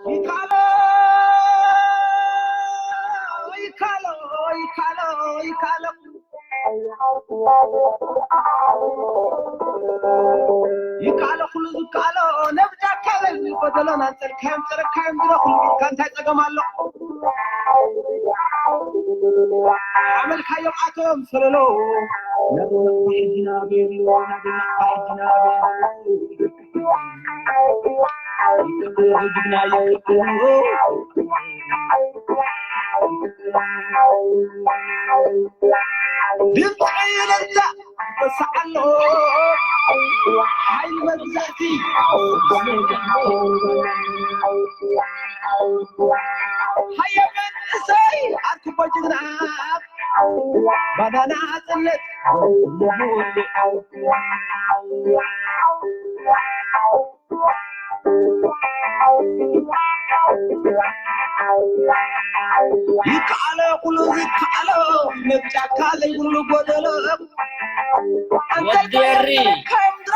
ይካሎ ይካሎ ይካሎ ይካሎ ይካሎ ኩሉ ዝካሎ ነብጃካ በል ጎደሎና ጸርካዮም ጸረካዮም ድሮ ኩሉ ኢልካ እንታይ ጸገም ኣሎ? ኣመልካዮም ኣቶም ሰለሎ ነብና ሕጂ ናበይ ናበና ሕጂ ናበይ ድምፂ ይነዛ ይበስዓሎ ሓይሊ መግዛእቲ ሃየ መንእሰይ ኣርክቦ ጅግና ባናና ጽነት ይከኣሎ ኩሉ ዝከኣሎ ነብጫካ ዘይብሉ ጎደሎ ወደሪ ከምድሮ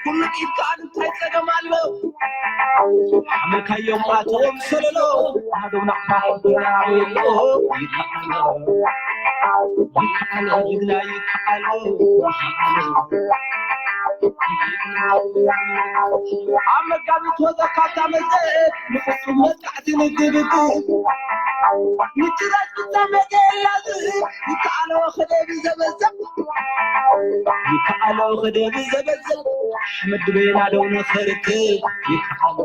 ኩሉ ኢድካ እንታይ ጸገም ኣሎ ሓመልካዮም ኣቶም ሰለሎ ኣዶና ሓዶና ይከኣሎ ይከኣሎ ጅግና ይከኣሎ ኣብ መጋቢት ወፀካታ መዘ ንፍፁም መጥቃዕቲ ንግብግብ ምጭራጭ ብታ መገላዝ ይከኣሎ ክደብ ዘበዘብ ይከኣሎ ክደብ ዘበዘብ ኣሕመድ ቤላ ደው ንኽርክብ ይከኣሎ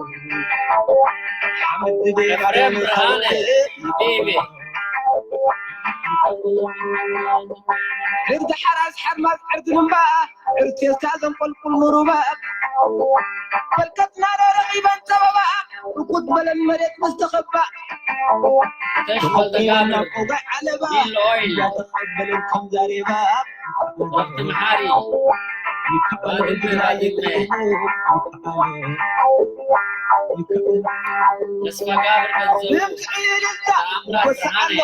ኣሕመድ ቤላ ደው ንኽርክብ ይከኣሎ ዕርዲ ሓራስ ሓርማዝ ዕርዲ ልምባ ዕርቴስታ ዘንቆልቁል ንሩባ በልከትና ዶ ረኺበን ጸበባ ርኩት በለን መሬት ምስ ተኸባ ተሽመልተጋብር ቆጋይ ዓለባ ቢል ኦይል እያተቐበለን ከም ዛሬባ ወቅት መሓሪ ባድመ ባድመ ተስፋ ጋብር ገንዘብ ድምፂ ይልዛ ተኣምራት ብርሃነ ይበስዓሎ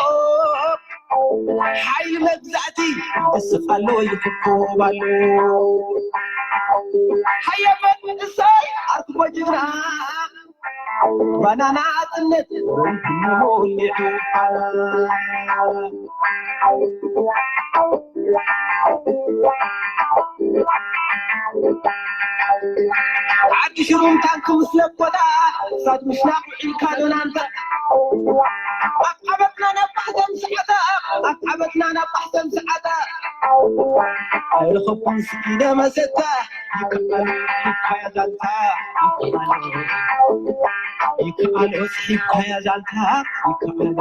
ሓይሊ መግዛእቲ ይስፋሎ ይፍኮባሎ ሃየ መንእሰይ ኣርክቦ ጅግና ባናና ኣጥነት ወንድሞ ሊዑ ዓዲ ሽሩም ታንክ ምስ ለኮታ ሳት ምሽናቕ ውዒልካ ዶናንታ ኣቃበትና ናብ ባሕተም ሰዓታ ኣቃበትና ናብ ባሕተም ሰዓታ ኣይረኸብኩን ስኢነ መሰታ ይከኣል ይካያ ዛንታ ይከኣል ይከኣል ስሒብካያ ዛንታ ይከኣል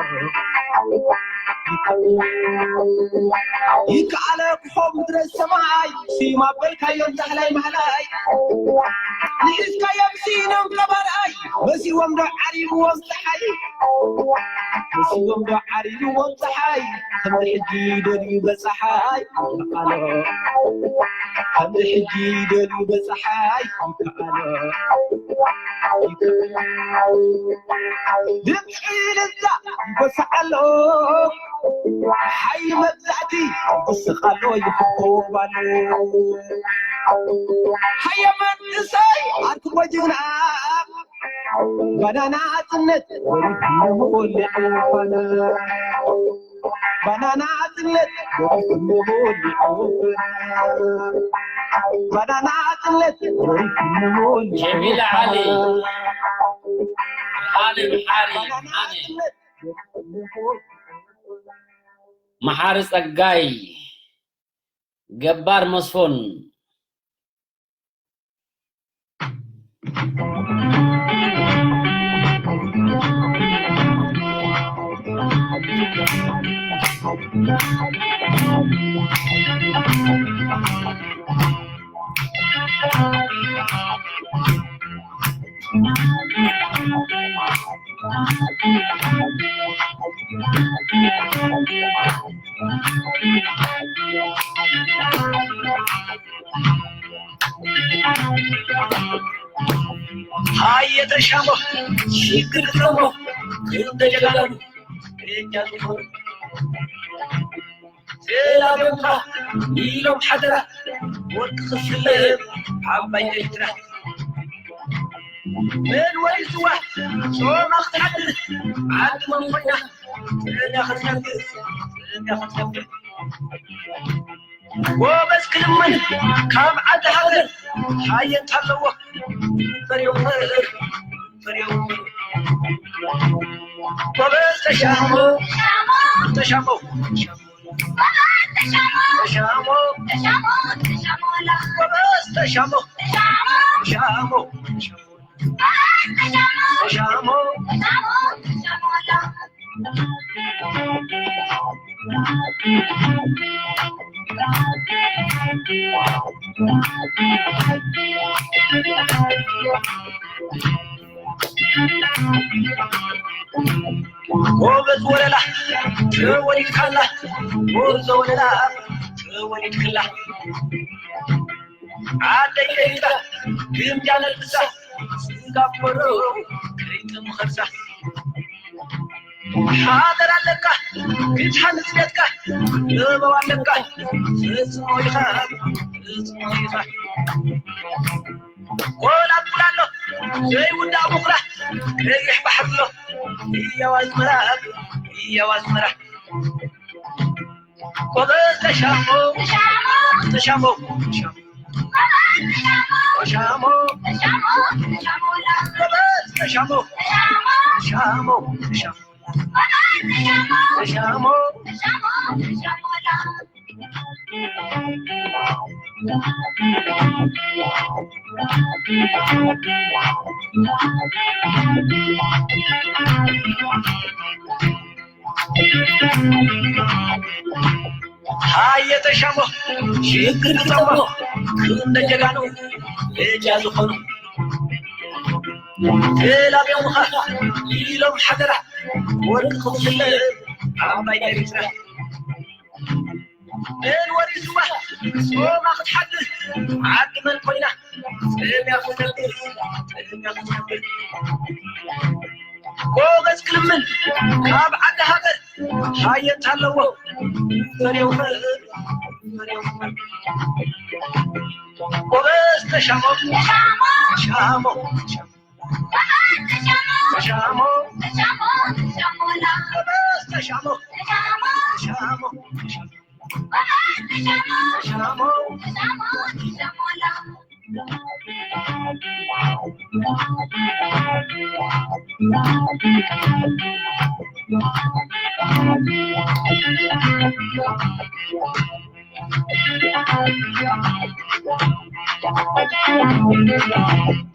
ይከኣለ ክኾ ምድረ ሰማይ ስዩም ኣበልካዮም ዛሕላይ ማህላይ ንሒዝካዮም ስኢኖም ቀባርኣይ መሲዎም ዶ ዓሪብዎም ፀሓይ መሲዎም ዶ ዓሪብዎም ፀሓይ ከምዚ ሕጂ ደልዩ በፀሓይ ይከኣሎ ከምዚ ሕጂ ደልዩ በፀሓይ ይከኣሎ ድምፂ ልዛ ይበስዓሎ ሓይሊ መግዛእቲ ይስኻሎ ይፍኮባሎ ሃየ መንእሰይ ኣርክቦ ጅግና ባናና ኣጽነት ወሪድሞ ሊዑ ፋና ባናና ኣጽነት ወሪድሞ ሊዑ ፋና ባናና ኣጽነት ወሪድሞ ሊዑ ጀሚል ዓሊ ፋና ዓሊ መሓሪ ባናና ዓሊ ኣጽነት ወሪድሞ ሊዑ ፋና መሓሪ ጸጋይ ገባር መስፍን ሃየ ተሻሞ ሽግር ክረሞ ክልተ ጀጋኑ ቅሬጃ ዝኾኑ ዘላበምካ ኢሎም ሓደራ ወርቂ ክስለም ዓባይ ኤርትራ። መን ወሪስዋ ጾማ ክትሓድር ዓዲ መን ኮይና ጥዕና ክትነብር፣ ጥዕና ክትነብር። ጎበዝ ክልምን ካብ ዓዲ ሃገር ሓየንት ኣለዎ። ፈርዮም ፈርዮም ጎበዝ ተሻሞ ተሻሞ ተሻሞ ጎበዝ ተሻሞ ተሻሞ ተሻሞ ጎበዝ ወለላ ተወሊድካላ፣ ጎበዝ ወለላ ተወሊድክላ። ዓደይ ኤርትራ ግምጃ ነልብሳ፣ ስጋብ በሮ ከይጥም ኸርሳ። ሓደር ኣለካ ክትሃንጽ ቤትካ፣ ጥበብ ኣለካ ፈጽሞ ኢኻ፣ ፈጽሞ ኢኻ። ጎላጉል ኣሎ ዘይውዳእ ቡኽራ፣ ቀይሕ ባሕሪ ኣሎ ህያው ኣዝመራ፣ ህያው ኣዝመራ። ጎበዝ ተሻሞ፣ ተሻሞ፣ ተሻሞ፣ ተሻሞ፣ ጎበዝ ተሻሞ፣ ተሻሞ፣ ተሻሞ፣ ተሻሞ፣ ተሻሞ። ሃየ ተሻሞ ሽግር ግጠሞ፣ ክንደ ጀጋኑ በጃ ዝኾኑ። ተላብዮምኻ ኢሎም ሓደራ፣ ወርቂ ክፍለ ዓባይ ኤርትራ። መን ወሪስዋ ጾማ ክትሓድር፣ ዓዲ መን ኮይና ጽምያ ክትነብር፣ ጽምያ ክትነብር። ጎበዝ ክልምን ካብ ዓዲ ሃገር ሓየንት ኣለዎ። ፈርዮም ፈር፣ ፈርዮም ፈር። ጎበዝ ተሻሞ፣ ሻሞ፣ ሻሞ፣ ሻሞ። ተሻሞ፣ ተሻሞ፣ ተሻሞ፣ ተሻሞ፣ ጎበዝ ተሻሞ፣ ተሻሞ፣ ተሻሞ፣ ተሻሞ፣ ተሻሞ፣ ተሻሞ።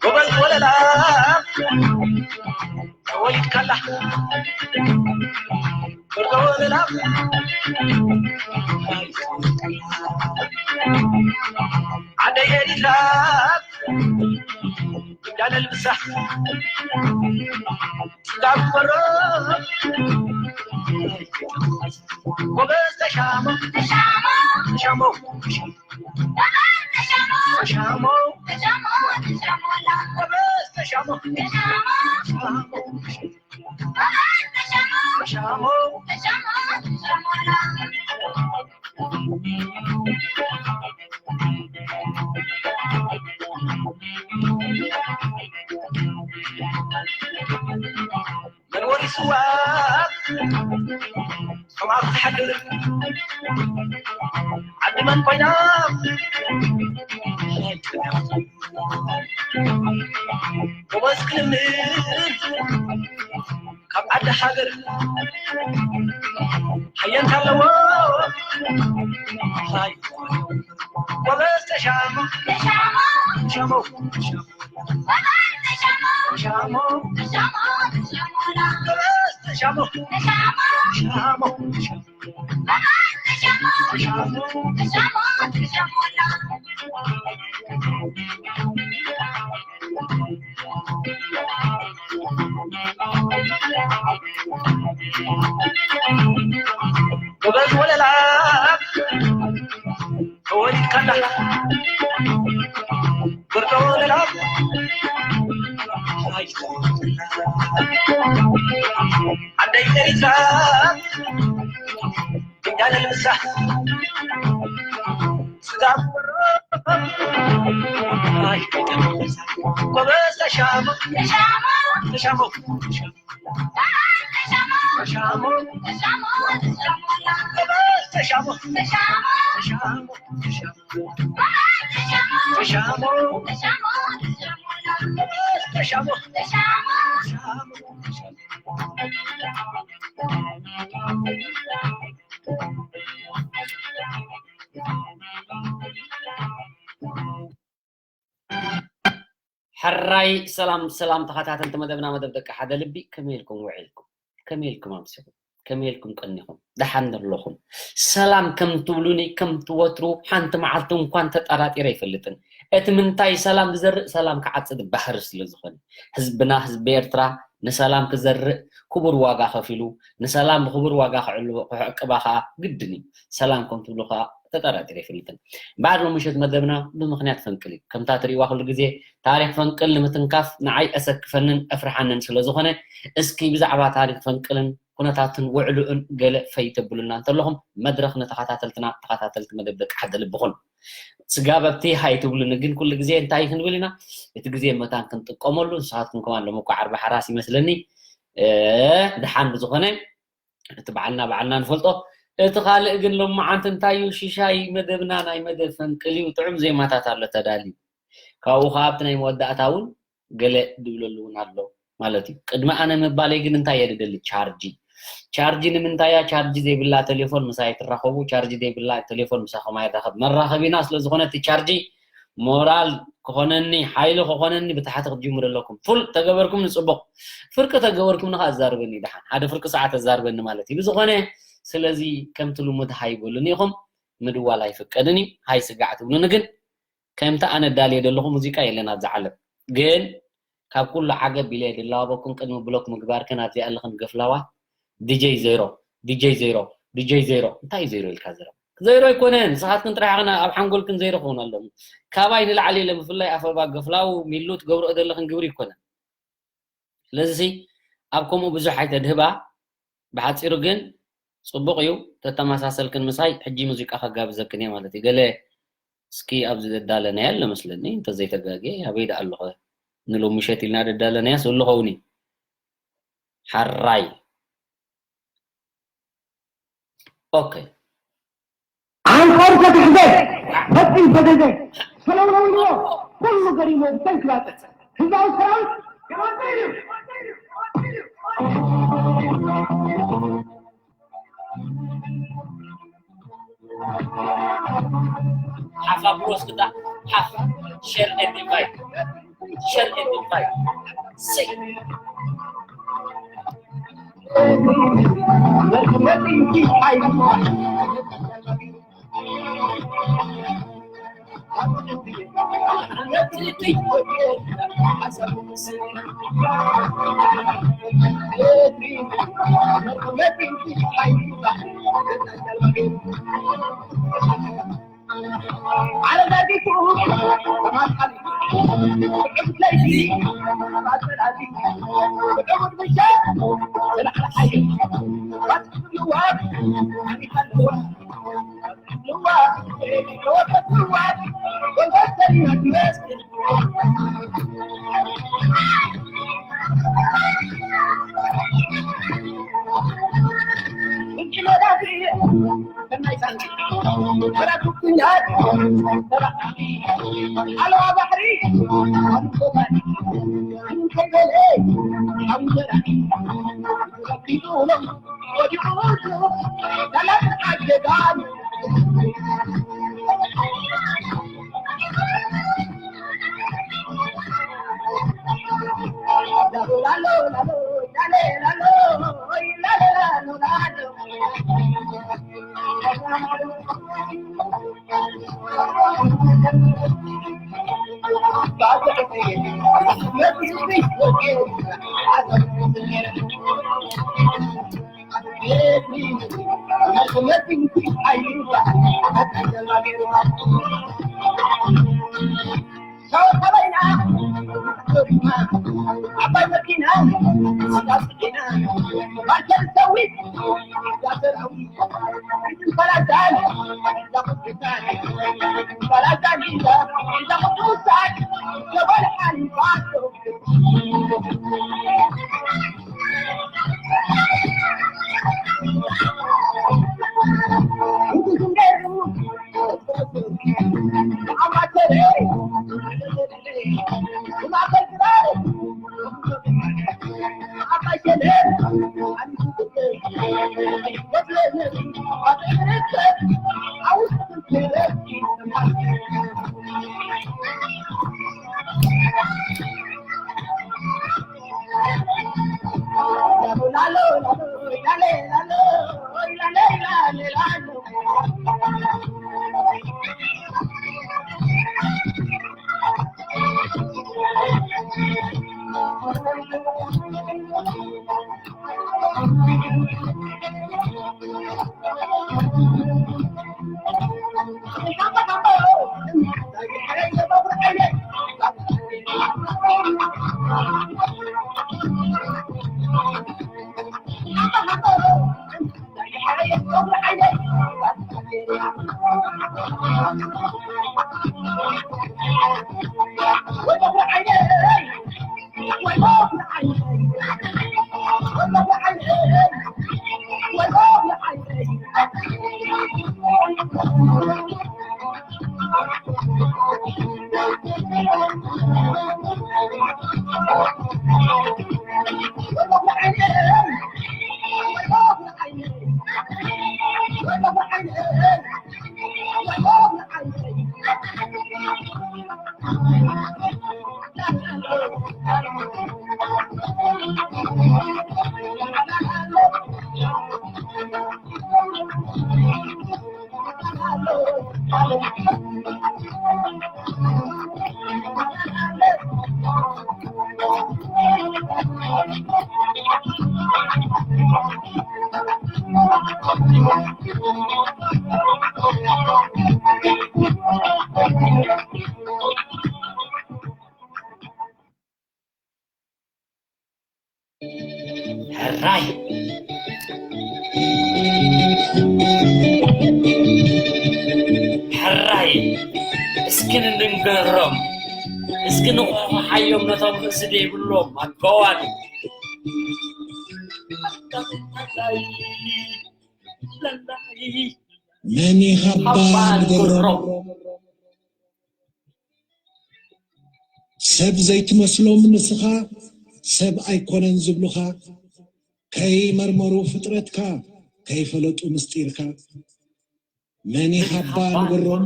ጎበዝ ወለላ ተወሊድካላ፣ ጎበዝ ወለላ። ዓደይ ኤሪትራ እንዳለልብሳ ስጋብ በሮ። ጎበዝ ተሻሞ፣ ተሻሞ፣ ተሻሞ፣ ተሻሞ፣ ተሻሞ፣ ጎበዝ ተሻሞ፣ ተሻሞ፣ ተሻሞ፣ ተሻሞ፣ ተሻሞ። መን ወሪስዋ ከማኹ ትሓድር ዓዲ መን ኮይና። ጎበዝ ክልምን ካብ ዓዲ ሃገር ሓየንት ኣለዎ። ጎበዝ ተሻሞ፣ ተሻሞ፣ ተሻሞ፣ ተሻሞ፣ ጎበዝ ተሻሞ፣ ተሻሞ፣ ተሻሞ፣ ተሻሞ። ጎበዝ ወለላ ተወሊድካላ፣ ብርዶ ወለላ። ዓደይ ኤሪትራ እንዳለልብሳ ስጋ ጎበዝ ተሻሙ፣ ተሻሙ፣ ተሻሙ፣ ተሻሙ፣ ተሻሙ፣ ተሻሙ፣ ተሻሙ፣ ተሻሙ፣ ተሻሙ፣ ተሻሙ፣ ተሻሙ፣ ተሻሙ፣ ተሻሙ። ሕራይ ሰላም ሰላም ተኸታተልቲ መደብና፣ መደብ ደቂ ሓደ ልቢ፣ ከመይ ኢልኩም ውዒልኩም? ከመይ ኢልኩም ኣምሲኹም? ከመይ ኢልኩም ቀኒኹም? ደሓን ዶ ኣለኹም? ሰላም ከም ትብሉኒ፣ ከም ትወትሩ ሓንቲ መዓልቲ እንኳን ተጠራጢረ ኣይፈልጥን። እቲ ምንታይ ሰላም ዝዘርእ ሰላም ክዓጽድ ባህሪ ስለ ዝኾነ፣ ህዝብና፣ ህዝቢ ኤርትራ ንሰላም ክዘርእ ክቡር ዋጋ ከፊሉ፣ ንሰላም ብክቡር ዋጋ ክዕልቦ፣ ክዕቅባ ከኣ ግድን እዩ። ሰላም ከም ትብሉ ከኣ ተጠራጢረ ኣይፈልጥን። እምበኣር ሎሚ ምሸት መደብና ብምኽንያት ፈንቅል እዩ። ከምታ ትርእይዋ ኩሉ ግዜ ታሪኽ ፈንቅል ንምትንካፍ ንዓይ ኣሰክፈንን ኣፍርሓንን ስለ ዝኾነ፣ እስኪ ብዛዕባ ታሪኽ ፈንቅልን ኩነታትን ውዕልኡን ገለ ፈይ ተብሉልና እንተለኹም፣ መድረኽ ንተኸታተልትና፣ ተኸታተልቲ መደብ ደቂ ሓደ ልቢ ኩን። ስጋብ ኣብቲ ሃይ ትብሉኒ ግን ኩሉ ግዜ እንታይ ክንብል ኢና? እቲ ግዜ መታን ክንጥቀመሉ፣ ንስኻትኩም ከማን ሎሚ እኮ ዓርቢ ሓራስ ይመስለኒ። እ፣ ደሓን ብዝኾነ እቲ በዓልና በዓልና ንፈልጦ። እቲ ካልእ ግን ሎማዓንቲ እንታይ እዩ ሽሻይ መደብና? ናይ መደብ ፈንቅል እዩ። ጥዑም ዜማታት ኣሎ ተዳልዩ። ካብኡ ኸዓ ኣብቲ ናይ መወዳእታ እውን ገለ ድብለሉ እውን ኣሎ ማለት እዩ። ቅድሚ ኣነ ምባለይ ግን እንታይ እየ ድደሊ? ቻርጂ። ቻርጂ ንምንታይ እያ? ቻርጂ ዘይብላ ቴሌፎን ምሳይ ትራኸቡ፣ ቻርጂ ዘይብላ ቴሌፎን ምሳኹም ኣይራኸብ። መራኸቢና ስለ ዝኾነ እቲ ቻርጂ ሞራል ክኾነኒ፣ ሓይሊ ክኾነኒ ብታሕቲ ክትጅምሩ ኣለኩም። ፉል ተገበርኩም ንጽቡቕ፣ ፍርቂ ተገበርኩም ንኻ ኣዛርበኒ ደሓን። ሓደ ፍርቂ ሰዓት ኣዛርበኒ ማለት እዩ። ብዝኾነ ስለዚ ከምቲ ልሙድ ሃይ በሉኒ ኢኹም፣ ምድዋል ኣይፍቀድን እዩ። ሃይ ስጋዕ ትብሉኒ ግን ከምቲ ኣነ ዳልየ ዘለኹ ሙዚቃ የለን ኣብዚ ዓለም። ግን ካብ ኩሉ ዓገብ ኢለ ድላዋበኩም ቅድሚ ብሎክ ምግባርክን ኣብዚኣ ኣለኽን ገፍላዋ ዲጀይ ዜሮ፣ ዲጀይ ዜሮ፣ ዲጀይ ዜሮ። እንታይ እዩ ዜሮ ኢልካ ዘረባ? ዜሮ ኣይኮነን። ንስኻትክን ጥራሕ ኢኽን ኣብ ሓንጎልክን ዜሮ ክኸውን ኣለዎ። ካባይ ንላዕሊ ኢለ ብፍላይ ኣፈባ ገፍላው ሚሉ ትገብርኦ ዘለኽን ግብሪ ኣይኮነን። ስለዚ ኣብ ከምኡ ብዙሕ ኣይተድህባ። ብሓጺሩ ግን ጽቡቕ እዩ። ተተመሳሰልክን ምሳይ ሕጂ ሙዚቃ ከጋብዘክን እየ ማለት እዩ። ገለ እስኪ ኣብዚ ዘዳለናዮ ኣሎ መስለኒ፣ እንተዘይተጋግየ ኣበይ ደኣ ኣለኹ? ንሎሚ ምሸት ኢልና ዘዳለናዮስ ኣሎ ኸውን እዩ። ሓራይ። ኦኬ። ዓንኮር ተታሕዘ፣ ፈጺም ፈዘዘ፣ ሰለውለዊዎ፣ ኩሉ ገሪሞ ብተንክላጠ። ህዝባዊ ሰራዊት ይወጽእ እዩ። ሓፍ ኣብሉ ወስክታ፣ ሓፍ፣ share and invite፣ share and invite። ስይ። ዓባይ መኪና፣ ስጋ ጽሒና፣ ማሸን ሰዊት፣ ስጋ ሰራዊት፣ ሕራይ ሕራይ እስኪ ንንገሮም፣ እስኪ ንቑሕቑሓዮም ነቶም ርእሲ ዘይብሎም ኣገዋሉ። መን ኢኻ እባ ንገሮም? ሰብ ዘይትመስሎም ንስኻ ሰብ ኣይኮነን ዝብሉኻ፣ ከይመርመሩ ፍጥረትካ፣ ከይፈለጡ ምስጢርካ። መን ኢኻ እባ ንገሮም?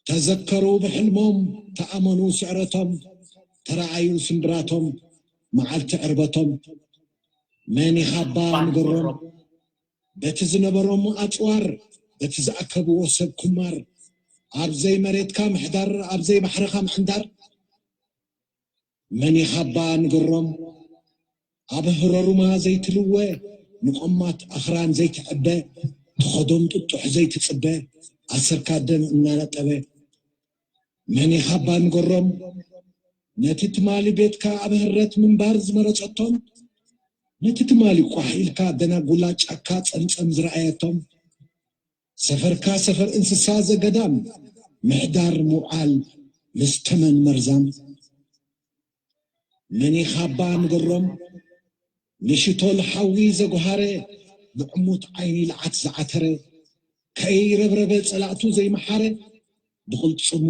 ተዘከሩ ብሕልሞም፣ ተኣመኑ ስዕረቶም፣ ተረኣዩ ስምብራቶም፣ መዓልቲ ዕርበቶም። መን ኢኻ እባ ንገሮም? በቲ ዝነበሮም ኣጽዋር፣ በቲ ዝኣከብዎ ሰብ ኩማር፣ ኣብ ዘይመሬትካ ምሕዳር፣ ኣብ ዘይባሕርኻ ምዕንዳር። መን ኢኻ እባ ንገሮም? ኣብ ህረሩማ ዘይትልወ፣ ንቆማት ኣኽራን ዘይትዕበ፣ ተኸዶም ጥጡሕ ዘይትጽበ፣ ኣሰርካ ደም እናነጠበ። መን ኢኻ እባ ንገሮም? ነቲ ትማሊ ቤትካ ኣብ ህረት ምንባር ዝመረጸቶም፣ ነቲ ትማሊ ቋሕ ኢልካ ደናጉላ ጫካ ጸምጸም ዝረኣየቶም፣ ሰፈርካ ሰፈር እንስሳ ዘገዳም ምሕዳር ምውዓል ምስ ተመን መርዛም። መን ኢኻ እባ ንገሮም? ንሽቶል ሓዊ ዘጉሃረ፣ ብዕሙት ዓይኒ ለዓት ዝዓተረ፣ ከይረብረበ ጸላእቱ ዘይመሓረ፣ ብቕልጽሙ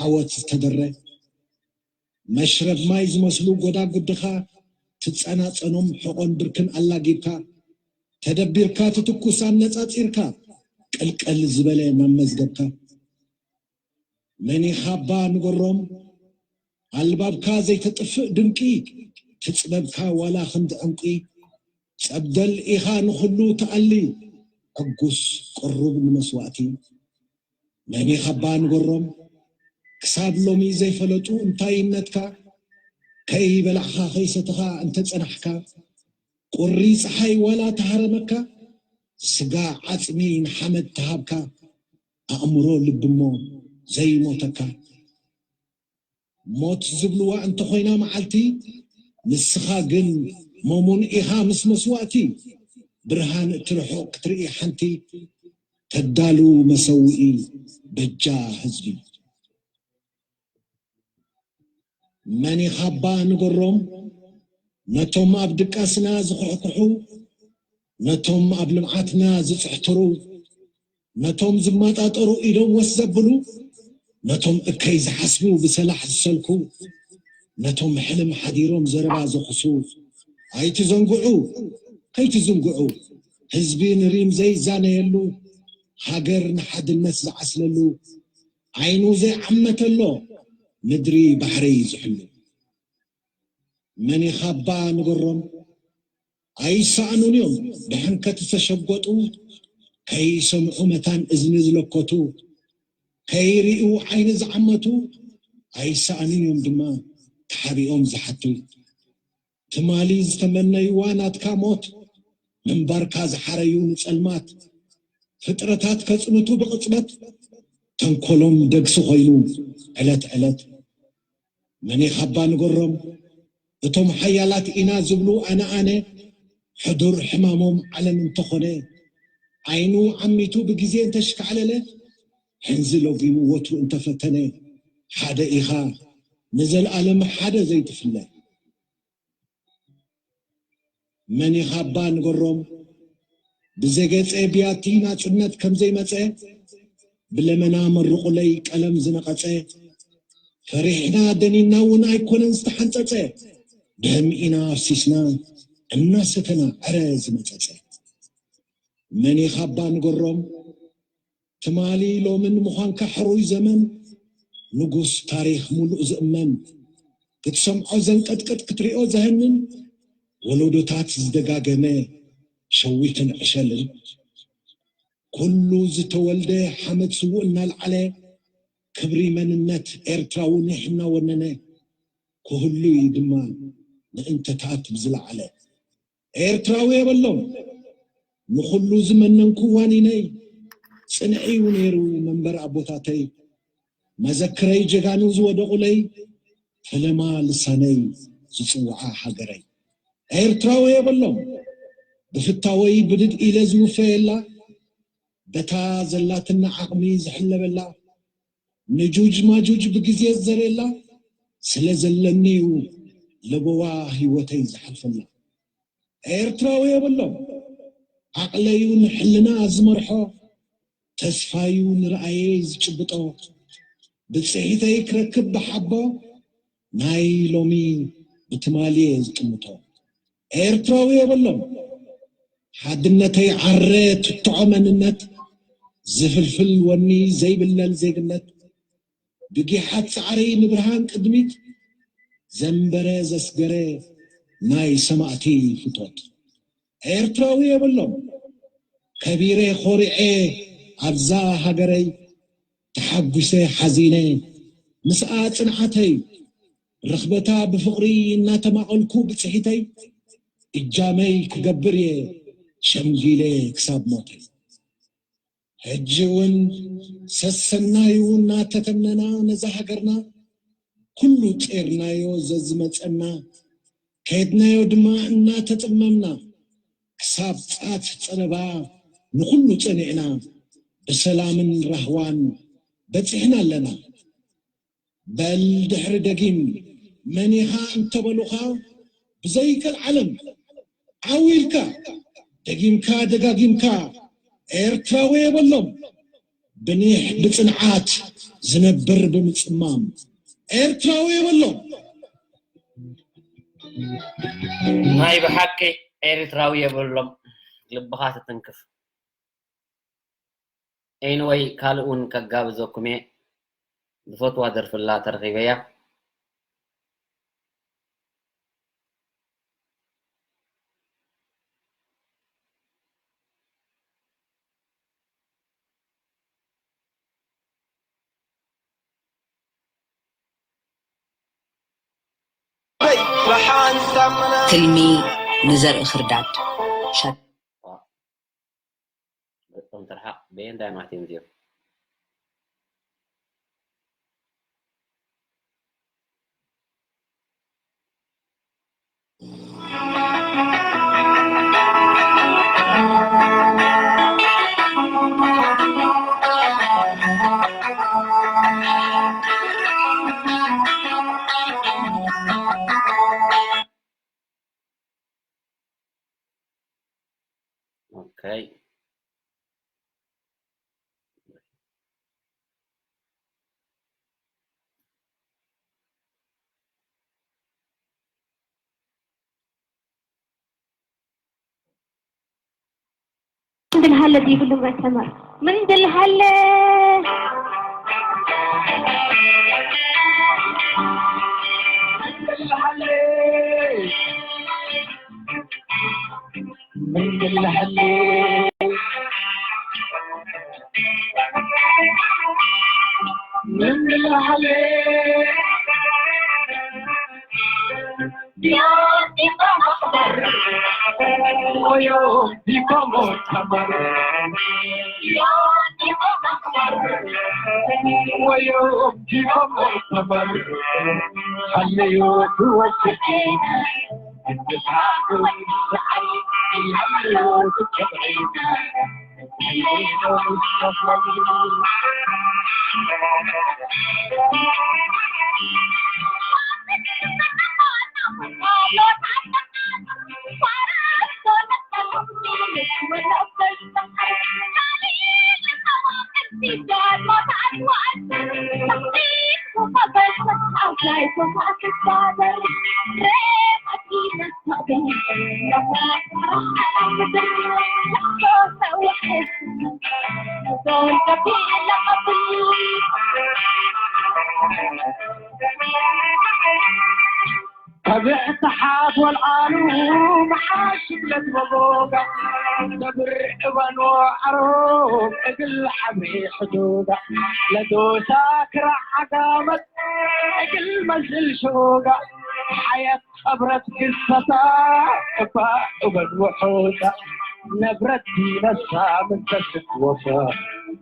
ዓወት ዝተደረ። መሽረብ ማይ ዝመስሉ ጎዳጉድኻ፣ ትጸናጸኖም ሕቖን ብርክን ኣላጊብካ፣ ተደቢርካ ትትኩስ ኣነጻጺርካ፣ ቅልቅል ዝበለ ናብ መዝገብካ። መን ኢኻ እባ ንገሮም? ኣልባብካ ዘይተጥፍእ ድንቂ፣ ትጽበብካ ዋላ ክንዲ ዕንቂ። ጸብደል ኢኻ ንኹሉ ትኣሊ፣ ዕጉስ ቅሩብ ንመስዋእቲ። መን ኢኻ እባ ንገሮም? ክሳብ ሎሚ ዘይፈለጡ እንታይነትካ፣ ከይበላዕኻ ከይሰተኻ እንተጸናሕካ፣ ቁሪ ጸሓይ ዋላ ተሃረመካ፣ ስጋ ዓጽሚ ንሓመድ ተሃብካ፣ ኣእምሮ ልቢ እሞ ዘይሞተካ። ሞት ዝብልዋ እንተኾይና መዓልቲ፣ ንስኻ ግን መሙን ኢኻ ምስ መስዋእቲ። ብርሃን እቲ ርሑቕ ክትርኢ ሓንቲ፣ ተዳሉ መሰውኢ በጃ ህዝቢ። መኒኻባ ንገሮም ነቶም ኣብ ድቃስና ዝኹሕኩሑ፣ ነቶም ኣብ ልምዓትና ዝጽሕትሩ፣ ነቶም ዝመጣጠሩ ኢዶም ወስ ዘብሉ፣ ነቶም እከይ ዝሓስቡ ብሰላሕ ዝሰልኩ፣ ነቶም ሕልም ሓዲሮም ዘረባ ዘኹሱ፣ ኣይትዘንግዑ፣ ከይትዝንግዑ፣ ህዝቢ ንሪም ዘይዛነየሉ፣ ሃገር ንሓድነት ዝዓስለሉ፣ ዓይኑ ዘይዓመተሎ ምድሪ ባሕሪ ዝሕሉ። መኒኻባ ንገሮም ኣይሰኣኑን እዮም ብሕንከት ዝተሸጎጡ፣ ከይሰምዑ መታን እዝኒ ዝለኮቱ፣ ከይርእዩ ዓይኒ ዝዓመቱ፣ ኣይሰኣኑን እዮም ድማ ተሓቢኦም ዝሓቱ። ትማሊ ዝተመነይዋ ናትካ ሞት፣ ምንባርካ ዝሓረዩ ንጸልማት፣ ፍጥረታት ከጽንቱ ብቕጽበት፣ ተንኮሎም ደግሲ ኮይኑ ዕለት ዕለት። መኒኻባ ንገሮም እቶም ሓያላት ኢና ዝብሉ ኣነ ኣነ፣ ሕዱር ሕማሞም ዓለም እንተኾነ፣ ዓይኑ ዓሚቱ ብግዜ እንተሽካዕለለ፣ ሕንዚ ለጒሙ ወትሩ እንተፈተነ፣ ሓደ ኢኻ ንዘልኣለም ሓደ ዘይትፍለ። መኒኻባ ንገሮም ብዘገጸ ብያቲ ናጽነት ከም ዘይመጸ፣ ብለመና መርቑለይ ቀለም ዝነቐጸ፣ ፈሪሕና ደኒና እውን ኣይኮነን ዝተሓንጸጸ፣ ደም ኢና ኣፍሲስና እናሰተና ዕረ ዝመጸጸ። መኒኻባ ንገሮም ትማሊ ሎምን ምዃንካ ሕሩይ ዘመን፣ ንጉስ ታሪኽ ሙሉእ ዝእመን፣ ክትሰምዖ ዘንቀጥቅጥ ክትሪኦ ዘህንን፣ ወለዶታት ዝደጋገመ ሸዊትን ዕሸልን፣ ኩሉ ዝተወልደ ሓመድ ስዉእ እናልዓለ፣ ክብሪ መንነት ኤርትራዊ ኒሕ እናወነነ፣ ክህሉ እዩ ድማ ንእንተታት ብዝለዓለ። ኤርትራዊ የበሎም ንኹሉ ዝመነንኩ ዋኒነይ፣ ጽንዒ እዩ ነይሩ መንበር ኣቦታተይ። መዘክረይ ጀጋኑ ዝወደቑለይ፣ ፈለማ ልሳነይ ዝጽውዓ ሃገረይ። ኤርትራዊ የበሎም ብፍታወይ ብድድ ኢለ ዝውፈየላ፣ በታ ዘላትና ዓቕሚ ዝሕለበላ፣ ንጁጅ ማጁጅ ብግዜ ዝዘርየላ፣ ስለ ዘለኒ እዩ ለበዋ ህይወተይ ዝሓልፈላ። ኤርትራዊ የበሎም ዓቕለዩ ንሕልና ዝመርሖ፣ ተስፋዩ ንረኣየይ ዝጭብጦ፣ ብጽሒተይ ክረክብ ብሓቦ፣ ናይ ሎሚ ብትማልየ ዝጥምቶ። ኤርትራዊ የበሎም ሓድነተይ ዓረ ትትዖ መንነት፣ ዝፍልፍል ወኒ ዘይብለል ዜግነት፣ ብጊሓት ጻዕሪ ንብርሃን ቅድሚት ዘንበረ ዘስገረ ናይ ሰማእቲ ፍቶት። ኤርትራዊ የብሎም ከቢረ ኮሪዐ ኣብዛ ሃገረይ፣ ተሓጒሰ ሓዚነ ምስኣ ጽንዓተይ፣ ርኽበታ ብፍቕሪ እናተማቐልኩ ብጽሒተይ፣ እጃመይ ክገብር እየ ሸምጊለ ክሳብ ሞተይ። ሕጂ እውን ሰሰናዩ እናተተምነና ነዛ ሃገርና፣ ኩሉ ጼርናዮ ዘዝመጸና፣ ከድናዮ ድማ እናተጸመምና፣ ክሳብ ጻት ጸበባ ንኹሉ ጸኒዕና፣ ብሰላምን ራህዋን በጺሕና ኣለና። በል ድሕሪ ደጊም መን ኢኻ እንተበሉኻ፣ ብዘይቀልዓለም ዓው ኢልካ ደጊምካ ደጋጊምካ ኤርትራዊ የበሎም። ብኒሕ ብጽንዓት ዝነብር ብምጽማም ኤርትራዊ የበሎም። ናይ ብሓቂ ኤርትራዊ የብሎም። ልብኻ ትትንክፍ። ኤንወይ ካልእ እውን ከጋብዘኩም እየ። ዝፈትዋ ደርፊ ኣላ ተረኺበያ። ትልሚ ንዘርኢ ክርዳድ። ሻ- ገጾም ትርሓቕ። በየንዳይ ማትዮም እዚኦም? እንታይ ምንድልሃለ ዘይብሉ መተመር ምንድልሃለ ምንድልሃለ ምንድልሃለ ከብዕቲ ሓት ወልዓሉ መሓሽ ክለት ወጎጋ ነብር እበን ወዓሮ እግል ዓብሪ ሕዱጋ ለዶሳ ክራ ዓጋመት እግል መስል ሸጎጋ ሓየት ቀብረት ግሰታ እባ እበን ወሖጋ ነብረት ዲነሳ ምን ተስክ ወፈ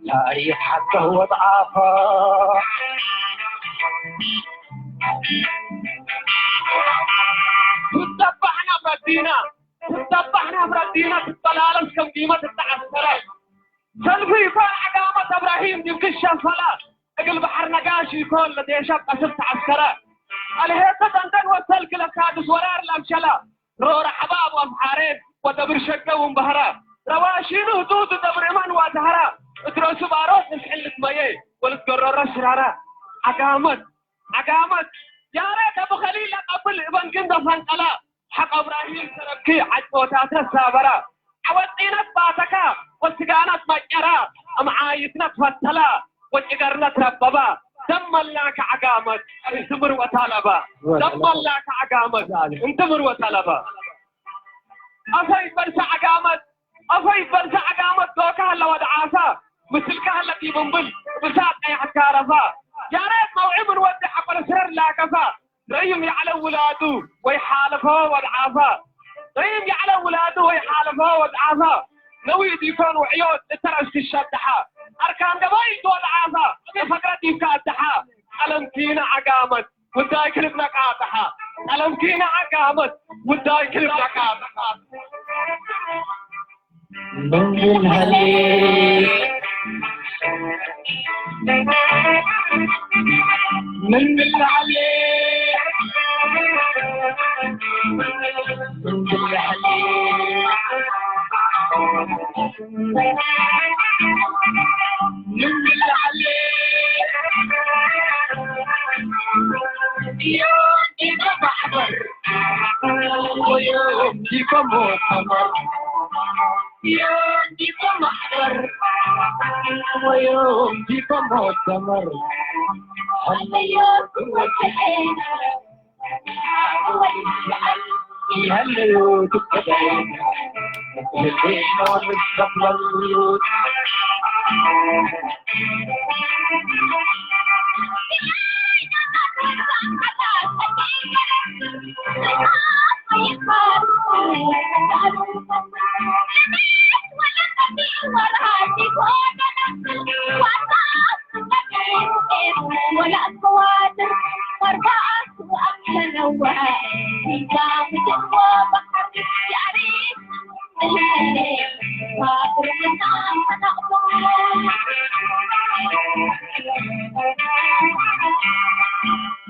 ታሪኽ ሓቀ ወድዓፋ ትጠባሕና ብረዲና ትጠባሕና ብረዲና ትጠላለስ ከም ዲመ ትተዓሰረ ሰልፊ ይኮን ዓጋመት እብራሂም ዲብ ክሸፈላ እግል ባሕር ነጋሽ ይኮን ለዴሸብ ቀስብ ተዓሰረ አልሄተ ጠንጠን ወሰልክ ለካድስ ወራር ላምሸላ ሮረ ሐባብ ወአምሓሬ ወደብር ሸገ ወንበህረ ረዋሺኑ ህዱድ ደብር እመን ወአድሀረ እድረሱ ባሮት ንስሕን ልትመየ ወልትገረረ ሽራረ ዓጋመት ዓጋመት ያሬድ አቡ ኸሊል አቀብል እበን ግንደ ፈንቀለ ሐቅ እብራሂም ተረብኪ ዐጭወታተ ሳበረ ዐወጢነት ባተካ ወስጋነት መጨረ እምዓይትነት ፈተለ ወጭገርነት ረበበ ደመላከ ዐጋመት እንትምር ወታለበ ደመላከ ዐጋመት እንትምር ወታለበ አፈይ በልሰ ዐጋመት አፈይ በልሰ ዐጋመት ዶካ ህለ ወድዓፈ ምስልካ ህለ ዲብንብል ብሳት ቀያሕትካ ረፈ ያሬድ መውዒ ምን ወዲ ሐቆለ ስረር ላከፈ ረዩም የዕለ ውላዱ ወይ ሓለፈ ወድዓፈ ረዩም የዕለ ውላዱ ወይ ሓለፈ ወድዓፈ ነዊ ዲኮን ውዕዮት እተረስ ትሸድሓ ኣርካን ገባይ ወድዓፈ ተፈቅረ ዲካ ኣድሓ ቀለምኪነ ዓጋመት ውዳይ ክልብ ነቃጥሓ ቀለምኪነ ዓጋመት ውዳይ ክልብ ነቃጥሓ من بالهلي من بالهلي من بالهلي من بالهلي يا إذا بحضر ويوم يكون مؤتمر يوم يكون محضر ويوم يكون مؤتمر هل يوم وتحينا هل يوم تتحينا هل يوم تتحينا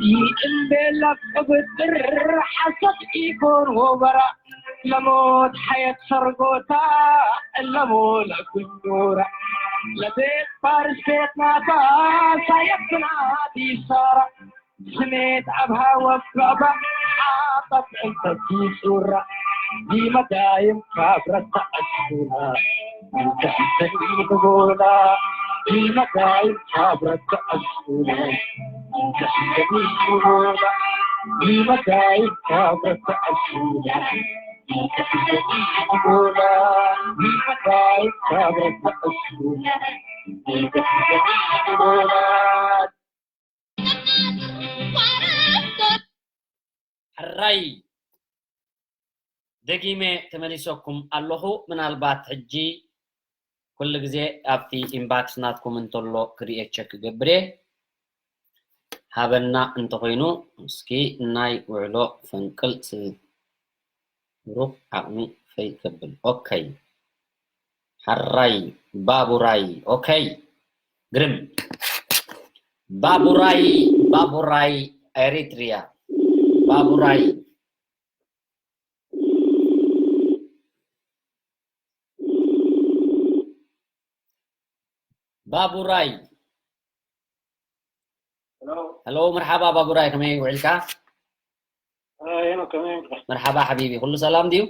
ይእምቤላ ቅብጥር ሓሶት ኢኮን ወበራ ለሞት ሓየት ሰርጎታ እለሞ ለጉኑራ ለቤት ፋርስ ቤት ናታ ሳየት ብናት ይሳራ ስሜት ኣብ ሃወት ባባ ዓጣት እንተት ይሱራ ዲመዳይም ካብረታ ኣሱና እንተተይቦላ ዲመዳይም ካብረታ ኣሱና እንተተይቦላ ዲመዳይም ካብረታ ኣሱና ሕራይ ደጊመ ተመሊሰኩም ኣለኹ። ምናልባት ሕጂ ኩሉ ግዜ ኣብቲ ኢንባክስ ናትኩም እንተሎ ክርኤ ቸክ ክገብር እየ። ሃበና እንተኾይኑ እስኪ ናይ ውዕሎ ፈንቅል ስሩፍ ዓቕሚ ፈይ ከብል። ኦከይ። ሕራይ ባቡራይ። ኦከይ። ግርም። ባቡራይ፣ ባቡራይ ኤሪትሪያ። ባቡራይ። ባቡራይ። ሄሎ። ሄሎ፣ መርሓባ ባቡራይ፣ ከመይ ውዒልካ? ኣየኖ፣ ከመይ ውዒልካ? መርሓባ ሓቢቢ፣ ኩሉ ሰላም ድዩ?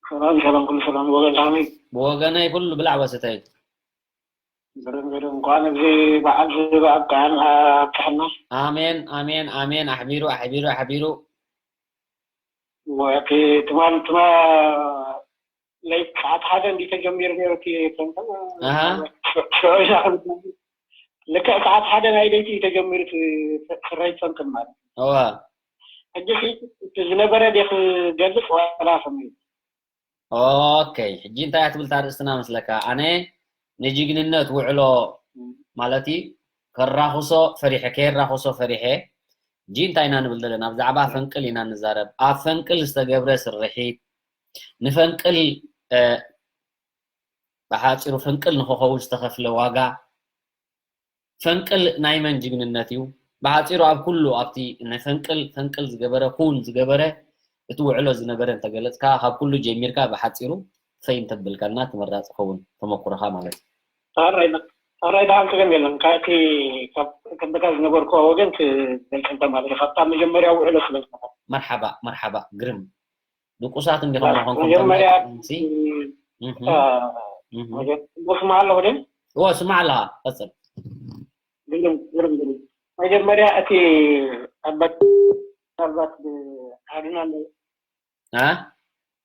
ሰላም፣ ሰላም፣ ኩሉ ሰላም። ወገን ከመይ? ብወገነይ ኩሉ ብላዕ ወሰተይ። ግርም፣ ግርም። እንኳን እዚ በዓል እዚ ብኣብቅዓና ኣብቅሐና። ኣሜን፣ ኣሜን፣ ኣሜን። ኣሕቢሩ፣ ኣሕቢሩ፣ ኣሕቢሩ። ወ-፣ እቲ ትማል፣ ትማ-፣ ለይት ሰዓት ሓደ እንዲ ተጀሚሩ ነይሩ እቲ ፈንቅል። ኣሃ። ሽዑ ኢና ክንብል። ልክዕ ሰዓት ሓደ ናይ ለይቲ እዩ ተጀሚሩ እቲ ፍ-፣ ፍረይ ፈንቅል ማለት እዩ። እዋ። ሕጂ ሲ-፣ እቲ ዝነበረ ድየ ክገልጽ ዋላ ከመይ? ኦኬ፣ ሕጂ እንታይ እያ ትብል እታ ኣርእስትና መስለካ? ኣነ ንጅግንነት ውዕሎ ማለት እዩ፣ ከራኽሶ ፈሪሐ፣ ከየራኽሶ ፈሪሐ። ሕጂ እንታይ ኢና ንብል ዘለና? ብዛዕባ ፈንቅል ኢና ንዛረብ። ኣብ ፈንቅል ዝተገብረ ስርሒት፣ ንፈንቅል፣ እ፣ ብሓጺሩ ፈንቅል ንኽኸውን ዝተኸፍለ ዋጋ፣ ፈንቅል ናይ መን ጅግንነት እዩ? ብሓጺሩ ኣብ ኩሉ ኣብቲ ንፈንቅል፣ ፈንቅል ዝገበረ፣ ኩን ዝገበረ፣ እቲ ውዕሎ ዝነበረ እንተገለጽካ፣ ካብ ኩሉ ጀሚርካ ብሓጺሩ ፈይ እንተብልካልና ተመራጺ ይኸውን፣ ተመኩሮኻ ማለት እዩ። ሕራይ ዳ-፣ ሕራይ ደሓን ጸገም የለን። ካብቲ ካብ ቀደካ ዝነበርኩዋ ወገን ክገልጽ እንተ ማለት እዩ። ካብታ መጀመርያ ውዕሎ ስለ ዝነበረ። መርሓባ፣ መርሓባ፣ ግርም። ድቁሳት እንዲኹም ዳስ ኢኹም መጀመርያ ተመራጺ፣ ሲ? እም፣ እህ። እታ እህ። መጀ-፣ ስማዕ ኣለኹ ድም? እወ፣ ስማዕ ኣለኻ። ቀጽል። ግርም፣ ግርም፣ ግርም። መጀመርያ እቲ ኣባት ምናልባት ብኣሃዱና ን-፣ ኣ?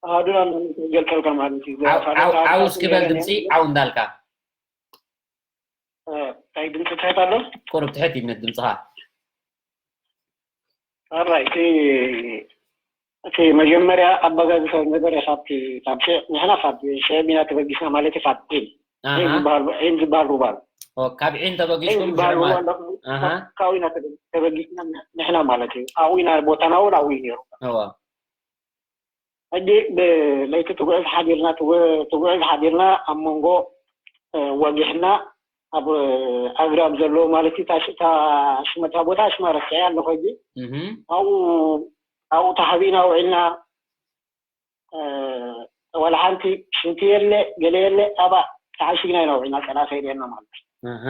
ኣሃዱና ን-፣ ገልጸልካ ማለት እዩ። ዓው-፣ ካልኦት ዓው-፣ ዓው ኣሃዱታት እስኪ በል ገለ ድምጺ፣ ነን። ዓው እንዳልካ። እ፣ እንታይ ድምጺ ትሕት ኣሎ? ቁሩብ ትሕት ይብነት ድምጽኻ። ኣራይ፣ እቲ፣ እቲ መጀመርያ ኣበጋግሳ ዝነበረ ካብቲ፣ ካብ ሸ-፣ ንሕና ካብ ሸዕብ ኢና ተበጊስና ማለት እዩ፣ ካብ ዒን። ኣሃ። ዒን ዝበሃል፣ ዒን ዝበሃል ሩባ ኣሎ። ኦ፣ ካብ ዒን ዒን ተበጊስኩም ዝበሃል ሽዕብ ሩባ ማለት። ኣሎ። ኣሃ። ካብኡ ኢና ተበ-፣ ተበጊስና ንሕና ማለት እዩ። ኣብኡ ኢና ቦታና እውን ኣብኡ እዩ ነይሩ። እዋ። ሕጂ ብለይቲ ትጉዕዝ ሓዲርና፣ ትጉ-፣ ትጉዕዝ ሓዲርና ኣብ መንጎ፣ እ፣ ወጊሕና ኣብ ኣግራብ ዘለዎ ማለት እዩ። እታ ሽ-፣ እታ ሽመ-፣ እታ ቦታ ሽማ ረሲዐያ ኣለኹ ሕጂ። እህ። ኣብኡ፣ ኣብኡ ተሓቢእና ውዒልና፣ እ፣ ዋላ ሓንቲ ሽንቲ የለ፣ ገለ የለ፣ ኣብኣ ተዓሺግና ኢና ውዒልና፣ ጸላእቲ ከይርእየና ማለት እዩ። እህ።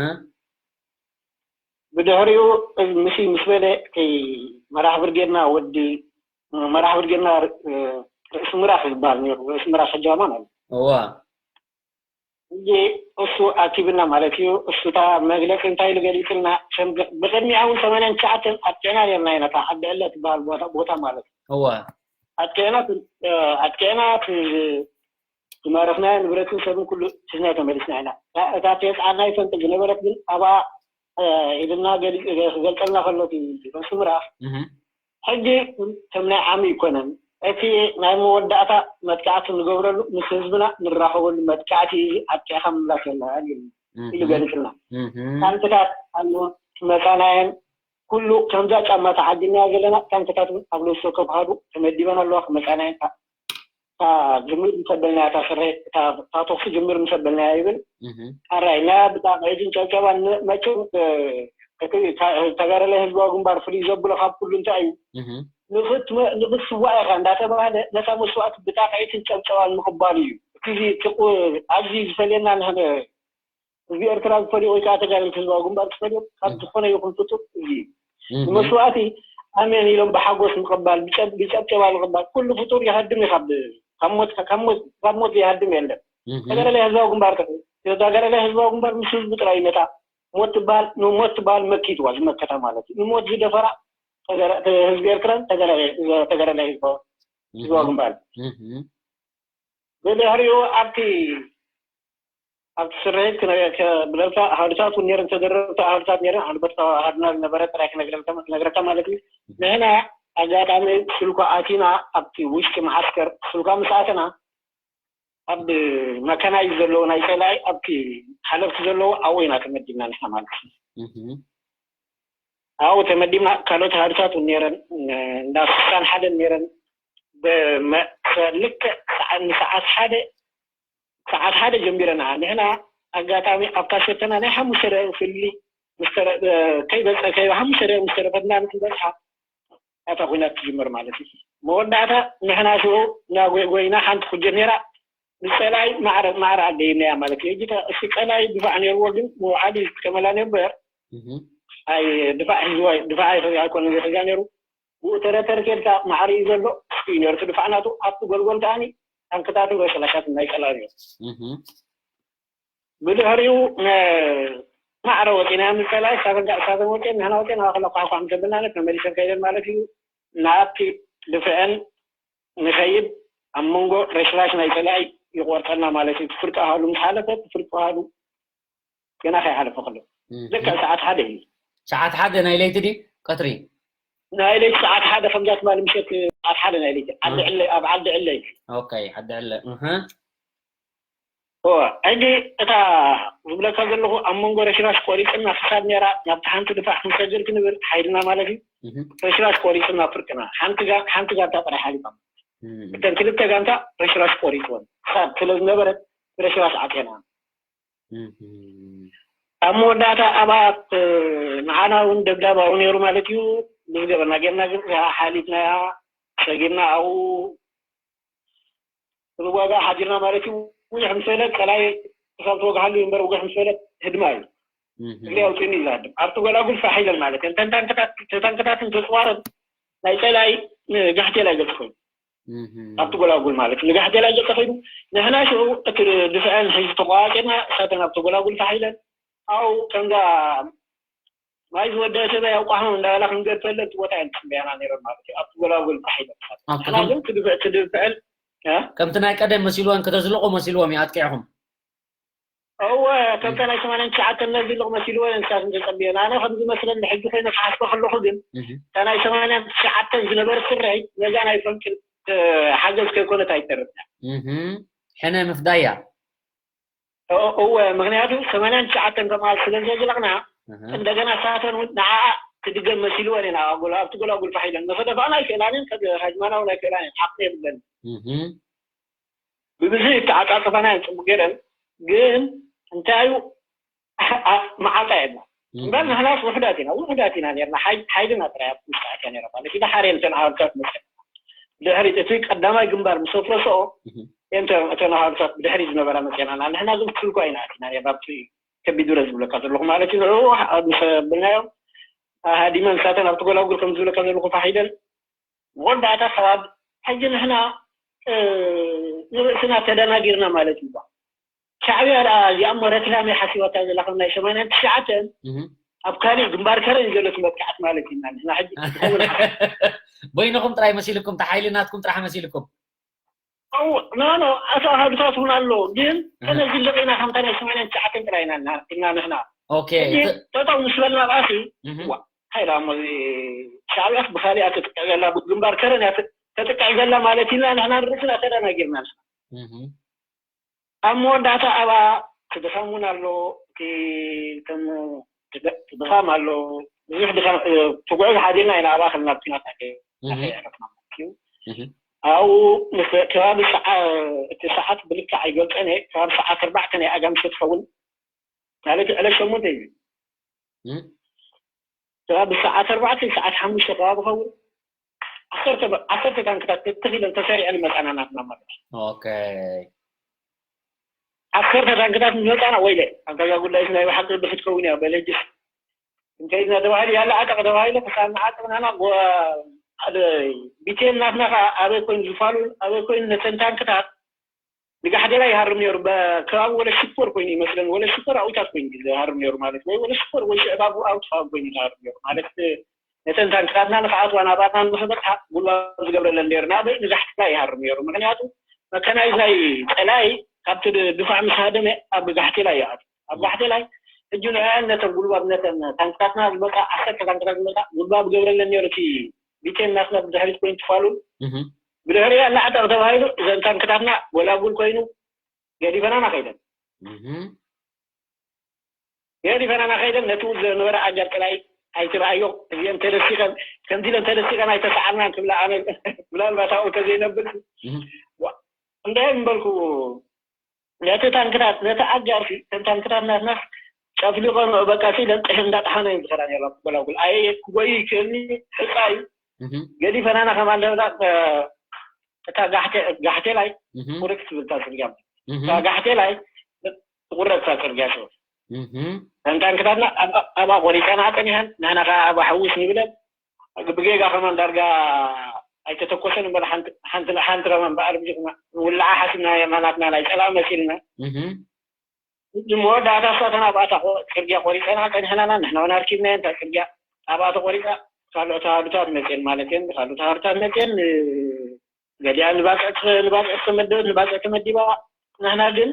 ብድሕሪኡ እዚ ምሲ ምስ በለ፣ እቲ መራሕ ብርጌድና ወዲ፣ መራሕ ብርጌድና ር-፣ ርእሲ ምራኽ ዝበሃል ነይሩ። ርእሲ ምራኽ ሕጂ ኣማን ኣሎ። እዋ። ሕጂ እሱ ኣኪብና ማለት እዩ። እሱ እታ መግለጺ እንታይ ኢሉ ገሊጽልና፣ ከም ገ-፣ ብቕድሚኣ እውን ሰማንያን ትሽዓተን ኣጥቂዕና ነርና ኢና፣ እታ ዓዲ ዕለ ትበሃል ቦታ፣ ቦታ ማለት እዩ። እዋ። ኣጥቂዕና፣ እ፣ ኣጥቂዕና፣ እቲ ዝማረኽናዮ ንብረትን ሰብን ኩሉ ሒዝና ተመሊስና ኢና። እታ፣ እታ ተየጽዓናይ ፈንቅል ዝነበረት ግን ኣብኣ፣ እ፣ ኢልና ገሊ-፣ ክገልጸልና ከሎ እቲ ርእሲ ምራኽ፣ እህ። ሕጂ ከም ናይ ዓሚ ኣይኮነን። እቲ ናይ መወዳእታ መጥቃዕቲ ንገብረሉ፣ ምስ ህዝብና ንራኸበሉ መጥቃዕቲ እዩ፣ እዚ ኣጥቂዕካ ምምላስ የለኻን እዩ እህ። ኢሉ ገሊጽልና። እህ። ታንክታት ኣሎ፣ መጻናየን፣ ኩሉ ከምዛ ጫማ ተዓዲልናያ ዘለና ታንክታት እውን ኣብ ነፍሲ ወከፍ ኣሃዱ ተመዲበን ኣለዋ፣ ክመጻናየን። እታ ጅምር ምስ ኣበልናያ፣ እታ ስረ፣ እታ፣ እታ ተኹሲ ጅምር ምስ ኣበልናያ ይብል። እህ። ኣራይ፣ ናይ ብጣዕሚ ዕድን ጨብጨባን ን-፣ መቸም፣ እ፣ እቲ ተ-፣ ተጋዳላይ ህዝባዊ ግንባር ፍልይ ዘብሎ ካብ ኩሉ እንታይ እዩ? እህ። ንኽትወ- ንኽትስዋእ ኢኻ እንዳተባህለ ነታ መስዋእቲ ብጣቕዒትን ጨብጨባን ምቕባሉ እዩ። እቲ እዚ እቲ ቁ- ኣብዚ ዝፈልየና ንሕነ ህዝቢ ኤርትራ ዝፈልዮ ወይ ከዓ ተጋደልቲ ህዝባዊ ግንባር ዝፈልዮ ካብ ዝኾነ ይኹን ፍጡር እዚ እዩ። ንመስዋእቲ ኣሜን ኢሎም ብሓጎስ ምቕባል፣ ብጨብ- ብጨብጨባ ምቕባል። ኩሉ ፍጡር ይሃድም እዩ ካብ ካብ ሞት ካብ ሞት ካብ ሞት ዘይሃድም የለን። ተጋዳላይ ህዝባዊ ግንባር ተጋዳላይ ህዝባዊ ግንባር ምስ ህዝቡ ጥራይ ይመታ። ሞት ትበሃል ንሞት ትበሃል መኪትዋ ዝመከታ ማለት እዩ። ንሞት ዝደፈራ ተጋዳ- ተ- ህዝቢ ኤርትራን ተጋዳላይ ተጋዳላይ ህዝባዊ ህዝባዊ ግንባር። ብድሕሪኡ ኣብቲ ኣብቲ ስርሒት ክነ- ከ- ብለልካ ኣሃዱታት እውን ነይረን፣ ተደረብቲ ኣሃዱታት ነይረን። ኣንበጥካ ኣሃዱና ዝነበረ ጥራይ ክነግረልካ- ክነግረካ ማለት እዩ። ንሕና ኣጋጣሚ ስልኳ ኣቲና ኣብቲ ውሽጢ መዓስከር ስልኳ ምስ ኣተና ኣብ መካናይዝ ዘለዎ ናይ ፀላኢ ኣብቲ ሓለፍቲ ዘለዎ ኣብኡ ኢና ተመዲብና ንሕና ማለት እዩ። ኣብኡ ተመዲብና ካልኦት ኣሃዱታት እውን ነይረን እንዳ ስሳን ሓደን ነይረን። ብመ- ልክዕ ሰዓ- ንሰዓት ሓደ ሰዓት ሓደ ጀሚረና ንሕና ኣጋጣሚ ኣብ ካሸተና ናይ ሓሙሽተ ደቂቕ ፍሊ ምስ ተረ- ከይበፀ ከይ ሓሙሽተ ደቂቕ ምስ ተረፈትና ንክንበፅሓ እታ ኲናት ትጅምር ማለት እዩ። መወዳእታ ንሕና ሽዑ እናጎይጎይና ሓንቲ ኩጀት ነይራ ንፀላኢ ማዕረ ማዕረ ኣደይናያ ማለት እዩ። እጅ እቲ ቀላይ ድፋዕ ነይርዎ ግን መውዓሊ ዝጥቀመላ ነበር ኣይ ድፋዕ ሒዝዋ ድፋዕ ኣይኮነ ዝሕዛ ነይሩ። ብኡ ተረተር ኬድካ ማዕረ እዩ ዘሎ እዩ ነርቱ ድፋዕ ናቱ ኣብቲ ጎልጎል ከዓኒ ታንክታትን ረሸላሻትን ናይ ቀላይ ነይሩ። ብድሕሪኡ ማዕረ ወፂና ምስ ፀላኢ እሳተን ወፂአን ንሕና ወፂአን ኣባክላ ኳሕኳሕ ምስ ኣበልና ተመሊሰን ከይደን ማለት እዩ። ናብቲ ድፍዐን ንኸይድ ኣብ መንጎ ረሽራሽ ናይ ፀላኢ ይቆርጠና ማለት እዩ። ፍርቂ ኣሃዱ ምስ ሓለፈ ፍርቂ ኣሃዱ ገና ከይሓለፈ ከሎ ልክዕ ሰዓት ሓደ እዩ። ሰዓት ሓደ ናይ ለይቲ ድዩ ቀትሪ? ናይ ለይቲ ሰዓት ሓደ ከምዛ ትማሊ ምሸት ሰዓት ሓደ ናይ ለይቲ ዓዲ ዕለ ኣብ ዓዲ ዕለ እዩ። ኦኬ ዓዲ ዕለ እህ ሕጂ እታ ዝብለካ ዘለኹ ኣብ መንጎ ረሽራሽ ቆሪፅና ክሳብ ሜራ ናብቲ ሓንቲ ድፋዕ ክንሰግር ክንብል ሓይልና ማለት እዩ። ረሽራሽ ቆሪፅና ፍርቅና ሓንቲ ጋንታ ጥራይ ሓሊፋ እተን ክልተ ጋንታ ረሽራሽ ቆሪፅወን ክሳብ ስለ ዝነበረት ረሽራሽ ዓፅየና ኣብ መወዳእታ ኣብኣ ንዓና እውን ደብዳብ ኣብኡ ነይሩ ማለት እዩ። ብዝገበና ጌርና ግን ሓሊፍናያ ሰጊርና ኣብኡ ንዋጋ ሓዲርና ማለት እዩ። ብዙሕ ምስ በለ ቀላይ ክሳብ ተወግሓሉ እዩ እምበር ውግሕ ምስ በለ ህድማ እዩ። እግሪ ኣውፅእኒ እዩ ዝሃድም ኣብቲ ጎላጉል ፋሕ ኢለን ማለት እየን። እተን ታንክታትን ተፅዋርን ናይ ፀላይ ንጋሕቴል ኣይገልፅ ኮይኑ ኣብቲ ጎላጉል ማለት ንጋሕቴል ኣይገልፀ ኮይኑ ንሕና ሽዑ እቲ ድፍዐን ሒዙ ተቋዋፂና እሳተን ኣብቲ ጎላጉል ፋሕ ኢለን ኣብኡ ከምዛ ማይ ዝወደአ ሰበይ ኣብ ቋሕኖ እንዳበላ ክንገድፈለን እቲ ቦታ እየን ዝፅበያና ነይረን ማለት እዩ። ኣብቲ ጎላጉል ፋሕ ኢለን እሳተን ንሕና ግን ትድፍዐን ከምቲ ናይ ቀደም መሲልወን ከተዝልቑ መሲልዎም እዩ ኣጥቂዕኹም እወ ከምታ ናይ ሰማንያን ትሽዓተን ነዚ ልቕ መሲልወን ንሳትን ተጸብየን ኣነ ከም ዝመስለኒ ሕጂ ኮይነ ክሓስቦ ከለኹ ግን እታ ናይ ሰማንያን ትሽዓተን ዝነበረት ስረይ ነዛ ናይ ፈንቅል ሓገዝ ከይኮነት ኣይተርፍን ሕነ ምፍዳያ እወ ምክንያቱ ሰማንያን ትሽዓተን ከማል ስለ ዘዝለቕና እንደገና ሳተን እውን ንዓኣ ትድገም መሲልወን ኢና ኣጎላ ኣብቲ ጎላጉል ፋሒለን ንኸደፋእና ኣይክእላንን ሃጅማና እውን ኣይክእላንን ዓቕሚ የብለን ብብዙ ተዓጻጽፋና እየን ጽቡቅ ገይረን ግን እንታይ እዩ መዓጻ የብላ እምበር ንሕናስ ውሕዳት ኢና ውሕዳት ኢና ነርና ሓይልና ጥራይ ኣብ ውሽጢ ኣትያ ነራ ማለት እዩ ሓሬን እተን ኣሃዱታት መፅአን ድሕሪት እቲ ቀዳማይ ግንባር ምስ ኣፍረስኦ እተን ኣሃዱታት ብድሕሪት ዝነበራ መፅአና ንሕና ግን ክልኳ ኢና ኣቲና ነርና ኣብቲ ከቢድ ብረት ዝብለካ ዘለኹ ማለት እዩ ንዕኡ ምስ ኣበልናዮም ሃዲመን ንሳተን ኣብቲ ጎላጉል ከም ዝብለካ ዘለኹ ፋሕ ኢለን መወዳእታ ከባቢ ሕጂ ንሕና ንርእስና ተደናጊርና ማለት እዩ ሻዕብያ ደኣ እዚኣ እሞ ረክላም እያ ሓሲባታ ዘላ ከም ናይ ሰማንያን ትሽዓተን ኣብ ካሊእ ግንባር ከረን እዩ ዘሎ እቲ መጥቃዕቲ ማለት እዩ ንሕና ሕጂ በይንኹም ጥራይ መሲልኩም እቲ ሓይሊ ናትኩም ጥራሕ መሲልኩም ኖ ኖ ኣቶ ኣሃዱታት እውን ኣሎ ግን ከነዝልቕ ኢና ከምታ ናይ ሰማንያን ትሽዓተን ጥራይ ኢና ኢልና ንሕና ኦኬ ጠጠው ምስ በልና ኣብኣሲ ሓይላ እሞ ሻዕብያስ ብካሊኣ ትጥቅዕ ዘላ ግንባር ከረን እያ ተጥቅዕ ዘላ ማለት ኢልና ንሕና ንርእስና ተደናጊርና ንሕና ኣብ መወዳእታ ኣብኣ እቲ ድኻም እውን ኣሎ እቲ ከም ድኻም ኣሎ ብዙሕ ድኻም ትጉዕዝ ሓዲርና ኢና ኣብኣ ከለና ብኩናት ኣዕረፍና ማለት እዩ ኣብኡ ምስ ከባቢ ሰዓ እቲ ሰዓት ብልክዕ ኣይገልፀን እየ ከባቢ ሰዓት ኣርባዕተ ናይ ኣጋ ምሸት ትኸውን ማለት ዕለት ሸሞንተ እዩ ከባቢ ሰዓት ኣርባዕተ ሰዓት ሓሙሽተ ከባቢ ኸውን ዓሰርተ ዓሰርተ ታንክታት ተተኺለን ተሰሪዐን መጻና ናትና ማለት እዩ። Okay. ዓሰርተ ታንክታት መጻና ወይለ ኣንታ እዛ ጉዳይ ናይ ብሓቂ ብክትከውን እያ በለጅስ እንከይድና ተባሂሉ ያለ ዓጠቕ ተባሂሉ ክሳብ ንዓጥቕ ናና ሓደ ቢቴን ናትና ከዓ ኣበይ ኮይኑ ዝፋሉ ኣበይ ኮይኑ ነተን ታንክታት ንጋሕዴላ ይሃርም ነይሩ። ከባቢ ወለ ሽኮር ኮይኑ ይመስለን ወለ ሽኮር ኣውታት ኮይኑ ይሃርም ነይሩ ማለት ወይ ወለ ሽኮር ወይ ሽዕባቡ ኣውት ኮይኑ ይሃርም ነይሩ ማለት ነተን ታንክታትና ንክኣትዋ ናባትና ንክበፅሓ ጉልባብ ዝገብረለን ነይሩ ናበይ ንጋሕቴላ ይሃርም ነይሩ። ምክንያቱ መካናይዝ ናይ ፀላይ ካብቲ ድፋዕ ምስ ሃደመ ኣብ ጋሕቴላ ይኣቱ ኣብ ጋሕቴላይ ሕጂ ንዕን ነተን ጉልባብ ነተን ታንክታትና ዝመፃ ዓሰርተ ታንክታት ዝመፃ ጉልባብ ገብረለን ነይሩ እቲ ቢቴን ናትና ብድሕሪት ኮይኑ ትፋሉ ብድሕሪኡ ኣላዕጠቕ ተባሂሉ እዘን ታንክታትና ጎላጉል ኮይኑ ገዲፈናና ከይደን ገዲፈናና ከይደን ነቲ ዝነበረ ኣጋር ጥራይ ኣይትረኣዮ እዚአን ተደሲቀን ከምዚ ኢለን ተደሲቀን ኣይተሰዓርናን ክብላ ኣነ ምናልባት ኣብኡ ተዘይነብል እንታይ ምበልኩ ነቲ ታንክታት ነቲ ኣጋር ከም ታንክታት ናትናስ ጨፍሊቆን በቃ ሲ ለንጥሕ እንዳጥሓነ እዩ ዝኸዳ ነራ ጎላጉል ኣየ ክጎይ ይክእልኒ ሕፃ እዩ ገዲፈናና ከማንደርና እታ ጋሕቴ ጋሕቴ ላይ ቁርጥ ትብል እታ ጽርግያ እታ ጋሕቴ ላይ ትቁረጥ እታ ጽርግያ ሸው እተን ታንክታትና ኣብኣ ቆሪፀና ፀኒሐን ንሕና ከዓ ኣብኣ ሕውስ ንብለን ብጌጋ ከማን ዳርጋ ኣይተተኮሰን እምበር ሓንቲ ከማን ብኣርቢትና ውላዓ ሓሲብና የማናትና ናይ ፀላእ መሲልና ሕጂ መወዳእታ ሳተን ኣብኣታ ጽርግያ ቆሪፀና ፀኒሐናና ንሕና እውን ኣርኪብናየን እታ ፅርግያ ኣብኣ ተቆሪፃ ካልኦት ተሃዱታት መፅየን ማለት እየን ካልኦት ተሃዱታት መፅየን ገሊኣን ንባፅዕ ንባፅዕ ዝተመደበት ንባፅዕ ተመዲባ ንሕና ግን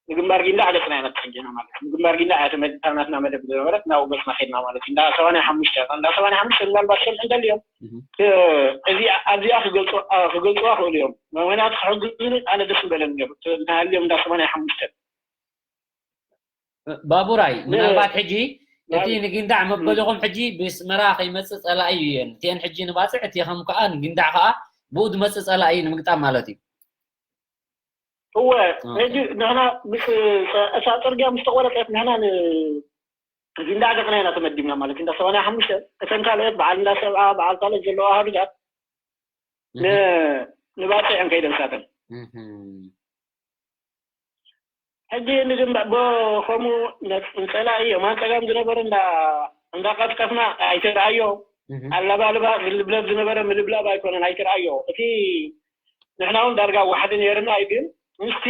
ንግንባር ጊንዳዕ ገፅና ኢና ተፀጊዕና ማለት እዩ። ንግንባር ጊንዳዕ እያ ተመዲባ ናትና መደብ ዝነበረት ናብ ገፅና ከድና ማለት እዩ። እንዳ ሰማንያ ሓሙሽተ እንዳ ሰማንያ ሓሙሽተ ምናልባት ሰምዑ እንተልዮም እዚኣ ኣብዚኣ ክገልፁዋ ክእሉ እዮም። ምክንያቱ ክሕግዙኒ ኣነ ደስ ምበለኒ ነይሩ እንተሃልዮም እንዳ ሰማንያ ሓሙሽተ ባቡራይ ምናልባት ሕጂ እቲ ንጊንዳዕ መበሊኹም ሕጂ ብስመራ ከይመፅእ ፀላኢ እዩ እየን እቲአን ሕጂ ንባፅዕ እቲ ከም ከዓ ንጊንዳዕ ከዓ ብኡ ዝመፅእ ፀላኢ እዩ ንምግጣም ማለት እዩ እወ ሕጂ ንሕና ምስ እታ ፅርግያ ምስ ተቆረፀት ንሕና ንጊንዳዕ ገፅና ኢና ተመዲብና ማለት እንዳ ሰማንያ ሓሙሽተ እተን ካልኦት በዓል እንዳ ሰብዓ በዓል ካልኦት ዘለዋ ኣሃዱታት ንባፅዕ እዮም ከይደን ሳተን ሕጂ ንግንባር ከምኡ ንፀላኢ የማን ፀጋም ዝነበረ እንዳቀፍቀፍና ኣይተረኣዮ ኣለባልባ ዝልብለብ ዝነበረ ምልብላብ ኣይኮነን ኣይተረኣዮ እቲ ንሕና እውን ዳርጋ ዋሕዲ ነይርና እዩ ግን ምስቲ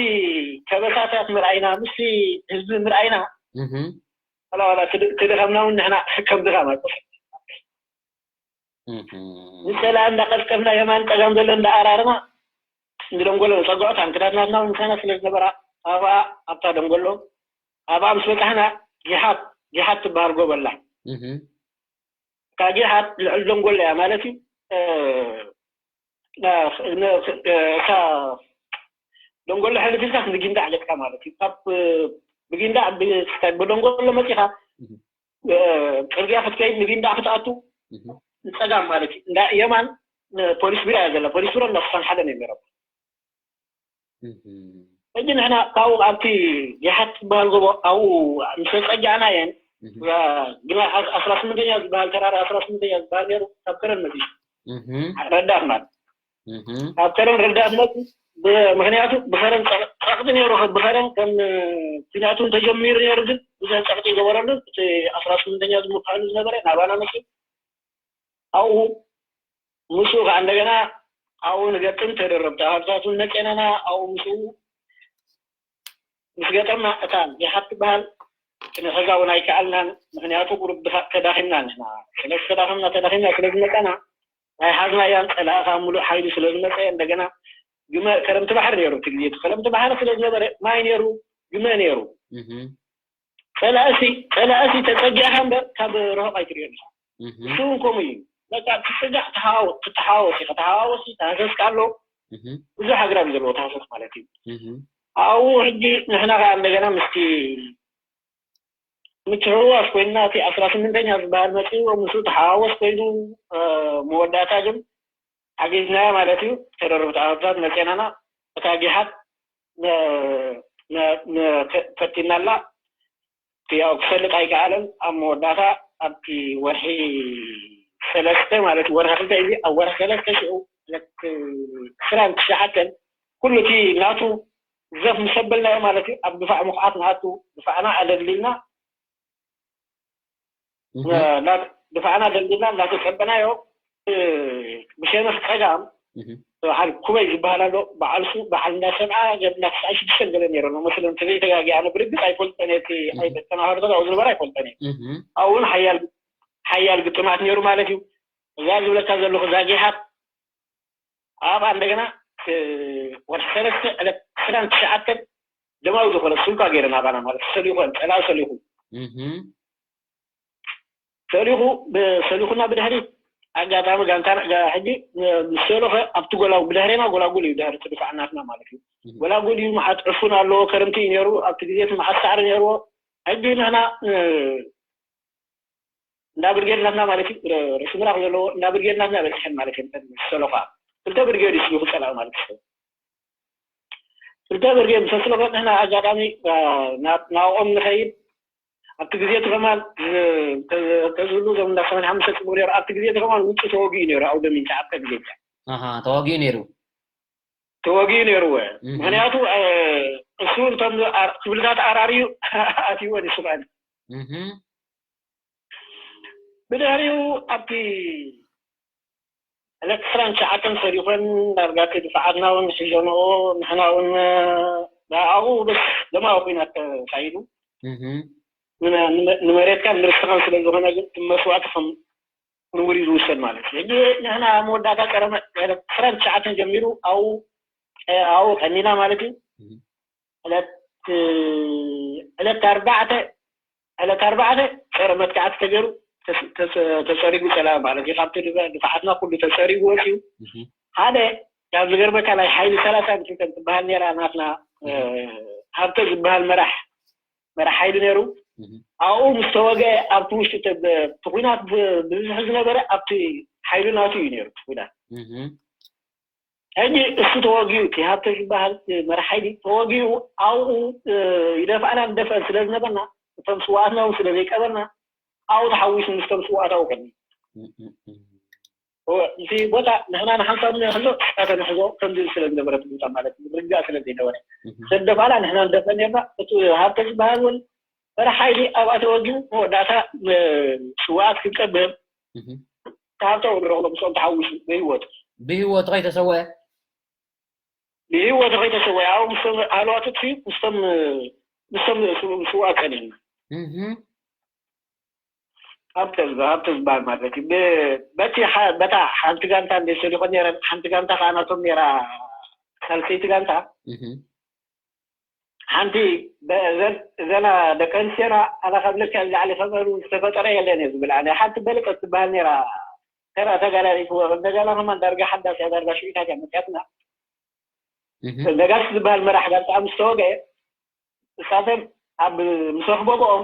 ከበሳታት ምርኣይና ምስቲ ህዝቢ ምርኣይና ዋላ ትድኸምና እውን ንሕና ከም ድኻም ኣይኮነን ንፀላ እንዳቀጥቀፍና የማን ፀጋም ዘሎ እንዳኣራርና ንደንጎሎ ፀግዖ ታንክታት ናትና ምሳና ስለ ዝነበራ ኣብኣ ኣብታ ደንጎሎ ኣብኣ ምስ በፃሕና ጊሓት ጊሓት ትበሃል ጎበላ እታ ጊሓት ልዕሊ ደንጎሎ እያ ማለት እዩ እታ ደንጎሎ ሕልፍ ኢልካ ንጊንዳዕ ገፅካ ማለት እዩ ካብ ብጊንዳዕ ብደንጎሎ መፂኻ ፅርግያ ክትከይድ ንጊንዳዕ ክትኣቱ ንፀጋም ማለት እዩ እንዳ የማን ፖሊስ ቢራ እያ ዘላ ፖሊስ ቢሮ እንዳ ስሳን ሓደን እዮም ነይሮም ሕጂ ንሕና ካብኡ ኣብቲ ጊሓት ትበሃል ጎቦ ኣብኡ ምስ ተፀጋዕና እየን ግና ኣስራ ስምንተኛ ዝበሃል ተራራ ኣስራ ስምንተኛ ዝበሃል ነይሩ ካብ ከረን መፂ ረዳት ማለት ካብ ከረን ረዳት መፂ ምክንያቱ ብኸረን ፀቕጢ ነይሩ ብኸረን ከም ኩናቱ ተጀሚሩ ነይሩ ግን ብዙሕ ፀቕጢ ይገበረሉ እቲ ኣስራ ስምንተኛ ዝምክሐሉ ዝነበረ ናባና መፂ ኣብኡ ምስኡ ከዓ እንደገና ኣብኡ ንገጥም ተደረብቲ ኣሃዱታት እውን መፂናና ኣብኡ ምስኡ ምስ ገጠምና እታ ጊሓት ትበሃል ክንሕዛ እውን ኣይከኣልናን ምክንያቱ ቁሩብ ተዳኺምና ንሕና ስለዚ ተዳኺምና ተዳኺምና ስለ ዝመፀና ናይ ሓዝናያን ፀላእኻ ሙሉእ ሓይሉ ስለ ዝመፀ እንደገና ግመ ከረምቲ ባሕሪ ነይሩ እቲ ግዜ ከረምቲ ባሕሪ ስለ ዝነበረ ማይ ነይሩ ግመ ነይሩ ፀላእሲ ፀላእሲ ተፀጊዕካ እምበር ካብ ርሑቕ ኣይትሪኦ ኢኻ እሱ እውን ከምኡ እዩ በቃ ትፅጋዕ ትሓዋወስ ኢኻ ተሓዋወስ ተሃሰስካ ኣሎ ብዙሕ ኣግራብ ዘለዎ ተሃሰስ ማለት እዩ ኣብኡ ሕጂ ንሕና ከዓ እንደገና ምስቲ ምትሕውዋስ ኮይንና እቲ ኣስራ ስምንተኛ ዝበሃል መፅእዎ ምስኡ ተሓዋወስ ኮይኑ መወዳእታ ግን ሓጊዝናዮ ማለት እዩ ተደርብ ተኣታት መፅናና እታ ጊሓት ፈቲናላ ያው ክፈልጥ ኣይከኣለን ኣብ መወዳእታ ኣብቲ ወርሒ ሰለስተ ማለት እዩ፣ ወርሒ ክልተ እዚ ኣብ ወርሒ ሰለስተ ሽዑ ዕለት ዕስራን ትሽዓተን ኩሉ እቲ ናቱ ዘፍ ምስ ኣበልናዮ ማለት እዩ፣ ኣብ ድፋዕ ምኹዓት ንኣቱ፣ ድፋዕና ኣደልዲልና፣ እህ፣ ና-፣ ድፋዕና ደልዲልና እናተጸበናዮ፣ እ፣ ብሸነኽ ጸጋም እህ፣ በዓል ኩበይ ዝበሃል ኣሎ፣ በዓል ሱ-፣ በዓል እንዳ ሰብዓ ገብ እንዳ ትስዓን ሽዱሽተን ገለ ነይሩ ነው መስለን፣ እንተዘይተጋጊ ኣነ ብርግጽ ኣይፈልጦን እየ፣ እቲ እህ፣ ኣይ-፣ ተናሃሮ ተጋው ዝነበረ ኣይፈልጦን እየ። እህ፣ ኣብኡ እውን ሓያል፣ ሓያል ግጥማት ነይሩ ማለት እዩ። እዛ ዝብለካ ዘለኹ እዛ ጊሓት ኣብኣ እንደገና፣ እ፣ ወርሒ ሰለስተ ዕለት ዕስራን ትሽዓተን ደማዊ ዝኾነ ሱልኳ ገይረን ኣባና ማለት ሰሊኹ፣ ጸላኢ ሰሊኹ። እህ፣ ሰሊኹ፣ ብ-፣ ሰሊኹና ብድሕሪት ኣጋጣሚ ጋንታና ጋ-፣ ሕጂ፣ እ፣ ምስ ሰለኸ ኣብቲ ጎላጉ-፣ ብድሕሬና ጎላጉል እዩ ድሕሪ እቲ ድፋዕ ናትና ማለት እዩ። እህ፣ ጎላጉል እዩ፣ መዓት ዕፉን ኣለዎ፣ ከረምቲ እዩ ነይሩ፣ ኣብቲ ግዜ እቲ መዓት ሳዕሪ ነይርዎ። ሕጂ ንሕና፣ እ፣ እንዳ ብርጌድ ናትና ማለት እዩ፣ ር-፣ ርእሲ ምራኽ ዘለዎ እንዳ ብርጌድ ናትና በጺሐን ማለት እየን። ሰለፋ ክልተ ብርጌድ እዩ ስሉኹ ጸላኢ ማለት እዩ። ክልተ ብርጌድ ምስ ኣስለፈ ንሕና ኣጋጣሚ፣ አ፣ ናብ፣ ናብኦም ንኸይድ። ኣብቲ ግዜ እቲ ከማን፣ እ፣ ተ-፣ ተዝህሉ እዞም እንዳ ሰማንያ ሓሙሽተ ጽቡቕ ነይሩ። ኣብቲ ግዜ እቲ ከማን ውጭ ተወጊኡ ነይሩ። ኣውደ ሚንጫ ኣብቲ ግዜ እያ። ኣሃ፣ ተዋጊኡ ነይሩ። ተወጊኡ ነይሩ። እህ። ምኽንያቱ፣ እ፣ እሱ እቶም ኣ-፣ ክፍልታት ኣራርዩ ኣትይዎ ንሱ ማለት። እህ። ብድሕሪኡ ኣብቲ ዕለት ዕስራን ትሽዓተን ሰሪኾን ዳርጋ እቲ ድፋዓትና እውን ሒዞንኦ፣ ንሕና እውን፣ እ፣ ኣብኡ በስ ደማዊ ኲናት ተኻይዱ። እህ። ን-፣ ን-፣ ንመሬትካን ንርስትኻን ስለ ዝኾነ ግን እቲ መስዋእቲ ከም ንቡር እዩ ዝውሰድ ማለት እዩ። ሕጂ ንሕና መወዳእታ ቀረመ ዕለት ዕስራን ትሽዓተን ጀሚሩ ኣብኡ፣ እ፣ ኣብኡ ቀኒና ማለት እዩ። እህ። ዕለት፣ ዕለት ኣርባዕተ፣ ዕለት ኣርባዕተ ጸረ መጥቃዕቲ ተገይሩ ተስ-፣ ተስ-፣ ተጸሪጉ ጸላኢ ማለት እዩ። ካብቲ ድፋ-፣ ድፋዓትና ኩሉ ተጸሪጉ ወጺኡ። እህ። ሓደ ካብ ዝገርመካ ናይ ሓይሊ ሰላሳ ሚእቲ ትበሃል ነይራ ናትና፣ እ፣ እህ። ሃብተ ዝበሃል መራሕ፣ መራሕ ሓይሊ ነይሩ። እህ። ኣብኡ ምስ ተወግአ ኣብቲ ውሽጢ ተ-፣ ብ-፣ እቲ ኲናት ብ-፣ ብብዝሒ ዝነበረ ኣብቲ ሓይሊ ናቱ እዩ ነይሩ እቲ ኲናት። እህ። ሕጂ እሱ ተወጊኡ፣ እቲ ሃብተ ዝበሃል፣ እ፣ መራሕ ሓይሊ ተወጊኡ፣ ኣብኡ፣ እ፣ ይደፍኣና ንደፍአን ስለ ዝነበርና፣ እቶም ስውኣትና እውን ስለ ዘይቀበርና፣ ኣብኡ ተሓዊሱ ምስቶም ስውኣት ኣብኡ ቀኒዩ። እም፣ እም፣ እም። እወ፣ እቲ ቦታ ንሕና ንሓንሳብ ንሕዞ፣ ንስኻ ተንሕዞ፣ ከም ዝብል ስለ ዝነበረ እቲ ቦታ ማለት እዩ፣ ርግጋእ ስለ ዘይነበረ። እህ። ሰብ ደፍኣና፣ ንሕና ንደፍአ ነርና፣ እቲ ሃብተ ዝበሃል እውን መራሕ ሓይሊ ኣብኣ ተወጊኡ፣ መወዳእታ፣ እ፣ ስውኣት ክንቀብር፣ እህ። ተሃብተው ንረኽቦ ምስኦም ተሓዊሱ ብህይወቱ። ብህይወቱ ከይተሰወአ? ብህይወቱ ከይተሰወአ፣ ኣብኡ ምስቶም ሃለዋቱ እቲ ምስቶም፣ ምስቶም ስው-፣ ስውኣት ጸኒሕና። እህ። ሃብተ ዝባ-፣ ሃብተ ዝበሃል ማለት እዩ። ብ-፣ በቲ ሓ-፣ በታ ሓንቲ ጋንታ እንደ ሰሊኾ ነይረን፣ ሓንቲ ጋንታ ከኣ ናቶም ነይራ፣ ሳልሰይቲ ጋንታ። እህ። ሓንቲ በ-፣ እዘን፣ እዘን ደቂ ኣንስትዮና ኣነ ካብ ልክዕ ዝላዕሊ ከምአን እውን ዝተፈጠረ የለን እየ ዝብል። ኣነ ሓንቲ በለጸት ትበሃል ነይራ፣ ተራ ተጋዳሊት ወ-፣ እንደገና ከማን ዳርጋ ሓዳስ እያ፣ ዳርጋ ሽዑታት እያ መፅያትና። እህ። ነጋሽ ዝበሃል መራሕ ጋር ከዓ ምስ ተወገአ፣ እሳተን ኣብ፣ ምስ ረኽቦ ብኦም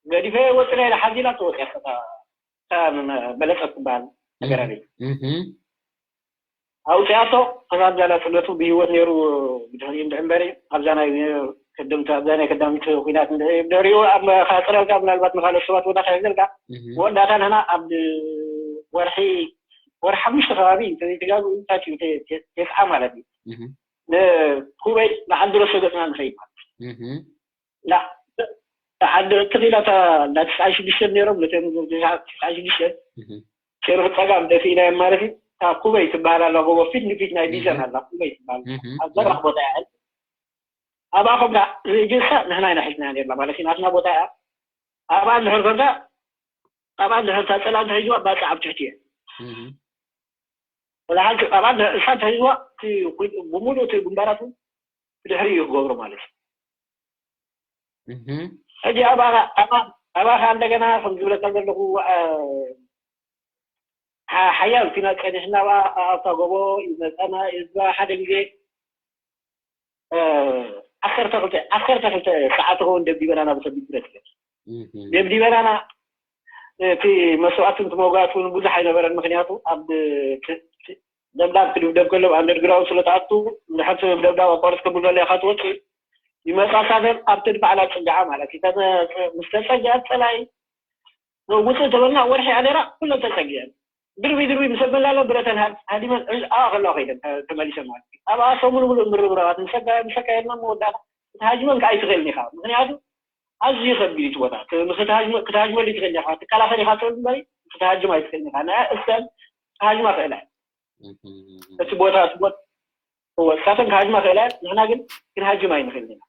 ገዲፈ ወፅና ኢለ ሓዚላ ተወፅያ እታ፣ እታ በለጸት ትበሃል እህ። ተጋዳሊት። እህ። ኣውፅኣቶ። ክሳብ ዛላ ስደቱ ብህይወት ነይሩ። ብድሕሪኡ እንድሕር እምበሪ ኣብዛ ናይ ቀደምቲ፣ ኣብዛ ናይ ቀዳሚት ኲናት እንድሕር፣ ድሕሪኡ ኣብ መኻፅረልካ ምናልባት ንኻልኦት ሰባት ወዳ ከሕዘልካ እህ። መወዳእታ ንሕና ኣብ ወርሒ፣ ወርሒ ሓሙሽተ ከባቢ እንተዘይተጋግኡ እንታይ እዩ፣ ተ-፣ ተ-፣ ተስዓ ማለት እዩ። እህ። ንኩበይ ንዓዲ ረሶ ገፅና ንኸይድ ማለት እዩ። እህ። ላ፣ ዓዲ ትኺላ እታ እንዳ ትስዓን ሽዱሽተን ነይሮም፣ ነቶም ትስዓን ሽዱሽተን እህ። ሸነኽ ጸጋም ደፊእናዮም ማለት እዩ። እታ ኩበይ ትበሃል ኣላ፣ ጎቦ ፊት ንፊት ናይ እህ። ቢዘን ኣላ፣ ኩበይ ትበሃል። እህ። ኣብ በራኽ እህ። ቦታ እያ። ኣብኣ ኸምና፣ ጅንሳ ንሕና ኢና ሒዝና ነርና ማለት እዩ፣ ናትና ቦታ እያ። ኣብኣ እንድሕር ኮንካ፣ ኣብኣ እንድሕር እታ ጸላም ተሒዝዋ፣ ባጽዕ ኣብ ትሕቲ እያ። እህ። ወላ ሓንቲ ኣብኣ እንድሕር እሳ ተሒዝዋ፣ እቲ ኩ-፣ ብምሉእ እቲ ግንባራት እውን ብድሕሪ እዩ ክገብሮ ማለት እዩ። እህ። ሕጂ ኣባኻ፣ ኣባ-፣ ኣባኻ እንደገና ከም ዝብለካ ዘለኹ፣ እ፣ ሓ-፣ ሓያል ኲናት ጸኒሕና፣ ኣብኣ፣ ኣብታ ጎቦ ይመጻና፣ እዛ ሓደ ግዜ፣ እ፣ ዓሰርተ ክልተ፣ ዓሰርተ ክልተ ሰዓት ትኸውን ደብዲበና ናብ ሰቢት ብረት። እህ። ደብዲበናና፣ እቲ መስዋእትን እቲ መውጋእቲ እውን ብዙሕ ኣይነበረን። ምኽንያቱ ኣብ ት-፣ ት-፣ ደብዳብ ክድብደብ ከሎ፣ ኣብ ኣንደርግራውንድ ስለ ትኣቱ፣ እንድሕር እቲ ደብዳብ ኣቋሪጽ ከብሎ ኢኻ ትወጽእ፣ ይመጻ ሳተን ኣብቲ ድፋዕ ላጽግዓ ማለት እዩ። ተመ-፣ ምስ ተጸግዐት ጸላኢ፣ ውጽእ ተበልና፣ ወርሒ ኣደራ፣ ኩለን ተጸጊዐን። ድርቢ ድርቢ ምስ ኣበላለ ብረተን ሃድ- ሃዲመን ዕዝ- ኣብኣ ከለዋ ከይደን ተ- ተመሊሰን ማለት እዩ። ኣብኣ ሰሙን ሙሉእ ምርብራባት ምስ ኣካ- ምስ ኣካየድና መወዳእታ ክትሃጅመን ከኣ ኣይትኽእልን ኢኻ። ምኽንያቱ ኣዝዩ ከቢድ እዩ እቲ ቦታ። ክ- ክትሃጅመ- ክትሃጅመሉ ትኽእል ኢኻ። ትከላኸል ኢኻ ትብል እምበሪ ክትሃጅም ኣይትኽእልን ኢኻ። ንኣ እሰን ክሃጅማ ክእላ እየ። እቲ ቦታ እቲ ቦታ እወ፣ እሳተን ክሃጅማ ክእላ እየን። ንሕና ግን ክንሃጅም ኣይንኽእልን ኢና።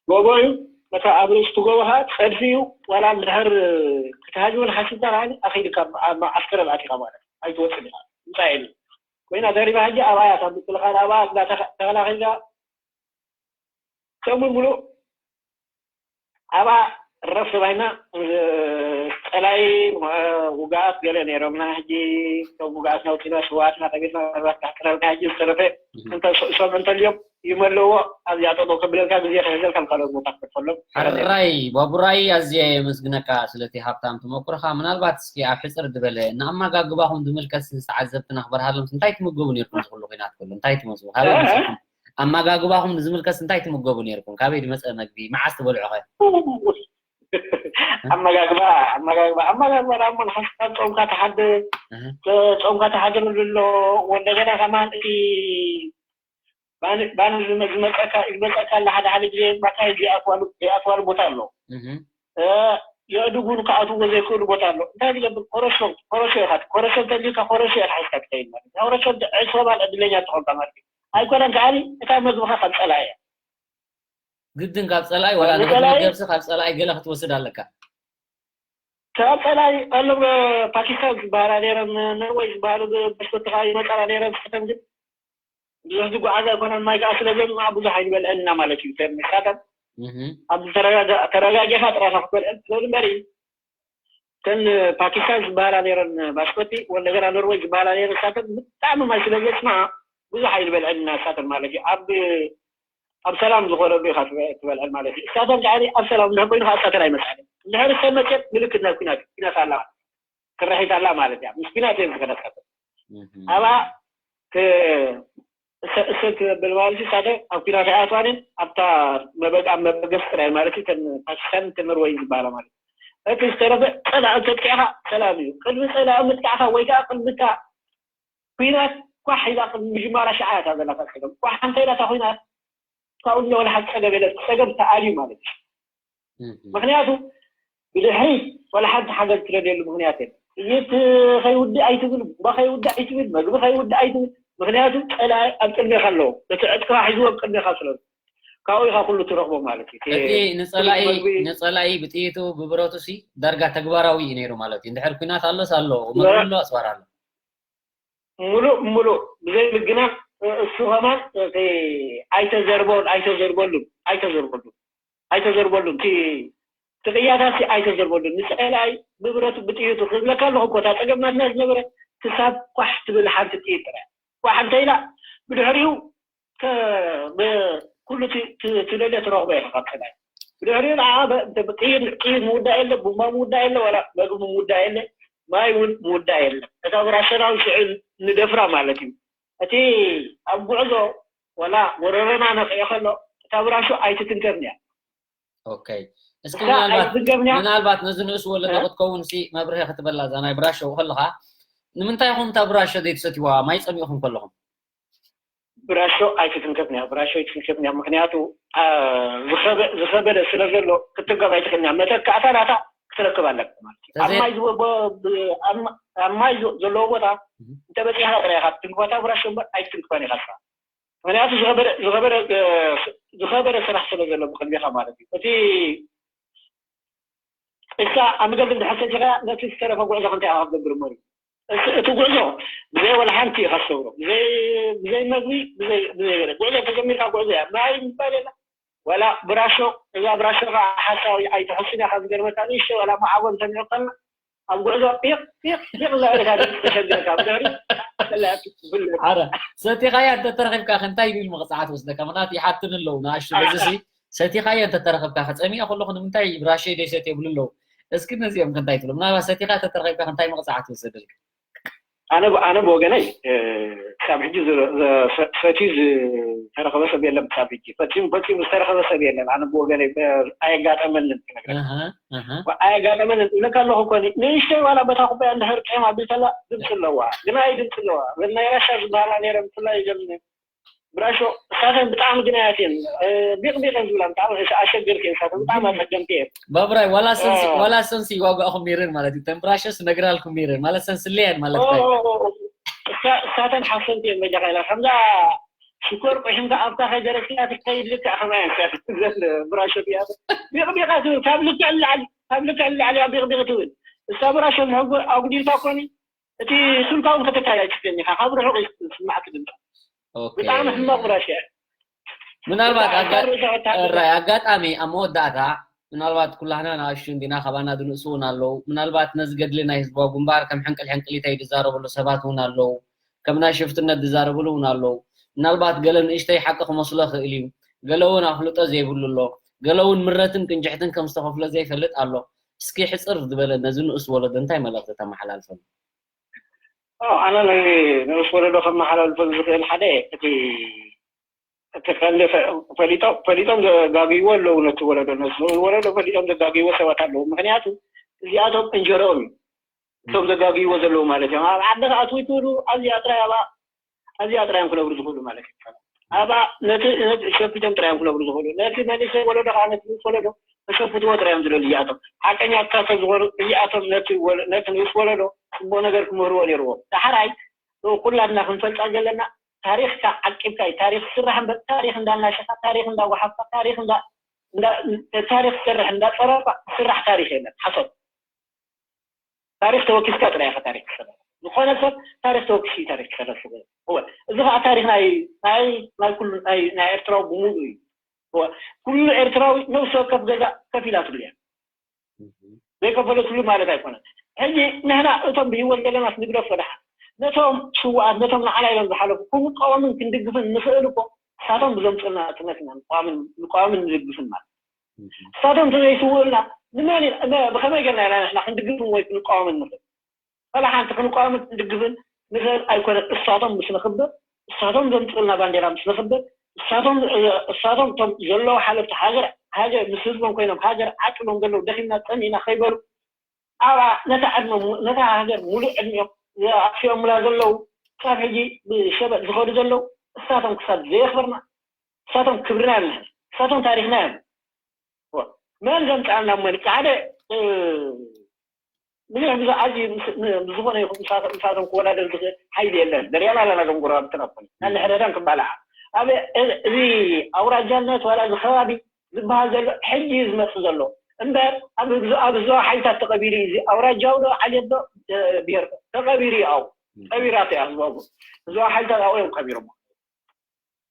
ጎቦ እዩ። ነታ ኣብ ርእሲ እቲ ጎቦ ከዓ ጸድፊ እዩ። ዋላ እንድሕር ክትሃጅመን ሓሲብካ ከዓ ኣኺድካ ኣብ መዓስከር ኣቲኻ ማለት እዩ። ኣይትወፅን ኢኻ። ምፃእ የለን። ኮይና ተሪፋ ሕጂ ኣብኣ እያ ካብ ምክልኻል ኣብኣ እንዳተኸ- ተኸላኺልካ ሰሙን ሙሉእ ኣብኣ ረፍ ተባሂልና። ጸላኢ ውጋኣት ገለ ነይሮምና። ሕጂ እቶም ውጋኣት ነውፂና ስዋትና ቀቢርና ምናልባት ካሕጥረልካ ሕጂ ዝተረፈ እንተ ስእሶም እንተልዮም ይመለዎ ኣብዚኣ ጠጠው ከብለልካ ግዜ ክሕዘልካ ካልኦት ቦታ ክፈሎም። ሕራይ ባቡራይ፣ ኣዝየ የመስግነካ ስለቲ ሃብታም ተመኩሮኻ። ምናልባት እስኪ ኣብ ሕፅር ዝበለ ንኣመጋግባኹም ዝምልከት ዝተዓዘብትና ክበርሃሎም፣ እንታይ ትምገቡ ነይርኩም? ዝኩሉ ኩናት ከሎ እንታይ ትመዝቡ? ካበይ መፂኹም? ኣመጋግባኹም ዝምልከት እንታይ ትምገቡ ነይርኩም? ካበይ ዝመፀ መግቢ? መዓስ ትበልዑ ኸ? ኣመጋግባ ኣመጋግባ ኣመጋግባ ዳሞ ንሓስካ ጾምካ ተሓድር። ጾምካ ተሓድር ኣሎ። ወንደገና ከማን እቲ ባን ዝመፀካ ዝመፀካ ኣለ ሓደ ሓደ ግዜ ባካ ይኣትዋሉ ይኣትዋሉ ቦታ ኣሎ። የእድጉን ክኣትዎ ዘይክእሉ ቦታ ኣሎ። እንታይ ዝገብር ኮረሾ ኮረሾ ኢኻ ኮረሾ እንተልካ ኮረሾ ኢኻ ሓዝካ ትኸይድ ማለት ኮረሾ ዕሶባን ዕድለኛ ትኾንካ ማለት እዩ። ኣይኮነን ከዓኒ እታ መግብኻ ካብ ፀላ እያ። ግድን ካብ ፀላኢ ወላ ንገብሲ ካብ ፀላኢ ገለ ክትወስድ ኣለካ። ካብ ፀላኢ ኣሎም ፓኪስታን ዝበሃላ ነይረን ኖርወይ ዝበሃሉ ብስኮትካ ይመፃና ነይረን ስሕተን ግን ብዙሕ ዝጓዓዝ ኣይኮነን ማይ ከዓ ስለ ዘምፅኣ ብዙሕ ኣይንበልዐን ኢና ማለት እዩ። ንሳተን ኣብ ተረጋጊኻ ጥራኻ ክትበልዐን ትኽእል እምበር እተን ፓኪስታን ዝበሃላ ነይረን ባስኮቲ ወንደገና ኖርወይ ዝበሃላ ነይረን ንሳተን ብጣዕሚ ማይ ስለ ዘፅምኣ ብዙሕ ኣይንበልዐን ኢና ንሳተን ማለት እዩ። ኣብ ኣብ ሰላም ዝኾነ ኢኻ ትበልዐን ማለት እዩ። እሳተን ከዓ ኣብ ሰላም እንድሕር ኮይኑ ከዓ እሳተን ኣይመፅኣን። እንድሕር እሰን መፅየን ምልክት ናይ ኩናት ኩናት ኣላ ክረሒት ኣላ ማለት እያ። ምስ ኩናት እየን ዝኸዳ እሳተን ኣብኣ እሰን ትነብል ማለት እዩ። እሳተን ኣብ ኩናት ኣይኣትዋንን ኣብታ መበግ ኣብ መበገስ ጥራይ ማለት እዩ። ተን ፓኪስታን ተመርወይ ዝበሃላ ማለት እዩ። እቲ ዝተረፈ ፀላእ እንተጥቂዕኻ ሰላም እዩ። ቅድሚ ፀላእ ምጥቃዕካ ወይ ከዓ ቅድሚ እታ ኩናት ኳሕ ኢላ ቅድሚ ምጅማራ ሸዓ እያ እታ ዘላ እታ ፀገም። ኳሕ እንተ ኢላ እታ ኩናት ካብኡ ንላዕሊ ሓንቲ ፀገም የለን። እቲ ፀገም ተኣልዩ ማለት እዩ። ምክንያቱ ብድሕሪት ዋላ ሓንቲ ሓገዝ ትረድየሉ ምክንያት የለን። ጥይት ከይውድእ ኣይትብል፣ ቡምባ ከይውድእ ኣይትብል፣ መግቢ ከይውድእ ኣይትብል። ምክንያቱ ፀላኢ ኣብ ቅድሜካ ኣለዎ። እቲ ዕጥቅካ ሒዝዎ ኣብ ቅድሜካ ስለ ካብኡ ኢካ ኩሉ ትረክቦ ማለት እዩ። እቲ እቲ ንፀላኢ መግቢ ንፀላኢ ብጥይቱ ብብረቱ ሲ ዳርጋ ተግባራዊ እዩ ነይሩ ማለት እዩ። እንድሕር ኩናት ኣሎስ ኣሎ፣ መግቢ ኣሎ፣ ኣፅዋር ኣሎ። ሙሉእ ሙሉእ ብዘይ ምግናን እሱ ከማን እቲ ኣይተዘርቦን ኣይተዘርበሉን ኣይተዘርበሉን ኣይተዘርበሉን እቲ እቲ ቅያታት ሲ ኣይተዘርበሉን ንፀላኢ ብብረቱ ብጥይቱ ክብለካ ኣለኹ እኮ እታ ፀገም ናትና ዝነበረ ክሳብ ኳሕ ትብል ሓንቲ ጥይት ጥራይ ኳሕ እንተ ኢላ ብድሕሪኡ ኩሉ ትደልዮ ትረኽቦ ኢኻ ካብ ፀላኢ ብድሕሪኡ ንዓ ጥይት ጥይት ምውዳእ የለ ቡማ ምውዳእ የለ ዋላ መግቢ ምውዳእ የለ ማይ እውን ምውዳእ የለ እታ ብራሸናዊ ሽዑ ንደፍራ ማለት እዩ እቲ ኣብ ጉዕዞ ወላ ወረረና ነኽእዮ ከሎ እታ ብራሾ ኣይትትንከፍን እያ ኦኬ እስኪ ምናልባት ምናልባት ነዚ ንእስ ወለዶ ክትከውን ሲ መብርሂ ክትበላ እዛ ናይ ብራሾ ከለኻ ንምንታይ ኢኹም እታ ብራሾ ዘይትሰትይዋ ማይ ፀሚእኹም ከለኹም ብራሾ ኣይትትንከፍን እያ ብራሾ ኣይትትንከፍን እያ ምክንያቱ ዝኸበደ ስለ ዘሎ ክትንከፍ ኣይትኽእልን እያ መተካእታ ናታ ክትረክብ ኣለካ ማለት እዩ ኣብ ማይ ኣብ ማይ ዘለዎ ቦታ እንተበፂሕካ ጥራይ ኢኻ ትትንክፋ እታ ብራሾ እምበር ኣይትትንክፋን ኢኻ ንስኻ ምክንያቱ ዝኸበደ ስራሕ ስለ ዘሎ ብቅድሜኻ ማለት እዩ እቲ እሳ ኣብ መገዲ እንድሕር ሰቲኻ ነቲ ዝተረፈ ጉዕዞ ክንታይ ኢኻ ክትገብር እሞ እቲ ጉዕዞ ብዘይ ወላ ሓንቲ ኢኻ ትሰብሮ ብዘይ መግቢ ብዘይ ገለ ጉዕዞ ተጀሚርካ ጉዕዞ እያ ማይ ምባል የላ ወላ ብራሾ እዛ ብራሾ ከዓ ሓሳዊ ኣይትሕስን ኢኻ ዝገርመካ ንእሽተይ ወላ ማዓቦ እንተኒዑ ከላ ኣብ ጉዕዞ ጢቕ ጢቕ ጢቕ እንዳበልካ ድምፂ ተሸገርካ ብድሕሪ ተላያቱ ትፍለጥ። ኣረ ሰቲኻያ እንተተረኺብካ ከ እንታይ ኢሉ መቕፃዕቲ ወስደካ? ምኽንያቱ ይሓትኑ ኣለዉ ንኣሽቱ በዚ ሲ ሰቲኻያ እንተተረኺብካ ከ ፀሚኣ ከለኹ ንምንታይ ብራሸይ ደይሰት የብሉ ኣለዉ። እስኪ ነዚኦም ከ እንታይ ትብሉ? ምናልባት ሰቲኻ እንተተረኺብካ ከ እንታይ መቕፃዕቲ ወሰደልካ? ኣነ ኣነ ብወገነይ ክሳብ ሕጂ ፈትዩ ዝተረኸበ ሰብ የለን። ክሳብ ሕጂ ፈፂሙ ፈፂሙ ዝተረኸበ ሰብ የለን። ኣነ ብወገነይ ኣየጋጠመንን ክነግረካ ኣየጋጠመንን። እብለካ ኣለኹ እኮ ንእሽተይ ዋላ በታ ኩባያ እንድሕር ጥሒም ኣቢልካላ ድምፂ ኣለዋ። ግናይ ድምፂ ኣለዋ። ናይ ራሻ ዝበሃላ ነይረን ብፍላይ እዘን ብራሾ እሳተን ብጣዕሚ ግናያት እየን። ቢቕ ቢቕ እየን ዝብላ ብጣዕሚ ኣሸገርቲ እየን። እሳተን ብጣዕሚ ኣፀገምቲ እየን። ባቡራይ ዋላ ሰንሲ ዋላ ሰንሲ ይዋጓእኹም ነይረን ማለት እዩ። ተን ብራሾስ ነግራልኩም ነይረን ማለት ሰንስለያን ማለት እዩ። እሳተን ሓሰንቲ እየን። በጃኻ ኢላ ከምዛ ሽኮር ቆሒምካ ኣብታ ከይደረስካ ትከይድ ልክዕ ከማየን ዘን ብራሾ እያት ቢቕ ቢቕ ትብል ካብ ልክዕ ንላዕሊ ካብ ልክዕ ንላዕሊ እያ ቢቕ ቢቕ ትብል። እሳ ብራሾ ዝሕጎ ኣጉዲልካ ኮኒ እቲ ስልካ እውን ከተካይድ ኣይትኽእልን ኢኻ። ካብ ርሑቕ እዩ ዝስማዓካ ድምፃ። ብጣዕሚ ሕማቕ ብራሽ እያ። ምናልባት ኣጋጣሚ ኣብ መወዳእታ ምናልባት ኩላህና ንኣሽቱ እንዲና ካባና ዝንእሱ እውን ኣለዉ። ምናልባት ነዚ ገድሊ ናይ ህዝባዊ ግንባር ከም ሕንቅል ሕንቅሊተይ ዝዛረብሉ ሰባት እውን ኣለዉ። ከም ናይ ሽፍትነት ዝዛረብሉ እውን ኣለዉ። ምናልባት ገለ ንእሽተይ ሓቂ ክመስሎ ክእል እዩ። ገለ እውን ኣፍልጦ ዘይብሉ ኣሎ። ገለ እውን ምረትን ቅንጅሕትን ከም ዝተኸፍሎ ዘይፈልጥ ኣሎ። እስኪ ሕፅር ዝበለ ነዚ ንኡስ ወለዶ እንታይ መልእኽቲ ተመሓላልፈሉ? ኣነ ንኡስ ወለዶ ከመሓላልፈሉ ዝኽእል ሓደ እቲ እቲ ቀንዲ ፈሊጦም ፈሊጦም ዘጋግይዎ ኣለዉ። ነቲ ወለዶ ነቲ ወለዶ ፈሊጦም ዘጋግይዎ ሰባት ኣለዉ። ምክንያቱ እዚኣቶም እንጀርኦም እዩ እቶም ዘጋግይዎ ዘለዉ ማለት እዮም። ኣብ ዓዲ ከኣትዉ ይክእሉ ኣብዚኣ ጥራይ ኣብኣ ኣብዚኣ ጥራይ እዮም ክነብሩ ዝኽእሉ ማለት እዩ። ኣብኣ ነቲ ነቲ ሸፊቶም ጥራይ እዮም ክነብሩ ዝኽእሉ። ነቲ መንእሰይ ወለዶ ከዓ ነቲ ንኡስ ወለዶ ከሸፍትዎ ጥራይ እዮም ዝደልዩ እዚኣቶም። ሓቀኛ ኣተሳሰብ ዝኾኑ እዚኣቶም ነቲ ወለ- ነቲ ንኡስ ወለዶ ፅቡቅ ነገር ክምህርዎ ነይርዎም። ዳሕራይ ኩላትና ክንፈልጣ ዘለና ታሪኽካ ዓቂብካ እዩ። ታሪኽ ስራሕ እምበር ታሪኽ እንዳናሸኻ ታሪኽ እንዳጓሓፍካ ታሪኽ እንዳ እንዳ ታሪኽ ትሰርሕ እንዳፀረርካ ዝስራሕ ታሪኽ የለን። ሓሶት። ታሪኽ ተወኪስካ ጥራይ ኢኻ ታሪኽ ትሰርሕ። ዝኾነ ሰብ ታሪኽ ተወኪሱ እዩ ታሪኽ ክሰርሕ ዝኽእል። እወ እዚ ከዓ ታሪኽ ናይ ናይ ናይ ኩሉ ናይ ናይ ኤርትራዊ ብምሉእ እዩ። እወ ኩሉ ኤርትራዊ ነብሲ ወከፍ ገዛ ከፊላትሉ እያ። ዘይከፈለትሉ ማለት ኣይኮነን። ሕጂ ንሕና እቶም ብህይወት ዘለናስ ንግደፎ ደሓን ነቶም ስውኣት ነቶም ንዓና ኢሎም ዝሓለፉ ክንቃወምን ክንድግፍን ንኽእል እኮ ንሳቶም ብዘምፅኡልና ናፅነት ኢና ንቃወምን ንቃወምን ንድግፍን ማለት እዩ። ንሳቶም እንተዘይስውኡልና ንመን ኢና- ነ- ብኸመይ ጌርና ኢና ንሕና ክንድግፍን ወይ ክንቃወምን ንኽእል? ዋላ ሓንቲ ክንቃወምን ክንድግፍን ንኽእል ኣይኮነን። እሳቶም ምስ ነኽብር እሳቶም ዘምፅኡልና ባንዴራ ምስ ነኽብር እሳቶም እሳቶም እቶም ዘለዉ ሓለፍቲ ሃገር ሃገር ምስ ህዝቦም ኮይኖም ሃገር ዓቂቦም ዘለዉ ደኺምና ፀሚእና ከይበሉ ኣብኣ ነታ ዕድመ ነታ ሃገር ሙሉእ ዕድሚኦም ኣጥፊኦምላ ዘለዉ ክሳብ ሕጂ ብሸበጥ ዝኸዱ ዘለዉ እሳቶም ክሳብ ዘየኽበርና እሳቶም ክብርና እዮም ንሕና እሳቶም ታሪኽና እዮም። መን ዘምፅኣልና መን ሓደ ብዙሕ ብዙሕ ኣዝዩ ብዝኾነ ይኹን ምሳቶም ክወዳደር ዝኽእል ሓይሊ የለን። ደሪያና ኣለና ዞም ጎረባብትና ኮነ ናንሕደዳን ክባልዓ ኣብ እዚ ኣውራጃነት ዋላ እዚ ከባቢ ዝበሃል ዘሎ ሕጂ እዩ ዝመፅእ ዘሎ እምበር ኣብ ዞባ ሓይልታት ተቐቢሩ እዩ። እዚ ኣውራጃዊ ዶ ዓሌት ዶ ብሄር ዶ ተቐቢሩ እዩ። ኣብኡ ቀቢራቶ እያ ህዝባዊ ህዝባዊ ሓይልታት ኣብኡ እዮም ቀቢሮሞ።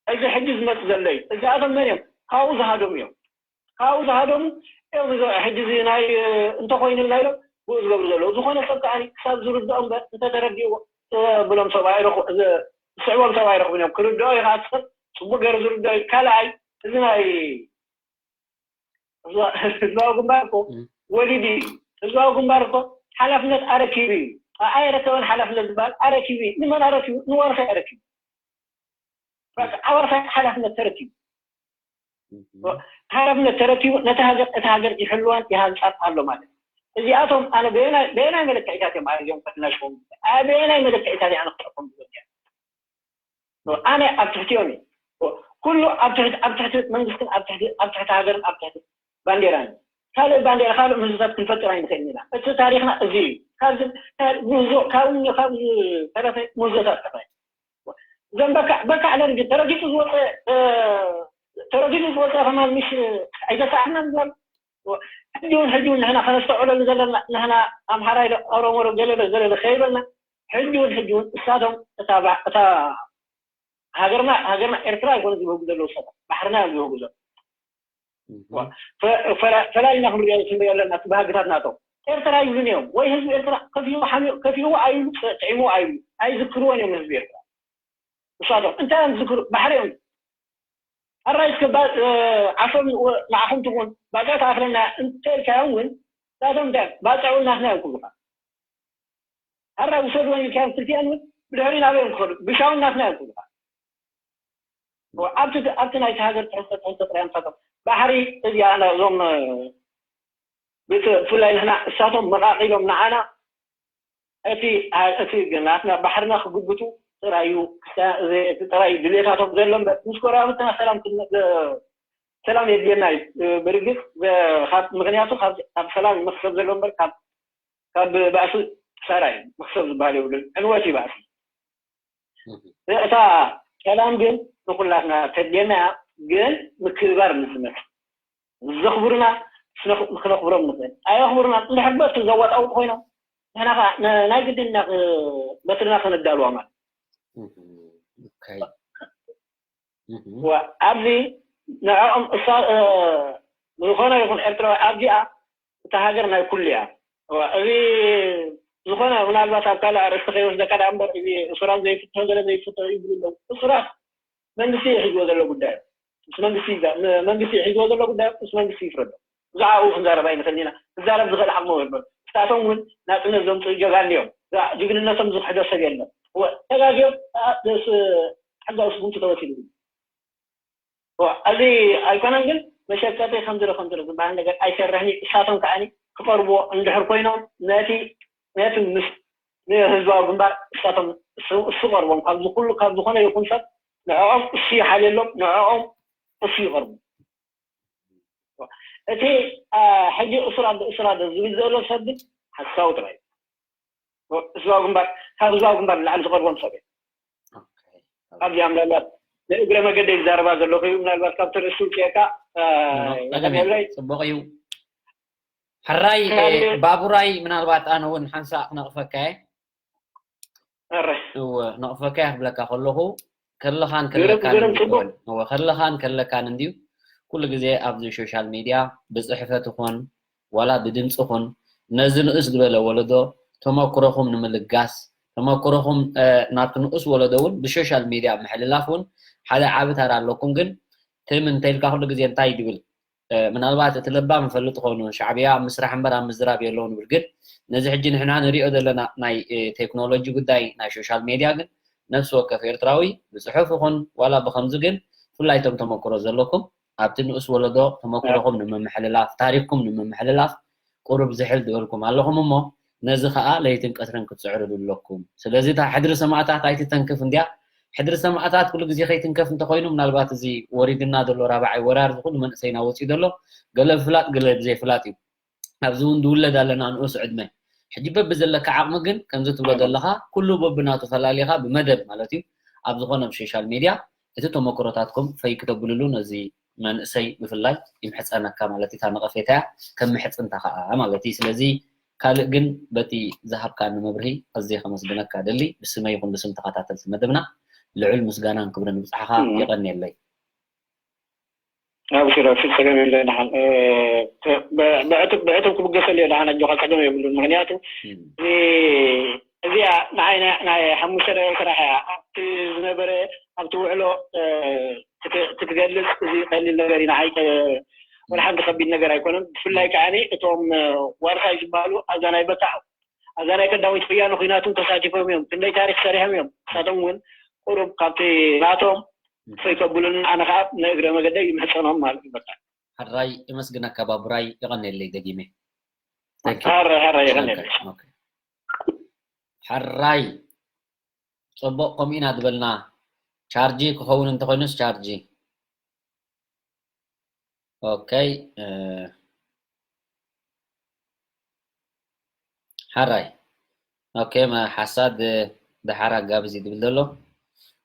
እዚ ሕጂ ዝመፅእ ዘሎ እዩ። እዚኣቶም መን እዮም? ካብኡ ዝሃደሙ እዮም። ካብኡ ዝሃደሙ እዮም። እዚ ሕጂ እዚ ናይ እንተኮይኑልና ኢሎም ብኡ ዝገብሩ ዘለዉ። ዝኾነ ሰብ ከዓ ክሳብ ዝርድኦ እምበር እንተተረዲእዎ ብሎም ሰብ ኣይረኽቡ ዝስዕቦም ሰብ ኣይረኽቡን እዮም። ክርድኦ እዩ ከዓ ሰብ ፅቡቅ ገይሩ ዝርድኦ እዩ። ካልኣይ እዚ ናይ ህዝባዊ ግንባር እኮ ወሊዱ እዩ። ህዝባዊ ግንባር እኮ ሓላፍነት ኣረኪቡ እዩ። ኣየረከበን ሓላፍነት ዝበሃል ኣረኪቡ እዩ። ንመን ኣረኪቡ? ንዋርሳይ ኣረኪቡ። ዓዋርሳይ ሓላፍነት ተረኪቡ። ሓላፍነት ተረኪቡ ነቲ ሃገር እቲ ሃገር ይሕልዋን ይሃንፃን ኣሎ ማለት እዩ። እዚኣቶም ኣነ በየናይ መለክዕታት እዮም ኣዝዮም ፈትናሽዎም በየናይ መለክዕታት ኣነ ክፅዕፎም ዝብል ኣነ ኣብ ትሕቲኦም እየ። ኩሉ ኣብ ትሕቲ ኣብ ትሕቲ መንግስትን ኣብ ትሕቲ ኣብ ትሕቲ ሃገርን ኣብ ትሕቲ ባንዴራን እዩ። ካልእ ባንዴራ ካልእ ምህዞታት ክንፈጥር ኣይንኽእልን ኢና። እቲ ታሪኽና እዚ እዩ። ካብዚ ካብ ምህዞ ካብ ካብ ተረፈ ምህዞታት ጥራይ። እዞም በካዕ በካዕ ደርጊ ተረጊጡ ዝወፀ ተረጊጡ ዝወፀ ከማን ምሽ ኣይተሳዕናን ዝበል ሕጂ እውን ሕጂ እውን ንሕና ከነስተውዕለሉ ዘለና ንሕና ኣምሓራይ ዶ ኦሮሞ ዶ ገለ ዶ ገለ ዶ ከይበልና ሕጂ እውን ሕጂ እውን እሳቶም እታ እታ ሃገርና ሃገርና ኤርትራ ኣይኮነ ዝብህጉ ዘለዉ ሰባት ባሕርና እዮም ዝብህጉ ዘለዉ። ፈላሊና ክንሪኦ ክንሪኦ ኣለና እቲ ባህግታት ናቶም ኤርትራ ይብሉን እዮም ወይ ህዝቢ ኤርትራ ከፊኡ ሓሚቑ ከፊኡ ኣይብሉ ጥዒሙ ኣይብሉ ኣይዝክርዎን እዮም ህዝቢ ኤርትራ። እሳቶም እንታይ እዮም ዝዝክሩ ባሕሪ እዮም ኣራይ እስከ ዓሶም ንዓኹም ትኹን ባጫ ተኣክለና እንተልካዮም እውን እሳቶም እንታይ ባጫ እውን ናትና እዮም ክብሉኻ። ኣራ ውሰድወን ኢልካዮም ክልቲኣን እውን ብድሕሪ ናበይ እዮም ክኸዱ? ብሻውን ናትና እዮም ክብሉኻ። ኣብቲ ኣብቲ ናይቲ ሃገር ትሕዝቶ ትሕዝቶ ጥራይ ኣምሳቶም ባሕሪ እዚኣ እዞም ብፍላይ ንሕና እሳቶም መቃቂሎም ንዓና እቲ እቲ ናትና ባሕርና ክግብቱ ጥራይ እዩ። እቲ ጥራይ ድሌታቶም ዘሎ እምበር ምስ ጎረባብትና ሰላም ሰላም የድልየና እዩ። ብርግፅ ምክንያቱ ካብ ሰላም መክሰብ ዘሎ እምበር ካብ ባእሲ ክሳራ እዩ። መክሰብ ዝበሃል የብሉን። ዕንወት እዩ ባእሲ። እታ ሰላም ግን ንኩላትና ተድልየና እያ። ግን ምክብባር ንዝመት ዘኽብሩና ክነኽብሮም ንኽእል። ኣየኽብሩና እንድሕር በቲ ዘዋጣውጡ ኮይኖም ንሕና ከዓ ናይ ግድን በትርና ከነዳልዋ ማለት ኣብዚ ንዕኦም እሳ ዝኾነ ይኹን ኤርትራዊ ኣብዚኣ እታ ሃገር ናይ ኩሉ እያ። እዚ ዝኾነ ምናልባት ኣብ ካልእ ኣርእስቲ ከይወስደካ ዳ እምበር እዚ እሱራት ዘይፍትሖ ገለ ዘይፍትሖ ይብሉ ኣለዉ። እሱራት መንግስቲ እዩ ሒዝዎ ዘሎ ጉዳይ። ምስ መንግስቲ መንግስቲ እዩ ሒዝዎ ዘሎ ጉዳይ ምስ መንግስቲ ይፍረዶ። ብዛዕባኡ ክንዛረብ ኣይንኽእል ኢና። ክዛረብ ዝኽእል ዓቕሚ የብሎን። ንሳቶም እውን ናፅነት ዘምፅኡ ጀጋኑ እዮም። ጅግንነቶም ዝኽሕዶ ሰብ የለን። ተጋግዮም ሕጋዊ ስጉምቲ ተወሲዱ። እዚ ኣይኮነን ግን መሸቀጢ ከምዝለ ከምዝለ ዝበሃል ነገር ኣይሰርሕን እዩ። እሳቶም ከዓ ክቐርብዎ እንድሕር ኮይኖም ነቲ ነቲ ምስ ንህዝባዊ ግንባር እሳቶም እሱ ቀርቦም ካብዚ ኩሉ ካብ ዝኾነ ይኹን ሰብ ንዕኦም እሱ ይሓልየሎም፣ ንዕኦም እሱ ይቐርቡ። እቲ ሕጂ እሱር ኣሎ እሱር ኣሎ ዝብል ዘሎ ሰብ ግን ሓሳዊ ጥራይ እዩ። ህዝባዊ ግንባር ካብ ህዝባዊ ግንባር ንላዕሊ ዝቐርቦም ሰብ እዮም። ኣብዚኣ ምናልባት ንእግረ መገደይ ዝዛረባ ዘለኹ እዩ። ምናልባት ካብቲ ርእሲ ውፅኤካ ጸገም የብለይ። ጽቡቕ እዩ። ሕራይ ባቡራይ፣ ምናልባት ኣነ እውን ሓንሳእ ክነቕፈካ እየ። እወ፣ ነቕፈካ እየ ክብለካ ከለኹ ከለኻን ከለካን እንዲዩ። እወ፣ ከለኻን ከለካን እንዲዩ። ኩሉ ግዜ ኣብዚ ሶሻል ሚድያ ብጽሕፈት ይኹን ዋላ ብድምፂ ኹን ነዚ ንኡስ ዝበለ ወለዶ ተመክሮኹም ንምልጋስ፣ ተመክሮኹም ናብቲ ንኡስ ወለዶ እውን ብሶሻል ሚድያ ምሕልላፍ እውን ሓደ ዓቢ ተራ ኣለኩም። ግን ትም እንተኢልካ ኩሉ ግዜ እንታይ ድብል ምናልባት እቲ ለባም ይፈልጥ ኾኑ ሻዕብያ ኣብ ምስራሕ እምበር ኣብ ምዝራብ የለውን ይብል። ግን ነዚ ሕጂ ንሕና ንሪኦ ዘለና ናይ ቴክኖሎጂ ጉዳይ ናይ ሶሻል ሜድያ ግን ነፍሲ ወከፍ ኤርትራዊ ብፅሑፍ ይኹን ዋላ ብኸምዚ ግን ብፍላይ እቶም ተመክሮ ዘለኩም ኣብቲ ንኡስ ወለዶ ተመክሮኹም ንምምሕልላፍ ታሪኽኩም ንምምሕልላፍ ቁሩብ ዝሕል ዝበልኩም ኣለኹም እሞ ነዚ ከዓ ለይትን ቀትርን ክትፅዕርሉ ኣለኩም። ስለዚ እታ ሕድሪ ሰማእታት ኣይትተንክፍ እንድያ። ሕድሪ ሰማእታት ኩሉ ግዜ ከይትንከፍ እንተኮይኑ ምናልባት እዚ ወሪድና ዘሎ ራብዓይ ወራር እዚ ኩሉ መንእሰይና ወፂኡ ዘሎ ገለ ብፍላጥ ገለ ብዘይፍላጥ እዩ። ኣብዚ እውን ዝውለድ ኣለና ንኡስ ዕድመ። ሕጂ በብዘለካ ዓቕሚ ግን ከምዚ ትብሎ ዘለኻ ኩሉ በብናቱ ፈላሊኻ ብመደብ ማለት እዩ ኣብ ዝኾነ ብሶሻል ሜድያ እቲ ተመክሮታትኩም ፈይ ክተብልሉ ነዚ መንእሰይ ብፍላይ ይምሕፀነካ ማለት እታ ነቐፌታ እያ ከም ምሕፅንታ ከዓ ማለት እዩ። ስለዚ ካልእ ግን በቲ ዝሃብካኒ መብርሂ ኣዝየ ከመስግነካ ደሊ ብስመይ ይኹን ብስም ተኸታተልቲ መደብና ልዑል ምስጋናን ክብርን ይብፅሓኻ። የቐንየለይ። ኣብሽር ኣብሽር ጸገም የለ ደሓን ብዕቱብ ብዕቱብ ክብገሰሉ እየ ደሓን ኣጆኻ ጸገም የብሉን። ምክንያቱ እዚኣ ንዓይ ናይ ሓሙሽተ ደቂቕ ስራሕ እያ ኣብቲ ዝነበረ ኣብቲ ውዕሎ ክትገልጽ እዚ ቀሊል ነገር እዩ ንዓይ ወላ ሓንቲ ከቢድ ነገር ኣይኮነን። ብፍላይ ከዓ እቶም ዋርሳይ ዝበሃሉ ኣብዛ ናይ በታ ኣብዛ ናይ ቀዳመይቲ ወያነ ኩናት እውን ተሳቲፎም እዮም። ክንደይ ታሪክ ሰሪሖም እዮም። ንሳቶም እውን ቁሩብ ካብቲ ናቶም ፈይ ከብሉና ኣነ ከዓ ንእግረ መገደይ ይምሕፀኖም ማለት እዩ። በቃ ሕራይ እመስግነካ ባቡራይ የቐንየለይ ደጊመ። ሕራይ ሕራይ የቐንየለይ። ሕራይ ፅቡቕ ከምኡ ኢና ዝበልና ቻርጂ ክኸውን እንተኮይኑስ ቻርጂ ኦኬ ሓራይ ኦኬ ሓሳድ ደሓር ኣጋብዝ እዩ ዝብል ዘሎ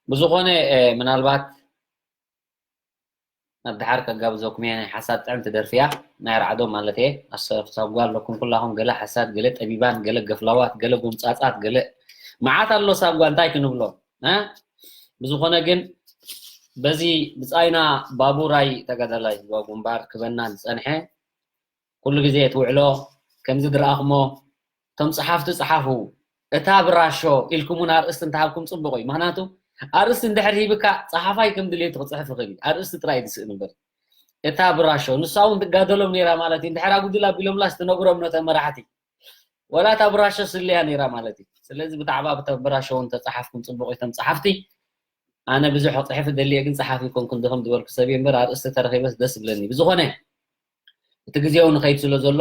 ብዝኾነ ምናልባት ናብ ደሓር ከጋብዘኩም እየ ናይ ሓሳድ ጥዕምቲ ደርፊ እያ ናይ ራዕዶ ማለት እየ ኣሰፍሳብ ጓል ኣለኩም ኩላኹም ገለ ሓሳድ ገለ ጠቢባን ገለ ገፍላዋት ገለ ጎምፃፃት ገለ መዓት ኣሎ ሳብ ጓል እንታይ ክንብሎ ብዝኾነ ግን በዚ ብፃይና ባቡራይ ተጋዳላይ ህዝባዊ ግንባር ክበና ዝፀንሐ ኩሉ ግዜ ትውዕሎ ከምዚ ዝረኣኽሞ እቶም ፀሓፍቲ ፀሓፉ እታ ብራሾ ኢልኩም እውን ኣርእስቲ እንተሃብኩም ፅቡቕ እዩ ምክንያቱ ኣርእስቲ እንድሕር ሂብካ ፀሓፋይ ከም ድሌቱ ክፅሕፍ ይኽእል እዩ ኣርእስቲ ጥራይ ዝስእል እምበር እታ ብራሾ ንሳ እውን ትጋደሎም ነይራ ማለት እዩ እንድሕር ኣጉድል ኣቢሎምላስ ትነግሮም ነቶም መራሕቲ ወላ እታ ብራሾ ስለያ ነይራ ማለት እዩ። ስለዚ ብዛዕባ እታ ብራሾ እውን ተጻሓፍኩም ጽቡቕ እቶም ጸሓፍቲ። ኣነ ብዙሕ ክጽሕፍ ደልየ ግን ጸሓፊ ኮንኩን ድኽም ዝበልኩ ሰብ እየ እምበር ኣርእስቲ ተረኺበስ ደስ ይብለኒ። ብዝኾነ እቲ ግዜው ንኸይድ ስለ ዘሎ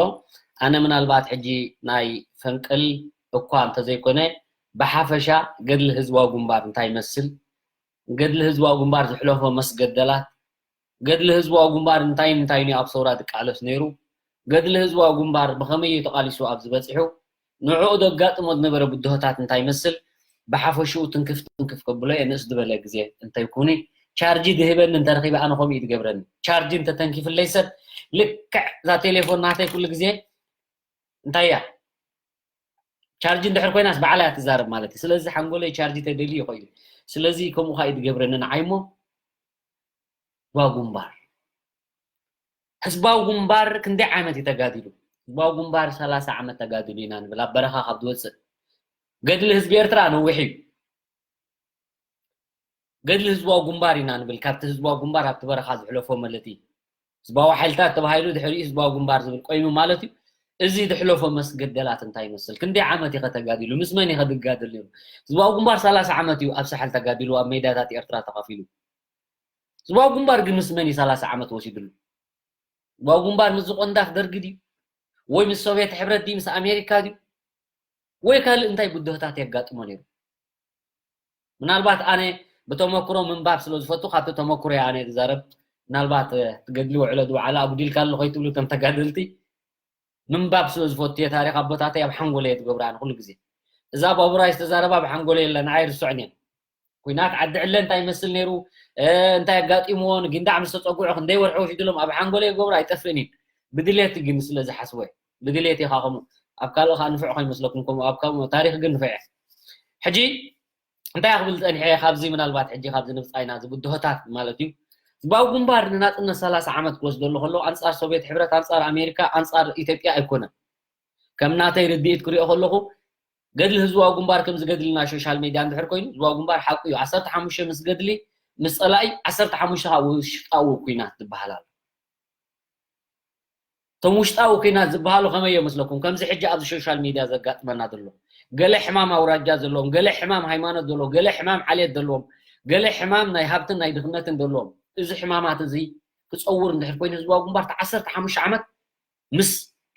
ኣነ ምናልባት ሕጂ ናይ ፈንቅል እኳ እንተዘይኮነ ብሓፈሻ ገድሊ ህዝባዊ ግንባር እንታይ ይመስል፣ ገድሊ ህዝባዊ ግንባር ዝሕለፎ መስገደላት፣ ገድሊ ህዝባዊ ግንባር እንታይ እንታይ እዩ ኣብ ሰውራ ዝቃለስ ነይሩ፣ ገድሊ ህዝባዊ ግንባር ብኸመይ እዩ ተቓሊሱ ኣብዚ በፂሑ፣ ንዕኡ ዘጋጥሞ ዝነበረ ብድሆታት እንታይ ይመስል፣ ብሓፈሽኡ ትንክፍ ትንክፍ ከብሎ እየ ንእስ ዝበለ ግዜ እንተይኩኒ ቻርጂ ዝህበኒ እንተረኺበ ኣነ ከምኡ እዩ ዝገብረኒ። ቻርጂ እንተተንኪፍለይ ሰብ ልክዕ እዛ ቴሌፎን ናተይ ኩሉ ግዜ እንታይ እያ ቻርጅ እንድሕር ኮይናስ ባዕላ እያ ትዛረብ ማለት እዩ። ስለዚ ሓንጎለይ ቻርጅ ተደልዩ ይኸይዱ። ስለዚ ከምኡ ከዓ ይትገብረኒ ንዓይ እሞ ህዝባዊ ግንባር ህዝባዊ ግንባር ክንደይ ዓመት እዩ ተጋዲሉ? ህዝባዊ ግንባር ሰላሳ ዓመት ተጋዲሉ ኢና ንብል ኣብ በረኻ ካብ ዝወፅእ ገድሊ ህዝቢ ኤርትራ ነዊሕ እዩ። ገድሊ ህዝባዊ ግንባር ኢና ንብል ካብቲ ህዝባዊ ግንባር ኣብቲ በረኻ ዝሕለፎ መለቲ ህዝባዊ ሓይልታት ተባሂሉ ድሕሪኡ ህዝባዊ ግንባር ዝብል ቆይሙ ማለት እዩ። እዚ ዝሕለፎ መስገደላት እንታይ ይመስል? ክንደይ ዓመት እዩ ከተጋዲሉ? ምስ መን እዩ ከድጋደል ነይሩ? ህዝባዊ ግንባር ሰላሳ ዓመት እዩ ኣብ ሳሕል ተጋዲሉ ኣብ ሜዳታት ኤርትራ ተኸፊሉ። ህዝባዊ ግንባር ግን ምስ መን እዩ ሰላሳ ዓመት ወሲድሉ? ህዝባዊ ግንባር ምስ ዝቆንዳፍ ደርጊ ድዩ? ወይ ምስ ሶቪየት ሕብረት ድዩ? ምስ ኣሜሪካ ድዩ? ወይ ካልእ እንታይ ብድሆታት የጋጥሞ ነይሩ? ምናልባት ኣነ ብተመክሮ ምንባብ ስለ ዝፈቱ ካብቲ ተመክሮ እየ ኣነ ዝዛረብ። ምናልባት ትገድሊ ውዕሎ ዝወዓለ ኣጉዲልካ ኣሎ ከይትብሉ ከም ተጋደልቲ ምንባብ ስለ ዝፈቱ እየ ታሪክ ኣቦታተይ ኣብ ሓንጎለ እየ ዝገብራ ኣነ ኩሉ ግዜ። እዛ ባቡራይ ዝተዛረባ ኣብ ሓንጎለ የለ ንዓይ ርስዑን እየ። ኩናት ዓዲ ዕለ እንታይ ይመስል ነይሩ እንታይ ኣጋጢምዎ ንጊንዳዕ ምስ ተፀጉዑ ክንደይ ወርሒ ወሲድሎም ኣብ ሓንጎለ ይገብሮ ኣይጠፍእን እዩ። ብድሌት ግን ስለ ዝሓስቦ ብድሌት ኢኻ ከምኡ ኣብ ካልእ ከዓ ንፍዕ ከይመስለኩም ከምኡ ኣብ ከምኡ ታሪክ ግን ንፍዕ ሕጂ እንታይ ክብል ፀኒሐ ካብዚ ምናልባት ሕጂ ካብዚ ንብፃይና ዝብድሆታት ማለት እዩ ህዝባዊ ግንባር ንናፅነት ሰላሳ ዓመት ክወስደሉ ከሎ ኣንፃር ሶቪየት ሕብረት ኣንፃር ኣሜሪካ ኣንፃር ኢትዮጵያ ኣይኮነን ከም ናተይ ርድኢት ክሪኦ ከለኹ ገድሊ ህዝባዊ ግንባር ከም ዝገድልና ሶሻል ሚድያ እንድሕር ኮይኑ ህዝባዊ ግንባር ሓቁ እዩ ዓሰርተ ሓሙሽተ ምስ ገድሊ ምስ ፀላኢ ዓሰርተ ሓሙሽተ ካብ ውሽጣዊ ኩናት ዝበሃል ኣሎ እቶም ውሽጣዊ ኩናት ዝበሃሉ ከመይ እዮም መስለኩም ከምዚ ሕጂ ኣብዚ ሶሻል ሚድያ ዘጋጥመና ዘሎ ገለ ሕማም ኣውራጃ ዘለዎም ገለ ሕማም ሃይማኖት ዘለዎም ገለ ሕማም ዓሌት ዘለዎም ገለ ሕማም ናይ ሃብትን ናይ ድኽነትን ዘለዎም እዚ ሕማማት እዚ ክፀውር እንድሕር ኮይኑ ህዝባዊ ግንባር ዓሰርተ ሓሙሽተ ዓመት ምስ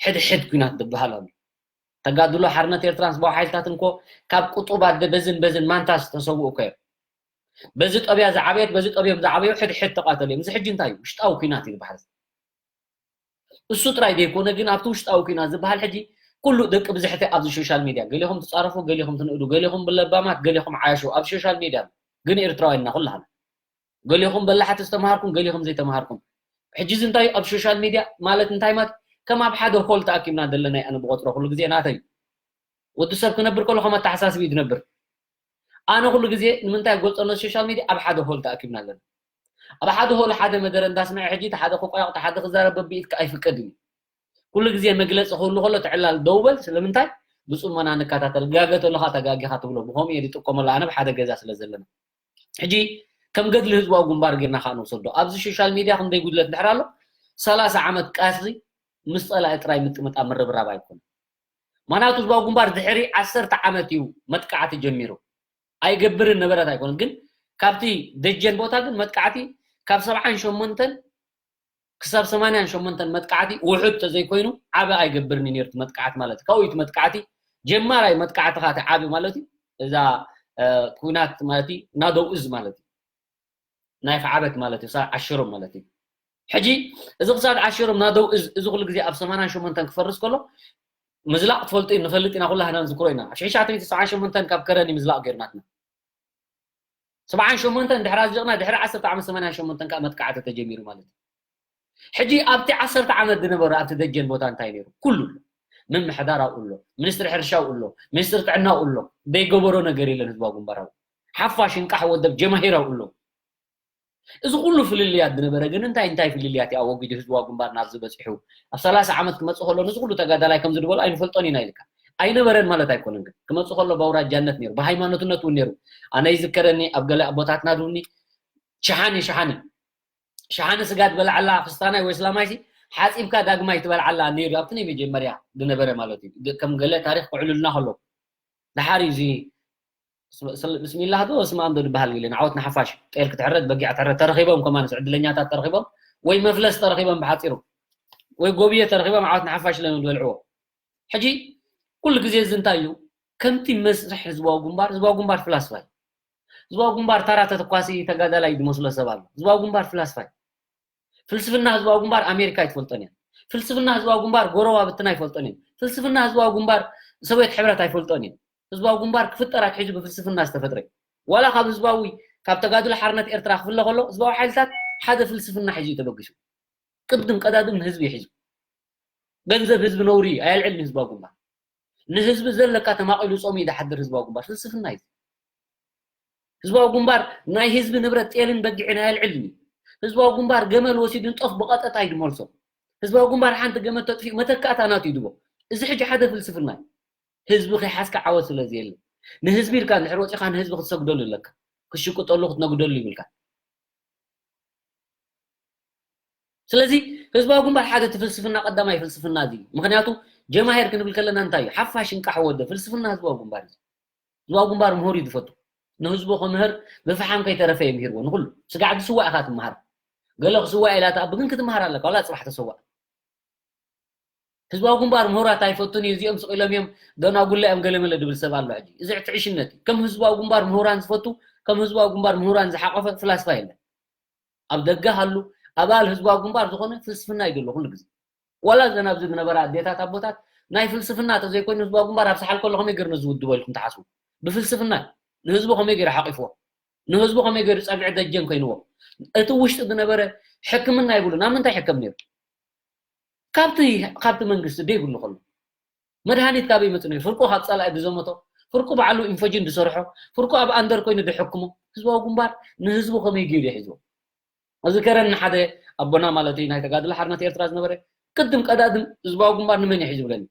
ሕድሕድ ኩናት ዝበሃል ኣሎ ተጋድሎ ሓርነት ኤርትራን ህዝባዊ ሓይልታት እንኮ ካብ ቁጡብ ኣደ በዝን በዝን ማንታስ ተሰውኡ እኮ እዮም በዚ ጠብያ ዝዓበየት በዚ ጠብዮም ዝዓበዩ ሕድሕድ ተቃተሉ እዮም እዚ ሕጂ እንታይ እዩ ውሽጣዊ ኩናት እዩ ዝበሃል እሱ ጥራይ ዘይኮነ ግን ኣብቲ ውሽጣዊ ኩናት ዝበሃል ሕጂ ኩሉ ደቂ ብዝሕቲ ኣብዚ ሶሻል ሚድያ ገሊኹም ትፃረፉ ገሊኹም ትንእዱ ገሊኹም ብለባማት ገሊኹም ዓያሹ ኣብ ሶሻል ሚድያ ግን ኤርትራውያንና ኩላህና ገሊኹም በላሕቲ ዝተምሃርኩም ገሊኹም ዘይተምሃርኩም ሕጂ እዚ እንታይ ኣብ ሶሻል ሚድያ ማለት እንታይ ማለት ከም ኣብ ሓደ ሆል ተኣኪብና ዘለና ኣነ ብቆፅሮ ኩሉ ግዜ ናተይ ወዲ ሰብ ክነብር ከሎ ከም ኣተሓሳስብ እዩ ዝነብር ኣነ ኩሉ ግዜ ንምንታይ ገልፆ ነ ሶሻል ሚድያ ኣብ ሓደ ሆል ተኣኪብና ኣለና ኣብ ሓደ ሆል ሓደ መደረ እንዳስምዐ ሕጂ ሓደ ክቆያቕ ሓደ ክዛረብ በብኢትካ ኣይፍቀድን እዩ ኩሉ ግዜ መግለፂ ክህሉ ከሎ ትዕላል ደውበል ስለምንታይ ብፅሞና ንከታተል ጋገ ተለካ ተጋጊኻ ትብሎ ብከምኡ እየ ዝጥቀመሉ ኣነ ብሓደ ገዛ ስለ ዘለና ሕጂ ከም ገድሊ ህዝባዊ ግንባር ጌርና ከዓ ንውሰዶ ኣብዚ ሶሻል ሚድያ ክንደይ ጉድለት ድሕር ኣሎ ሰላሳ ዓመት ቃስዚ ምስ ፀላኢ ጥራይ ምጥምጣ ምርብራብ ኣይኮነ ምክንያቱ ህዝባዊ ግንባር ድሕሪ ዓሰርተ ዓመት እዩ መጥቃዕቲ ጀሚሩ ኣይገብርን ነበረት ኣይኮነ ግን ካብቲ ደጀን ቦታ ግን መጥቃዕቲ ካብ ሰብዓን ሸሞንተን ክሳብ ሰማንያን ሸሞንተን መጥቃዕቲ ውሑድ ተዘይኮይኑ ዓቢ ኣይገብርን እዩ ነርቱ መጥቃዕቲ ማለት ካብኡ እቲ መጥቃዕቲ ጀማራይ መጥቃዕቲ ካቲ ዓቢ ማለት እዩ እዛ ኩናት ማለት እዩ ናደው እዝ ማለት እዩ ናይ ፈዓበት ማለት እዩ ዓሽሮም ማለት እዩ ሕጂ እዚ ክሳብ ዓሽሮም ናደው እዝ እዚ ኩሉ ግዜ ኣብ ሰማንያን ሸሞንተን ክፈርስ ከሎ ምዝላቕ ትፈልጡ እዩ ንፈልጥ ኢና ኩላህና ንዝክሮ ኢና ኣብ ሽሕሻተ ሚእቲ ሰብዓን ሸሞንተን ካብ ከረኒ ምዝላቕ ገይርናትና ሰብዓን ሸሞንተን ድሕሪ ኣዝሊቕና ድሕሪ ዓሰርተ ዓመት ሰማንያን ሸሞንተን ከዓ መጥቃዕቲ ተጀሚሩ ማለት እዩ ሕጂ ኣብቲ ዓሰርተ ዓመት ዝነበረ ኣብቲ ደጀን ቦታ እንታይ ነይሩ ኩሉ ኣሎ ምምሕዳር ኣብኡ ኣሎ ሚኒስትሪ ሕርሻ ኣብኡ ኣሎ ሚኒስትሪ ጥዕና ኣብኡ ኣሎ ዘይገበሮ ነገር የለን ህዝባዊ ግንባር ኣብኡ ሓፋሽ እንቃሕ ወደብ ጀማሂር ኣብኡ ኣሎ እዚ ኩሉ ፍልልያት ዝነበረ ግን እንታይ እንታይ ፍልልያት እዩ ኣወጊዱ ህዝባዊ ግንባር ናብዚ በፂሑ ኣብ ሰላሳ ዓመት ክመፅእ ከሎ ንዚ ኩሉ ተጋዳላይ ከምዚ ዝበሎ ኣይንፈልጦን ኢና ኢልካ ኣይነበረን ማለት ኣይኮነን ግን ክመፅእ ከሎ ብኣውራጃነት ነይሩ ብሃይማኖትነት እውን ነይሩ ኣነ ይዝከረኒ ኣብ ገለ ኣቦታትና ድውኒ ሸሓኒ ሸሓኒ ሸሓኒ ስጋ ዝበልዓላ ክስታናይ ወይ እስላማይሲ ሓፂብካ ዳግማይ ትበልዓላ ነይሩ ኣብቲ ናይ መጀመርያ ዝነበረ ማለት እዩ። ከም ገለ ታሪክ ክዕሉልና ከሎ ድሓር እዩ እዚ ብስሚላህ ዶ ስማም ዶ ዝበሃል ገለ ዓወት ንሓፋሽ ጤል ክትሕረድ በጊዕ ትሕረድ ተረኺቦም ከማንስ ዕድለኛታት ተረኺቦም ወይ መፍለስ ተረኺቦም ብሓፂሩ ወይ ጎብየ ተረኺቦም ዓወት ንሓፋሽ ኢሎም ዝበልዕዎ። ሕጂ ኩሉ ግዜ እዚ እንታይ እዩ? ከምቲ መስርሕ ህዝባዊ ግንባር ህዝባዊ ግንባር ፍላስፋ እዩ። ህዝባዊ ግንባር ታራ ተተኳሲ ተጋዳላይ ዝመስሎ ሰብ ኣሎ። ህዝባዊ ግንባር ፍላስፋ እዩ። ፍልስፍና ህዝባዊ ግንባር ኣሜሪካ ኣይትፈልጦን እያ። ፍልስፍና ህዝባዊ ግንባር ጎረባብትና ኣይፈልጦን እዮም። ፍልስፍና ህዝባዊ ግንባር ሰብየት ሕብረት ኣይፈልጦን እዮም። ህዝባዊ ግንባር ክፍጠር ኣትሒዙ ብፍልስፍና ዝተፈጥረ እዩ። ዋላ ካብ ህዝባዊ ካብ ተጋድሎ ሓርነት ኤርትራ ክፍለ ከሎ ህዝባዊ ሓይልታት ሓደ ፍልስፍና ሒዙ እዩ ተበጊሱ። ቅድም ቀዳድም ንህዝቢ ሒዙ ገንዘብ ህዝቢ ነውሪ ኣየልዕል ንህዝባዊ ግንባር ንህዝቢ ዘለካ ተማቒሉ ጾም እዩ ዝሓድር ህዝባዊ ግንባር ፍልስፍና እዩ። ህዝባዊ ግንባር ናይ ህዝቢ ንብረት ጤልን በጊዕን ኣየልዕልን እዩ። ህዝባዊ ግንባር ገመል ወሲዱ ንጦፍ ብቐጠታ እዩ ዝመልሶ። ህዝባዊ ግንባር ሓንቲ ገመድ ተጥፊኡ መተካእታ ናቱ ይድቦ። እዚ ሕጂ ሓደ ፍልስፍና እዩ። ህዝቢ ከይሓዝካ ዓወት ስለ ዘየለ ንህዝቢ ኢልካ እንድሕር ወፂኻ ንህዝቢ ክትሰግደሉ ኣለካ። ክሽቅጠሉ ክትነግደሉ ይብልካ። ስለዚ ህዝባዊ ግንባር ሓደ እቲ ፍልስፍና ቀዳማይ ፍልስፍና እዚ ምክንያቱ ጀማሄር ክንብል ከለና እንታይ እዩ ሓፋሽ እንቃሕ ወደ ፍልስፍና ህዝባዊ ግንባር እዩ። ህዝባዊ ግንባር ምሁር እዩ ዝፈቱ ንህዝቡ ክምህር ብፍሓም ከይተረፈ የምህርዎ ንኩሉ ስጋዕ ዝስዋእ ኢኻ ትመሃር ገለ ክስዋእ ኢላ ተኣብ ግን ክትመሃር ኣለካ ዋላ ፅባሕ ተሰዋእ ህዝባዊ ግንባር ምሁራት ኣይፈቱን እዩ እዚኦም ስቕ ኢሎም እዮም ደናጉላ እዮም ገለመለ ድብል ሰብ ኣሎ ሕጂ እዚ ትዕሽነት እዩ ከም ህዝባዊ ግንባር ምሁራን ዝፈቱ ከም ህዝባዊ ግንባር ምሁራን ዝሓቆፈ ፍላስፋ የለን ኣብ ደገ ሃሉ ኣባል ህዝባዊ ግንባር ዝኾነ ፍልስፍና እዩ ዘሎ ኩሉ ግዜ ዋላ እዘን ኣብዚ ዝነበራ ኣዴታት ኣቦታት ናይ ፍልስፍና ተዘይኮይኑ ህዝባዊ ግንባር ኣብ ሰሓል ከሎ ከመይ ገይሩ ነዚ ውድቦ ኢልኩም ትሓስቡ ብፍልስፍና ንህዝቡ ከመይ ገይሩ ሓቂፍዎ ንህዝቡ ከመይ ገይሩ ጸግዒ ደጀን ኮይንዎ እቲ ውሽጢ ዝነበረ ሕክምና ይብሉ ናብ ምንታይ ሕከም ነይሩ ካብቲ ካብቲ መንግስቲ ደይብሉ ከሎ መድሃኒት ካበይ መጽ ነይሩ ፍርቁ ካብ ጸላኢ ዝዘመቶ ፍርቁ ባዕሉ ኢንፎጂን ዝሰርሖ ፍርቁ ኣብ ኣንደር ኮይኑ ዝሕክሞ ህዝባዊ ግንባር ንህዝቡ ከመይ ገይሩ ይሕዝዎ እዚ ከረን ሓደ ኣቦና ማለት እዩ ናይ ተጋድሎ ሓርነት ኤርትራ ዝነበረ ቅድም ቀዳድም ህዝባዊ ግንባር ንመን ይሕዝ ይብለኒ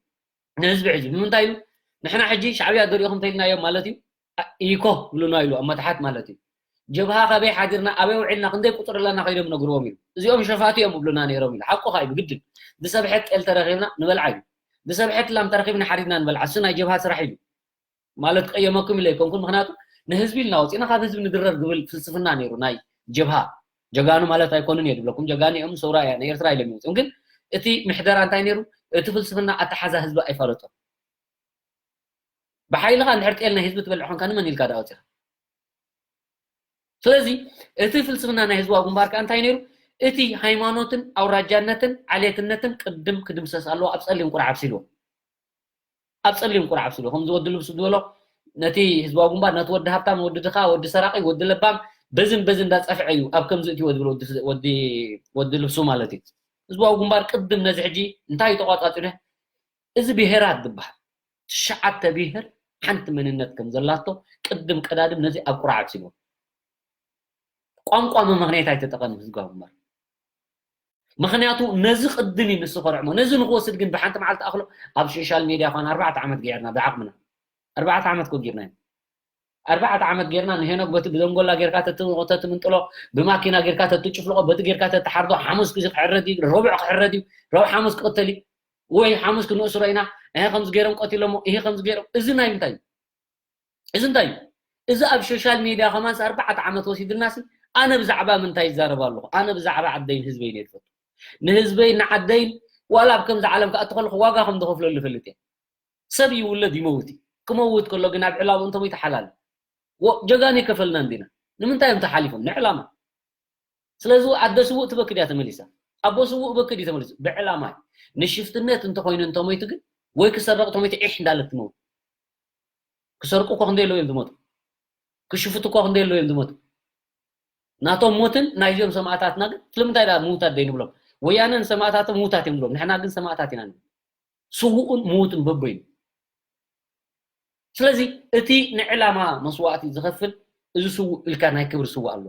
ንህዝቢ ሕዝቢ ንምንታይ ኢሉ ንሕና ሕጂ ሻዕብያ ደሪኹም ተይልናዮም ማለት እዩ ኢኮ ብሉና ኢሉ ኣብ መታሓት ማለት እዩ ጀብሃ ካበይ ሓዲርና ኣበይ ውዒልና ክንደይ ቁፅሪ ኣለና ከይዶም ነግርዎም ኢሉ እዚኦም ሸፋቱ እዮም ብሉና ነይሮም ኢሉ ሓቁኻ እዩ ብግድን ብሰብ ሕጥ ኤል ተረኺብና ንበልዓ እዩ ብሰብ ሕጥ ላም ተረኺብና ሓሪድና ንበልዓ እሱ ናይ ጀብሃ ስራሕ ኢሉ ማለት ቀየመኩም ኢለ ኣይኮንኩን ምክንያቱ ንህዝቢ ኢልና ወፂና ካብ ህዝቢ ንድረር ዝብል ፍልስፍና ነይሩ ናይ ጀብሃ ጀጋኑ ማለት ኣይኮኑን እየ ዝብለኩም ጀጋኑ እዮም ሰውራ እያ ንኤርትራ ኢሎም ይወፅኦም ግን እቲ ምሕደራ እንታይ ነይሩ እቲ ፍልስፍና ኣተሓዛ ህዝቢ ኣይፋለጦም ብሓይልኻ እንድሕር ጤል ናይ ህዝቢ ትበልዕ ኮንካ ንመን ኢልካ ዳ ወፂኻ ስለዚ እቲ ፍልስፍና ናይ ህዝባዊ ግንባር ከ እንታይ ነይሩ እቲ ሃይማኖትን ኣውራጃነትን ዓሌትነትን ቅድም ክድምሰስ ኣለዎ ኣብ ፀሊም ቁርዓ ኣብሲልዎ ኣብ ፀሊም ቁርዓ ኣብሲልዎ ከምዚ ወዲ ልብሱ ዝበሎ ነቲ ህዝባዊ ግንባር ነቲ ወዲ ሃብታም ወዲ ድኻ ወዲ ሰራቂ ወዲ ለባም በዝን በዝን እንዳፀፍዐ እዩ ኣብ ከምዚ እትዎ ዝብል ወዲ ልብሱ ማለት እዩ ህዝባዊ ግንባር ቅድም ነዚ ሕጂ እንታይ ተቋፃፂሩ እዚ ብሄራት ዝበሃል ትሽዓተ ብሄር ሓንቲ መንነት ከም ዘላቶ ቅድም ቀዳድም ነዚ ኣብ ቁርዓ ኣብሲልዎ ቋንቋ መመኽንያት ኣይተጠቐም ህዝባዊ ግንባር ምኽንያቱ ነዚ ቅድም እዩ ንሱ ከርዕሞ ነዚ ንክወስድ ግን ብሓንቲ መዓልቲ ኣኽሎ ኣብ ሶሻል ሜድያ ኳን ኣርባዕተ ዓመት ገይርና ብዓቕምና ኣርባዕተ ዓመት ኮ ጌርና ኣርባዕተ ዓመት ጌርና ንሄኖክ በቲ ብደንጎላ ጌርካ ተትምንጥሎ ብማኪና ጌርካ ተትጭፍልቆ በቲ ጌርካ ተትሓርዶ ሓሙስ ግዜ ክሕረድ እዩ ረቡዕ ክሕረድ እዩ ረቡዕ ሓሙስ ክቕተል እዩ ወይ ሓሙስ ክንእስሮ ኢና እሄ ከምዚ ገይሮም ቀቲሎሞ እሄ ከምዚ ገይሮም እዚ ናይ ምንታይ እዩ እዚ እንታይ እዩ እዚ ኣብ ሶሻል ሚድያ ከማንስ ኣርባዕተ ዓመት ወሲድልናሲ ኣነ ብዛዕባ ምንታይ ይዛረብ ኣለኹ ኣነ ብዛዕባ ዓደይን ህዝበይን እየ ዝፈቱ ንህዝበይን ንዓደይን ዋላ ኣብ ከምዚ ዓለም ክኣቲ ከለኹ ዋጋ ከም ዝኸፍለሉ ይፈልጥ እየ ሰብ ይውለድ ይመውት እዩ ክመውት ከሎ ግን ኣብ ዕላሙ እንተሞ ይተሓላለ ጀጋኑ ይከፈልና እንዲና ንምንታይ እዮም ተሓሊፎም ንዕላማ ስለዚ ኣደ ስውእ ትበክድ እያ ተመሊሳ ኣቦ ስውእ በክድ እዩ ተመሊሱ ብዕላማ እዩ ንሽፍትነት እንተኮይኑ እንተሞይቱ ግን ወይ ክሰረቕ ተሞይቱ ዒሕ እንዳለት ትመውት ክሰርቁ እኮ ክንደይ ኣለዉ እዮም ዝሞቱ ክሽፍቱ እኮ ክንደይ ኣለዉ እዮም ዝሞቱ ናቶም ሞትን ናይዚኦም ሰማእታትና ግን ስለምንታይ ዳ ምውታት ዘይንብሎም ወያነን ሰማእታቶም ምውታት እዮም ንብሎም ንሕና ግን ሰማእታት ኢና ንብል ስውኡን ምዉትን በበይኑ ስለዚ እቲ ንዕላማ መስዋእቲ ዝኸፍል እዚ ስውእ ኢልካ ናይ ክብሪ ስውእ ኣሎ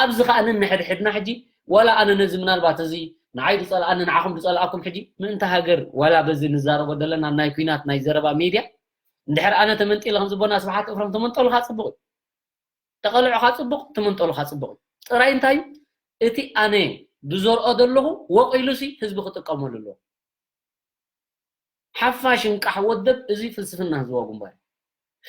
ኣብዚ ከዓ ነንሕድሕድና ሕጂ ዋላ ኣነ ነዚ ምናልባት እዚ ንዓይ ዝፀልኣኒ ንዓኹም ዝፀልኣኩም ሕጂ ምእንቲ ሃገር ዋላ በዚ ንዛረቦ ዘለና ናይ ኩናት ናይ ዘረባ ሜድያ እንድሕር ኣነ ተመንጢለ ከም ዝቦና ስብሓት እፍሮም ተመንጠሉካ ፅቡቅ እዩ ተቐልዑኻ ጽቡቕ ትምንጠሉኻ ጽቡቕ እዩ ጥራይ እንታይ እዩ እቲ ኣነ ብዘርኦ ዘለኹ ወቒሉሲ ህዝቢ ክጥቀመሉ ኣለዎ። ሓፋሽ እንቃሕ ወደብ፣ እዚ ፍልስፍና ህዝባዊ ግንባር እዩ።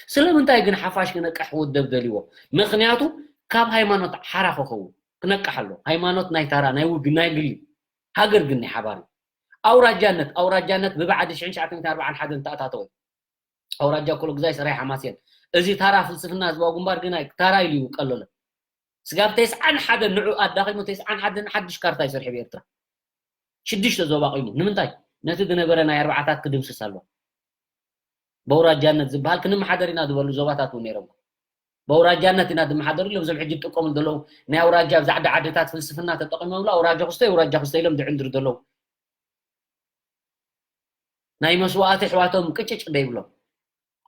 ስለምንታይ ግን ሓፋሽ ክነቅሕ ወደብ ደልይዎ? ምኽንያቱ ካብ ሃይማኖት ሓራ ክኸውን ክነቅሕ ኣሎ። ሃይማኖት ናይ ታራ፣ ናይ ውግ፣ ናይ ግሊ፣ ሃገር ግን ናይ ሓባር እዩ። ኣውራጃነት፣ ኣውራጃነት ብባዕዲ ሽሕን ትሽዓተ ሚእትን ኣርባዓን ሓደን ተኣታተወ። ኣውራጃ ኩሉ ግዛይ ሰራይ ሓማሴን። እዚ ታራ ፍልስፍና ህዝባዊ ግንባር ግን ኣይ-፣ ታራ ኢሉ ይውቀለሉ። ስጋብ ተስዓን ሓደን ንዑ ኣዳኺሙ፣ ተስዓን ሓደን ሓድሽ ካርታ ይሰርሑ ብኤርትራ። ሽዱሽተ ዞባ ቆይሙ። ንምንታይ? ነቲ ዝነበረ ናይ ኣርባዓታት ክድምስስ ኣለዎ። በውራጃነት ዝበሃል ክንመሓደር ኢና ዝበሉ ዞባታት እውን ነይሮም። በውራጃነት ኢና ዝመሓደሩ ኢሎም፣ እዞም ሕጂ ዝጥቀሙ ዘለዉ ናይ ኣውራጃ ብዛዕዳ ዓድታት ፍልስፍና ተጠቂሞምሉ፣ ኣውራጃ ክስቶ፣ ኣውራጃ ክስቶ ኢሎም ዝዕንድሩ ዘለዉ። ናይ መስዋእቲ ኣሕዋቶም ቅጭጭ ደይብሎም።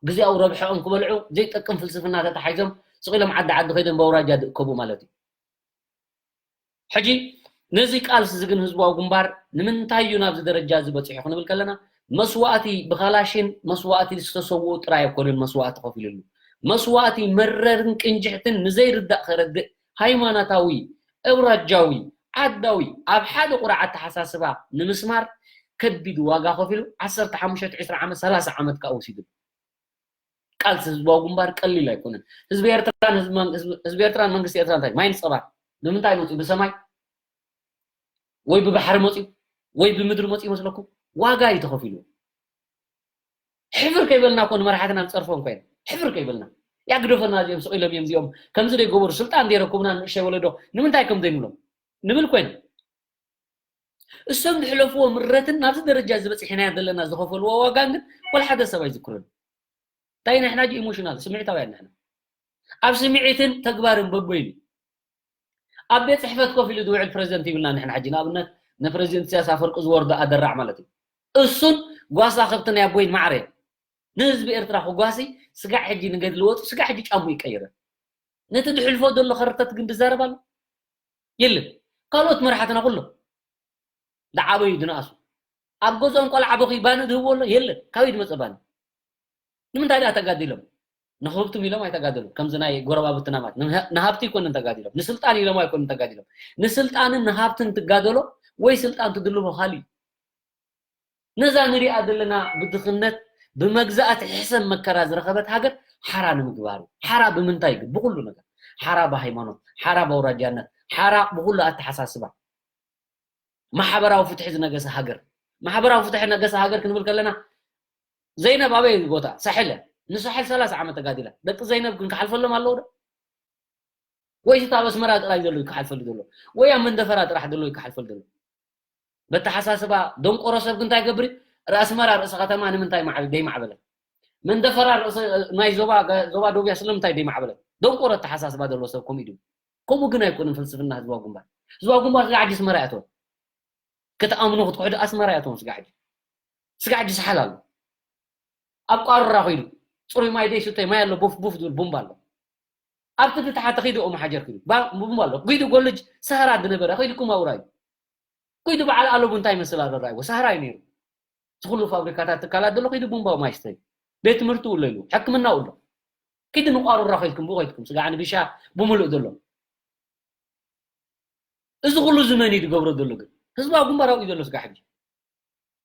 ግዜያዊ ረብሐኦም ክበልዑ ዘይጠቅም ፍልስፍና ተታሒዞም ስቕ ኢሎም ዓዲ ዓዲ ከይዶም በውራጃ ዝእከቡ ማለት እዩ። ሕጂ ነዚ ቃልሲ እዚ ግን ህዝባዊ ግንባር ንምንታይ እዩ ናብዚ ደረጃ እዚ በፂሑ ክንብል ከለና፣ መስዋእቲ ብካላሽን መስዋእቲ ዝተሰውኡ ጥራይ ኣይኮነን መስዋእቲ ከፊሉሉ። መስዋእቲ መረርን ቅንጅሕትን ንዘይርዳእ ከረድእ ሃይማኖታዊ፣ ኣውራጃዊ፣ ዓዳዊ ኣብ ሓደ ቁራዕ ኣተሓሳስባ ንምስማር ከቢድ ዋጋ ከፊሉ ዓሰርተ ሓሙሽተ፣ ዕስራ ዓመት፣ ሰላሳ ዓመት ከዓ ወሲዱ። ቃልሲ ህዝባዊ ግንባር ቀሊል ኣይኮነን። ህዝቢ ኤርትራን ህዝቢ መን-፣ ህዝቢ፣ ህዝቢ ኤርትራን መንግስቲ ኤርትራን እንታይ ማይ ንጸባ ንምንታይ መጽኡ? ብሰማይ ወይ ብባሕሪ መጽኡ ወይ ብምድሪ መጽኡ ይመስለኩም? ዋጋ እዩ ተኸፊሉ። ሕፍር ከይበልና እኮ ንመራሕትና ንጸርፎም ኮይና። ሕፍር ከይበልና። ያግደፈና እዚኦም ስቕ ኢሎም እዮም እዚኦም። ከምዚ ዘይገበሩ ስልጣን ዘይረከቡና ንእሽተይ ወለዶ ንምንታይ ከም ዘይንብሎም ንብል ኮይና። እሶም ዝሕለፍዎ ምረትን ናብዚ ደረጃ እዚ በጺሕናዮ ዘለና ዝኸፈልዎ ዋጋን ግን ወላ ሓደ ሰብ ኣይዝክሮን። እንታይ ንሕና ጂ ኢሞሽናል ስምዒታውያን ንሕና። ኣብ ስምዒትን ተግባርን በበይኑ። ኣብ ቤት ጽሕፈት ኮፍ ኢሉ ዝውዕል ፕረዚደንት ይብልና ንሕና ሕጂ ንኣብነት ንፕረዚደንት ኢሳያስ ኣፈወርቂ ዝወርዶ ኣደራዕ ማለት እዩ። እሱን ጓሳ ከብቲ ናይ ኣቦይን ማዕረ ንህዝቢ ኤርትራ ክጓሲ ስጋዕ ሕጂ ንገድሊ ወጡ ስጋዕ ሕጂ ጫሙ ይቀይረ። ነቲ ዝሕልፎ ዘሎ ከርተት ግን ዝዛረብ ኣሎ? የለን። ካልኦት መራሕትና ኩሎም ዝዓበዩ ዝነኣሱ ኣብ ገዝኦም ቆልዓ በኺ ባኒ ዝህብዎ ኣሎ? የለን። ካበይ ዝመጸ ባኒ? ንምንታይ ደኣ ተጋዲሎም? ንክብርቱም ኢሎም ኣይተጋደሉ። ከምዚ ናይ ጎረባብትና ማለት ንሃ-፣ ንሃብቲ ኣይኮኑን ተጋዲሎም። ንስልጣን ኢሎም ኣይኮኑን ተጋዲሎም። ንስልጣንን ንሃብትን ትጋደሎ ወይ ስልጣን ትድልቦ ካልእ እዩ። ነዛ ንሪኣ ዘለና ብድኽነት ብመግዛእቲ ሕሰም መከራ ዝረኸበት ሃገር ሓራ ንምግባር እዩ። ሓራ ብምንታይ ግን? ብኹሉ ነገር። ሓራ ብሃይማኖት፣ ሓራ ብኣውራጃነት፣ ሓራ ብኹሉ ኣተሓሳስባ። ማሕበራዊ ፍትሒ ዝነገሰ ሃገር። ማሕበራዊ ፍትሒ ነገሰ ሃገር ክንብል ከለና ዘይነብ ኣበይ ቦታ? ሳሕል እያ። ንሳሕል ሰላሳ ዓመት ተጋዲላ። ደቂ ዘይነብ ግን ክሓልፈሎም ኣለዎ ዶ? ወይስ እታ ኣብ ኣስመራ ጥራይ ዘሎ እዩ ክሓልፈሉ ዘሎ? ወይ ኣብ መንደፈራ ጥራሕ ዘሎ እዩ ክሓልፈሉ ዘሎ? በተሓሳስባ ደንቆሮ ሰብ ግን እንታይ ገብር? ርእሲ ኣስመራ ርእሲ ከተማ ንምንታይ ማዕበ-፣ ደይማዕበለ? መንደፈራ ርእሲ ናይ ዞባ ገ-፣ ዞባ ደቡብ ስለምንታይ ደይማዕበለ? ደንቆሮ ኣተሓሳስባ ዘለዎ ሰብ ከምኡ እዩ ድብል። ከምኡ ግን ኣይኮነን ፍልስፍና ህዝባዊ ግንባር። ህዝባዊ ግንባር ስጋዕ ሕጂ ኣስመራ ይኣትወን። ክትኣምኑ ክትክሕዱ ኣስመራ ይኣትወን ስጋዕ ሕጂ። ስጋዕ ሕጂ ሰሓል ኣሎ። ኣብ ቋሩራ ኸይዱ ጽሩይ ማይ ደይስተ ማይ ኣሎ ቡፍ ቡፍ ዝብል ቡምባ ኣሎ። ኣብቲ ትትሓተ ኸይዱ ኦም ሓጀር ኪዱ ባ-፣ ቡምባ ኣሎ። ኪዱ ጎልጅ ሰሃራ ዝነበረ ኸይዱ ኩማውራ እዩ። ኪዱ በዓል ኣለቡ እንታይ ይመስል ኣሎ ራእይዎ። ሰሃራ እዩ ነይሩ። እቲ ኩሉ ፋብሪካታት ትካላት ዘሎ ኪዱ ቡምባ ማይ ስተዩ። ቤት ትምህርቲ ውሎ ኢሉ። ሕክምና ውሎ። ኪዱ ንቋሩራ ኸይድኩም ብኸይድኩም። ስጋዕ ንቢሻ ብምሉእ ዘሎ። እዚ ኩሉ እዚ መን እዩ ዝገብሮ ዘሎ ግን? ህዝባዊ ግንባር ኣብኡ እዩ ዘሎ ስጋዕ ሕጂ።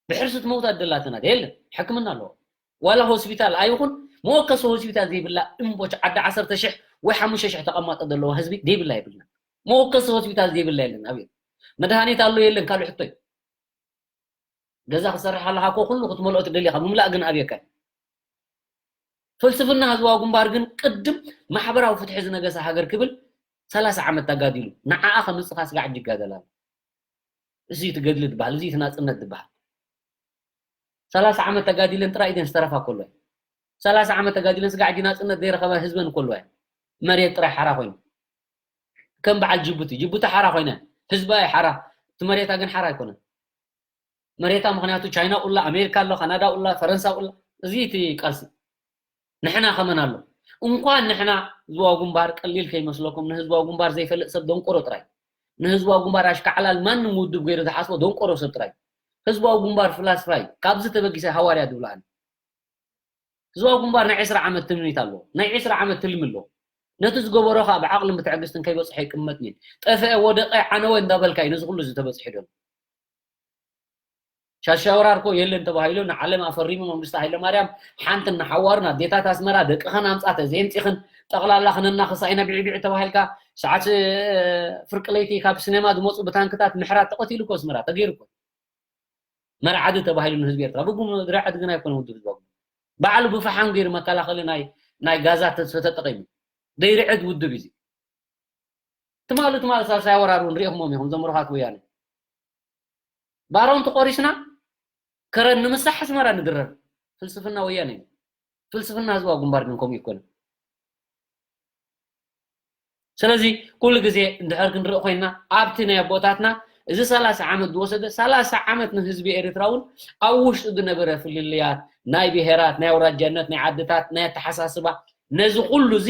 ብሕርሲ ትመውት ኣደላትና የለን። ሕክምና ኣለዎ። ዋላ ሆስፒታል ኣይኹን መወከሲ ሆስፒታል ዘይብላ እምቦች ዓዲ ዓሰርተ ሽሕ ወይ ሓሙሽተ ሽሕ ተቐማጦ ዘለዋ ህዝቢ ዘይብላ የብልና። መወከሲ ሆስፒታል ዘይብላ የለን። ኣብዩ መድሃኒት ኣሎ የለን ካልእ ሕቶ እዩ። ገዛ ክሰርሕ ኣለኻ እኮ ኩሉ ክትመልኦ ትደሊ ኢኻ። ምምላእ ግን ኣብየካ እዩ። ፍልስፍና ህዝባዊ ግንባር ግን ቅድም ማሕበራዊ ፍትሒ ዝነገሰ ሃገር ክብል ሰላሳ ዓመት ተጋዲሉ። ንዓኣ ከምጽኻ ስጋዕ ሕጂ ይጋደል ኣሎ። እዚ እዩ እቲ ገድሊ ዝበሃል፣ እዚ እዩ እቲ ናጽነት ዝበሃል። ሰላሳ ዓመት ተጋዲለን ጥራይ እየን ዝተረፋ ከሎ። ሰላሳ ዓመት ተጋዲለን ስጋዕ ሕጂ ናጽነት ዘይረኸባ ህዝበን ከሎ። መሬት ጥራይ ሓራ ኮይኑ። ከም በዓል ጅቡቲ፣ ጅቡቲ ሓራ ኮይነ። ህዝባ እዩ ሓራ፣ እቲ መሬታ ግን ሓራ ኣይኮነን። መሬታ ምኽንያቱ ቻይና ኡላ፣ ኣሜሪካ ኣሎ፣ ካናዳ ኡላ፣ ፈረንሳ ኡላ። እዚ እቲ ቃልሲ። ንሕና ከመን ኣሎ። እንኳን ንሕና ህዝባዊ ግንባር ቀሊል ከይመስለኩም፣ ንህዝባዊ ግንባር ዘይፈልጥ ሰብ ደንቆሮ ጥራይ። ንህዝባዊ ግንባር ኣሽካዕላል ማንም ውድብ ገይሩ ዝሓስቦ ደንቆሮ ሰብ ጥራይ። ህዝባዊ ግንባር ፍላስፋ እዩ። ካብዚ ተበጊሰ ሃዋርያ ዝብሎ ኣነ። ህዝባዊ ግንባር ናይ ዕስራ ዓመት ትምኒት ኣለዎ። ናይ ዕስራ ዓመት ትልሚ ኣለዎ። ነቲ ዝገበሮ ከዓ ብዓቕልን ብትዕግስትን ከይበፅሖ ይቅመጥ ኒን። ጠፍአ፣ ወደቀ፣ ዓነወ እንዳበልካ እዩ ነዚ ኩሉ ዝተበፅሒ ዘሎ። ሻሻ ወራር እኮ የለን ተባሂሉ ንዓለም ኣፈሪሙ መንግስቲ ሃይለማርያም ሓንቲ እናሓዋሩን ኣዴታት ኣስመራ ደቅኸን ኣምፃተ ዘየምፂኽን ጠቕላላ ክነናኽሳ ኢና ብዒቢዒ ተባሂልካ ሰዓት ፍርቂ ለይቲ ካብ ስኔማ ዝመፁ ብታንክታት ምሕራት ተቐቲሉ እኮ ኣስመራ ተገይሩ እኮ መርዓዲ ተባሂሉ ንህዝቢ ኤርትራ ብጉም ድራዕድ ግን ኣይኮነ ውድብ ህዝባዊ ባዕሉ ብፈሓም ገይሩ መከላኸሊ ናይ ናይ ጋዛ ተጠቂሙ ዘይርዕድ ውድብ እዩ ትማሊ ትማሊ ሳልሳይ ወራር እውን ሪኢኹሞም ኢኹም ዘምሩኻት ወያነ ባሮን ተቆሪስና ከረን ንምሳሕ ኣስመራ ንድረር ፍልስፍና ወያነ እዩ ፍልስፍና ህዝባዊ ግንባር ግን ከምኡ ይኮነ ስለዚ ኩሉ ግዜ እንድሕር ክንርኢ ኮይና ኣብቲ ናይ ኣቦታትና እዚ ሰላሳ ዓመት ዝወሰደ ሰላሳ ዓመት ንህዝቢ ኤርትራ እውን ኣብ ውሽጡ ዝነበረ ፍልልያት ናይ ብሄራት ናይ ኣውራጃነት ናይ ዓድታት ናይ ኣተሓሳስባ ነዚ ኩሉ እዚ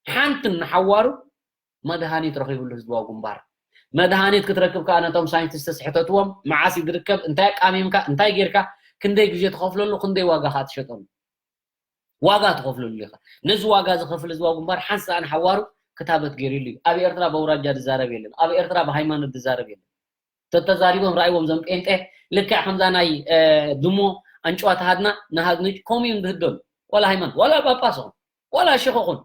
ሓንቲ ንሓዋሩ መድሃኒት ረኺብሉ ህዝባዊ ግንባር መድሃኒት ክትረክብ ከዓ ነቶም ሳይንቲስትስ ሕተትዎም መዓስ ይድርከብ እንታይ ኣቃሚምካ እንታይ ጌርካ ክንደይ ግዜ ትኸፍለሉ ክንደይ ዋጋ ከዓ ትሸጠሉ ዋጋ ትኸፍለሉ ኢኻ ነዚ ዋጋ ዝኸፍል ህዝባዊ ግንባር ሓንሳእ ንሓዋሩ ክታበት ገይሩሉ እዩ ኣብ ኤርትራ በውራጃ ዝዛረብ የለን ኣብ ኤርትራ ብሃይማኖት ዝዛረብ የለን ተተዛሪቦም ራእይዎም ዞም ጴንጤ ልክዕ ከምዛ ናይ ድሞ ኣንጭዋ ተሃድና ንሃድንጭ ከምኡ እዩ ንድህደሉ ዋላ ሃይማኖት ዋላ ጳጳስ ኹን ዋላ ሽኸ ኹን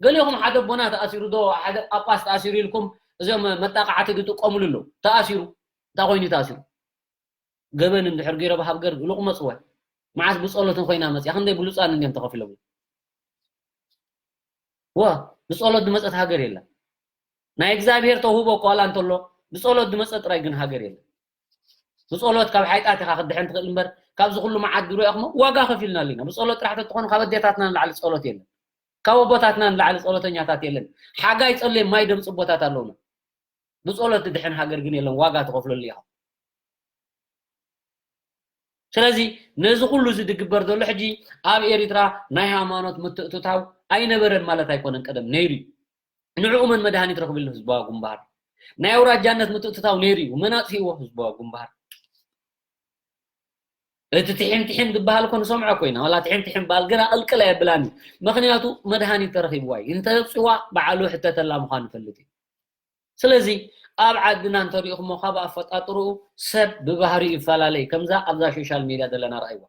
ገሊኹም ሓደ ኣቦና ተኣሲሩ ዶ ሓደ ጳጳስ ተኣሲሩ ኢልኩም እዚኦም መጣቃዕቲ ዝጥቀምሉ ኣለዉ ተኣሲሩ እንታይ ኮይኑ ተኣሲሩ ገበን እንድሕር ገይሮ ብሃብ ገር ኢሉ ክመፅወ መዓስ ብፀሎትን ኮይና መፅያ ክንደይ ብሉፃን እንዲዮም ተኸፊሎም ዋ ብፀሎት ዝመፀት ሃገር የለን ናይ እግዚኣብሔር ተውህቦ እኳ ዋላ እንተሎ ብፀሎት ዝመፀ ጥራይ ግን ሃገር የለን ብፀሎት ካብ ሓይጣት ኢኻ ክድሕን ትኽእል እምበር ካብዚ ኩሉ መዓት ዝረኣኹሞ ዋጋ ከፊልና ኣለና ብፀሎት ጥራሕ ተትኾኑ ካብ ኣዴታትና ንላዕሊ ፀሎት የለን ካብ ኣቦታትና ንላዕሊ ፀሎተኛታት የለን ሓጋይ ፀልዮም ማይ ደምፅ ኣቦታት ኣለውና ብፀሎት ትድሕን ሃገር ግን የለን ዋጋ ትኸፍለሉ ኢኻ ስለዚ ነዚ ኩሉ እዚ ዝግበር ዘሎ ሕጂ ኣብ ኤሪትራ ናይ ሃይማኖት ምትእትታው ኣይነበረን ማለት ኣይኮነን ቀደም ነይሩ እዩ ንዕኡ መን መድሃኒት ረኽብሉ ህዝባዊ ግንባር ናይ ኣውራጃነት ምትእትታው ነይሩ እዩ መን ኣጥፊእዎ ህዝባዊ ግንባር እቲ ትሒም ትሒም ዝበሃል እኮ ንሰምዖ እኮ ኢና ዋላ ትሒም ትሒም በሃል ግን ኣቕልቅል ኣየብላን እዩ ምኽንያቱ መድሃኒት ተረኺብዋ እዩ እንተፅዋ በዓሉ ሕተተላ ምዃኑ ይፈልጥ እዩ ስለዚ ኣብ ዓድና እንተሪእኹሞ ካብ ኣፈጣጥርኡ ሰብ ብባህሪኡ ይፈላለ እዩ ከምዛ ኣብዛ ሶሻል ሜድያ ዘለና ረኣይዋ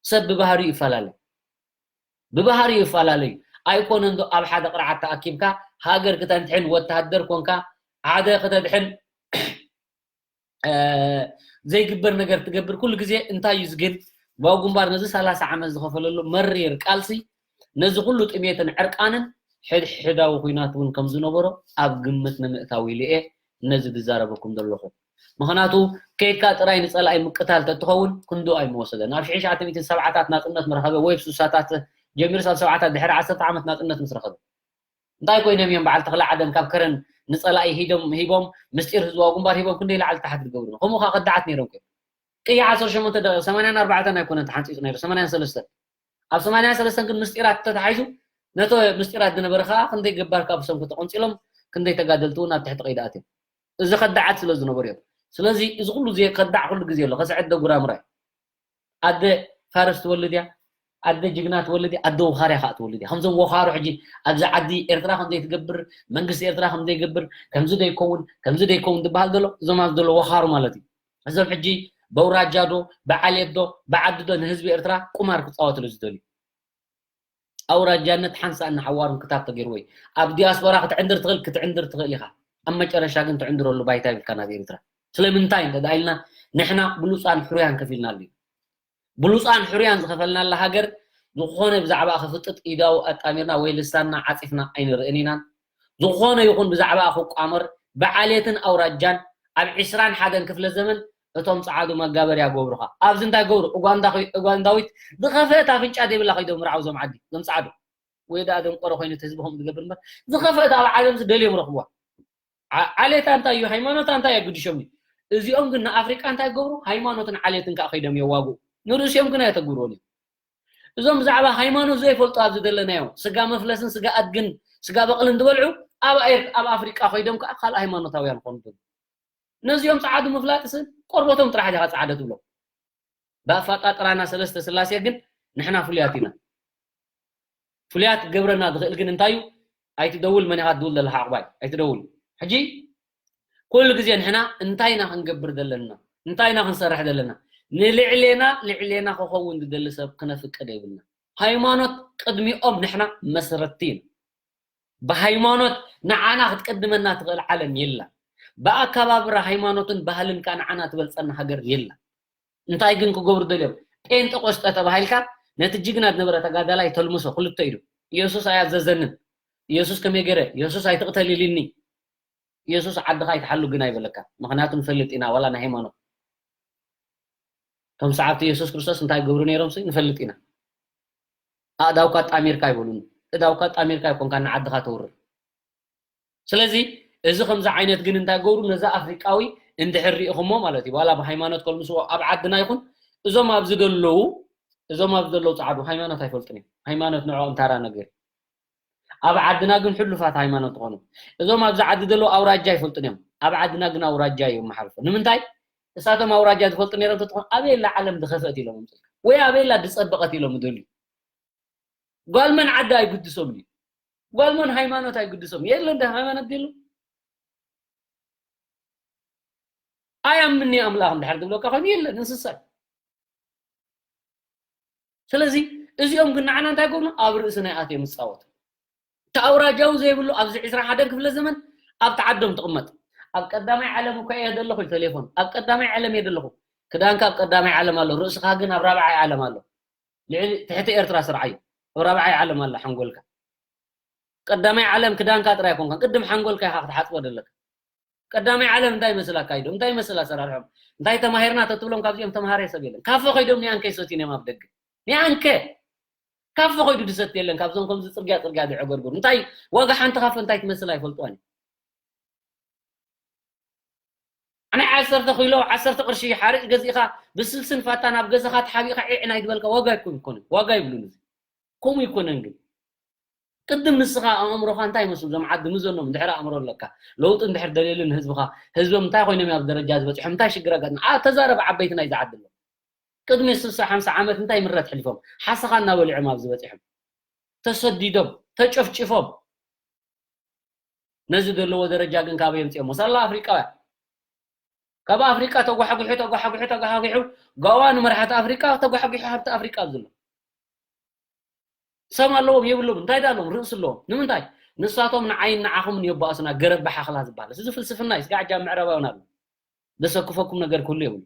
ሰብ ብባህሪኡ ይፈላለ ብባህሪኡ ይፈላለ እዩ ኣይኮነን ዶ ኣብ ሓደ ቅርዓት ተኣኪብካ ሃገር ክተንትሕን ወተሃደር ኮንካ ሓደ ክተድሕን ዘይግበር ነገር ትገብር ኩሉ ግዜ እንታይ እዩ ዝግን ባው ግንባር ነዚ ሰላሳ ዓመት ዝኸፈለሉ መሪር ቃልሲ ነዚ ኩሉ ጥሜትን ዕርቃንን ሕድሕዳዊ ኩናት እውን ከም ዝነበሮ ኣብ ግምት ንምእታው ኢሉ እየ ነዚ ዝዛረበኩም ዘለኹ ምኽንያቱ ከይድካ ጥራይ ንፀላኢ ምቅታል ተትኸውን ክንዱ ኣይምወሰደ ናብ ሽሕ ሸዓተ ሚእትን ሰብዓታት ናፅነት ምረኸበ ወይ ስሳታት ጀሚሩ ሳብ ሰብዓታት ድሕሪ ዓሰርተ ዓመት ናፅነት ምስ ረኸበ እንታይ ኮይኖም እዮም በዓል ተኽለ ዓደን ካብ ከረን ንፀላኢ ሂዶም ሂቦም ምስጢር ህዝባዊ ግንባር ሂቦም ክንደይ ላዕሊ ታሕት ዝገብሩ ከምኡ ከዓ ከዳዓት ነይሮም ኮይኖም ቅያ ዓሰርተ ሸሞንተ ሰማንያን ኣርባዕተን ኣይኮነን ተሓንፂፁ ነይሩ ሰማንያን ሰለስተን ኣብ ሰማንያን ሰለስተን ግን ምስጢራት ተታሒዙ ነቶ ምስጢራት ዝነበረ ከዓ ክንደይ ገባር ካብ ሰንኩ ተቆንፂሎም ክንደይ ተጋደልቲ እውን ኣብ ትሕቲ ቀይዲ ኣትዮም እዚ ከዳዓት ስለ ዝነበሩ እዮም ስለዚ እዚ ኩሉ ዜ ከዳዕ ኩሉ ግዜ ኣሎ ከስዕድ ደጉራምራይ ኣደ ፋርስ ትወልድ እያ ኣደ ጅግና ትወልድ እያ ኣደ ወኻርያ ከዓ ትወልድ እያ ከምዞም ወኻሩ ሕጂ ኣብዚ ዓዲ ኤርትራ ከምዘይ ትገብር መንግስቲ ኤርትራ ከምዘይ ገብር ከምዚ ደይከውን ከምዚ ደይከውን ዝበሃል ዘሎ እዞም ኣብዚ ዘሎ ወኻሩ ማለት እዩ እዞም ሕጂ በውራጃ ዶ ብዓሌት ዶ ብዓዲ ዶ ንህዝቢ ኤርትራ ቁማር ክፃወትሉ ዝደልዩ ኣውራጃነት ሓንሳእ ንሓዋሩን ክታብ ተገይርዎ እዩ ኣብ ዲያስፖራ ክትዕንድር ትኽእል ክትዕንድር ትኽእል ኢኻ ኣብ መጨረሻ ግን ትዕንድረሉ ባይታ ይብልካ ናብ ኤርትራ ስለምንታይ እንተ ኢልና ንሕና ብሉፃን ሕሩያን ከፊልና ኣሎ ብሉፃን ሕሩያን ዝኸፈልናላ ሃገር ዝኾነ ብዛዕባ ክፍጥጥ ኢዳው ኣጣሚርና ወይ ልሳንና ዓፂፍና ኣይንርእን ኢና ዝኾነ ይኹን ብዛዕባ ክቋመር ብዓሌትን ኣውራጃን ኣብ ዕስራን ሓደን ክፍለ ዘመን እቶም ጸዓዱ መጋበርያ ገብሩኻ ኣብዚ እንታይ ገብሩ እጓንዳዊት ዝኸፈት ኣፍንጫ ዘይብላ ከይዶም ርዓው ዞም ዓዲ ዞም ጸዓዱ ወይ ደኣ ደንቆሮ ኮይኑ ህዝቢ ከም ዝገብር እምበር ዝኸፈት ኣብ ዓለም ደልዮም ረኽብዋ ዓሌታ እንታይ እዩ ሃይማኖታ እንታይ ኣግድሾም እዩ እዚኦም ግን ንኣፍሪቃ እንታይ ገብሩ ሃይማኖትን ዓሌትን ከዓ ከይዶም የዋግኡ ንርእሲኦም ግን ኣየተግብርዎን እዮም እዞም ብዛዕባ ሃይማኖት ዘይፈልጡ ኣብዚ ዘለናዮ ስጋ መፍለስን ስጋ ኣድግን ስጋ በቕልን ዝበልዑ ኣብ ኣብ ኣፍሪቃ ኮይዶም ከዓ ካልእ ሃይማኖታውያን ኾኑ ነዚኦም ጸዓዱ ምፍላጥስ ቆርበቶም ጥራሕ ዲኻ ጸዓደ ትብሎ ብኣፋጣጥራና ሰለስተ ስላሴ ግን ንሕና ፍሉያት ኢና ፍሉያት ክገብረና ዝኽእል ግን እንታይ እዩ? ኣይትደውል፣ መን ኢኻ ትድውል ዘለኻ ዕቑባይ? ኣይትደውል። ሕጂ ኩሉ ግዜ ንሕና እንታይ ኢና ክንገብር ዘለና? እንታይ ኢና ክንሰርሕ ዘለና? ንልዕሌና፣ ልዕሌና ክኸውን ዝደሊ ሰብ ክነፍቅድ የብልና። ሃይማኖት ቅድሚኦም ንሕና መስረትቲ ኢና። ብሃይማኖት ንዓና ክትቀድመና ትኽእል ዓለም የላ። ብኣከባብራ ሃይማኖትን ባህልን ከኣ ንዓና ትበልጸና ሃገር የላ። እንታይ ግን ክገብሩ ደልዮም? ጴንጠቆስጠ ተባሂልካ ነቲ ጅግና ዝነበረ ተጋዳላይ ተልምሶ ክልተ ኢዱ። ኢየሱስ ኣያዘዘንን። ኢየሱስ ከመይ ገይረ? ኢየሱስ ኣይትቕተል ኢልኒ። ኢየሱስ ዓድኻ ኣይትሓሉ ግን ኣይበለካ። ምኽንያቱ ንፈልጥ ኢና፣ ዋላ ናይ ሃይማኖት። እቶም ሰዓብቲ ኢየሱስ ክርስቶስ እንታይ ገብሩ ነይሮም ሲ ንፈልጥ ኢና። ኣእዳውካ ጣሚርካ ኣይበሉን። እዳውካ ጣሚርካ ኣይኮንካ ንዓድኻ ተውርር። ስለዚ እዚ ከምዚ ዓይነት ግን እንታይ ገብሩ ነዚ ኣፍሪቃዊ እንድሕር ርኢኹሞ ማለት እዩ። ዋላ ብሃይማኖት ከልምስዎ ኣብ ዓድና ይኹን እዞም ኣብዚ ዘለዉ እዞም ኣብዚ ዘለዉ ጻዕዱ ሃይማኖት ኣይፈልጡን እዮም። ሃይማኖት ንዕኦም ታራ ነገር እዩ። ኣብ ዓድና ግን ሕሉፋት ሃይማኖት ዝኾኑ እዞም ኣብዚ ዓዲ ዘለዉ ኣውራጃ ኣይፈልጡን እዮም። ኣብ ዓድና ግን ኣውራጃ እዮም መሓልፎ። ንምንታይ? እሳቶም ኣውራጃ ዝፈልጡ ነይሮም ተትኾን ኣበየላ ዓለም ዝኸፍአት ኢሎም ምፅልካ ወይ ኣበየላ ዝፀበቐት ኢሎም ይደልዩ። ጓል መን ዓዲ ኣይግድሶም እዩ። ጓል መን ሃይማኖት ኣይግድሶም። የለ እንደ ሃይማኖት የሉ። ኣያምኒ ኣምላኽ እንድሕር ዝብለካ ኮይኑ የለን እንስሳ። ስለዚ እዚኦም ግን ንዓና እንታይ ገብሩ? ኣብ ርእስና ኣትዮም ይጻወቱ። እቲ ኣውራጃዊ ዘይብሉ ኣብዚ ዕስራ ሓደን ክፍለ ዘመን ኣብቲ ዓዶም ትቕመጥ። ኣብ ቀዳማይ ዓለም እኮ እየ ዘለኹ ኢሉ ቴሌፎን። ኣብ ቀዳማይ ዓለም እየ ዘለኹ። ክዳንካ ኣብ ቀዳማይ ዓለም ኣሎ፣ ርእስኻ ግን ኣብ ራብዓይ ዓለም ኣሎ። ልዕሊ ትሕቲ ኤርትራ ስርዓዮ። ኣብ ራብዓይ ዓለም ኣላ ሓንጎልካ። ቀዳማይ ዓለም ክዳንካ ጥራይ ኣይኮንካን፣ ቅድም ሓንጎልካ ኢኻ ክትሓጽቦ ዘለካ። ቀዳማይ ዓለም እንታይ ይመስል ኣካይዶም? እንታይ ይመስል ኣሰራርሖም? እንታይ ተማሂርና ተትብሎም ካብዚኦም ተማሃረ ሰብ የለን። ካፈ ከይዶም ኒኣንከ ይሰትዩን እዮም ኣብ ደገ። ኒኣንከ! ካፈ ከይዱ ዝሰቲ የለን ካብዞም ከምዚ ጽርግያ ጽርግያ ዝዕገርግሩ። እንታይ ዋጋ ሓንቲ ካፈ እንታይ ትመስል ኣይፈልጥዋን እዮም። ኣነ ዓሰርተ ኪሎ፣ ዓሰርተ ቅርሺ ሓርጭ ገዚእኻ ብስልስን ፋታን ኣብ ገዛኻ ተሓቢእኻ ዒዕ ናይ ዝበልካ ዋጋ ኣይኮን-፣ ይኮንን። ዋጋ ይብሉን እዚ። ከምኡ ይኮነን ግን። ቅድም ንስኻ ኣእምሮኻ እንታይ ይመስሉ? እዞም ዓዲ ምዘኖም እንድሕር ኣእምሮ ኣለካ፣ ለውጢ እንድሕር ደልየሉ ንህዝብኻ፣ ህዝቦም እንታይ ኮይኖም እዮም ኣብ ደረጃ ዝበጽሖም? እንታይ ሽግር ኣጋጥሞ? ኣ-፣ ተዛረብ ዓበይቲ ናይዚ ዓዲ ኣሎ። ቅድሚ ስልሳ ሓምሳ ዓመት እንታይ ምረት ሕሊፎም? ሓሰኻ እናበልዖም ኣብዚ በጺሖም። ተሰዲዶም፣ ተጨፍጭፎም። ነዚ ዘለዎ ደረጃ ግን ካበይ የምጽኦም? መሳላ ኣፍሪቃውያን። ካብ ኣፍሪቃ ተጓሕጒሑ፣ ተጓሕጒሑ፣ ተጓሕጒሑ፣ ጋዋ ንመራሕቲ ኣፍሪቃ ተጓሕጒሑ ሃብቲ ኣፍሪቃ ኣብዚ ኣሎ። ሰም ኣለዎም የብሎም፣ እንታይ ደኣ ኣለዎም? ርእሲ ኣለዎም። ንምንታይ? ንሳቶም ንዓይን ንዓኹምን የባእሱና፣ ገረብ ብሓኽላ ዝበሃል። እዚ ፍልስፍና እዩ፣ ስጋዕ ጃም ምዕራባውያን ኣሎ። ዘሰክፈኩም ነገር ክህሉ የብሉ።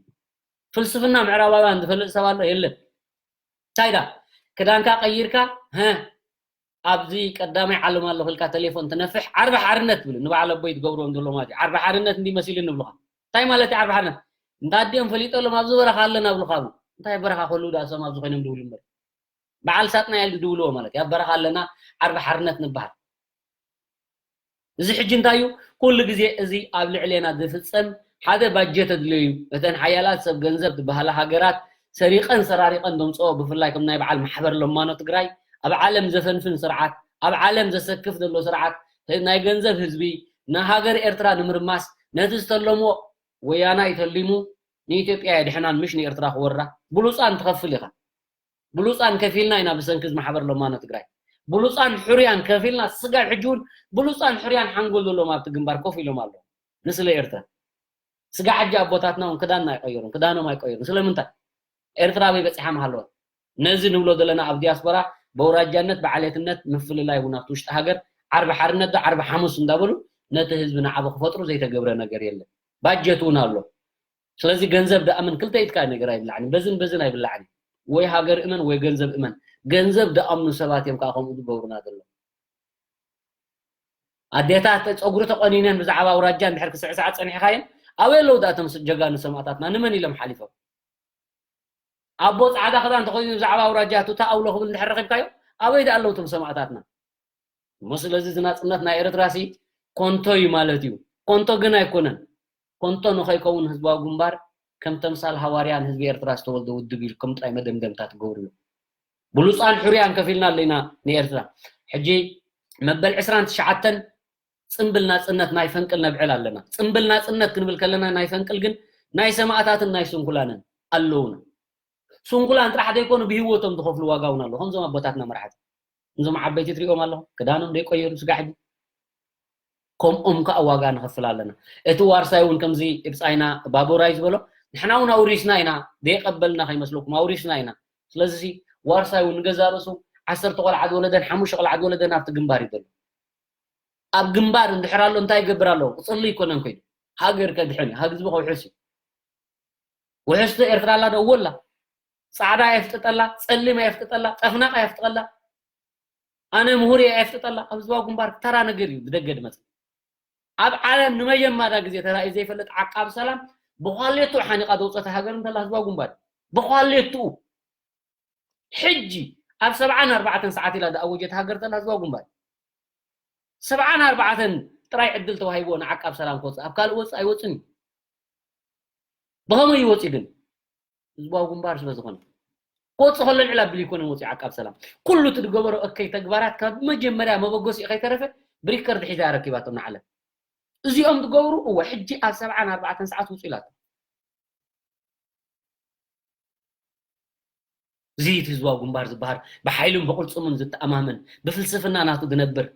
ፍልስፍና ምዕራባውያን ዝፈልጥ ሰብ ኣሎ? የለን። እንታይ ደኣ? ክዳንካ ቀይርካ፣ ሀ፣ ኣብዚ ቀዳማይ ዓለም ኣለኹ ኢልካ ቴሌፎን ትነፍሕ፣ ዓርቢ ሓርነት ትብል። ንበዓል ኣቦይ ትገብርዎ እንድሎ ማለት እዩ። ዓርቢ ሓርነት እንዲ መሲሉ ንብሉኻ። እንታይ ማለት እዩ ዓርቢ ሓርነት? እንዳ ኣዲኦም ፈሊጠሎም ኣብዚ በረኻ ኣለና ብሉኻ ኣብሉ። እንታይ በረኻ ከሉ ደኣ እሶም ኣብዚ ኮይኖም ድብሉ እምበር። በዓል ሳጥናኤል ድብልዎ ማለት እዩ። ኣብ በረኻ ኣለና፣ ዓርቢ ሓርነት ንበሃል። እዚ ሕጂ እንታይ እዩ? ኩሉ ግዜ እዚ ኣብ ልዕሌና ዝፍጸም ሓደ ባጀት ኣድልዮ እዩ። እተን ሓያላት ሰብ ገንዘብ ዝበሃላ ሃገራት ሰሪቐን ሰራሪቐን ዘምጽኦ፣ ብፍላይ ከም ናይ በዓል ማሕበር ለማኖ ትግራይ ኣብ ዓለም ዘፈንፍን ስርዓት፣ ኣብ ዓለም ዘሰክፍ ዘሎ ስርዓት፣ ናይ ገንዘብ ህዝቢ፣ ንሃገር ኤርትራ ንምርማስ፣ ነቲ ዝተለሞ ወያናይ ተሊሙ ንኢትዮጵያ የድሕናን ምሽ ንኤርትራ ክወራ፣ ብሉጻን ትኸፍል ኢኻ። ብሉጻን ከፊልና ኢና ብሰንኪ እዚ ማሕበር ለማኖ ትግራይ። ብሉጻን ሕሩያን ከፊልና ስጋብ ሕጂ እውን ብሉጻን ሕሩያን ሓንጎል ዘለዎም ኣብቲ ግንባር ኮፍ ኢሎም ኣለዉ። ንስለ ኤርትራ። ስጋብ ሕጂ ኣቦታትና እውን ክዳንና ኣይቀየሩን፣ ክዳኖም ኣይቀየሩን። ስለምንታይ? ኤርትራ ኣበይ በጺሓ ምሃለወት? ነዚ ንብሎ ዘለና ኣብ ዲያስፖራ በውራጃነት፣ ብዓሌትነት፣ ምፍልላይ እውን ኣብቲ ውሽጢ ሃገር ዓርቢ ሓርነት ዶ ዓርቢ ሓሙስ እንዳበሉ ነቲ ህዝቢ ንዓቢ ክፈጥሩ ዘይተገብረ ነገር የለን። ባጀት እውን ኣሎ። ስለዚ ገንዘብ ደኣምን ክልተ ኢድካ ነገር ኣይብላዕን፣ በዝን በዝን ኣይብላዕን። ወይ ሃገር እመን ወይ ገንዘብ እመን። ገንዘብ ደኣምኑ ሰባት እዮም ከዓ ከምኡ ዝገብሩና ዘለዉ። ኣዴታት ጸጉሪ ተቆኒነን ብዛዕባ ኣውራጃ እንድሕር ክስዕስዓ ጸኒሕካየን፣ ኣበይ ኣለዉ ደኣ እቶም ጀጋኑ ሰማእታትና? ንመን ኢሎም ሓሊፎም? ኣቦ ጻዕዳ ክዳን ተኸዲኑ ብዛዕባ ኣውራጃ ቱታ ኣውሎ ክብል እንድሕር ረኺብካዮ፣ ኣበይ ደኣ ኣለዉ እቶም ሰማእታትና? እሞ ስለዚ እዚ ናጽነት ናይ ኤርትራ ሲ ኮንቶ እዩ ማለት እዩ። ኮንቶ ግን ኣይኮነን። ኮንቶ ንኸይከውን ህዝባዊ ግንባር ከም ተምሳል ሃዋርያ ንህዝቢ ኤርትራ ዝተወልደ ውድብ ኢልኩም ጥራይ መደምደምታ ትገብሩ እዮም። ብሉጻን ሕሩያን ከፊልና ኣለና ንኤርትራ። ሕጂ መበል ዕስራን ትሽዓተን ጽምብል ናጽነት ናይ ፈንቅል ነብዕል ኣለና። ጽምብል ናጽነት ክንብል ከለና ናይ ፈንቅል ግን ናይ ሰማእታትን ናይ ስንኩላንን ኣለውና። ስንኩላን ጥራሕ ዘይኮኑ ብህይወቶም ዝኸፍሉ ዋጋ እውን ኣሎ። ከምዞም ኣቦታትና መራሕቲ እዞም ዓበይቲ ትሪኦም ኣለኹ፣ ክዳኖም ዘይቀየሩ ስጋዕ ሕጂ። ከምኦም ከዓ ዋጋ ንኸፍል ኣለና። እቲ ዋርሳይ እውን ከምዚ ብጻይና ባቡራይ ዝበሎ፣ ንሕና እውን ኣውሪስና ኢና፣ ዘይቀበልና ከይመስለኩም፣ ኣውሪስና ኢና። ስለዚ ዋርሳይ እውን ንገዛ ርእሱ ዓሰርተ ቆልዓ ዝወለደን ሓሙሽተ ቆልዓ ዝወለደን ኣብቲ ግንባር እዩ ዘሎ። ኣብ ግንባር እንድሕር ኣሎ እንታይ ይገብር ኣሎ? ክጽሊ ይኮነን ኮይኑ፣ ሃገር ከድሕን እዩ፣ ህዝቢ ከውሕስ እዩ። ውሕስቲ ኤርትራ ኣላ ዶ? እወ ኣላ። ጻዕዳ የፍጥጠላ፣ ጸሊም የፍጥጠላ፣ ጠፍናቕ የፍጥቀላ። ኣነ ምሁር እየ የፍጥጠላ። ኣብ ህዝባዊ ግንባር ተራ ነገር እዩ ብደገ ድመጽእ። ኣብ ዓለም ንመጀመርያ ግዜ ተራእዩ ዘይፈልጥ ዓቃብ ሰላም ብኳሌቱ ሓኒቓ ዘውጸት ሃገር እንተላ ህዝባዊ ግንባር እዩ። ብኳሌቱ ሕጂ ኣብ ሰብዓን ኣርባዕተን ሰዓት ኢላ ዝኣወጀት ሃገር ተላ ህዝባዊ ግንባር እዩ። ሰብዓን ኣርባዕተን ጥራይ ዕድል ተዋሂብዎ ንዓቃብ ሰላም ክወጽእ፣ ኣብ ካልእ ወጽእ ኣይወጽን እዩ። ብኸመይ ይወጽእ ግን? ህዝባዊ ግንባር ስለ ዝኾነ። ክወጽእ ከሎ ልዕል ኣቢሉ ይኮነን ወጽኡ ዓቃብ ሰላም። ኩሉ እቲ ዝገበሮ እከይ ተግባራት ካብ መጀመርያ መበገሲኡ ከይተረፈ ብሪከርድ ሒዛ እያ ረኪባቶም ንዓለም። እዚኦም ዝገብሩ እወ ሕጂ ኣብ ሰብዓን ኣርባዕተን ሰዓት ውጹ ኢላቶ። እዚ እቲ ህዝባዊ ግንባር ዝበሃል ብሓይሉን ብቕልጽሙን ዝተኣማመን ብፍልስፍና ናቱ ዝነብር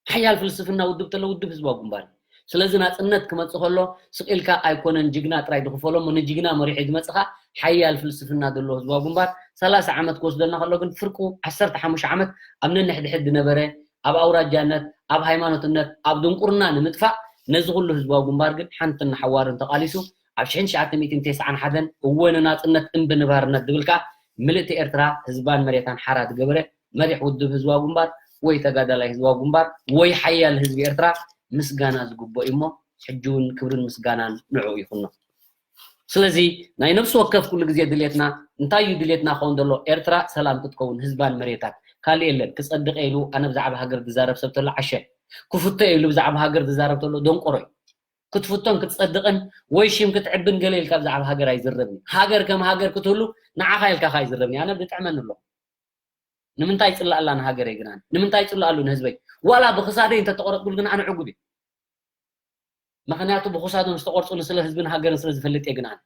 ሓያል ፍልስፍና ውድብ ተሎ ውድብ ህዝባዊ ግንባር እዩ። ስለዚ ናጽነት ክመጽእ ከሎ ስቕ ኢልካ ኣይኮነን ጅግና ጥራይ ዝኽፈሎ እሞ ንጅግና መሪሑ ዝመጽእ ኸኣ ሓያል ፍልስፍና ዘለዎ ህዝባዊ ግንባር ሰላሳ ዓመት ክወስደልና ከሎ ግን ፍርቁ ዓሰርተ ሓሙሽተ ዓመት ኣብ ነንሕድሕድ ዝነበረ ኣብ ኣውራጃነት ኣብ ሃይማኖትነት ኣብ ድንቁርና ንምጥፋእ ነዚ ኩሉ ህዝባዊ ግንባር ግን ሓንትን ንሓዋርን ተቓሊሱ ኣብ ሽሕን ትሽዓተ ሚእትን ተስዓን ሓደን እወ ንናጽነት እምቢ ንባርነት ዝብል ከኣ ምልእቲ ኤርትራ ህዝባን መሬታን ሓራ ዝገበረ መሪሕ ውድብ ህዝባዊ ግንባር ወይ ተጋዳላይ ህዝባዊ ግንባር ወይ ሓያል ህዝቢ ኤርትራ ምስጋና ዝግብኦ እዩ እሞ ሕጂ እውን ክብርን ምስጋናን ንዕኡ ይኹኖ። ስለዚ ናይ ነፍሲ ወከፍ ኩሉ ግዜ ድሌትና እንታይ እዩ ድሌትና ክኸውን ዘሎ ኤርትራ ሰላም ክትከውን ህዝባን መሬታን ካልእ የለን ክጸድቕ ኢሉ ኣነ ብዛዕባ ሃገር ዝዛረብ ሰብ ተሎ ዓሸ ክፍቶ ኢሉ ብዛዕባ ሃገር ዝዛረብ ተሎ ደንቆሮ እዩ ክትፍቶን ክትጸድቕን ወይ ሽም ክትዕብን ገለ ኢልካ ብዛዕባ ሃገር ኣይዝረብን ሃገር ከም ሃገር ክትህሉ ንዓኻ ኢልካ ካ ኣይዝረብን ኣነ ብጥዕመን ኣሎ ንምንታይ ጽላኣላ ንሃገረይ ግን ኣነ ንምንታይ ጽላኣሉ ንህዝበይ ዋላ ብክሳደይ እንተተቆረጥኩል ግን ኣነ ዕጉብ እየ ምኽንያቱ ብክሳዶም ዝተቆርጹ ንስለ ህዝብን ሃገርን ስለ ዝፈልጥ እየ ግን ኣነ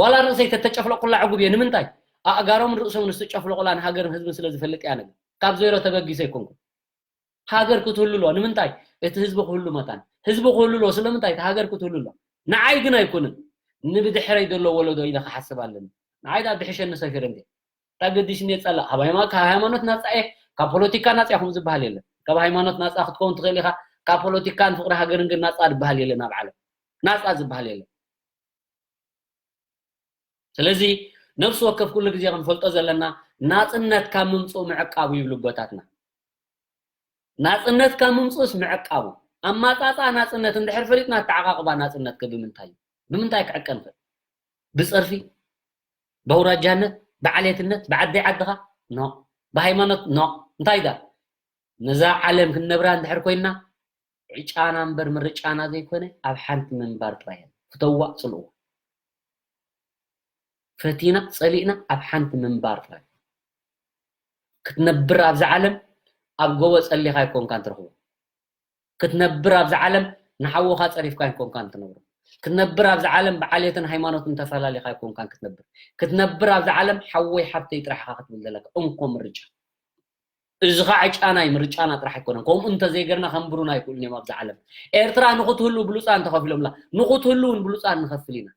ዋላ ርእሰይ ተተጨፍለቁላ ዕጉብ እየ ንምንታይ ኣእጋሮምን ርእሶም ንዝተጨፍለቁላ ንሃገርን ህዝብን ስለ ዝፈልጥ እያ ነግ ካብ ዜሮ ተበጊሰ ኣይኮንኩን ሃገር ክትህሉ ኣለዋ ንምንታይ እቲ ህዝቢ ክህሉ መታን ህዝቢ ክህሉ ኣለዎ ስለምንታይ እቲ ሃገር ክትህሉ ኣለዋ ንዓይ ግን ኣይኮንን ንብድሕረይ ዘሎ ወለዶ ኢለ ክሓስብ ኣለኒ ንዓይ ዳ ድሕሸኒ ሰፊረ እንዴ ታገዲስኒ ጸላእ ካብ ሃይማኖት ናጻ እየ ካብ ፖለቲካ ናጻ ኢኹም ዝበሃል የለን ካብ ሃይማኖት ናጻ ክትከውን ትኽእል ኢኻ ካብ ፖለቲካን ፍቅሪ ሃገርን ግን ናጻ ዝበሃል የለን ኣብ ዓለም ናጻ ዝበሃል የለን ስለዚ ነፍሲ ወከፍ ኩሉ ግዜ ክንፈልጦ ዘለና ናጽነት ካብ ምምጽኡ ምዕቃቡ ይብሉ ኣቦታትና ናጽነት ካብ ምምጽኡስ ምዕቃቡ ኣማጻጻ ናጽነት እንድሕር ፈሊጥና ኣተዓቃቅባ ናጽነት ከ ብምንታይ እዩ ብምንታይ ክዕቀን ይኽእል ብጸርፊ ብኣውራጃነት ብዓሌትነት ብዓደይ ዓድኻ ኖ ብሃይማኖት ኖ እንታይ ዳ ነዛ ዓለም ክንነብራ እንድሕር ኮይንና ዕጫና እምበር ምርጫና ዘይኮነ ኣብ ሓንቲ ምንባር ጥራይ እያ ፍተዋ ጽልእዋ ፈቲና ጸሊእና ኣብ ሓንቲ ምንባር ጥራይ ክትነብር ኣብዛ ዓለም ኣብ ጎቦ ጸሊኻ ኣይኮንካን ትረኽቦ ክትነብር ኣብዛ ዓለም ንሓውኻ ጸሪፍካ ኣይኮንካን ትነብሮ ክትነብር ኣብዛ ዓለም ብዓሌትን ሃይማኖትን ተፈላሊኻ ኣይኮንካን ክትነብር ክትነብር ኣብዛ ዓለም ሓወይ ሓብተይ ጥራሕ ኢኻ ክትብል ዘለካ እንኮ ምርጫ እዚ ኸዓ ዕጫና እዩ ምርጫና ጥራሕ ኣይኮነን ከምኡ እንተዘይገርና ከንብሩና ኣይክእሉን እዮም ኣብዛ ዓለም ኤርትራ ንኽትህሉ ብሉፃን ተኸፊሎምላ ንኽትህሉ እውን ብሉፃን ንኸፍል ኢና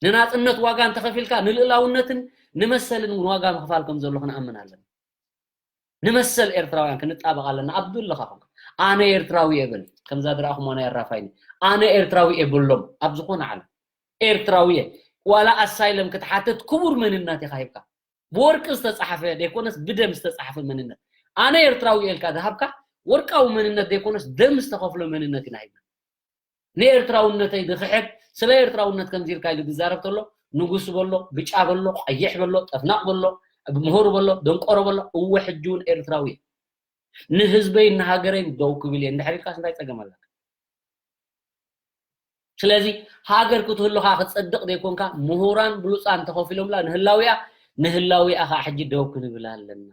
ንናፅነት ዋጋ እንተኸፊልካ ንልእላውነትን ንመሰልን እውን ዋጋ ምኽፋል ከም ዘሎ ክንኣምን ኣለና ንመሰል ኤርትራውያን ክንጣበቕ ኣለና ኣብ ዘለኻ ኹን ኣነ ኤርትራዊ እየ በል ከምዛ ዝረኣኹሞ ናይ ኣራፋይኒ ኣነ ኤርትራዊ እየ በሎም ኣብ ዝኾነ ዓለም ኤርትራዊ እየ ዋላ ኣሳይለም ክትሓትት ክቡር መንነት ኢኻ ሂብካ ብወርቂ ዝተጻሕፈ ዘይኮነስ ብደም ዝተጻሕፈ መንነት ኣነ ኤርትራዊ እየ ኢልካ ዝሃብካ ወርቃዊ መንነት ዘይኮነስ ደም ዝተኸፍሎ መንነት ኢና ሂብና ንኤርትራውነተይ ዝኽሕድ ስለ ኤርትራውነት ከምዚ ኢልካ ኢሉ ዝዛረብ ተሎ ንጉስ በሎ ብጫ በሎ ቀይሕ በሎ ጠፍናቕ በሎ ምሁር በሎ ደንቆሮ በሎ እወ ሕጂ እውን ኤርትራዊ ንህዝበይን ንሃገረይን ደው ክብል እየ እንድሕር ኢልካስ እንታይ ጸገም ኣለካ ስለዚ ሃገር ክትህሉ ከኣ ክትጸድቕ ዘይኮንካ ምሁራን ብሉጻን ተኸፊሎምላ ንህላዊኣ ንህላዊኣ ከኣ ሕጂ ደው ክንብል ኣለና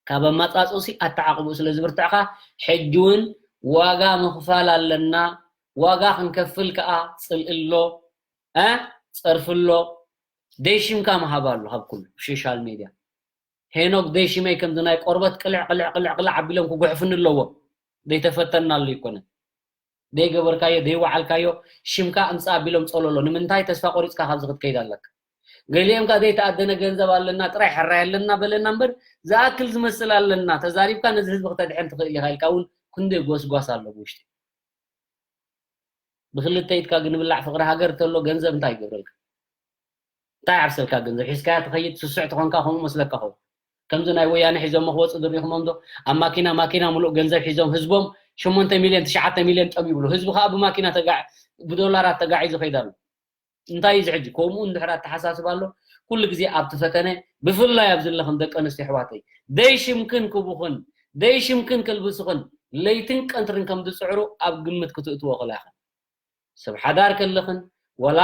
ካብ ኣመጻጽኡ ሲ ኣተዓቕብኡ ስለ ዝብርትዕ ከኣ ሕጂ እውን ዋጋ ምኽፋል ኣለና ዋጋ ክንከፍል ከኣ ጽልኢ ኣሎ እ ጸርፊ ኣሎ ደይ ሽምካ ምሃብ ኣሎ ካብ ኩሉ ሶሻል ሚድያ። ሄኖክ ደይ ሽመይ ከምዚ ናይ ቆርበት ቅልዕ ቅልዕ ቅልዕ ቅልዕ ኣቢሎም ክጉሕፍኒ ኣለዎም። ደይ ተፈተና ኣሎ ይኮነ። ደይ ገበርካዮ ደይ ወዓልካዮ ሽምካ እምፃ ኣቢሎም ጸለሎ። ንምንታይ ተስፋ ቆሪፅካ ካብዚ ክትከይድ ኣለካ? ገሊኦም ከ ዘይተኣደነ ገንዘብ ኣለና ጥራይ ሕራይ ኣለና በለና እምበር ዝኣክል ዝመስል ኣለና ተዛሪብካ ነዚ ህዝቢ ክተድሕን ትኽእል ኢኻ ኢልካ እውን ክንደይ ጎስጓስ ኣሎ ብውሽጢ። ብክልተ ኢድካ ግን ብላዕ ፍቅሪ ሃገር ተሎ ገንዘብ እንታይ ይገብረልካ? እንታይ ዓርሰልካ ገንዘብ ሒዝካያ ትኸይድ? ስሱዕ ትኾንካ ከምኡ መስለካ ኸውን። ከምዚ ናይ ወያነ ሒዞሞ ክወፁ ዝሪኢኹሞም ዶ? ኣብ ማኪና ማኪና ሙሉእ ገንዘብ ሒዞም ህዝቦም ሸሞንተ ሚልዮን ትሽዓተ ሚልዮን ጠም ይብሉ። ህዝቢ ከዓ ብማኪና ተጋ ብዶላራት ተጋዒዙ ይኸይድ ኣሎ። እንታይ እዩ እዚ ሕጂ? ከምኡ እንድሕር ኣተሓሳስባ ኣሎ ኩሉ ግዜ ኣብቲ ፈተነ ብፍላይ ኣብ ዘለኽን ደቂ ኣንስትዮ ኣሕዋተይ ደይ ሽምክን ክቡኽን ደይ ሽምክን ክልብስኽን ለይትን ቀንትርን ከም ዝፅዕሩ ኣብ ግምት ክትእትዎ ክላኽን ሰብ ሓዳር ከለኽን ዋላ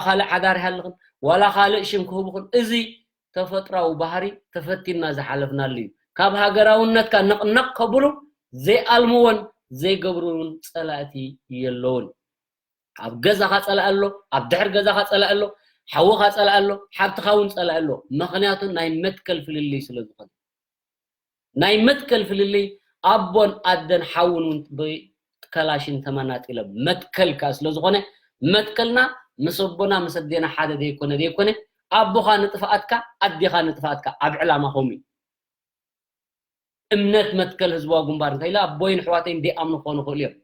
ካልእ ሓዳር ይሃልኽን ዋላ ካልእ ሽም ክህቡኽን እዚ ተፈጥራዊ ባህሪ ተፈቲና ዝሓለፍናሉ እዩ። ካብ ሃገራውነትካ ነቕነቕ ከብሉ ዘይኣልምዎን ዘይገብርውን ጸላእቲ የለውን። ኣብ ገዛኻ ጸላእ ኣሎ፣ ኣብ ድሕር ገዛኻ ጸላእ ኣሎ፣ ሓውኻ ጸላእ ኣሎ፣ ሓብትኻ እውን ጸላእ ኣሎ። ምኽንያቱ ናይ መትከል ፍልልይ ስለ ዝኾነ ናይ መትከል ፍልልይ ኣቦን ኣደን ሓውን እውን ብከላሽን ተመናጢሎም መትከል ከዓ ስለ ዝኾነ መትከልና ምስ ኣቦና ምስ ኣዴና ሓደ ዘይኮነ ዘይኮነ ኣቦኻ ንጥፍኣትካ ኣዴኻ ንጥፍኣትካ ኣብ ዕላማ ከምኡ እዩ። እምነት መትከል ህዝባዊ ግንባር እንተ ኢለ ኣቦይን ኣሕዋተይን ደይኣምኑ ክኾኑ ይኽእሉ እዮም።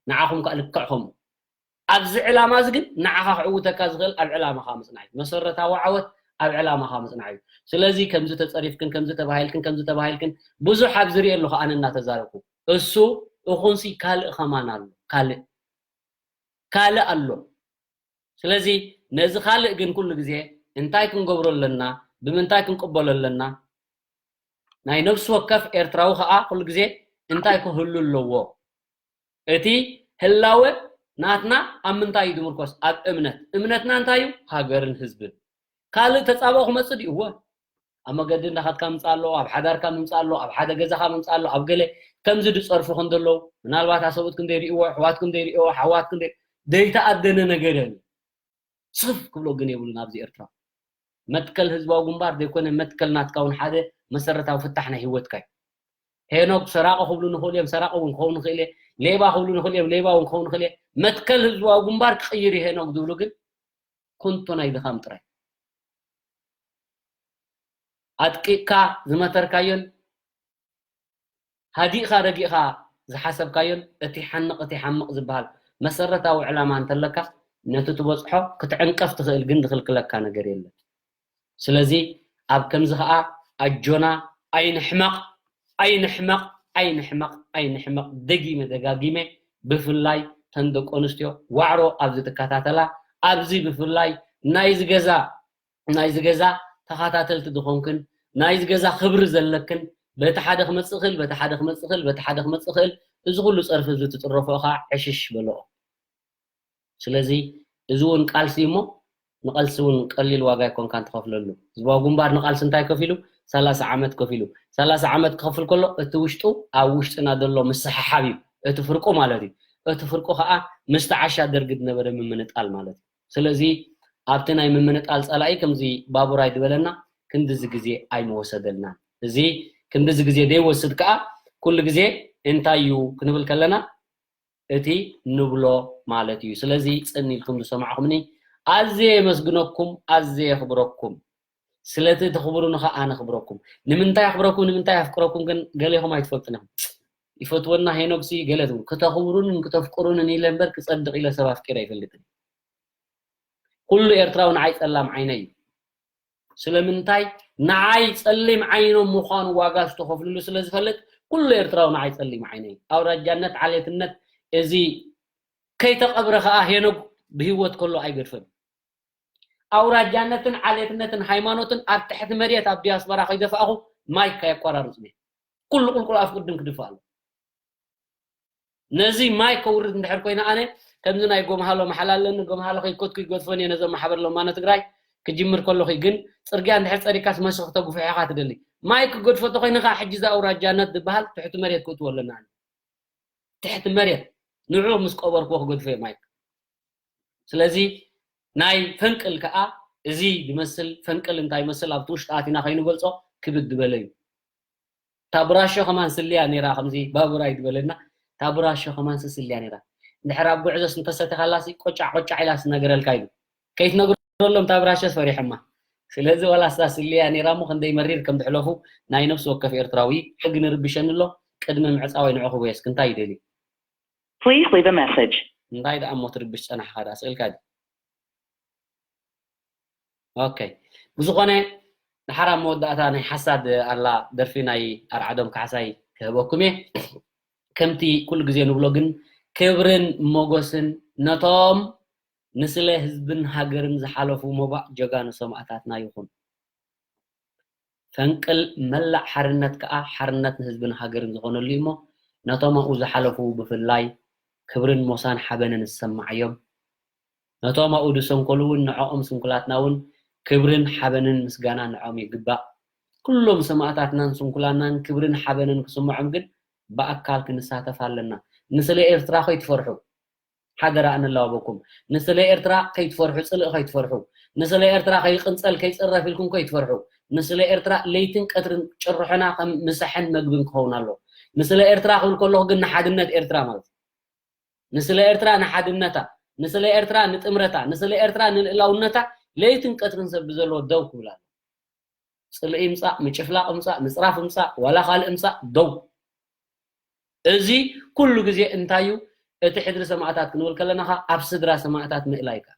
ንዓኹም ከኣ ልክዕ ከምኡ። ኣብዚ ዕላማ እዚ ግን ንዓኻ ክዕውተካ ዝኽእል ኣብ ዕላማኻ ምጽናዕ እዩ። መሰረታዊ ዓወት ኣብ ዕላማኻ ምጽናዕ እዩ። ስለዚ ከምዚ ተጸሪፍክን ከምዚ ተባሂልክን ከምዚ ተባሂልክን ብዙሕ ኣብ ዝሪኦ ኣለኹ ኣነ እናተዛረብኩ። እሱ እኹንሲ ካልእ ኸማን ኣሎ። ካልእ ካልእ ኣሎ። ስለዚ ነዚ ካልእ ግን ኩሉ ግዜ እንታይ ክንገብሮ ኣለና? ብምንታይ ክንቅበሎ ኣለና? ናይ ነፍሲ ወከፍ ኤርትራዊ ኸኣ ኩሉ ግዜ እንታይ ክህሉ ኣለዎ? እቲ ህላወ ናትና ኣብ ምንታይ እዩ ዝምርኮስ? ኣብ እምነት። እምነትና እንታይ እዩ? ሃገርን ህዝብን። ካልእ ተጻብኦ ክመጽእ ድዩ? እወ። ኣብ መገዲ እንዳኸድካ ምምጻእ ኣለዎ፣ ኣብ ሓዳርካ ምምጻእ ኣለዎ፣ ኣብ ሓደ ገዛኻ ምምጻእ ኣለዎ፣ ኣብ ገለ ከምዚ ዝጸርፉ ከም ዘለዉ፣ ምናልባት ኣሰብኡት ክንደይ ሪእዎ፣ ኣሕዋት ክንደይ ሪእዎ፣ ሓዋት ክንደይ ዘይተኣደነ ነገር እዩ። ስፍ ክብሎ ግን የብሉን ኣብዚ ኤርትራ። መትከል ህዝባዊ ግንባር ዘይኮነ መትከል ናትካ እውን ሓደ መሰረታዊ ፍታሕ ናይ ህይወትካ እዩ። ሄኖክ ሰራቂ ክብሉ ንኽእሉ እዮም፣ ሰራቂ እውን ክኸውን ንኽእል እየ። ሌባ ክብሉ ንኽእሉ እዮም፣ ሌባ እውን ክኸውን ንኽእል እየ። መትከል ህዝባዊ ግንባር ክቕይር እዩ ሄኖክ ዝብሉ ግን ኩንቶ ናይ ድኻም ጥራይ። ኣጥቂቕካ ዝመተርካዮን ሃዲእኻ ረጊእኻ ዝሓሰብካዮን እቲ ሓንቕ እቲ ሓምቕ ዝበሃል መሰረታዊ ዕላማ እንተለካ ነቲ ትበጽሖ ክትዕንቀፍ ትኽእል ግን ዝኽልክለካ ነገር የለን። ስለዚ ኣብ ከምዚ ኸኣ ኣጆና ኣይንሕመቕ ኣይንሕመቕ ኣይንሕመቕ ኣይንሕመቕ ደጊመ ደጋጊመ ብፍላይ ተን ደቂ ኣንስትዮ ዋዕሮ ኣብዚ ትከታተላ ኣብዚ ብፍላይ ናይዚ ገዛ ናይዚ ገዛ ተኸታተልቲ ዝኾንክን ናይዚ ገዛ ክብሪ ዘለክን በቲ ሓደ ክመፅእ ክእል በቲ ሓደ ክመፅእ ክእል በቲ ሓደ ክመፅእ ክእል እዚ ኩሉ ፀርፊ እዚ ትፅረፎ ኢኻ ዕሽሽ በልኦ። ስለዚ እዚ እውን ቃልሲ እሞ ንቐልሲ እውን ቀሊል ዋጋ ኣይኮንካን ትኸፍለሉ። ህዝባዊ ግንባር ንቓልሲ እንታይ ከፊሉ? ሰላሳ ዓመት ከፊሉ። ሰላሳ ዓመት ክኸፍል ከሎ እቲ ውሽጡ ኣብ ውሽጥና ዘሎ ምስሕሓብ እዩ እቲ ፍርቁ ማለት እዩ። እቲ ፍርቁ ከዓ ምስቲ ዓሻ ደርጊ ዝነበረ ምምንጣል ማለት እዩ። ስለዚ ኣብቲ ናይ ምምንጣል ፀላኢ ከምዚ ባቡራይ ዝበለና ክንድዚ ግዜ ኣይምወሰደልናን። እዚ ክንድዚ ግዜ ዘይወስድ ከዓ ኩሉ ግዜ እንታይ እዩ ክንብል ከለና እቲ ንብሎ ማለት እዩ። ስለዚ ጽን ኢልኩም ዝሰማዕኹምኒ ኣዝየ የመስግነኩም፣ ኣዝየ የኽብረኩም። ስለቲ ተኽብሩኒ ኸኣ ኣነ ኣኽብረኩም። ንምንታይ ኣኽብረኩም፣ ንምንታይ ኣፍቅረኩም ግን ገሌኹም ኣይትፈልጡን ኢኹም። ይፈትወና ሄኖክሲ ገለ ትብሉ። ክተኽብሩንን ክተፍቅሩንን ኢለ እምበር ክጸድቕ ኢለ ሰብ ኣፍቂረ ኣይፈልጥን። ኩሉ ኤርትራዊ ንዓይ ጸላም ዓይነይ እዩ። ስለምንታይ ንዓይ ጸሊም ዓይኖም ምዃኑ ዋጋ ዝተኸፍልሉ ስለ ዝፈልጥ ኩሉ ኤርትራዊ ንዓይ ጸሊም ዓይነይ። ኣውራጃነት፣ ዓሌትነት እዚ ከይተቐብረ ኸኣ ሄኖግ ብህይወት ከሎ ኣይገድፍን። ኣውራጃነትን ዓሌትነትን ሃይማኖትን ኣብ ትሕቲ መሬት ኣብ ዲያስፖራ ከይደፋእኹ ማይክ ኣየቋራርጽን እየ። ኩሉ ቁልቁል ኣፍ ቅድም ክድፋእ ኣሎ። ነዚ ማይ ከውርድ እንድሕር ኮይነ ኣነ ከምዚ ናይ ጎምሃሎ መሓላ ኣለኒ። ጎምሃሎ ከይከድኩ ይገድፎን እየ ነዞም ማሕበር ለማኖ ትግራይ። ክጅምር ከለኹ ግን ጽርግያ እንድሕር ጸሪግካስ መሲ ክተጉፍሖ ኢኻ ትደሊ። ማይ ክገድፎ ተኮይነ ከዓ ሕጂ እዛ ኣውራጃነት ዝበሃል ትሕቲ መሬት ክእትዎ ኣለና። ኣነ ትሕቲ መሬት ንዑ ምስ ቀበርክዎ ክገድፎ እየ ማይክ። ስለዚ ናይ ፈንቅል ከዓ እዚ ዝመስል ፈንቅል እንታይ ይመስል ኣብቲ ውሽጢ ኣቲና ከይንገልጾ ክብድ ዝበለ እዩ። እታ ብራሾ ከማን ስልያ ነይራ፣ ከምዚ ባቡር ኣይትበለና። እታ ብራሾ ከማን ስልያ ነይራ። እንድሕር ኣብ ጉዕዞስ እንተሰቲኻላሲ ቆጫዕ ቆጫዕ ኢላ ስነገረልካ ኢሉ። ከይትነግረሎም እታ ብራሾስ ፈሪሖማ። ስለዚ ዋላ እሳ ስልያ ነይራ እሞ ክንደይ መሪር ከም ዝሕለፉ ናይ ነፍሲ ወከፍ ኤርትራዊ ሕጊ ንርብሸኒ ኣሎ። ቅድሚ ምዕጻወይ ንዕኹ ወየስክ እንታይ ይደልዩ? Please leave a message. እንታይ ደኣ እሞ ትርብሽ ጸናሕኻ ደኣ ስእልካ ድዩ? ኦኬ። ብዝኾነ፣ ድሓር ኣብ መወዳእታ ናይ ሓሳድ ኣላ ደርፊ ናይ ኣርዓዶም ካሕሳይ ክህበኩም እየ። ከምቲ ኩሉ ግዜ ንብሎ ግን፣ ክብርን ሞጎስን ነቶም ንስለ ህዝብን ሃገርን ዝሓለፉ ሞባእ ጀጋኑ ሰማእታትና ይኹን። ፈንቅል መላእ ሓርነት ከኣ ሓርነት ንህዝብን ሃገርን ዝኾነሉ እዩ እሞ፣ ነቶም ኣብኡ ዝሓለፉ ብፍላይ ክብርን ሞሳን ሓበንን ዝሰማዓዮም፣ ነቶም ኣብኡ ዝሰንከሉ እውን ንዕኦም ስንኩላትና እውን ክብርን ሓበንን ምስጋና ንዕኦም ይግባእ። ኩሎም ሰማእታትናን ስንኩላናን ክብርን ሓበንን ክስምዖም ግን ብኣካል ክንሳተፍ ኣለና። ንስለ ኤርትራ ከይትፈርሑ። ሓደራ እንላበኩም። ንስለ ኤርትራ ከይትፈርሑ፣ ጽልኢ ከይትፈርሑ። ንስለ ኤርትራ ከይቅንጸል ከይጽረፍ ኢልኩም ከይትፈርሑ። ንስለ ኤርትራ ለይትን ቀትርን ጭርሖና ከም ምሳሕን መግብን ክኸውን ኣለዎ። ንስለ ኤርትራ ክብል ከለኹ ግን ንሓድነት ኤርትራ ማለት እዩ። ንስለ ኤርትራ ንሓድነታ፣ ንስለ ኤርትራ ንጥምረታ፣ ንስለ ኤርትራ ንልእላውነታ ለይትን ቀትርን ሰብ ብዘለዎ ደው ክብል ኣሎ። ጽልኢ ይምጻእ፣ ምጭፍላቕ ይምጻእ፣ ምጽራፍ ይምጻእ፣ ዋላ ካልእ ይምጻእ፣ ደው። እዚ ኩሉ ግዜ እንታይ እዩ? እቲ ሕድሪ ሰማእታት ክንብል ከለና ኸኣ ኣብ ስድራ ሰማእታት ምእላይ ከኣ።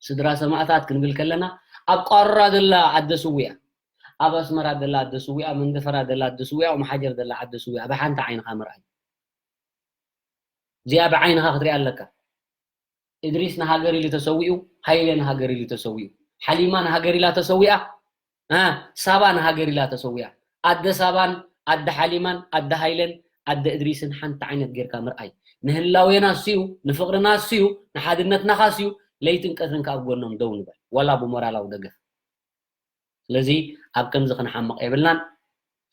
ስድራ ሰማእታት ክንብል ከለና ኣብ ቋራ ዘላ ኣደ ስዊኣ፣ ኣብ ኣስመራ ዘላ ኣደ ስዊኣ፣ መንደፈራ ዘላ ኣደ ስዊኣ፣ ኦም ሓጀር ዘላ ኣደ ስዊኣ ብሓንቲ ዓይንኻ ምርኣይ። እዚኣ ብዓይንኻ ክትሪኣ ኣለካ። እድሪስ ንሃገር ኢሉ ተሰዊኡ፣ ሃይለ ንሃገር ኢሉ ተሰዊኡ፣ ሓሊማ ንሃገር ኢላ ተሰዊኣ፣ እ፣ ሳባ ንሃገር ኢላ ተሰዊኣ። ኣደ ሳባን ኣደ ሓሊማን ኣደ ሃይለን ኣደ እድሪስን ሓንቲ ዓይነት ጌርካ ምርኣይ። ንህላዌና እስዩ፣ ንፍቕርና እስዩ፣ ንሓድነትና ካስዩ፣ ለይትን ቀትርን ከኣ ኣብ ጎኖም ደው ንበል። ዋላ ብሞራላዊ ደገፍ። ስለዚ ኣብ ከምዚ ክንሓምቕ የብልናን።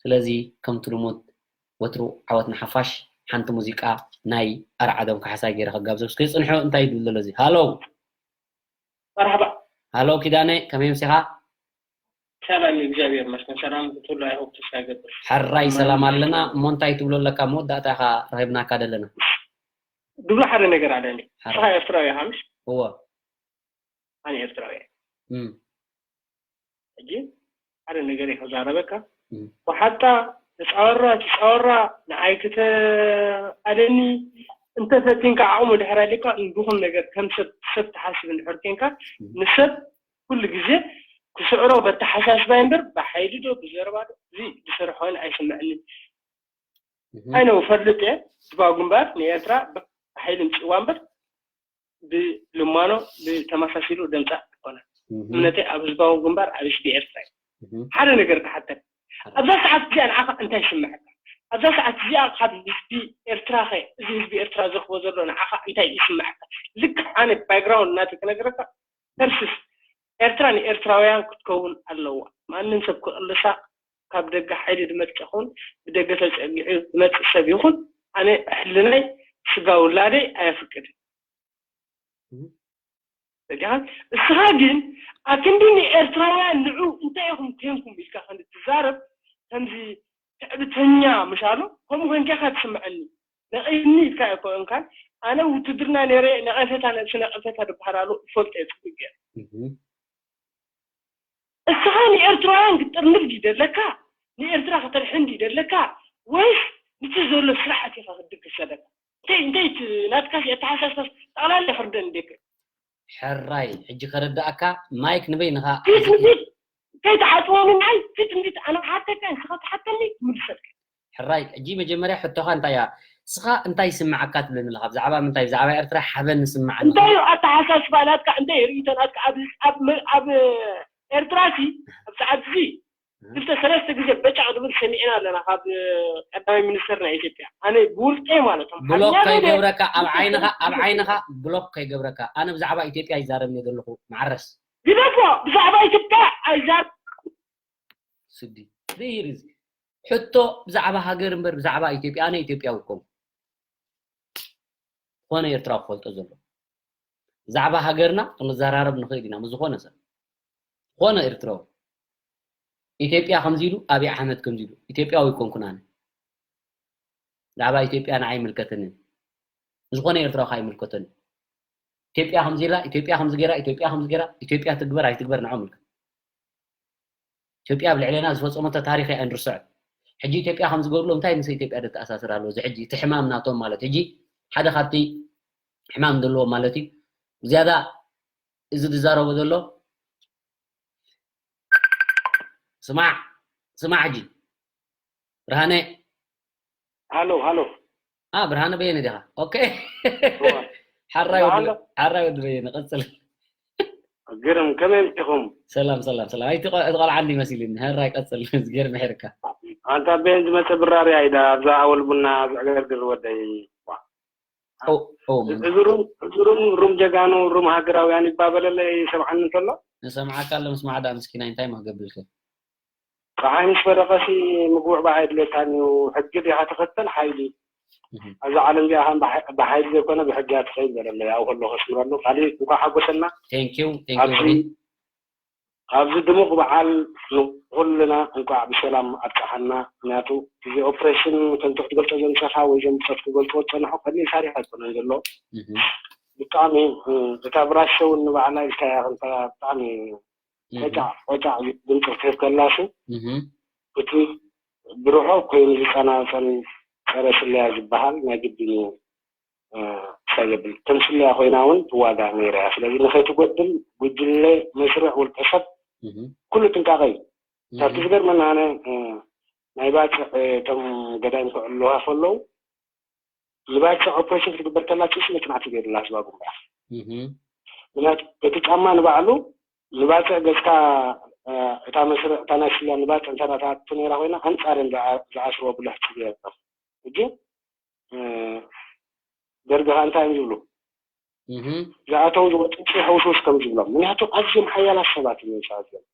ስለዚ ከምቲ ልሙድ ወትሩ ዓወት ንሓፋሽ። ሓንቲ ሙዚቃ ናይ ኣርዓዶም ካሕሳይ ገይረ ከጋብዘኩም። እስከ ጽንሑ፣ እንታይ ይብል ዘሎ እዚ? ሃሎ። መርሓባ። ሃሎ ኪዳነ፣ ከመይ ምሲኻ? ሰላም፣ እግዚኣብሔር ይመስገን። ሰላም ክትህሉ ኣይሆፕ ተስፋ ይገብር። ሕራይ ሰላም ኣለና። እሞ እንታይ ትብሎ ኣለካ? መወዳእታ ኢኻ ረኺብናካ ደለና። ድብሎ ሓደ ነገር ኣለኒ። ሓደ። ንስኻ ኤርትራዊ ኢኻ ምሽ? እወ። ኣነ ኤርትራዊ እየ። እም። ሕጂ ሓደ ነገር እየ ከዛረበካ። እም። ወሓጣ ተጻወራ፣ ተጻወራ፣ ንዓይ ክተ-፣ ኣደኒ እንተ ፈቲንካ ዓቕሙ ድሕር ኣሊካ፣ ንድኹም ነገር ከም ሰብ፣ ሰብ ትሓስብ እንድሕር ኬንካ፣ እም። ንሰብ ኩሉ ግዜ ክስዕሮ በተሓሳስባይ እምበር፣ ብሓይሊ ዶ ብዘረባ ዶ፣ እዚ ዝሰርሖን ኣይስምዐንን። እህ። ኣይ ነው ፈልጥ እየ፣ ህዝባዊ ግንባር ንኤርትራ ብሓይሊ ምጽዋ እምበር፣ ብልማኖ ብተመሳሲሉ ደምጻ ኣይኮነን። እህ። እምነተይ ኣብ ህዝባዊ ግንባር ኣብ ህዝቢ ኤርትራ እዩ። እህ። ሓደ ነገር ክሓተካ። ሓደ። ኣብዛ ሰዓት እዚኣ ንዓኻ እንታይ ይስምዓካ? ኣብዛ ሰዓት እዚኣ ካብ ህዝቢ ኤርትራ ኸ፣ እዚ ህዝቢ ኤርትራ ዝረኽቦ ዘሎ ንዓኻ እንታይ ይስምዓካ? ልክዕ ኣነ ባክግራውንድ ናተይ ክነግረካ፣ ተርስስ ኤርትራ ንኤርትራውያን ክትከውን ኣለዋ። ማንም ሰብ ክቕልሳ፣ ካብ ደገ ሓይሊ ዝመጽእ ይኹን ብደገ ተጸጊዑ ዝመጽእ ሰብ ይኹን፣ ኣነ ሕልናይ ስጋ ውላደይ ኣየፍቅድን። እህ። በቃ፣ እስኻ ግን ኣክንዲ ንኤርትራውያን ንዑ እንታይ ኢኹም ኮንኩም ኢልካ ከም ትዛረብ፣ ከምዚ ትዕቢተኛ ምሻሉ፣ ከምኡ ኮንካ ኢኻ ትስምዐኒ። ነቒኒ ኢልካ ኣይኮንካን። ኣነ ውትድርና ነይረ፣ ነቐፌታ፣ ነብሲ ነቐፌታ ዝበሃል ኣሎ፣ እፈልጦ እየ ጽቡቅ ገይረ። እህ። እስኻ ንኤርትራውያን ክትጥርንፍ ድዩ ደለካ? ንኤርትራ ከተድሕን ድዩ ደለካ? ወይስ ንቲ ዘሎ ስርዓት ኢኻ ክትድግፍ ዘለካ? እንታይ፣ እንታይ ት-፣ ናትካስ ኣተሓሳስባስ ጠቕላላ ይኽርደን እንዴ? ሕራይ፣ ሕጂ ከረዳእካ፣ ማይክ ንበይንኻ ፊት ንፊት ከይትሓጽወኒ፣ ናይ ፊት ንፊት ኣነ ክሓተካ፣ ንስኻ ትሓተኒ፣ ክምልሰልካ። ሕራይ፣ ሕጂ መጀመርያ ሕቶኻ እንታይ እያ? ንስኻ እንታይ ይስምዓካ ትብለኒ ኣለኻ? ብዛዕባ ምንታይ? ብዛዕባ ኤርትራ ሓበን ንስምዓኒ። እንታይ እዩ ኣተሓሳስባ ናትካ? እንታይ ርእይቶ ናትካ? ኣብ፣ ኣብ፣ ኣብ ኤርትራ ሲ፣ ኣብ ሰዓት እዚ እህ። ክልተ ሰለስተ ግዜ በጫቕ ዝብል ሰሚዕና ኣለና ካብ ቀዳማይ ሚኒስተር ናይ ኢትዮጵያ። ኣነ ብውልቀይ ማለት እዩ። ብሎክ ሓያለይ ከይገብረካ፣ ኣብ ዓይንኻ፣ ኣብ ዓይንኻ ብሎክ ከይገብረካ። ኣነ ብዛዕባ ኢትዮጵያ ይዛረብ እየ ዘለኹ፣ መዓረስ። ግደፎ፣ ብዛዕባ ኢትዮጵያ ኣይዛር- ስዲ። ሪር እዚ። ሕቶ ብዛዕባ ሃገር እምበር ብዛዕባ ኢትዮጵያ፣ ኣነ ኢትዮጵያዊ እኮ። ዝኾነ ኤርትራዊ ክፈልጦ ዘለዎ። ብዛዕባ ሃገርና ክንዘራረብ ንኽእል ኢና ምስ ዝኾነ ሰብ። ዝኾነ ኤርትራዊ። ኢትዮጵያ ከምዚ ኢሉ፣ ኣብይ ኣሕመድ ከምዚ ኢሉ። ኢትዮጵያዊ ኣይኮንኩን ኣነ። ብዛዕባ ኢትዮጵያ ንዓይ ኣይምልከተንን። ዝኾነ ኤርትራዊ ከኣ ኣይምልከተንን። ኢትዮጵያ ከምዚ ኢላ፣ ኢትዮጵያ ከምዚ ገይራ፣ ኢትዮጵያ ከምዚ ገይራ፣ ኢትዮጵያ ትግበር ኣይትግበር ንዕኦም ምልከት። ኢትዮጵያ ኣብ ልዕሌና ዝፈጸመቶ ታሪኽ እያ ኣይንርስዖ። ሕጂ ኢትዮጵያ ከም ዝገብርሎ እንታይ ምስ ኢትዮጵያ ደተኣሳስር ኣሎ? እዚ ሕጂ እቲ ሕማም ናቶም ማለት ሕጂ ሓደ ካብቲ ሕማም ዘለዎ ማለት እዩ። ዝያዳ እዚ ዝዛረቦ ዘሎ ስማዕ ስማዕ ሕጂ ብርሃነ ሃሎ ሃሎ አ ብርሃነ በየነ ዲኻ? ኦኬ ሓራይ ወዲ በየነ ቀጽል። ግርም ከመይ ኣምሲኹም? ሰላም ሰላም ሰላም። ኣይ እቲ ቆልዓ እንዲ መሲልኒ። ሕራይ ቀጽል። ዝገርም ሕርካ። ኣንታ ቤን ዝመጸ ብራርያ ኢዳ ኣብዛ ኣወል ቡና ዝዕገርግር ወደይ። እዚ ሩም እዚ ሩም ሩም ጀጋኑ ሩም ሃገራውያን ይባበለለ ይሰምዓኒ እንተሎ። ንሰምዓካ ኣሎ ምስማዕ ደኣ ምስኪናይ እንታይ ሞ ክገብርልካ? ፀሓይ ምስ በረቐሲ ምግቡዕ ብኣይ ድሌታን እዩ። ሕጊ ዲኻ ትኽተል ሓይሊ ኣብዛ ዓለም እዚኣ ከም ብሓይሊ ዘይኮነ ብሕጊ እያ ትኸይድ በለለይ ኣብኡ ከሎ ከስምረሉ ካሊእ እንኳዕ ሓጎሰና። ኣብዚ ድሙቕ በዓል ንኹልና እንኳዕ ብሰላም ኣብፀሓና። ምክንያቱ እዚ ኦፕሬሽን ከምቲ ክትገልፆ ዘምፀኻ ወይ ዘምፀት ክገልፅዎ ዝፀንሑ ቀሊል ታሪክ ኣይኮነን ዘሎ። ብጣዕሚ እታ ብራሸ እውን ንባዕላ ኢልካያ ብጣዕሚ ቆጫዕ ቆጫዕ ድምፂ ክትህብ ከላሲ እቲ ብርሑቕ ኮይኑ ዝፀናፀን ፀረ ስለያ ዝበሃል ናይ ግድን እዩ። ክሳብ የብል ከም ስለያ ኮይና እውን ትዋጋእ ነይራ እያ። ስለዚ ንኸይትጎድል ጉጅለ፣ መስርዕ፣ ውልቀ ሰብ ኩሉ ጥንቃቐ እዩ። ካብቲ ዝገርመና ኣነ ናይ ባፅዕ እቶም ገዳይም ክዕልዋ ከለዉ ንባፅዕ ኦፕሬሽን ክትግበር ከላ ጭስ መፅናዕቲ ገይሩላ ህዝባ ጉምባር ምክንያቱ እቲ ጫማ ንባዕሉ ንባፅዕ ገፅካ እታ መስርዕ እታ ናይ ስያ ንባፅዕ እንተ ትኣቱ ነይራ ኮይና ኣንፃር እዮም ዝኣስርዎ ብልሕፂ ገይሮም ሕጂ ደርጊ ከዓ እንታይ እዮም ዝብሉ ዝኣተው ዝወፅእ ሕውስውስ ከም ዝብሎም ምክንያቱ ኣዝዮም ሓያላት ሰባት እዮም ሰዓት እዮም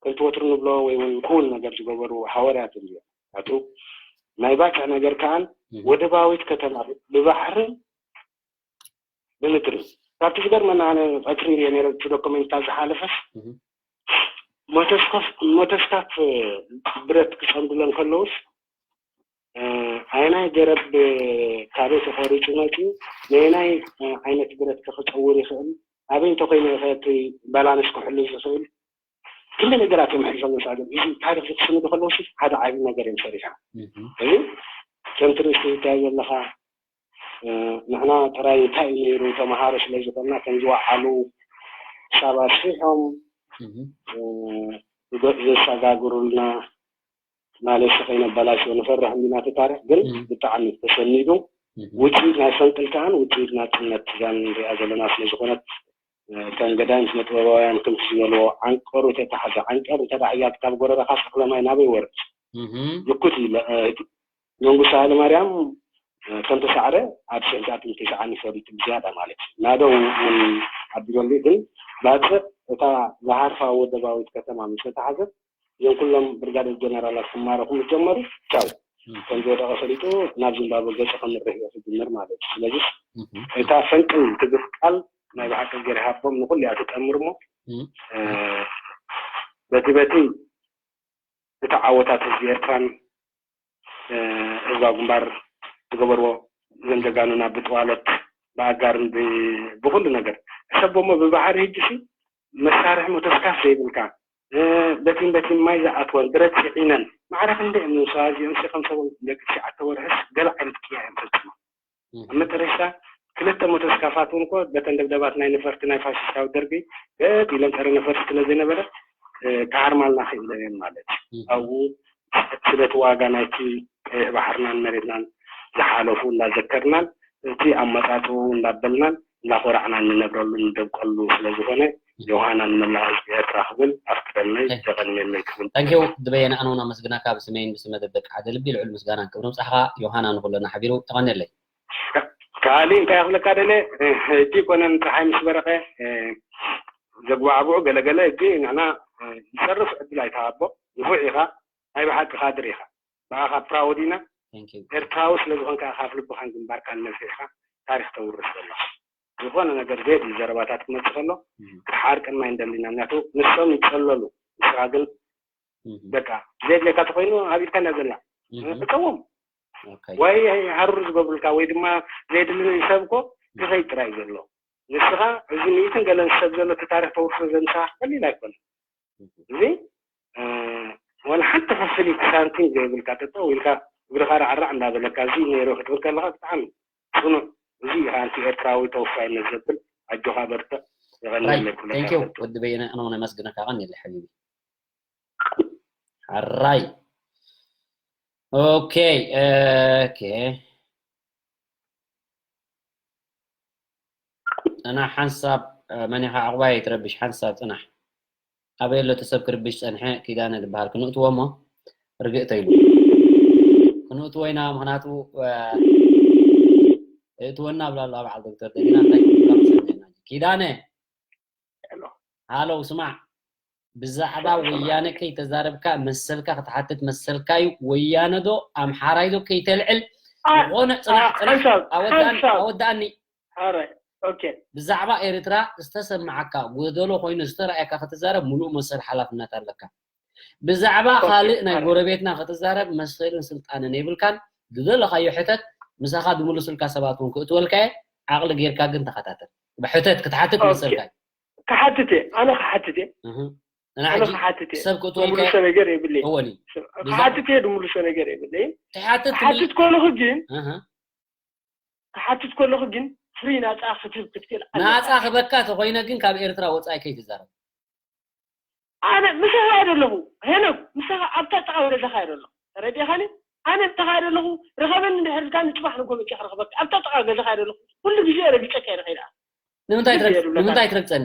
ከምቲ ወትሩ ንብሎ ወይ እውን ክውን ነገር ዝገበሩ ሃወርያት እዮም ኣቱ ናይ ባፅዕ ነገር ከዓን ወደባዊት ከተማ ብባሕርን ብምድርን ካብቲ ዝገርመና ኣነ ቀትሪ ሪኦ ነረ እቲ ዶክመንታ ዝሓለፈስ ሞተስኮፍ ሞተስካፍ ብረት ክፀምድለን ከለውስ ኣየናይ ገረብ ካበይ ተቆሪፁ መፂኡ ነየናይ ዓይነት ብረት ከክፀውር ይኽእል ኣበይ እንተኮይነ ይኸ እቲ ባላንስ ክሕሉ ዝኽእል ክንደ ነገራት እዮም ሕዞም መሳእሎም እዚ ታሪክ ዝክስንዱ ከለውስ ሓደ ዓብዪ ነገር እዮም ሰሪሖም እዚ ከምቲ ርእሲ ዝታይ ዘለካ ንሕና ጥራይ እንታይ እዩ ነይሩ ተምሃሮ ስለ ዝኾንና ከም ዝወዓሉ ክሳብ ኣስፊሖም ዘሰጋግሩልና ማለት ከይነበላሽዎ ንፈርሕ እንዲና እቲ ታሪክ ግን ብጣዕሚ ተሰኒዱ ውፅኢት ናይ ፈንቅል ከዓን ውፅኢት ናፅነት እዛ ንሪኣ ዘለና ስለ ዝኾነት ከም ገዳይም ስነ ጥበባውያን ከምቲ ዝበልዎ ዓንቀሩ ተታሕዘ ዓንቀር እንተ ዳሕያ ክታብ ጎረረኻ ሰክለ ማይ ናበይ ወርድ ምኩት እዩ መንግስቱ ሃይለማርያም ከም ተሳዕረ ኣብ ሽሕዛትን ተሽዓን ይፈሊጡ ብዝያዳ ማለት እዩ ናደው ኣቢሎሉ ግን ባፅዕ እታ ዝሃርፋ ወደባዊት ከተማ ምስ ተታሓዘት እዞም ኩሎም ብርጋደር ጀነራላት ክማረኹ ምስ ጀመሩ ቻው ከም ዝወደቐ ፈሊጡ ናብ ዚምባብወ ገፁ ከምርሕ እዮ ክጅምር ማለት እዩ ስለዚ እታ ፈንቅል ትብል ቃል ናይ ብሓቂ እግዜር ሃቦም ንኩሉ እያ ትጠምር እሞ በቲ በቲ እቲ ዓወታት ህዝቢ ኤርትራን ህዝባዊ ግንባር ዝገበርዎ እዞም ጀጋኑና ብጥዋለት ብኣጋርን ብኩሉ ነገር ሕሰቦሞ ብባህሪ ህጂ ሲ መሳርሒ ሞተስካፍ ዘይብልካ በቲን በቲን ማይ ዝኣትወን ብረት ስዒነን ማዕረ ክንደ እዮም ንሰባ እዚኦም ሲ ከም ሰቦም ደቂ ትሽዓተ ወርሕስ ገለ ዓይነት ቅያ እዮም ፈፅሞም ኣብ መጨረሽታ ክልተ ሞተስካፋት እውን እኮ በተን ደብደባት ናይ ነፈርቲ ናይ ፋሽስታዊ ደርጊ ገጥ ኢለን ፀረ ነፈርቲ ስለ ዘይነበረ ክሃርማልና ክኢለን እየን ማለት እዩ ኣብኡ ስለቲ ዋጋ ናይቲ ቀይሕ ባሕርናን መሬትናን ዝሓለፉ እንዳዘከርናን እቲ ኣመፃፅኡ እንዳበልናን እንዳኮራዕና እንነብረሉ እንደብቀሉ ስለዝኾነ ዮሃና ንመላእ ህዝቢ ኤርትራ ክብል ኣፍቅደለይ ዘቐንየለይ ክብል ታንኪው ዝበየነ ኣነውን ኣመስግናካ ብስመይን ብስመ ደቂ ሓደ ልቢ ልዑል ምስጋናን ክብሪ ምብፃሕኻ ዮሃና ንኩለና ሓቢሩ የቐንየለይ ካሊእ እንታይ ክብለካ ደለ ሕጂ ኮነን ፀሓይ ምስ በረቀ ዘግባዕብዑ ገለገለ ሕጂ ንሕና ዝሰርፍ ዕድል ኣይተሃቦ ንፉዕ ኢኻ ናይ ብሓቂ ካድር ኢኻ ብኣኻ ፕራውድ ኢና ኤርትራዊ ስለዝኾንካ ካብ ልብኻን ግንባርካን ነፊዕካ ታሪክ ተውርስ ዘለኻ ዝኾነ ነገር ዘየድሊ ዘረባታት ክመፅእ ከሎ ክትሓርቀና ኣይንደልን ኢና። ምክንያቱ ንሶም ይፀለሉ፣ ንስኻ ግን በቃ ዘየድልየካ ተኾይኑ ኣብ ኢድካ እንዳ ዘላ እፀዎም። ወይ ሃሩር ዝገብሩልካ ወይ ድማ ዘየድሊ ሰብ እኮ ክኸይድ ጥራይ እዩ ዘሎ። ንስኻ እዚ ሚእትን ገለን ሰብ ዘሎ እቲ ታሪኽ ተውርሶ ዘምሳኻ ቀሊል ኣይኮነን። እዚ ዋላ ሓንቲ ክፍሊት ሳንቲም ዘይብልካ ጠጠው ኢልካ እግርኻ ራዕራዕ እንዳበለካ እዚ ነይሩ ክትብል ከለኻ ብጣዕሚ ፅኑዕ፣ እዚ ኢኻ ኣንቲ ኤርትራዊ ተወፋይነት ዘብል። ኣጆኻ በርትዕ። የቐንየለይ ኩሉ። ወዲ በየነ ኣነ እውን ኣመስግነካ። ቀንየለይ ሓቢቢ። ሓራይ። ኦኬ ኦኬ። ጽናሕ ሓንሳብ። መን ኢኻ ዕቑባይ ኣይትረብሽ ሓንሳብ ጽናሕ። ኣበይ ኣሎ እቲ ሰብ ክርብሽ ጸንሐ? ኪዳነ ዝበሃል ክንእትዎ እሞ ርግእ ተይሉ ክንእትዎ ኢና። ምኽንያቱ እእትወና ብላ ኣለዋ በዓል ዶክተር ደሊና እንታይ ክብላ ክሰምዕ ኢና። ኪዳነ ሃሎ ስማዕ፣ ብዛዕባ ወያነ ከይተዛረብካ መሰልካ ክትሓትት መሰልካ እዩ። ወያነ ዶ ኣምሓራይ ዶ ከይተልዕል ዝኾነ ጽናሕ ጽናሕ ኣወዳእኒ። ብዛዕባ ኤርትራ ዝተሰማዓካ ጎደሎ ኮይኑ ዝተረኣየካ ክትዛረብ ሙሉእ መሰል ሓላፍነት ኣለካ። ብዛዕባ ካልእ ናይ ጎረቤትና ክትዛረብ መስልን ስልጣንን የብልካን። ዝደለኻዮ ሕተት፣ ምሳኻ ዝምልሱልካ ሰባት እውን ክእትወልካ እየ። ዓቕሊ ጌርካ ግን ተኸታተል። ሕተት ክትሓትት መሰልካ እዩ። ክሓትት እየ፣ ኣነ ክሓትት እየ። ኣነ ክሓትት እየ። ሰብ ክትወልካ እየ። ነገር የብለይ። እወኒ። ክሓትት እየ፣ ድምልሶ ነገር የብለይ። ትሓትት ክሓትት ከለኹ ግን ክሓትት ከለኹ ግን ፍሪ ናፃ ክትህብ ክትክእል ኣለካ። ናፃ ክበካ ተኾይነ ግን ካብ ኤርትራ ወፃኢ ከይትዛረብ። ኣነ ምሳኻ እየ ዘለኹ ሄኖክ፣ ምሳኻ ኣብታ ጥቓ ገዛኻ እየ ዘለኹ። ተረዲእኻኒ? ኣነ ምሳኻ እየ ዘለኹ። ርኸበኒ እንድሕር ኢልካኒ ጽባሕ ንግሆ መጺኣ ክረኽበካ ኣብታ ጥቓ ገዛኻ እየ ዘለኹ። ኩሉ ግዜ ረጊጸካ እየ ንኸይድ። ኣነ ንምንታይ ትረግ- የብለካ። ንምንታይ ትረግጸኒ?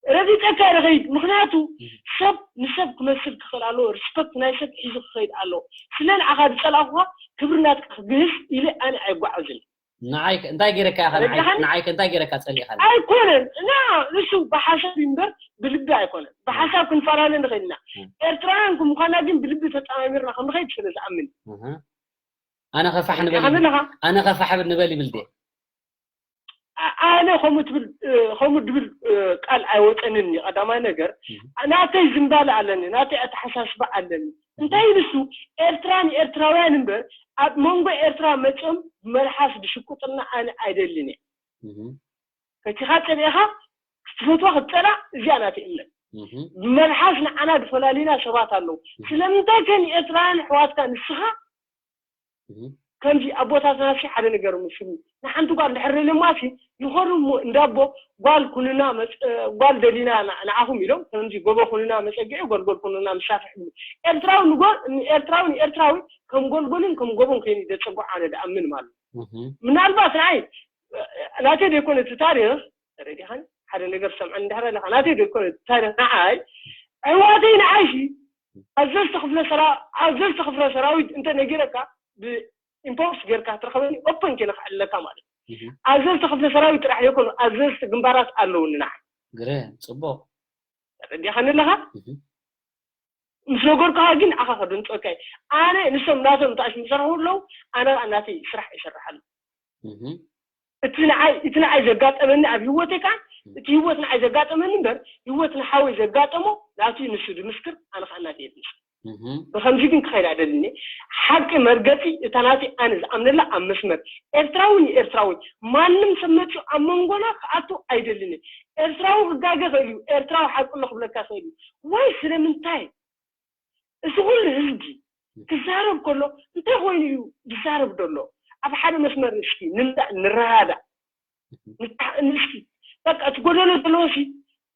ረጊጸካ እየ ንኸይድ። ምኽንያቱ ሰብ ንሰብ ክመስል ክኽእል ኣለዎ። ሪስፐክት ናይ ሰብ ሒዙ ክኸይድ ኣለዎ። ስለ ንዓኻ ዝጸላእኩኻ ክብሪ ናትካ ክግህስ ኢለ ኣነ ኣይጓዓዝን። ንዓይ ከ እንታይ ገይረካ ኢኻ? ንዓይ ተረዳእካኒ? ንዓይ ከ እንታይ ገይረካ ጸሊእኻኒ? ኣይኮነን እና ንሱ ብሓሳብ እዩ እምበር ብልቢ ኣይኮነን። ብሓሳብ ክንፈላለ ንኽእል ኢና። እም። ኤርትራውያን ከም ምዃንና ግን ብልቢ ተጠማሚርና ከም ንኸይድ ስለ ዝኣምን እዩ። እህ። ኣነ ከፋሕ ንበል ተረዲእካኒ ኣለኻ? ኣነ ከፋሕ ንበል ይብል ድየ? ኣ- ኣነ ከምኡ ትብል እ፣ ከምኡ ድብል እ፣ ቃል ኣይወፀንን እዩ። ቀዳማይ ነገር እህ። ናተይ ዝንባለ ኣለኒ፣ ናተይ ኣተሓሳስባ ኣለኒ። እንታይ ንሱ ኤርትራን ኤርትራውያን እምበር ኣብ መንጎ ኤርትራ መፅኦም ብመልሓስ ድሽቁጥና ኣነ ኣይደልን እየ። እህ። ፈቲኻ ፀሊእኻ ክትፈትዋ ክትፀላ እዚኣ ናተይ እምነት። እህ። ብመልሓስ ንዓና ዝፈላሊና ሰባት ኣለዉ። እህ። ስለምንታይ ከ ንኤርትራውያን ኣሕዋትካ ንስኻ እህ። ከምዚ ኣቦታትና ሲ ሓደ ነገር ምስሉ ንሓንቲ ጓል ድሕር ደለማሲ ይኸዱ እሞ እንዳቦ ጓል ኩንና መፅ- ጓል ደሊና ን- ንዓኹም ኢሎም ከምዚ ጎቦ ኩንና መፀግዒ ጎልጎል ኩንና መሳፍሒ ይብሉ። ኤርትራዊ ንጎ- ኤርትራዊ ንኤርትራዊ ከም ጎልጎልን ከም ጎቦን ኮይኑ ዘፀግዖ ኣነ ድኣምን ማለት እዩ። እህ። ምናልባት ንዓይ ናተይ ዘይኮነ እቲ ታሪኽ ተረዲኻኒ ሓደ ነገር ሰምዐን እንድሕር ኣለኻ ናተይ ዘይኮነ እቲ ታሪኽ ንዓይ ኣሕዋተይ ንዓይ ሲ ኣዘዝቲ ክፍለ ሰራ ኣዘዝቲ ክፍለ ሰራዊት እንተ ነጊረካ ብኢምፖክስ ጌርካ ትረኸበኒ ኦፐን ኬነ ክዕለካ ማለት እዩ። እህ። ኣዘዝቲ ክፍለ ሰራዊት ጥራሕ ዘይኮኑ ኣዘዝቲ ግንባራት ኣለውኒ ንዓይ። ግረ ጽቡቕ። ተረዲኻኒ ኣለኻ? እህ። ምስ ነገርኩኻ ግን ንዓኻ ከደንጽወካ እየ። ኣነ ንሶም ናቶም ተኣሽ ዝሰርሑ ኣለዉ ኣነ ከዓ ናተይ ስራሕ ይሰርሕ ኣለኹ። እህ። እቲ ንዓይ እቲ ንዓይ ዘጋጠመኒ ኣብ ህይወተይ ከዓ እቲ ህይወት ንዓይ ዘጋጠመኒ እምበር ህይወት ንሓወይ ዘጋጠሞ ናቱ ንሱ ዝምስክር ኣነ ከዓ ናተይ የምስክር። እህ። ብኸምዚ ግን ክኸይድ ኣይደልን እየ። ሓቂ መርገፂ እታ ናተይ ኣነ ዝኣምነላ ኣብ መስመር ኤርትራዊ ንኤርትራዊ ማንም ሰብ መፂኡ ኣብ መንጎና ክኣቱ ኣይደልን እየ። ኤርትራዊ ክጋገ ይኽእል እዩ፣ ኤርትራዊ ሓቂ ኣሎ ክብለካ ይኽእል እዩ። ዋይ ስለምንታይ እዚ ኩሉ ህዝቢ ክዛረብ ከሎ እንታይ ኮይኑ እዩ ዝዛረብ ዘሎ? ኣብ ሓደ መስመር እስኪ ንምጻእ ንረዳዳእ ንተሓእን እስኪ በቃ እቲ ጎደሎ ዘለዎ ሲ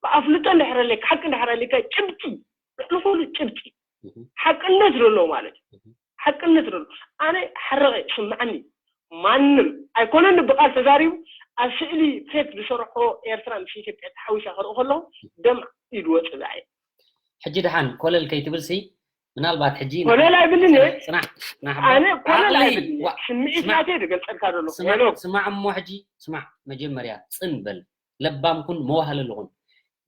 ብኣፍልጦ እንድሕር ኣለካ ሓቂ እንድሕር ኣለካ ጭብጢ ልዕሊ ኩሉ ጭብጢ ሓቅነት ዘሎ ማለት እዩ። ሓቅነት ዘሎ ኣነ ሓረቐ ይስምዓኒ ማንም ኣይኮነን ብቃል ተዛሪቡ ኣብ ስእሊ ፌክ ዝሰርሖ ኤርትራ ምስ ኢትዮጵያ ተሓዊሳ ክርኢ ከለኹ ደም ኢሉ ወፅእ ዝዓየ ሕጂ ደሓን ኮለል ከይትብል ሲ ምናልባት ሕጂ ኮለል ኣይብልን እየ ፅናሕ ፅናሕ ኣነ ኮለል ኣይብልን እየ ስምዒት ናተይ ዝገልፀልካ ዘሎ ስማዕ እሞ ሕጂ ስማዕ መጀመርያ ፅን በል ለባም ኩን መዋህለል ኩን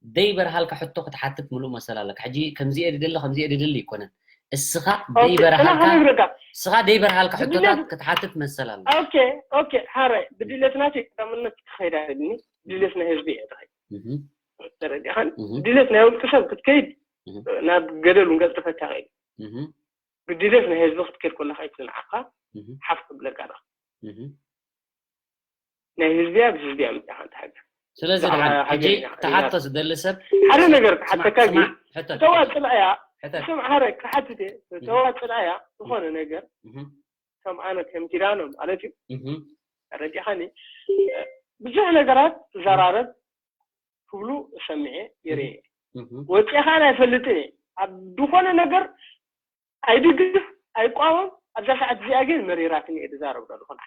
ደይበርሃልካ ሕቶ ክትሓትት ምሉእ መሰል ኣለካ ሕጂ ከምዚኤ ድደሊ ከምዚኤ ድደሊ ኣይኮነን እስኻ ደይበረሃልካ ከነግረካ እስኻ ደይበረሃልካ ሕቶታት ብድሌት- ክትሓትት መሰል ኣሎ። ኦኬ ኦኬ ሓራይ ብድሌት ናተይ ቀዳምነት ክኸይድ ኣይደልን። ድሌት ናይ ህዝቢ እየ ዝኸይድ። እህ፣ ተረዲኻን እህ፣ ድሌት ናይ ውልቂ ሰብ ክትከይድ እህ፣ ናብ ገደል እውን ገጽፈካ ይኸይድ። እህ፣ ብድሌት ናይ ህዝቢ ክትከይድ ከለካ እቲ ንዓኻ እህ፣ ሓፍ ክብለካ ዶ እህ። ናይ ህዝብያ ብህዝብያ ምጻኻ እንተ ሃገር ስለዚ ብዛዕባ ድሓን ሕጂ ሃገር ኢና- ተሓቶ ዝደሊ ሰብ ሓደ ነገር ስማዕ ክሓተካ ግን ስማዕ ሕተት እተዋፅእ እያ ሕተት ስም ዓረ ክሓትት እየ እተዋፅእ እያ ዝኾነ ነገር እህ፣ ከም ኣነ ከም ኪዳኖ ማለት እዩ እህ፣ ተረዲኻኒ ብዙሕ ነገራት ትዘራረብ ክብሉ ሰሚዐ ይርኤ እህ። ወፂኻ ኣይፈልጥን እየ ኣብ ዝኾነ ነገር ኣይድግፍ ኣይቋወም ኣብዛ ሰዓት እዚኣ ግን መሪራትኒ እየ ዝዛረብ ዘለኹ ንዓ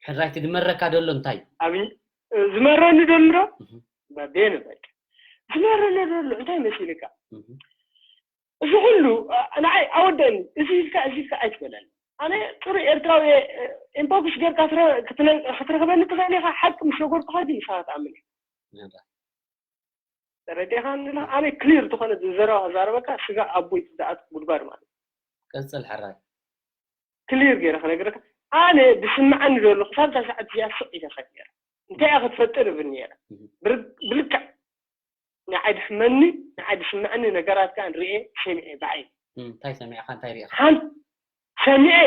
ሕራይ እቲ ዝመረካ ዘሎ እንታይ እዩ? ኣብ ዝመረኒ ዘሎ እህ፣ በቤን በቃ ዝመረኒ ዘሎ እንታይ መሲልካ እህ፣ እዚ ኩሉ አ- ንዓይ ኣወደኒ እዚ ኢልካ እዚ ኢልካ ኣይትበለኒ ኣነ ጥሩ ኤርትራዊ ኢንቦክስ ጌርካ ክትረ- ክትነ- ክትረኽበኒ ትኽእል ኢኻ ሓቂ ምስ ነገርኩኻ ግን ንስኻ ትኣምን ኢኻ ነባ። ተረዲኻ ንላ ኣነ ክሊር ዝኾነ ዘረባ ክዛረበካ ስጋ ኣቦይ ዝኣት ጉድጓድ ማለት ቀጽል ሕራይ ክሊር ገይረ ክነግረካ ኣነ ዝስምዓኒ ዘሎ ክሳብ እዛ ሰዓት እዚኣ ስቕ ኢለ ከድ ነረ እንታይ እያ ክትፈጥር እብል ነረ ብር- ብልክዕ ንዓይ ድሕመኒ ንዓይ ድስምዐኒ ነገራት ከዓ ንርኤ ሰሚዐ ብዓይ እም፣ እንታይ ሰሚዕካ እንታይ ሪኢኻ ሓን ሰሚዐ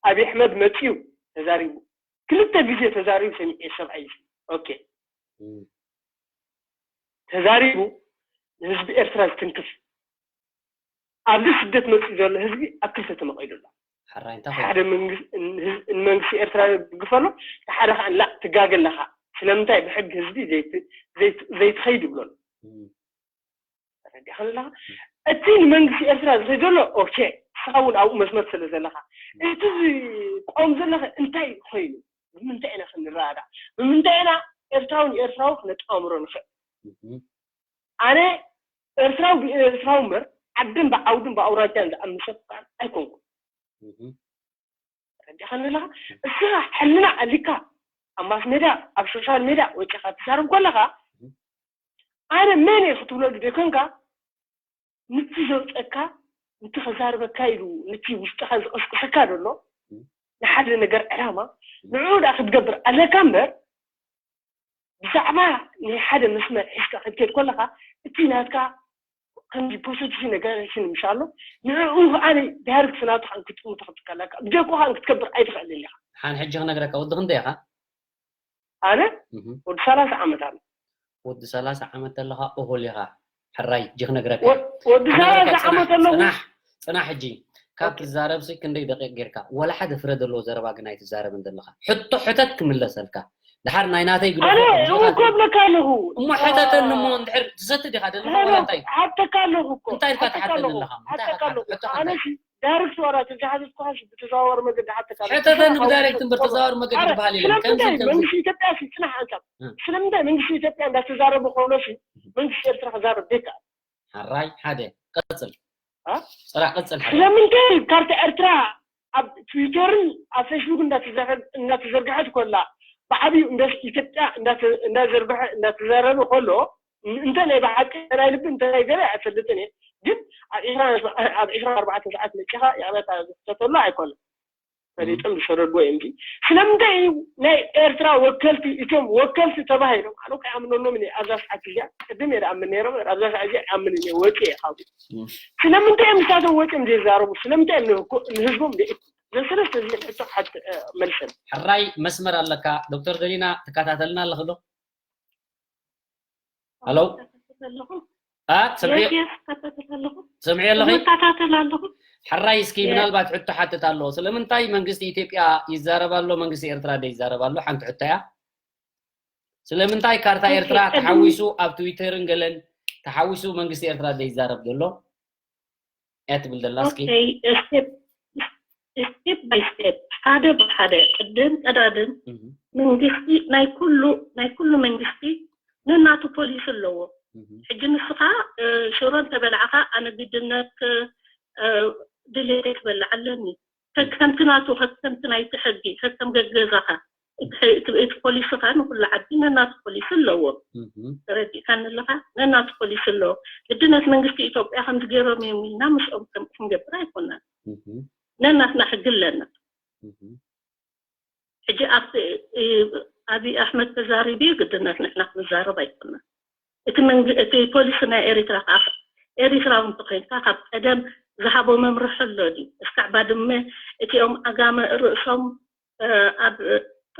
ኣብ ኣሕመድ መፅዩ ተዛሪቡ ክልተ ግዜ ተዛሪቡ ሰሚዐ ሰብኣይ ኦኬ እም፣ ተዛሪቡ ንህዝቢ ኤርትራ ዝትንክፍ ኣብዚ ስደት መፅኡ ዘሎ ህዝቢ ኣብ ክልተ ተመቒሉ ኣሎ ሕራይ እንታይ ኮይኑ ሓደ መንግስ- ን- ንመንግስቲ ኤርትራ ይድግፈ ኣሎ እቲ ሓደ ከዓ ላዕ ትጋገ ኣለካ ስለምንታይ ብሕጊ ህዝቢ ዘይት- ዘይት- ዘይትኸይድ ይብሎ ኣሎ እም፣ ተረዲእካ ኣለካ እቲ ንመንግስቲ ኤርትራ ዝኸይድ ዘሎ ኦኬ ንስኻ እውን ኣብኡ መስመር ስለ ዘለካ እቲ ዝቆም ዘለካ እንታይ ኮይኑ ብምንታይ ኢና ክንረዳዳእ ብምንታይ ኢና ኤርትራዊ ንኤርትራዊ ክነጠማምሮ ንኽእል እም፣ ኣነ ኤርትራዊ ብኤርትራዊ እምበር ዓድን ብዓውድን ብኣውራጃን ዝኣምን ሰብ ከዓ ኣይኮንኩን እም፣ ተረዲእካ ኣለካ እስኻ ሕልና ኣሊካ ኣብ ማስ ሜድያ ኣብ ሶሻል ሜድያ ወፂኻ ትዛረብ ከለካ ኣነ መን እየ ክትብለሉ ዘይኮንካ ንቲ ዘውፀካ ንቲ ከዛርበካ ኢሉ ንቲ ውሽጥኻ ዝቀስቅሰካ ዘሎ ንሓደ ነገር ዕላማ ንዕኡ ደኣ ክትገብር ኣለካ እምበር ብዛዕባ ናይ ሓደ መስመር ሒዝካ ክትከድ ከለካ እቲ ናትካ ከምዚ ፖዘቲቭ ነገር ሽን ምሽ ኣሎ ንዕኡ ከዓ ዳይሬክት ናቱ ከዓ ክትጥምቶ ክትከለካ ብደቁ ከዓ ክትከብር ኣይትኽእልን ኢኻ ሓን ሕጂ ክነግረካ ወዲ ክንደይ ኢኻ ኣነ እህ፣ ወዲ ሰላሳ ዓመት ኣሎ ወዲ ሰላሳ ዓመት ኣለኻ እኹል ኢኻ ሕራይ ሕጂ ክነግረካ ወ- ወዲ ሰላሳ ዓመት ኣለኹ ጽናሕ ጽናሕ ሕጂ ካብ ትዛረብሲ ክንደይ ደቂቕ ጌርካ ወላ ሓደ ፍረ ዘለዎ ዘረባ ግን ኣይትዛረብን ዘለኻ ሕቶ ሕተት ክምለሰልካ ድሓር ናይ ናተይ ግደ ኣነ እኮ እብለካ ኣለኹ እሞ ሕተተኒ እሞ እንድሕር ትሰቲ ዲኻ ዘለኻ ወላ እንታይ ሓተካ ኣለኹ እኮ እንታይ ኢልካ ሓተካ ትሓተኒ ኣለኹ ዘለኻ እንታይ ሓተካ ኣለኹ ሕቶ ኣነ ዳይሬክት ዋላ ተዛሓዘትኩ ብተዘዋወር መገዲ ሓተካ ኣለኹ ሕተተኒ ብዳይሬክት እምበር ተዘዋወር መገዲ ዝበሃል የለን ከምዚ ስለምንታይ ከምዚ መንግስቲ ኢትዮጵያ ሲ ጽናሕ ኣንጻር እ። ስለምንታይ መንግስቲ ኢትዮጵያ እንዳተዛረበ ከሎ ሲ መንግስቲ ኤርትራ ክዛረብ ደካ ሓራይ ሓደ ቀጽል አ? ጽራ ቀጽል ሓደ ስለምንታይ ካርታ ኤርትራ ኣብ ትዊተርን ኣብ ፌስቡክ እንዳተዘርገሐት ኮላ ብዓብዩ ኢትዮጵያ እንዳዘርግሐ እንዳተዛረበ ከሎ እንተ ናይ ብሓቂ ናይ ልቢ እንተ ናይ ገለ ኣይፈልጥን እየ ግን ኣብ ዕስራ ኣብ ዕስራ ኣርባዕተ ሰዓት መፂኻ ይቕረታ ዝሕተተሉ ኣይኮነን ፈሊጦም ዝሰደድዎ እዮም ሲ ስለምንታይ እዩ ናይ ኤርትራ ወከልቲ እቶም ወከልቲ ተባሂሎም ኣነ እኮ ይኣምነሎም እየ ኣብዛ ሰዓት እዚኣ ቅድም እየ ዝኣምን ነይሮም ኣብዛ ሰዓት እዚኣ ይኣምን እየ ወፂ እየ ካብኡ ስለምንታይ እዮም ንሳቶም ወፂኦም ዘይዛረቡ ስለምንታይ እዮም ንህዝቦም ዘይእክቡ ዘሰለስተ እዚኦም ሕቶ ሓት መልሰን ሕራይ መስመር ኣለካ ዶክተር ዘሪና ትከታተልና ኣለኽ ዶ ሃሎ ሰምዒ ኣለኺ ሕራይ እስኪ ምናልባት ሕቶ ሓትት ኣለዎ ስለምንታይ መንግስቲ ኢትዮጵያ ይዛረብ ኣሎ መንግስቲ ኤርትራ ዘይዛረብ ኣሎ ሓንቲ ሕቶ እያ ስለምንታይ ካርታ ኤርትራ ተሓዊሱ ኣብ ትዊተርን ገለን ተሓዊሱ መንግስቲ ኤርትራ ዘይዛረብ ዘሎ እያ ትብል ዘላ እስኪ step by step ሓደ ብሓደ ቅድም ቀዳድም መንግስቲ ናይ ኩሉ ናይ ኩሉ መንግስቲ ነናቱ ፖሊሲ ኣለዎ ሕጂ ንስኻ ሽሮ እንተበላዕኻ ኣነ ግድነት ድሌተይ ክበልዕ ኣለኒ ከከምቲ ናቱ ከከምቲ ናይቲ ሕጊ ከከም ገገዛኻ እቲ ፖሊሲ ካ ንኩሉ ዓዲ ነናቱ ፖሊሲ ኣለዎ። ተረዲእካኒ ኣለካ? ነናቱ ፖሊሲ ኣለዎ። ግድነት መንግስቲ ኢትዮጵያ ከምዚ ገይሮም እዮም ኢልና ምስኦም ከም ክንገብር ኣይኮናን። ነናትና ሕጊ ኣለና። ሕጂ ኣብቲ ኣብይ ኣሕመድ ተዛሪቡ እዩ ግድነት ንሕና ክንዛረብ ኣይኮናን። እቲ መንግ እቲ ፖሊሲ ናይ ኤሪትራ ከዓ ኤሪትራዊ እንተኮይንካ ካብ ቀደም ዝሃቦ መምርሒ ኣሎ ድዩ? እስካዕ ባድመ እቲኦም ዓጋመ ርእሶም ኣብ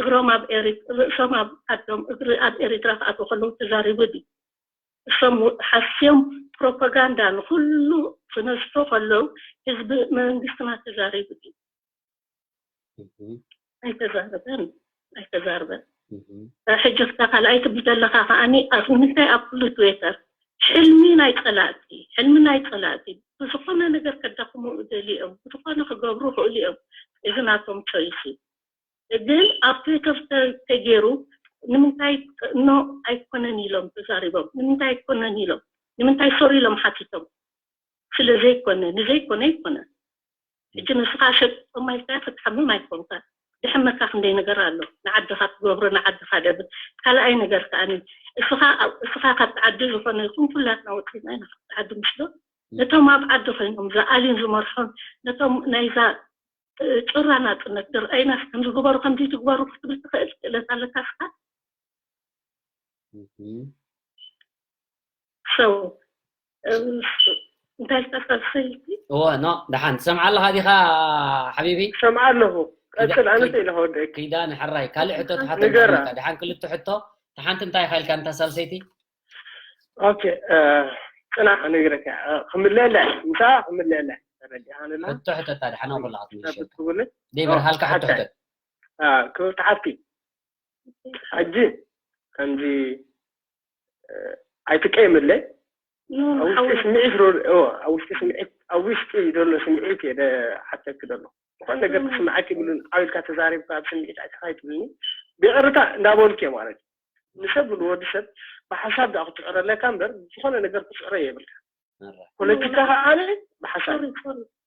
እግሮም ኣብ ኤሪ ርእሶም ኣብ ዓዶም እግሪ ኣብ ኤሪትራ ክኣትዉ ከለዉ ተዛሪቡ ድዩ? እሶም ሓስዮም ፕሮፓጋንዳ ንኩሉ ክነስቶ ከለዉ ህዝቢ መንግስትና ተዛሪቡ ድዩ? ኣይተዛረበን ኣይተዛርበን። ሕጂ ክታ ካልኣይ ትብል ዘለካ ከዓኒ ኣብ ምንታይ ኣብ ኩሉ ትዌተር ሕልሚ ናይ ጸላእቲ ሕልሚ ናይ ጸላእቲ ብዝኾነ ነገር ከዳኽሙ ደልዮም ብዝኾነ ክገብሩ ክእሉ እዮም። እዚ ናቶም ቾይሲ ግን ኣብ ትዊተር ተገይሩ ንምንታይ ኖ ኣይኮነን ኢሎም ተዛሪቦም ንምንታይ ኣይኮነን ኢሎም ንምንታይ ሶሪ ኢሎም ሓቲቶም ስለ ዘይኮነ ንዘይኮነ ኣይኮነ ሕጂ ንስኻ ሸጥ ጾማይ ኢልካ ክትሓምም ኣይኮንካ ድሕመካ ክንደይ ነገር ኣሎ ንዓድኻ ትገብሮ ንዓድኻ ደብር ካልኣይ ነገር ከኣ እስኻ እስኻ ካብቲ ዓዲ ዝኾነ ይኹን ኩላትና ወፂና ኢና ካብቲ ዓዲ ምሽ ዶ ነቶም ኣብ ዓዲ ኮይኖም ዝኣልን ዝመርሖን ነቶም ናይዛ ጭራ ናፅነት ዝርኣይናስ ከምዚ ግበሩ ከምዚ ትግበሩ ክትብል ትኽእል ክእለት ኣለካ ስካ ሰው እንታይ ልተሳሰይቲ እወ ኖ ደሓን ትሰምዓ ኣለኻ ዲኻ ሓቢቢ ሰምዓ ኣለኹ ቀፅል ኣነ ኢለ ከወደክ ኪዳን ሕራይ ካልእ ሕቶ ትሓተካ ደሓን ክልተ ሕቶ ተሓንቲ እንታይ ኢኻ ኢልካ እንታ ሳልሰይቲ ኦኬ ጽናሕ ነግረካ ክምለለ ምሳ ክምለለ ተረዲኣንና ሕቶ ሕተታ ድሓና ኩላ ክትምልሽ ትብሊ ደይበር ሃልካ ሕቶ ሕተት ክብርቲ ሓፍቲ ሕጂ ከምዚ ኣይትቀየምለይ ኣብ ውሽጢ ስምዒት ኣብ ውሽጢ ስምዒት ኣብ ውሽጢ ዘሎ ስምዒት እየ ሓተክ ዘሎ ዝኾነ ነገር ክስምዓክ ይብሉን ዓው ኢልካ ተዛሪብካ ኣብ ስምዒት ኣይትኻ ይትብልኒ ብይቕርታ እንዳበልክ እየ ማለት እዩ ንሰብ ንወዲ ሰብ ብሓሳብ ዳ ክትዕረ ኣለካ እምበር ዝኾነ ነገር ክትዕረ የብልካ ፖለቲካ ከዓነ ብሓሳብ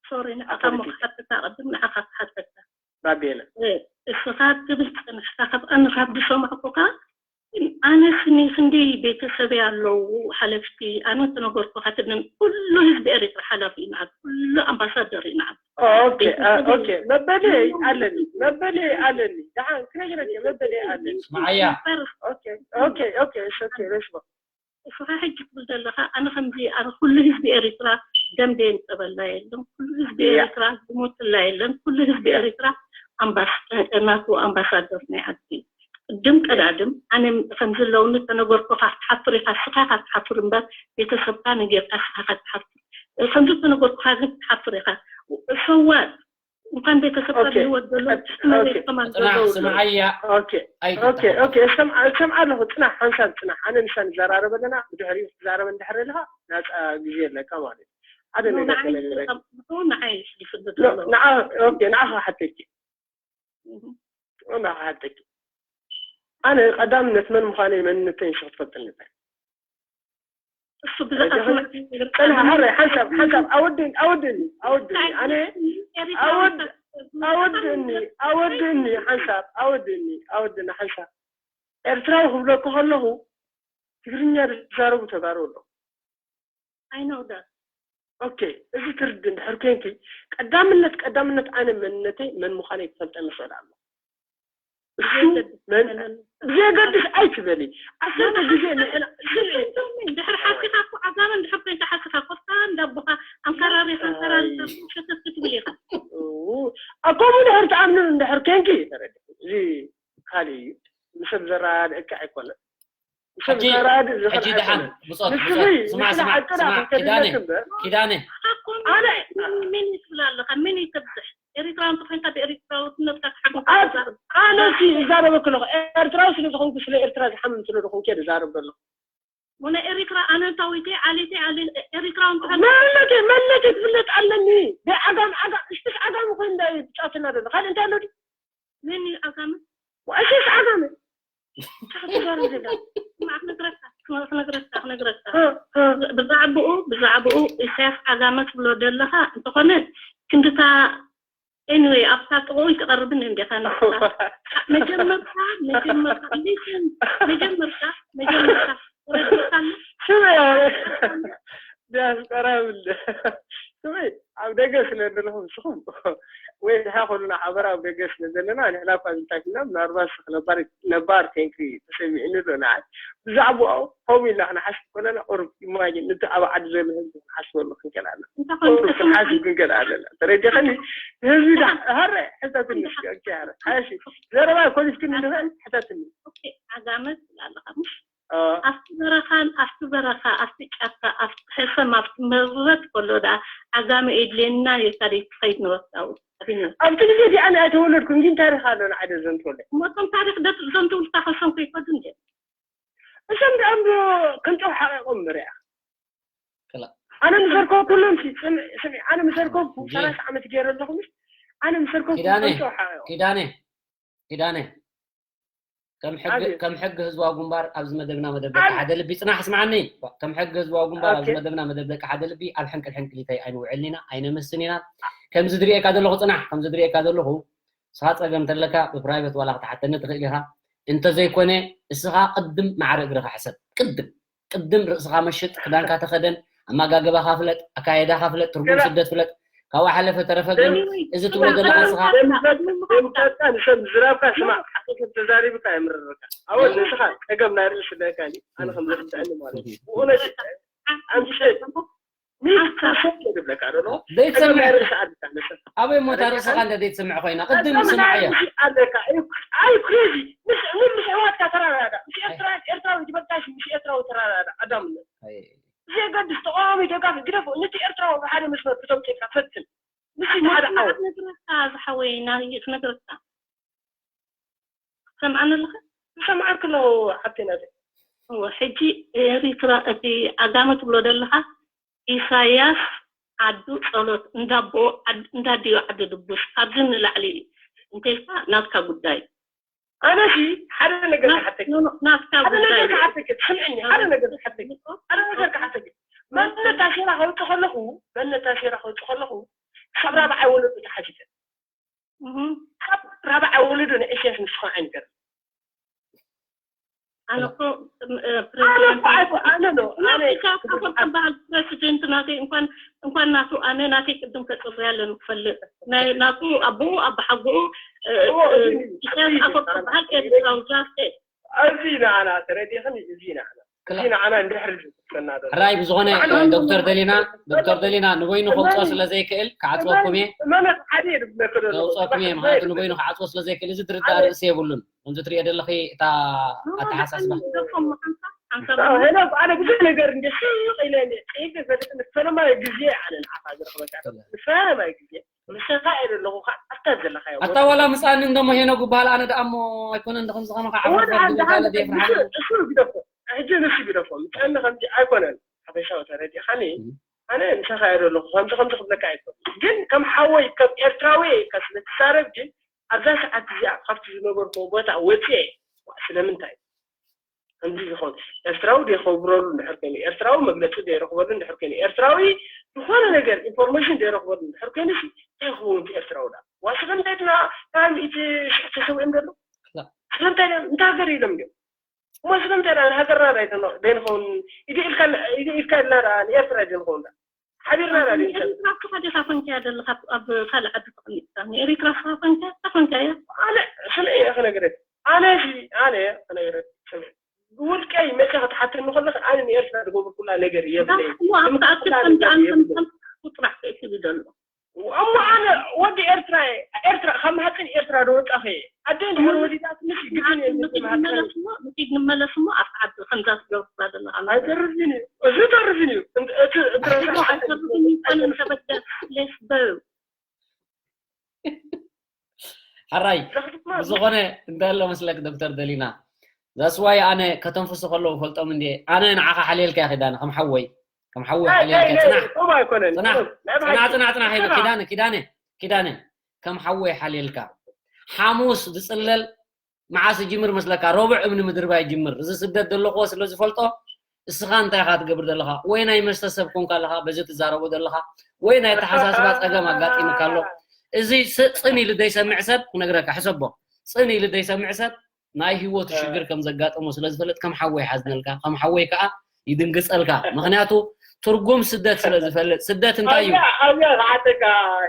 ሶሪ ንዓኻ ሞ ክሓተካ ቅድም ንዓኻ ክሓተካ ባቤለ እስኻ ትብል ፅንሕካ ካብ ኣነ ካብ ዝሰማዕኩካ ኣነ ስኒ ክንደይ ቤተሰበይ ኣለዉ ሓለፍቲ ኣነ ተነገርኩካ ትንን ኩሉ ህዝቢ ኤሪትራ ሓላፊ እዩ ንዓብ ኩሉ ኣምባሳደር እዩ ንዓብ መበለይ ኣለኒ መበለይ ኣለኒ ደሓን ክነግረክ መበለይ ኣለኒ ስማዓያ ኦኬ ኦኬ ኦኬ እሺ ኦኬ ረሽባ እስኻ ሕጂ ትብል ዘለኻ ኣነ ከምዚ ኣነ ኩሉ ህዝቢ ኤሪትራ ደም ደየንጠበላ የለን ኩሉ ህዝቢ ኤሪትራ ዝሞትላ የለን ኩሉ ህዝቢ ኤሪትራ ኣምባስ ናቱ ኣምባሳደር ናይ ዓዲ ቅድም ቀዳድም ኣነ ከምዚ ኣለውኒ ተነገርኩካ ክትሓፍር ኢካ እስኻ ኢካ ትሓፍር እምበር ቤተሰብካ ነጊርካ እስኻ ኢካ ትሓፍር ከምዚ ተነገርኩካ ግን ክትሓፍር ኢካ ሰዋት እንኳን ቤተሰብካ ብህይወት ዘሎ ትሕቲ መሬት ከማን ጽናሕ ዘለዉ ስምዓያ ኦኬ ኦኬ ኦኬ ሰምዓ ሰምዓ ኣለኹ ጽናሕ ሓንሳብ ጽናሕ ኣነ ንሳ ንዘራረብ ኣለና ብድሕሪኡ ክትዛረብ እንድሕር ኣለኻ ናፃ ግዜ ኣለካ ማለት እዩ ሓደ ነገር ንዓይ ተነግረ ዝጠምጥምሑ ንዓይ ይስልፍሉ ኖ፣ ዘለዉ ንዓ ኦኬ ንዓኻ ሓተኪ ንዓኻ ሓተኪ ኣነ ቀዳምነት መን ምዃነይ መንነተይ ንስኺ ትፈልጥኒ እሱ ብዛዕባ ጽንሕ ሓረ ሓንሳብ ሓንሳብ ኣወድን ኣወድን ኣወድን ኣነ ኣወድ ኣወድኒ ኣወድኒ ሓንሳብ ኣወድኒ ኣወድኒ ሓንሳብ ኤርትራዊ ክብለኩ ከለኹ ትግርኛ ዝዛረቡ ተጋሩ ኣለዉ I know that ኦኬ እዚ ትርድ እንድሕር ኮንኪ ቀዳምነት ቀዳምነት ኣነ መንነተይ መን ምዃነይ ክፈልጠኒ ይኽእል ኣሎ እሱ መን ብዘየገድስ ኣይትበሊ ዓሰርተ ግዜ ንሕና ስምዒ ድሕር ሓሲኻ እኮ ዓጋመ እንድሕር ኮይንካ ሓሲኻ ኮፍታ እንዳቦኻ ኣንከራሪኻ ኣንከራሪኻ ሸተት ክትብል ኢኻ ከምኡ ድሕር ትኣምኑ እንድሕር ኮንኪ ተረድእ እዚ ካልእ እዩ ንሰብ ዘረዳድእካ ኣይኮነን ንሰብ ሕጂ ዘረዳድእ ሕጂ ዝኽእል ደሓን ኣይኮነን ብጾት ንስኺ ብጾት ስማዕ ንስኺ ስማዕ ዓቅና ስማዕ ኪዳነ ከይተደልክ እምበር ኪዳነ ኣነ ምን ትብል ኣለኻ ምን ተብዝሕ ኤሪትራዊ እንተኮይንካ ብኤሪትራዊ ትነብካ ትሓጎስ ኣነ ሲ ይዛረበ ከለኹ ኤርትራዊ ስለ ዝኾንኩ ስለ ኤርትራ ዝሓምም ስለ ዝኾንኩ እየ ዝዛረብ ዘለኹ ሞነ ኤሪትራ ኣነንታዊተይ ዓሌተይ ዓሌ ኤሪትራዊ እንተኾን መለከ መለከ ክፍለጥ ኣለኒ ብዓጋም ዓጋም እሽትሽ ዓጋም ኮይኑ እንዳ ብጫትና ዘሎ ካልእ እንታይ ኣሎ ድዩ ምን ኣጋመ እሽሽ ዓጋመ እንታይ ክትዛረብ ዘላ ስማዕ ክነግረካ ክነግረካ ክነግረካ ብዛዕባኡ ብዛዕባኡ ኢሳያስ ዓጋመ ትብሎ ዘለኻ እንተኾነ ክንድታ Anyway፣ ኣብታ ጥቕኡ ኣይትቐርብን እንዲኻ ንስኻ። መጀመርታ መጀመርታ listen፣ መጀመርታ መጀመርታ ረዲኻኒ። ስማይ፣ ዲያስቆራ ይብል። ስማይ፣ ኣብ ደገ ስለ ዘለኹም ንስኹም ወይ ድሓ ኮኑና ሓበራ ኣብ ደገ ስለ ዘለና ንሕና እኳ ዝንታፊና ምናልባት ስኽ ነባር ነባር ቴንክ ተሰሚዕኒ ዶ ንዓይ ብዛዕባኡ ከምኡ ኢልና ክንሓስብ ከለና ቁሩብ ኢማጂን ነቲ ኣብ ዓዲ ዘሎ ህዝቢ ክንሓስበሉ ክንክእል ኣለና። እንታይ ኮይኑ ቁሩብ ክንሓስብ ክንክእል ኣለና። ተረዲኸኒ? ህዝቢ ዳ ሃረ ሕተትኒ እስኪ ኦኬ ሃረ ሓሺ ዘረባ ኮሊፍክኒ ንኽእል ሕተትኒ። ኦኬ ዓጋመ ትብል ኣለኻ ምሽ አ፣ ኣብቲ በረኻን ኣብቲ በረኻ ኣብቲ ጫካ ኣብቲ ሕሰም ኣብቲ መርበት ከሎ ደኣ ዓጋመ የድልየና ኢልካ ደይ ትኸይድ ንወፍታዊ ኣቢና ኣብቲ ግዜ እዚኣ ንኣይ ተወለድኩን ግን ታሪኽ ኣሎ ንዓደ ዘንትወለ እሞቶም ታሪኽ ደት እዞም ትውልታ ከሰም ከይፈዱ እንደ እዞም ደኣም ክንጨው ሓቂቆም ምርያ ክላ ኣነ ምሰርኮ ኩሎም ስምዒ ኣነ ምሰርኮ እንጂ ሰላሳ ዓመት ገይረ ኣለኹ ምስ ኣነ ምሰርኮ ኪዳነ ክንጨው ሓቂቆም ኪዳነ ኪዳነ ከም ሕጊ ኣቤት። ከም ሕጊ ህዝባዊ ግንባር ኣብዚ መደብና መደብ ደቂ ኣቤት። ሓደ ልቢ ጽናሕ ስምዓኒ ከም ሕጊ ህዝባዊ ግንባር ኣብዚ ኦኬ። መደብና መደብ ደቂ ሓደ ልቢ ኣብ ሕንቅል ሕንቅሊተይ ኣይንውዕልን ኢና ኣይነመስን ኢና ከምዚ ዝርእየካ ዘለኹ ጽናሕ ከምዚ ዝርእየካ ዘለኹ ስኻ ጸገም ተለካ ብፕራይቨት ዋላ ክትሓተኒ ትኽእል ኢኻ እንተዘይኮነ እስኻ ቅድም ማዕረ እግርኻ ሕሰብ ቅድም ቅድም ርእስኻ መሽጥ ክዳንካ ተኸደን ኣመጋገባኻ ፍለጥ ኣካየዳኻ ፍለጥ ትርጉም ገና- ስደት ፍለጥ ካብኡ ሓለፈ ተረፈ ግን Anyway፣ እዚ ትብሎ ዘለኻ እስኻ ደምበጣ ንሰብ ዝራብካ ስማ ሓቂ ተዛሪብካ የምርርካ ኣወ ንስኻ ጸገም ናይ ርእሲ ለካ ኣነ ከም ዘፍትሐኒ ማለት እዩ ብእውነት ኣምሸ ሚልካ ሰብ የብለካ ደሎ ጸገም ናይ ዘይትሰምዕ ርእሲ ኣለካ ንሰብ ኣበይ ሞታ ርእስኻ እንደ ዘይትሰምዕ ኮይና ቅድም ስምዓዮ ኣለካ ኣይ ክሬዚ ምስ ምስ ሕዋትካ ተራዳዳ ምስ ኤርትራ ኤርትራዊ ዝበልካሽ ምስ ኤርትራዊ ተራዳዳ ኣዳምነት ዘየገድስ ተቃዋሚ ደጋፊ ግደፎ ነቲ ኤርትራዊ ብሓደ መስመር ክተምፅእካ ፈትን ምስ ሓደ ዓወት ነግረካ ዝሓወይ ናብይ ክነግረካ ትሰምዓኒ ኣለኻ ዝሰምዓክ ኣለኹ ሓብቴ ናተይ እወ ሕጂ ኤሪትራ እቲ ዓጋመ ትብሎ ዘለኻ ኢሳያስ ዓዱ ጸሎት እንዳቦ እንዳዲዮ ዓዲ ድቡስ ካብዚ ንላዕሊ እዩ እንተይልካ ናትካ ጉዳይ ኣነ ሲ ሓደ ነገር ክሓተክ ናትካ ሓደ ጉዳይ ነገር ክሓተክ ስምዕኒ ሓደ ነገር ክሓተክ ሓደ ነገር ክሓተክ መነታ ሴራ ከውፅእ ከለኹ መነታ ሴራ ከውፅእ ከለኹ ካብ ራብዓይ ወለዶ ተሓቲተ ካብ ራብዓይ ወለዶ ንእስያስ ንስኻ ዓይነት ገር ኣነ እኮ ኣነ እኮ ኣይኮ ኣነ ዶ ኣነ ትበሃል ፕረሲደንት ናተይ እንኳን እንኳን ናቱ ኣነ ናተይ ቅድም ከፅርያ ኣለኒ ክፈልጥ ናይ ናቱ ኣቦኡ ኣባሓጎኡ ኢሳያስ ኣፈወርቂ በሃል ኤርትራዊ ጃስቴ እዚ ንዓና ተረዲኽን እዚ ንዓና እዚ ንዓና እንድሕር ዝፍተና ዘሎ ሕራይ ብዝኾነ ዶክተር ደሊና ዶክተር ደሊና ንበይኑ ከውፅኦ ስለ ዘይክእል ክዓፅወኩም እየ መመት ሓደ እየ ዝብለክ ዘሎ ከውፅኦኩም እየ ምክንያቱ ንበይኑ ክዓፅዎ ስለ ዘይክእል እዚ ዝርዳእ ርእሲ የብሉን ከምዚ ትሪኦ ዘለኺ እታ ኣተሓሳስባ ሄሎ ኣነ ብዙሕ ነገር እንደ ስቕ ኢለ ፀይፈ ፈልጥ ንፈለማይ ግዜ ኣነ ንዓኻ ዝረኽበካ ንፈለማይ ግዜ ምሳኻ እየ ዘለኹ ከዓ ኣብታ ዘለኻዮ ኣታ ዋላ ምፃኒ እንደሞ ሄኖ ጉባሃል ኣነ ደኣ እሞ ኣይኮነ እንደ ከምዚ ከማኻ ዓፈር ፈር ድንጋለ ደየፍርሓኒ እሱ ግደፎ ሕጂ ንሱ ግደፎ ምፃኒ ከምዚ ኣይኮነን ሓፈሻዊ ተረዲእኻኒ ኣነ ምሳኻ እየ ዘለኹ ከምዚ ከምዚ ክብለካ ኣይኮን ግን ከም ሓወይ ከም ኤርትራዊ ኢልካ ስለ ትዛረብ ግን ኣብዛ ሰዓት እዚኣ ካብቲ ዝነበርኩዎ ቦታ ወፅየ ስለምንታይ ከምዚ ዝኸውን ኤርትራዊ ዘይኸብረሉ እንድሕር ኮይኑ ኤርትራዊ መግለፂ ዘይረኽበሉ እንድሕር ኮይኑ ኤርትራዊ ዝኾነ ነገር ኢንፎርሜሽን ዘይረኽበሉ እንድሕር ኮይኑ እንታይ ክኸውን እቲ ኤርትራዊ ዳ ዋ ስለምንታይ ድና ካብ ሚእቲ ሽሕ ተሰዊኦም ዘሎ ስለምንታይ እንታይ ሃገር ኢሎም ድዮም እሞ ስለምንታይ ዳ ሃገርና ዳ ዘይንኸውን ኢደ ኢልካ ኢደ ኢልካ ኢልና ዳ ንኤርትራ ዘይንኸውን ዳ ሓቢርና ዳ ዘይንሰብ ኤርትራ እኮ ዲኻ ኮንካያ ዘለኻ ኣብ ካልእ ዓዲ ተቐሚጥካ ንኤሪትራ ስኻ ኮንካያ ኮንካያ ኣነ ስለ እየ ክነግረክ ኣነ ሲ ኣነ ክነግረክ ስምዒ ብውልቀይ መፅእ ክትሓተኒ ከለክ ኣነ ንኤርትራ ዝገበርኩላ ነገር የብለይ እሞ ኣብቲ ኣብቲ ከምዚ ኣንተምተም ጥራሕ ከእትሉ ዘሎ እሞ ኣነ ወዲ ኤርትራ እየ ኤርትራ ካብ ማህፀን ኤርትራ ዶ ወፃኸ እየ ኣደ እንድሕር ወሊዳትንስ ግድን እየ ንመለስ እሞ ምስቲ ንመለስ እሞ ኣብቲ ዓዲ ከምዛ ትገብርላ ዘለኻ ኣይተርፍን እዩ እዚ ተርፍን እዩ እቲ ኣይተርፍን ይኮነ እንተበደ ሌስ በው ሓራይ ብዝኾነ እንታይ ኣሎ መስለክ ዶክተር ደሊና ዛስዋይ ኣነ ከተንፍሱ ከለዉ ፈልጦም እንዲ ኣነ ንዓኻ ሓልየልካ ያ ኪዳነ ከም ሓወይ ከም ሓወይ ሓልየልካ ጽናሕ ጽናሕ ጽናሕ ጽናሕ ጽናሕ ኪዳነ ኪዳነ ኪዳነ ከም ሓወይ ሓልየልካ ሓሙስ ዝጽለል መዓስ ይጅምር መስለካ ረቡዕ እምኒ ምድርባይ ይጅምር እዚ ስደት ዘለኽዎ ስለ ዝፈልጦ እስኻ እንታይ ኢኻ ትገብር ዘለኻ ወይ ናይ መስተ ሰብ ኮንካ ኣለኻ በዚ ትዛረቦ ዘለኻ ወይ ናይ ኣተሓሳስባ ጸገም ኣጋጢምካ ኣሎ እዚ ስ- ጽን ኢሉ ዘይሰምዕ ሰብ ክነግረካ፣ ሕሰቦ፣ ጽን ኢሉ ዘይሰምዕ ሰብ ናይ ህይወቱ ሽግር ከም ዘጋጠሞ ስለ ዝፈልጥ ከም ሓወይ ሓዝነልካ፣ ከም ሓወይ ከዓ ይድንግጸልካ። ምክንያቱ ትርጉም ስደት ስለ ዝፈልጥ። ስደት እንታይ እዩ? ኣብያ ኣብያ ዝሓተካ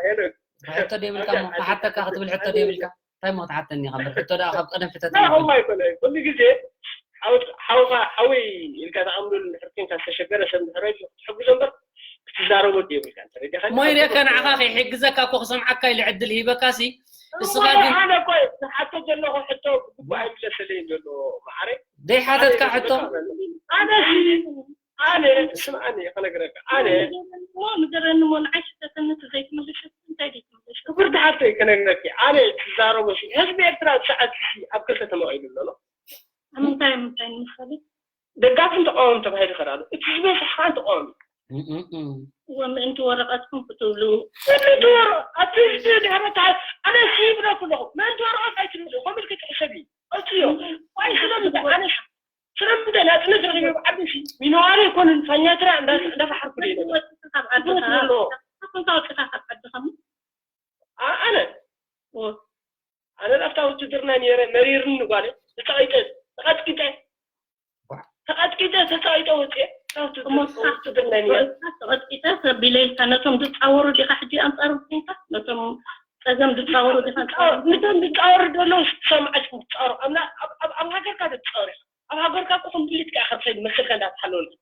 ሄኖክ። ሕቶ ደይብልካ እሞ፣ ክሓተካ ክትብል ሕቶ ደይብልካ? እንታይ እሞ ትሓተኒ ኢኻ እምበር? ሕቶ ደኣ ካብ ቀደም ሕተት ናይ ሆማ ኣይኮነ። ኩሉ ግዜ ሓው- ሓውኻ ሓወይ ኢልካ ተኣምነሉ እንድሕር ኮንካ ዝተሸገረ ሰብ እንድሕር ኢሉ ክትሕግዞ እምበር ክትዛረቦ የብልካ። ተረዲኻ? ሞይረ ከ ንዓኻ ከይሕግዘካ እኮ ክሰምዓካ ኢለ ዕድል ሂበካ ሲ እስኻ ግን ኣነ እኮ ዝሓቶ ዘለኹ ሕቶ ብግቡእ ኣይምለሰለይን ዘሎ መዓረይ። ደይሓተትካ ሕቶ ኣነ ኣነ ስምዓኒ ክነግረካ ኣነ እሞ ንገረኒ እሞ ንዓይ ሽተተነት ዘይትመልሽ እንታይ ዘይትመልሽ ክብርቲ ሓፍተይ ክነግረኪ ኣነ ትዛረቦ ሲ ህዝቢ ኤርትራ ሰዓት ሲ ኣብ ክልተ ተመቒሉ ኣሎ። ኣብ ምንታይ ምንታይ ንምሳሌ ደጋፍን ተቃወም ተባሂሉ ይኸዳ ኣሎ። እቲ ዝበዝሕ ከዓ ተቃወም እወ ምእንቲ ወረቐትኩም ክትብሉ ምእንቲ ወረ ኣብቲ ህዝቢ ድሕረታ ኣነ ሲ ይብለኩ ኣለኹ ምእንቲ ወረቐት ኣይትብሉ ከምልክ ትሕሰብ እዩ። እትዮ ዋይ ስለምንታይ ኣነ ስለምንታይ ናፅነት ረኺበ ብዓቢ ሲ ሚነዋሪ ኣይኮንን ሳኛትራ እንዳፋሓርኩ ደይነበ ካብ ዓድኻ ኣለዎ። ኣኩንታ ወፅኻ ካብ ዓድኻ ኣነ ኣነ ኣብታ ውትድርና ነይረ መሪርኒ ጓለ ተፃቂጠ ተቐጥቂጠ ተቐጥቂጠ ተፃቂጠ ወፅኤ እሞ ንስኻ ውትድርና ነይረ ተቐጥቂጠ ተቢለ ኢልካ ነቶም ዝፃወሩ ዲኻ ሕጂ ኣንፃሮም ኮይንካ ነቶም ፀገም ዝፃወሩ ዲኻ ኣንፃሮም ነቶም ዝፃወሩ ደለዉ ሰማዕት ዝፃወሩ ኣብ ሃገርካ ዶ ትፃወር ኢኻ ኣብ ሃገርካ እኮ ከም ድሊትካ ኢኻ ትኸይድ መሰልካ እንዳተሓለወልካ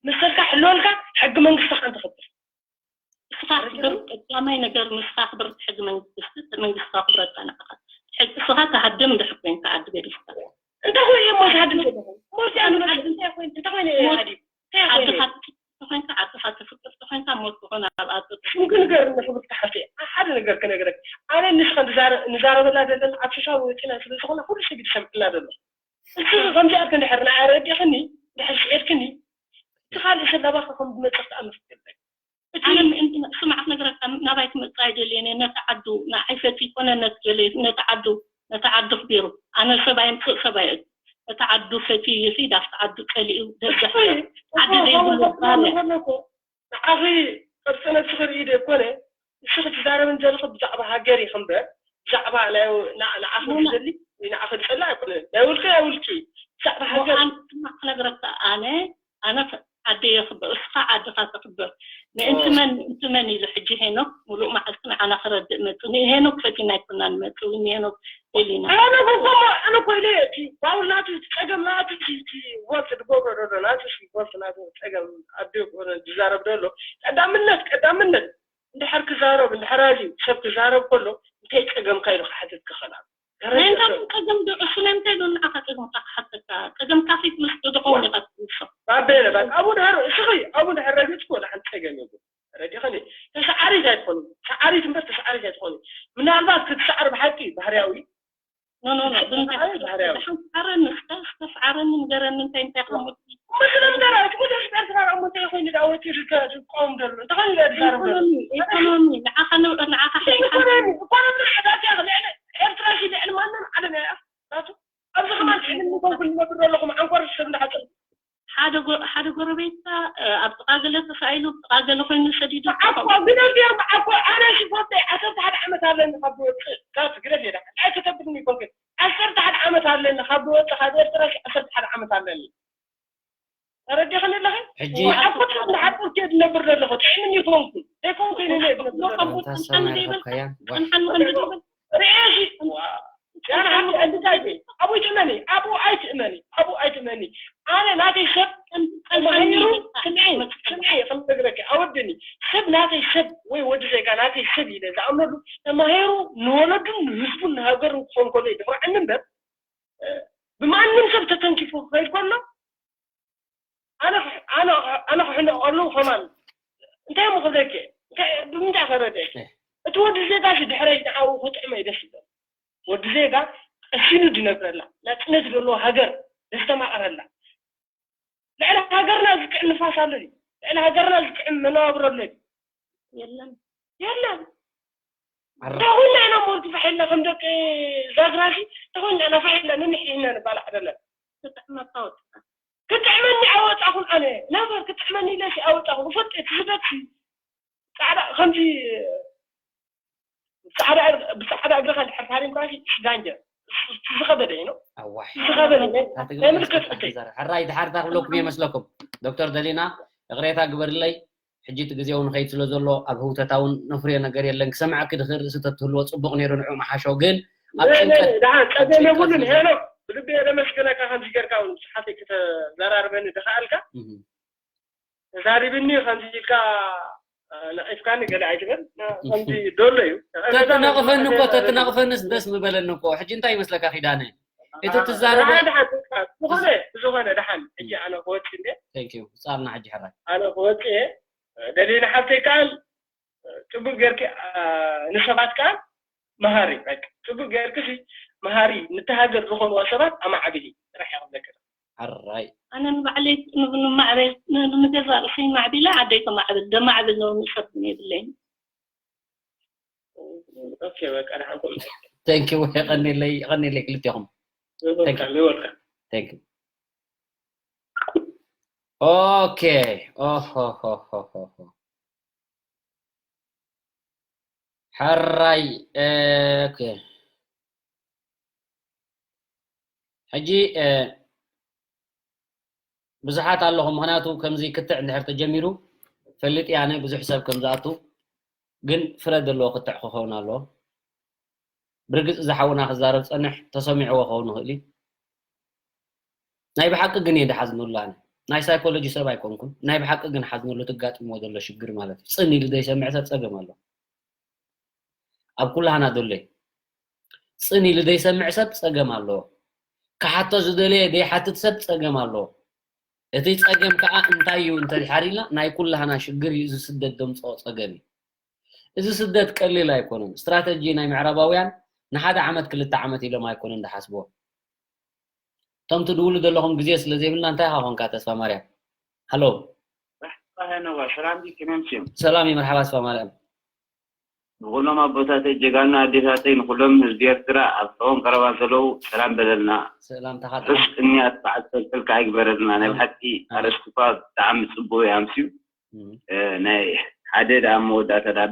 መሰልካ ሕለወልካ ሕጊ መንግስትኻ እንተኽብር እስኻ ክብር ቀዳማይ ነገር ንስኻ ክብር ሕጊ መንግስቲ መንግስቲ ክብረካ ንዓኻ ሕጊ እስኻ ትሃድም እንድሕር ኮይንካ ዓዲ ገዲፍካ እንታይ ኮይኑ እሞ ትሃድም ዘለኹ እሞ እዚኣ ንመርሒ እንታይ ኮይኑ እንታይ ኮይኑ እየ ሃዲም እንታይ ኮይኑ ዓድኻ ትፍቅር ተኾይንካ ዓድኻ ተፍቅር ተኾይንካ ሞት ዝኾነ ኣብ ኣቶ ሽምግል ገር ንክብርቲ ሓፍተይ ሓደ ነገር ክነግረክ ኣነ ንስኻ ንዛረበላ ዘለና ኣብ ሸሻዊ ወፂና ስለ ዝኾነ ኩሉ ሰብ ይሰምዕና ዘሎ እስኺ ከምዚኣትክ እንድሕር ንዓይ ረዲእኽኒ እንድሕር ስዒድክኒ እቲ ካልእ ሰላባኻ ከም ዝመፅእ ከዓ መፍትሒ የለን እቲ ኣነ ምእንቲ ስማዕ ክነግረካ ናባይ ክመፅእ ኣይደልየን እየ ነቲ ዓዱ ንዓይ ፈትዩ ኮነ ነቲ ገለ ነቲ ዓዱ ነቲ ዓዱ ኣኽቢሩ ኣነ ሰብ ኣየምፅእ ሰብ ኣየእቱ እቲ ዓዱ ፈትዩ ይኺድ ኣብቲ ዓዱ ፀሊኡ ደገ ዓዲ ዘይብሉ ባህሊ ንዓኺ ቅርፂ ነብስኺ ርኢ ዘይኮነ ንስኺ ትዛረቢ ዘለኺ ብዛዕባ ሃገር ኢኺ እምበር ብዛዕባ ናይ ንዓኺ ዝደሊ ወይ ንዓኺ ዝፀልእ ኣይኮነን ናይ ውልቂ ናይ ውልቂ ብዛዕባ ሃገር ክነግረካ ኣነ ኣነ ዓዲ የኽብር እስኻ ዓድኻ ተኽብር ምእንቲ መን ምእንቲ መን ኢሉ ሕጂ ሄኖክ ሙሉእ መዓልቲ ንዓና ክረድእ መፁ ንሄኖክ ፈቲና ኣይኮና ንመፅእ እውን ንሄኖክ ደሊና ኣነ እኮ እኔ እኮ እኔ እቲ ባውል ናቱ እቲ ፀገም ናቱ እቲ እቲ ቮልት ዝገብሮ ዘሎ ናቱ እቲ ቮልት ናቱ ፀገም ኣደ ዝዛረብ ዘሎ ቀዳምነት ቀዳምነት እንድሕር ክዛረብ እንድሕር ኣልዩ ሰብ ክዛረብ ከሎ እንታይ ፀገምካ ኢሉ ክሓትት ክኽእል ኣሎ ናይ እንታይ ዶ ጸገም ዶ እሱ ናይ እንታይ ዶ ንዓኻ ጸገምካ ክሓተካ ጸገምካ ከይትመስል ዶ ኸውን ኢኻ ትምልሶ ባቤለ በቃ ኣብኡ ድሕር እስኺ ኣብኡ ድሕር ረጊጽኩ ወላ ሓንቲ ጸገም የብሉ ረዲኸኒ ተሰዓሪት ኣይትኾኒ ሰዓሪት እምበር ተሰዓሪት ኣይትኾኒ ምናልባት ክትሰዓር ብሓቂ ባህርያዊ ኖ ኖ ኖ ብምንታይ ክትሰዓር ባህርያዊ ክትሰዓረኒ እስከ እስከ ሰዓረኒ ንገረኒ እንታይ እንታይ ከምኡ እሞ ስለምንታይ ዳኣ እቲ ኩሉ ህዝቢ ኤርትራ ዳኣ እሞ እንታይ ኮይኑ ዳኣ ወፂኡ ዝቀ- ዝቃወም ዘሎ እንታይ ኮይኑ ዳኣ ዝዛረብ ዘሎ ኢኮኖሚ ኢኮኖሚ ንዓኻ ን- ንዓኻ ሓይልካ ኢኮኖሚ ኢኮኖሚ ሓዳት እያ ልዕሊ ኤርትራ ሲ ልዕሊ ማንም ዓለም እያ ናቱ ኣብዚ ከማን ትሕልም ንኮንኩ ንነብር ኣለኹም ዓንኮር ሰብ እንዳሓፅር ሓደ ጎ- ሓደ ጎረቤትካ እ፣ ኣብ ጥቓ ገለ ተሳኢሉ ኣብ ጥቓ ገለ ኮይኑ ሰዲዱ ዓኮ ግደፍ እዮም ዓኮ ኣነ ሽፎርተይ ዓሰርተ ሓደ ዓመት ኣለኒ ካብ ዝወፅእ ካብ ግደፍ እየ ዳ እንታይ ከተብልኒ ይኮንክን ዓሰርተ ሓደ ዓመት ኣለኒ ካብ ዝወፅእ ካብ ኤርትራ ሲ ዓሰርተ ሓደ ዓመት ኣለኒ ተረዲኽኒ ኣለኺ ሕጂ ዓኮ ንሓቁ እየ ዝነብር ዘለኹ ጥዕምን ይኮንኩ ዘይኮንኩ ኢነ እየ ዝነብር ዘለኹ ኣንታ ሰማይ ረኸብካያ ዋ ጸንሓኒ እንድትብል ርእሲ ዋ ጸንሓኒ እንድታይ ኣቡ ኣይትእመኒ ኣቡ ኣይትእመኒ ኣቡ ኣይትእመኒ ኣነ ናተይ ሰብ ተማሂሩ ስምዒ ስምዒ ከም ነግረኪ ኣወድኒ ሰብ ናተይ ሰብ ወይ ወዲ ዜጋ ናተይ ሰብ ኢለ ዝኣምነሉ ተማሂሩ ንወለዱን ንህዝቡን ንሃገሩን ክኾን ከሎ ይድፍራዕኒ እምበር ብማንም ሰብ ተተንኪፉ ክኸይድ ከሎ ኣነ ኣነ ኣነ ክሕነቀሉ ከማን እንታይ ሞ ክብለኪ እንታይ ብምንታይ ከረደኪ እቲ ወዲ ዜጋ ሲ ድሕረይ ንዓኡ ክጥዕመ እዩ ደስ ይብል ወዲ ዜጋ ቀሲኑ ዝነብረላ ናፅነት ዘለዎ ሃገር ዘስተማቅረላ ልዕሊ ሃገርና ዝጥዕም ንፋስ ኣሎ ድዩ ልዕሊ ሃገርና ዝጥዕም መነባብሮ ኣሎ ድዩ የለን የለን ተኾይና ኢና ሞልቲ ፋሒልና ከም ደቂ ዛግራሲ ተኾይና ኢና ፋሒልና ንንሕና ንባላዕ ዘለና ክጥዕመካ ወፅካ ክጥዕመኒ ኣወፃኹን ኣነ ነበር ክጥዕመኒ ኢለሲ ኣወፃኹን ፈጥ እቲ ስደት ፃዕዳ ከምዚ ብፃዕዳ እግርኻ ድሕር ታሪምካ ሽጋንጀ ዝኸበደ እዩ ነው። ዝኸበደ ናይ ምልክት እከይ። ሕራይ ድሓር እንታይ ክብለኩም እየ መስለኩም? ዶክተር ደሊና፣ ይቕሬታ ግበርለይ። ሕጂ እቲ ግዜ እውን ኸይድ ስለ ዘሎ ኣብ ህውተታ እውን ነፍርዮ ነገር የለን። ክሰምዐኪ ድኽእል ርእሲ ተትህልዎ ጽቡቕ ነይሩ፣ ንዕኡ ምሓሾ። ግን ኣብ ጭንቀት፣ ደሓን ጸገም የብሉን። ሄኖክ፣ ብልቢ የለመስግነካ ከምዚ ጌርካ እውን ምስ ሓተይ ክተዘራርበኒ ድኸኣልካ። ተዛሪብኒ ከምዚ ኢልካ ነቒፍካኒ ገለ ኣይትበል። ከምዚ ደሎ እዩ። ተትነቕፈኒ እኮ፣ ተትነቕፈንስ ደስ ምበለኒ እኮ። ሕጂ እንታይ ይመስለካ ኪዳነ? እቲ ትዛረቦ ደሓን፣ ደሓን፣ ዝኾነ፣ ዝኾነ ደሓን። ሕጂ ኣነ ክወጽእ እንደ ቴንክ ዩ። ጻልና ሕጂ ሕራይ። ኣነ ክወጽእ እየ። ደሊና ሓብተይ ከኣ ጽቡቅ ጌርኪ፣ አ፣ ንሰባት ከኣ መሃሪ፣ በቃ፣ ጽቡቅ ጌርኪ ሲ መሃሪ፣ ንታ ሃገር ዝኾንዋ ሰባት ኣማዕብሊ ጥራሕ እየ ክብለኪ። ሕራይ። ኣነ ንባዕለይ ን-፣ ንማዕበል፣ ን-፣ ንገዛእ ርእሰይ ማዕቢለ ዓደይ ከማዕብል፣ ደማዕብል ነው ንሰብ የብለይን። ኦኬ፣ በቃ፣ ደሓን ኩን። ቴንክ ዩ። የቐንየለይ፣ የቐንየለይ ክልቴኹም። You're welcome, you're welcome። ቴንክ ዩ። ኦኬ። ኦሆሆሆሆ። ሕራይ፣ ኦኬ። ሕጂ፣ እ፣ ብዙሓት ኣለኹም። ምኽንያቱ ከምዚ ክትዕ እንድሕር ተጀሚሩ፣ ፈሊጥ እየ ኣነ ብዙሕ ሰብ ከም ዝኣቱ፣ ግን ፍረ ዘለዎ ክትዕ ክኸውን ኣለዎ። ብርግጽ እዚ ሓውና ክዛረብ ጸንሕ፣ ተሰሚዕዎ ክኸውን ይኽእል እዩ። ናይ ብሓቂ ግን እየ ድሓዝነሉ ኣነ። ናይ ሳይኮሎጂ ሰብ ኣይኮንኩን። ናይ ብሓቂ ግን ሓዝነሉ፣ እቲ ኣጋጢምዎ ዘሎ ሽግር ማለት እዩ። ጽን ኢሉ ዘይሰምዕ ሰብ ጸገም ኣሎ። ኣብ ኩላህና ዘሎ እዩ። ጽን ኢሉ ዘይሰምዕ ሰብ ጸገም ኣለዎ። ክሓቶ ዝደለየ ዘይሓትት ሰብ ጸገም ኣለዎ። እቲ ጸገም ከኣ እንታይ እዩ እንተድሓር ኢልና፣ ናይ ኩላህና ሽግር እዩ፣ እዚ ስደት ዘምጽኦ ጸገም እዩ። እዚ ስደት ቀሊል ኣይኮነን። ስትራተጂ ናይ ምዕራባውያን ንሓደ ዓመት ክልተ ዓመት ኢሎም ኣይኮነን ዝሓስብዎ። እቶም ትድውሉ ዘለኹም ግዜ ስለ ዘይብልና እንታይ ኢኻ ኮንካ ተስፋ ማርያም? ሃሎ። መርሓባ ሄኖጋ፣ ሰላም ድዩ? ከመይ ኣምስዮም? ሰላም እዩ፣ መርሓባ ተስፋ ማርያም። ንኹሎም ኣቦታተይ፣ ጀጋኑ ኣዴታተይ፣ ንኹሎም ህዝቢ ኤርትራ ኣብ ሕቖን ቀረባን ዘለዉ ሰላም በለልና። ሰላምታኻ ጥዑም። ርሑስ ቅንያት በዓል ሰንቀል ከኣ ይግበረልና። ናይ ኣሜን። ብሓቂ ኣሜን። ኣርእስቲ እኳ ብጣዕሚ ጽቡቕ እዩ ኣምስዩ። እም። እ፣ ናይ ሓደ ደኣ መወዳእታ ደኣ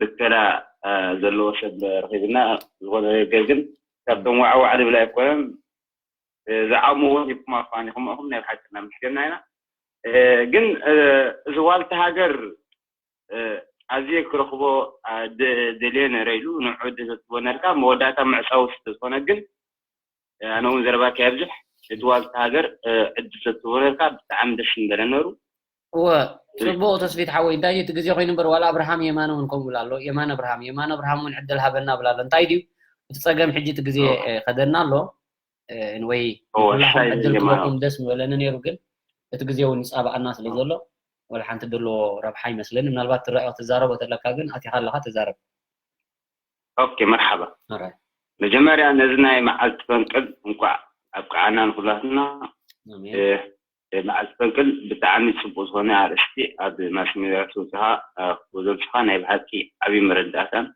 ብከላ፣ እ፣ ዘለዎ ሰብ ረኺብና። ዝኾነ ነገር ግን ካብቶም ዋዕዋዕ ንብል ኣይኮነን። እ፣ ዝዓሙ እውን ሂብኩም ኣፋኒኹም ኢኹም፣ ናይ ብሓቂ እናመስገንና ኢና። እ፣ ግን፣ እ፣ እዚ ዋልታ ሃገር፣ እ፣ ኣዝየ ክረኽቦ፣ እ፣ ደ-፣ ደልየ ነይረ ኢሉ ንዑ ዕድል ዘትቦ ነርካ፣ መወዳእታ ምዕጻዊ ስለ ዝኾነ ግን፣ እ፣ ኣነ እውን ዘረባ ከየብዝሕ፣ እቲ ዋልታ ሃገር፣ እ፣ ዕድል ዘትቦ ነርካ፣ ብጣዕሚ ደስ ምበለ ነሩ። እወ፣ እ። ጽቡቕ ተስፊት ሓወይ፣ እንታይ እዩ እቲ ግዜ ኮይኑ እምበር፣ ዋላ ኣብርሃም የማነ እውን ከምኡ ኢሉ ኣሎ። የማነ ኣብርሃም፣ የማነ ኣብርሃም እውን ዕድል ሃበና ብላ ኣሎ። እንታይ ድዩ እቲ ጸገም? ሕጂ እቲ ግዜ፣ ኦ። እ፣ ከደና ኣሎ። እ፣ ወይ እወ፣ ንኹላኹም ሽሻይ ዕድል የማነ። ክበኩም ደስ ምበለኒ ነይሩ፣ ግን እቲ ግዜ እውን ይጻባኣና ስለ ኦ። ዘሎ፣ ወላ ሓንቲ ደሎ ረብሓ ይመስለኒ። ምናልባት ትረኣዮ ትዛረቦ ተለካ ግን ኣቲኻ ኣለኻ ተዛረብ። ኦኬ፣ መርሓባ። ኦራይት። መጀመርያ ነዚ ናይ መዓልቲ ፈንቅል እንኳዕ ኣብቅዓና ንኹላትና። ኣሜን። እ፣ እ፣ መዓልቲ ፈንቅል ብጣዕሚ ጽቡቕ ዝኾነ ኣርእስቲ ኣብ ማስ ሜድያ ተውጽኻ፣ እ፣ ክበዘብጽኻ ናይ ብሓቂ ዓብዪ መረዳእታን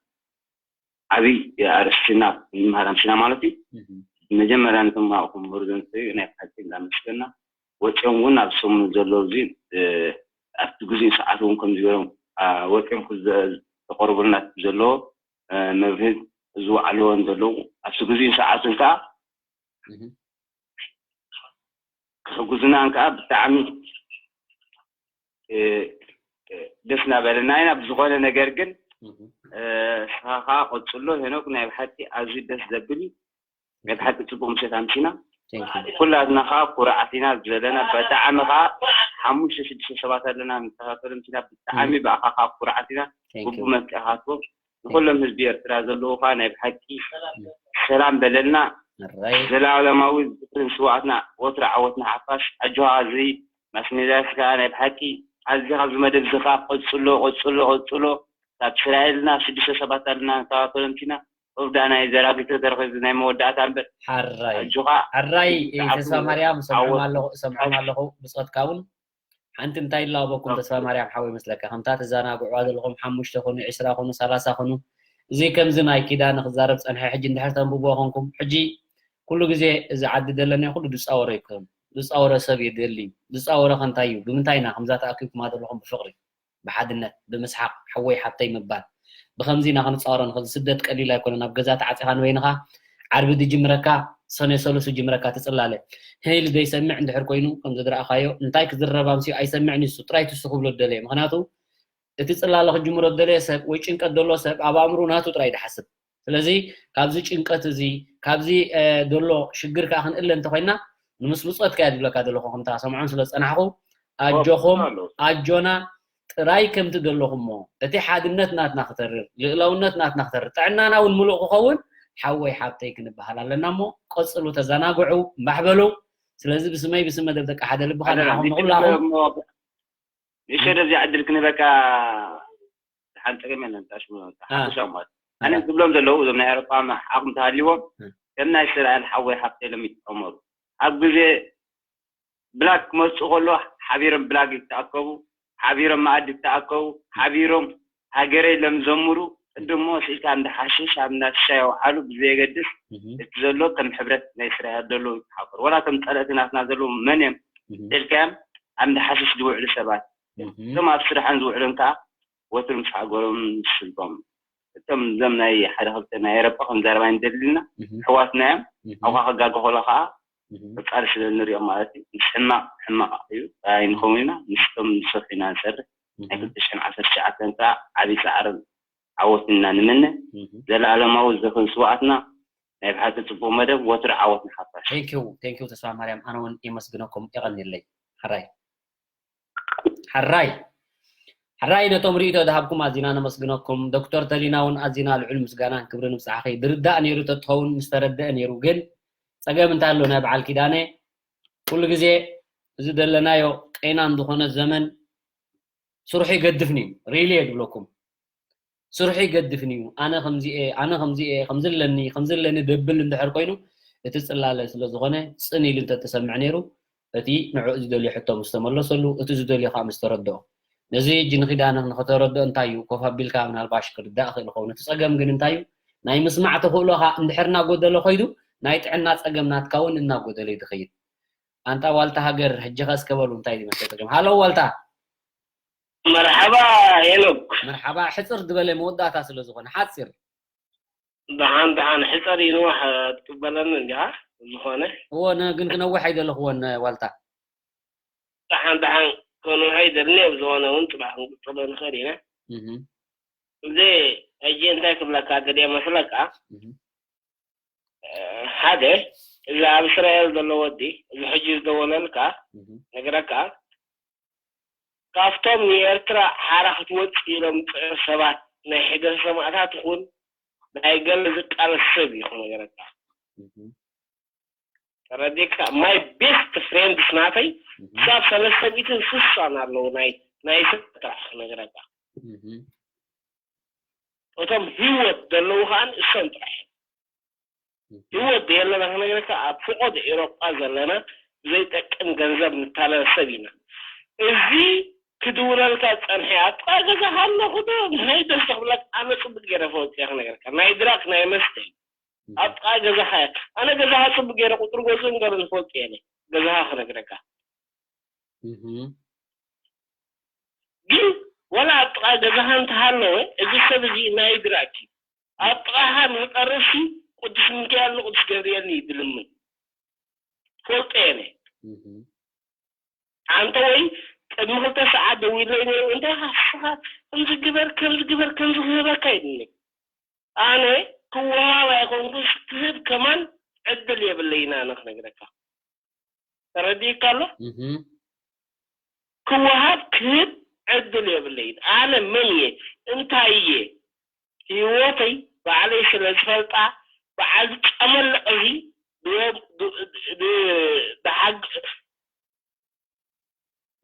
ዓብዪ ኣርእስትና ንምሃር ኣምሲና ማለት እዩ። እህ። መጀመርያ ነቶም ኣብኡ ክምህሩ ዘምሰዩ ናይ ብሓቂ እንዳመስገና፣ ወፂኦም እውን ኣብ ሰሙን ዘለዉ እዚ፣ እ፣ ኣብቲ ግዜኡ ሰዓት እውን ከምዚ ገይሮም፣ ኣ፣ ወፂኦም ክዘ-፣ ዘቐርቡልና ዘለዎ፣ እ፣ መብርሂ ዝወዓልዎን ዘለዉ ኣብቲ ግዜኡ ሰዓትን ከዓ እህ። ክሕግዙናን ከዓ ብጣዕሚ፣ እ፣ እ፣ ደስ እናበለና ኢና። ብዝኾነ ነገር ግን፣ እህ። እ፣ ንስኻ ከዓ ቀጽሎ ሄኖክ፣ ናይ ብሓቂ ኣዝዩ ደስ ዘብል እዩ። ናይ ብሓቂ ጽቡቕ ምሸት ኣምሲና። ቴንክ ዩ። ኩላትና ከዓ ኩርዓት ኢና ዘለና። ብጣዕሚ ከዓ ሓሙሽተ ሽዱሽተ ሰባት ኣለና ንከታተሎም ኢና። ብጣዕሚ እህ። ብኣኻ ከዓ ኩርዓት ኢና። ቴንክ ዩ። ግቡእ መፍትሒ ክትቦ ንኹሎም ህዝቢ ኤርትራ ዘለዉ ከዓ ናይ ብሓቂ ሰላም በለልና። ኣራይ። ዘላለማዊ ዝኽሪ ንስውኣትና፣ ወትሩ ዓወት ንሓፋሽ። ኣጆኻ፣ እዚ ማስ ሜድያስ ከዓ ናይ ብሓቂ ኣዚኻ ኣብዚ መደብ እዚ ከዓ ቀጽሎ፣ ቀጽሎ፣ ቀጽሎ። ካብ እስራኤልና ሽዱሽተ ሰባት ኣለና ንከታተሎም ኢና። ኦብዳ ናይ ዘራጊቶ ተረኺቡ ናይ መወዳእታ እምበር። ሓራይ። ኣጆኻ። ሓራይ፣ ብጣዕሚ ተስፋ ማርያም፣ እሰምዖም ዓወት ኣለኹ፣ እሰምዖም ኣለኹ፣ ብጾትካ እውን ሓንቲ እንታይ ይላበኩም ኦኬ። ተስፋ ማርያም ሓወይ መስለካ፣ ከምታ ትዘናግዕዋ ዘለኹም ሓሙሽተ ኹኑ፣ ዕስራ ኹኑ፣ ሰላሳ ኹኑ፣ እዚ ከምዚ ናይ ኪዳነ ክዛረብ ጸንሐ፣ ሕጂ እንድሕር ተንብብዎ ኾንኩም፣ ሕጂ ኩሉ ግዜ እዚ ዓዲ ደለናዮ ኩሉ ዝጻወሮ ይኮን። ዝጻወሮ ሰብ የደሊ። ዝጻወሮ ከ እንታይ እዩ? ብምንታይ ኢና ከምዛ ተኣኪብኩማ ዘለኹም? ብፍቕሪ፣ ብሓድነት፣ ብምስሓቕ፣ ሓወይ ሓብተይ ምባል። ብኸምዚ ኢና ክንፃወሮ ንኽእል። ስደት ቀሊል ኣይኮነን። ኣብ ገዛ ተዓፂኻ ንበይንኻ ዓርቢ ድጅምረካ፣ ሰኔ ሰሉስ ይጅምረካ ትፅላለ። ሄይል ዘይሰምዕ እንድሕር ኮይኑ ከም ዝድረኣኻዮ እንታይ ክዝረብ ኣምስዩ ኣይሰምዕን እዩ። እሱ ጥራይ ትሱ ክብሎ ደለየ። ምክንያቱ እቲ ጽላለ ክጅምሮ ዝደለየ ሰብ ወይ ጭንቀት ደሎ ሰብ ኣብ ኣእምሮ ናቱ ጥራይ ድሓስብ። ስለዚ ካብዚ ጭንቀት እዚ ካብዚ ደሎ ሽግር ከዓ ክንእለ እንተኮይና ንምስ ብጾት ከያ ድብለካ ዘለኹ ከምታ ሰምዖን ስለ ዝጸናሕኹ ኣጆኹም ኣጆና ጥራይ ከምቲ ደለኹሞ እቲ ሓድነት ናትና ክተርር ልእላውነት ናትና ክተርር ጥዕናና እውን ምሉእ ክኸውን ሓወይ ሓብተይ ክንበሃል ኣለና እሞ ቀጽሉ ተዘናግዑ እምባሕ በሉ ስለዚ ብስመይ ብስም መደብ ደቂ ሓደ ልቢ ከዓ ንዓኹም ንኹላኹም ንእሽተይ ደዚኣ ዕድል ክንበካ ሓንቲ ጸገም የለን ጣሽ ሓፈሻ ማለት ኣነ ዝብሎም ዘለዉ እዞም ናይ ኤሮጳ ዓቕሚ ተሃልዎም ከም ናይ እስራኤል ሓወይ ሓፍተይ ኢሎም ይጥቀመሩ ኣብ ግዜ ብላክ ክመፅኡ ከሎ ሓቢሮም ብላክ ይተኣከቡ ሓቢሮም መኣዲ ይተኣከቡ ሓቢሮም ሃገረይ ኢሎም ዘምሩ ቅድሞ ስኢልካ እንዳ ሓሽሽ ኣብ እንዳ ሽሻ የውዓሉ ብዘየገድስ እቲ ዘሎ ከም ሕብረት ናይ እስራኤል ዘለዉ ይተሓፈሩ ወላ ከም ፀለእቲ ናትና ዘለዉ መን እዮም ኢልካዮም ኣብ እንዳ ሓሽሽ ዝውዕሉ ሰባት እዮም እቶም ኣብ ስራሕን ዝውዕሉን ከዓ ወትሩ ምስ ሃገሮም ምስ ህዝቦም እቶም እዞም ናይ ሓደ ክልተ ናይ ኤሮጳ ክንዛረብ ኣይንደልን ኢና ኣሕዋትና እዮም ኣብካ ከጋገ ከሎ ከዓ ቀፃሊ ስለ ንሪኦም ማለት እዩ ምስ ሕማቕ ሕማቕ እዩ ኣይንኸውን ኢና ምስቶም ንሰርሕ ኢና ንሰርሕ ናይ ክልተ ሽሕን ዓሰርተ ትሽዓተን ከዓ ዓብዪ ፃዕርን ዓወትን ኢና ንምነ ዘለኣለማዊ ዝኽሪ ስውኣትና ናይ ብሓቂ ፅቡቕ መደብ ወትሩ ዓወት ንሓፋሽ ቴንኪው ቴንኪው ተስፋ ማርያም ኣነ እውን የመስግነኩም የቐንየለይ ሕራይ ሕራይ ሕራይ ነቶም ርእይቶ ዝሃብኩም ኣዚና ነመስግነኩም ዶክተር ተሊና እውን ኣዚና ልዑል ምስጋናን ክብርን ብፅሓኺ ዝርዳእ ነይሩ ተትኸውን ምስ ተረደአ ነይሩ ግን ፀገም እንታይ ኣሎ ናይ በዓል ኪዳነ ኩሉ ግዜ እዚ ዘለናዮ ቄናን ዝኾነ ዘመን ስርሑ ይገድፍን እዩ ሪሊ እየ ዝብለኩም ስርሑ ይገድፍን እዩ ኣነ ከምዚ እየ ኣነ ከምዚ እየ ከምዚ ኣለኒ ከምዚ ኣለኒ ደብል እንድሕር ኮይኑ እቲ ፅላለ ስለ ዝኾነ ፅን ኢሉ እንተተሰምዕ ነይሩ እቲ ንዕኡ ዝደልዮ ሕቶ ምስ ተመለሰሉ እቲ ዝደልዮ ከዓ ምስ ተረድኦ ነዚ ሕጂ ንኪዳነ ንክተረድኦ እንታይ እዩ ኮፍ ኣቢልካ ምናልባሽ ክርዳእ ክእል ይኸውን እቲ ፀገም ግን እንታይ እዩ ናይ ምስማዕ ተኽእሎኻ እንድሕር እናጎደሎ ኮይዱ ናይ ጥዕና ፀገም ናትካ እውን እናጎደለ እዩ ዝኸይድ ኣንታ ዋልታ ሃገር ሕጂ ከ እስከ በሉ እንታይ ዝመስለ ፀገም ሃሎ ዋልታ መርሓባ ሄኖክ መርሓባ ሕፅር ዝበለ መወዳእታ ስለ ዝኾነ ሓፂር ደሓን ደሓን ሕፀር ይንዋሕ ትቅበለኒ እንዲኻ ዝኾነ እዎ ግን ክነውሕ ኣይደለኽዎን ዋልታ ደሓን ደሓን ከንውሕ ኣይደልን እዮም ዝኾነ እውን ፅባሕ ክንቅፅሎ ንኽእል ኢና እዚ ሕጂ እንታይ ክብለካ ደልየ መስለካ ሓደ እዚ ኣብ እስራኤል ዘሎ ወዲ እዚ ሕጂ ዝደወለልካ ነግረካ ካብቶም ንኤርትራ ሓራ ክትወፅእ ኢሎም ዝፅዕሩ ሰባት ናይ ሕደር ሰማእታት ይኹን ናይ ገለ ዝቃለስ ሰብ እዩ ክነገረካ ተረዲእካ my best friends ናተይ ክሳብ ሰለስተ ሚእትን ስሳን ኣለዉ ናይ ናይ ሰብ ጥራሕ ክነገረካ እቶም ህይወት ዘለዉ ከዓ ንእሶም ጥራሕ እዮም ህይወት ዘየለና ክነግረካ ኣብ ፍቆድ ኤሮጳ ዘለና ብዘይጠቅም ገንዘብ ንታለል ሰብ ኢና እዚ ክድውለልካ ዝፀንሐ ኣብ ጥቃ ገዛኻ ኣለኹ ዶ ናይ ደስ ክብለካ ኣነ ፅቡቅ ገይረ ፈወፂ እየ ክነግረካ ናይ ድራክ ናይ መስተ እዩ ኣብ ጥቃ ገዛኻ እያ ኣነ ገዛኻ ፅቡቅ ገይረ ቁፅሪ ገዝኡ ንገር ንፈልጡ እየ ገዛኻ ክነግረካ ግን ወላ ኣብ ጥቃ ገዛኻ እንተሃለወ እዚ ሰብ እዚ ናይ ድራክ እዩ ኣብ ጥቓኻ ንኽቀርብሲ ቅዱስ ሚካኤል ንቅዱስ ገብርኤል ይድልምን ፈልጦ እየ ኣንተ ወይ ቅድሚ ክልተ ሰዓት ደዊለይ ነይሩ እንታይ ሃስኻ ከምዚ ግበር ከምዚ ግበር ከምዚ ክህበካ ይድኒ ኣነ ክወሃብ ኣይኮንኩስ ክህብ ከማን ዕድል የብለይና ኣነ ክነግረካ ተረዲእካ ኣሎ ክወሃብ ክህብ ዕድል የብለይን ኣነ መን እየ እንታይ እየ ህይወተይ ባዕለይ ስለ ዝፈልጣ በዓል ጨመለቕ እዚ ብሓግ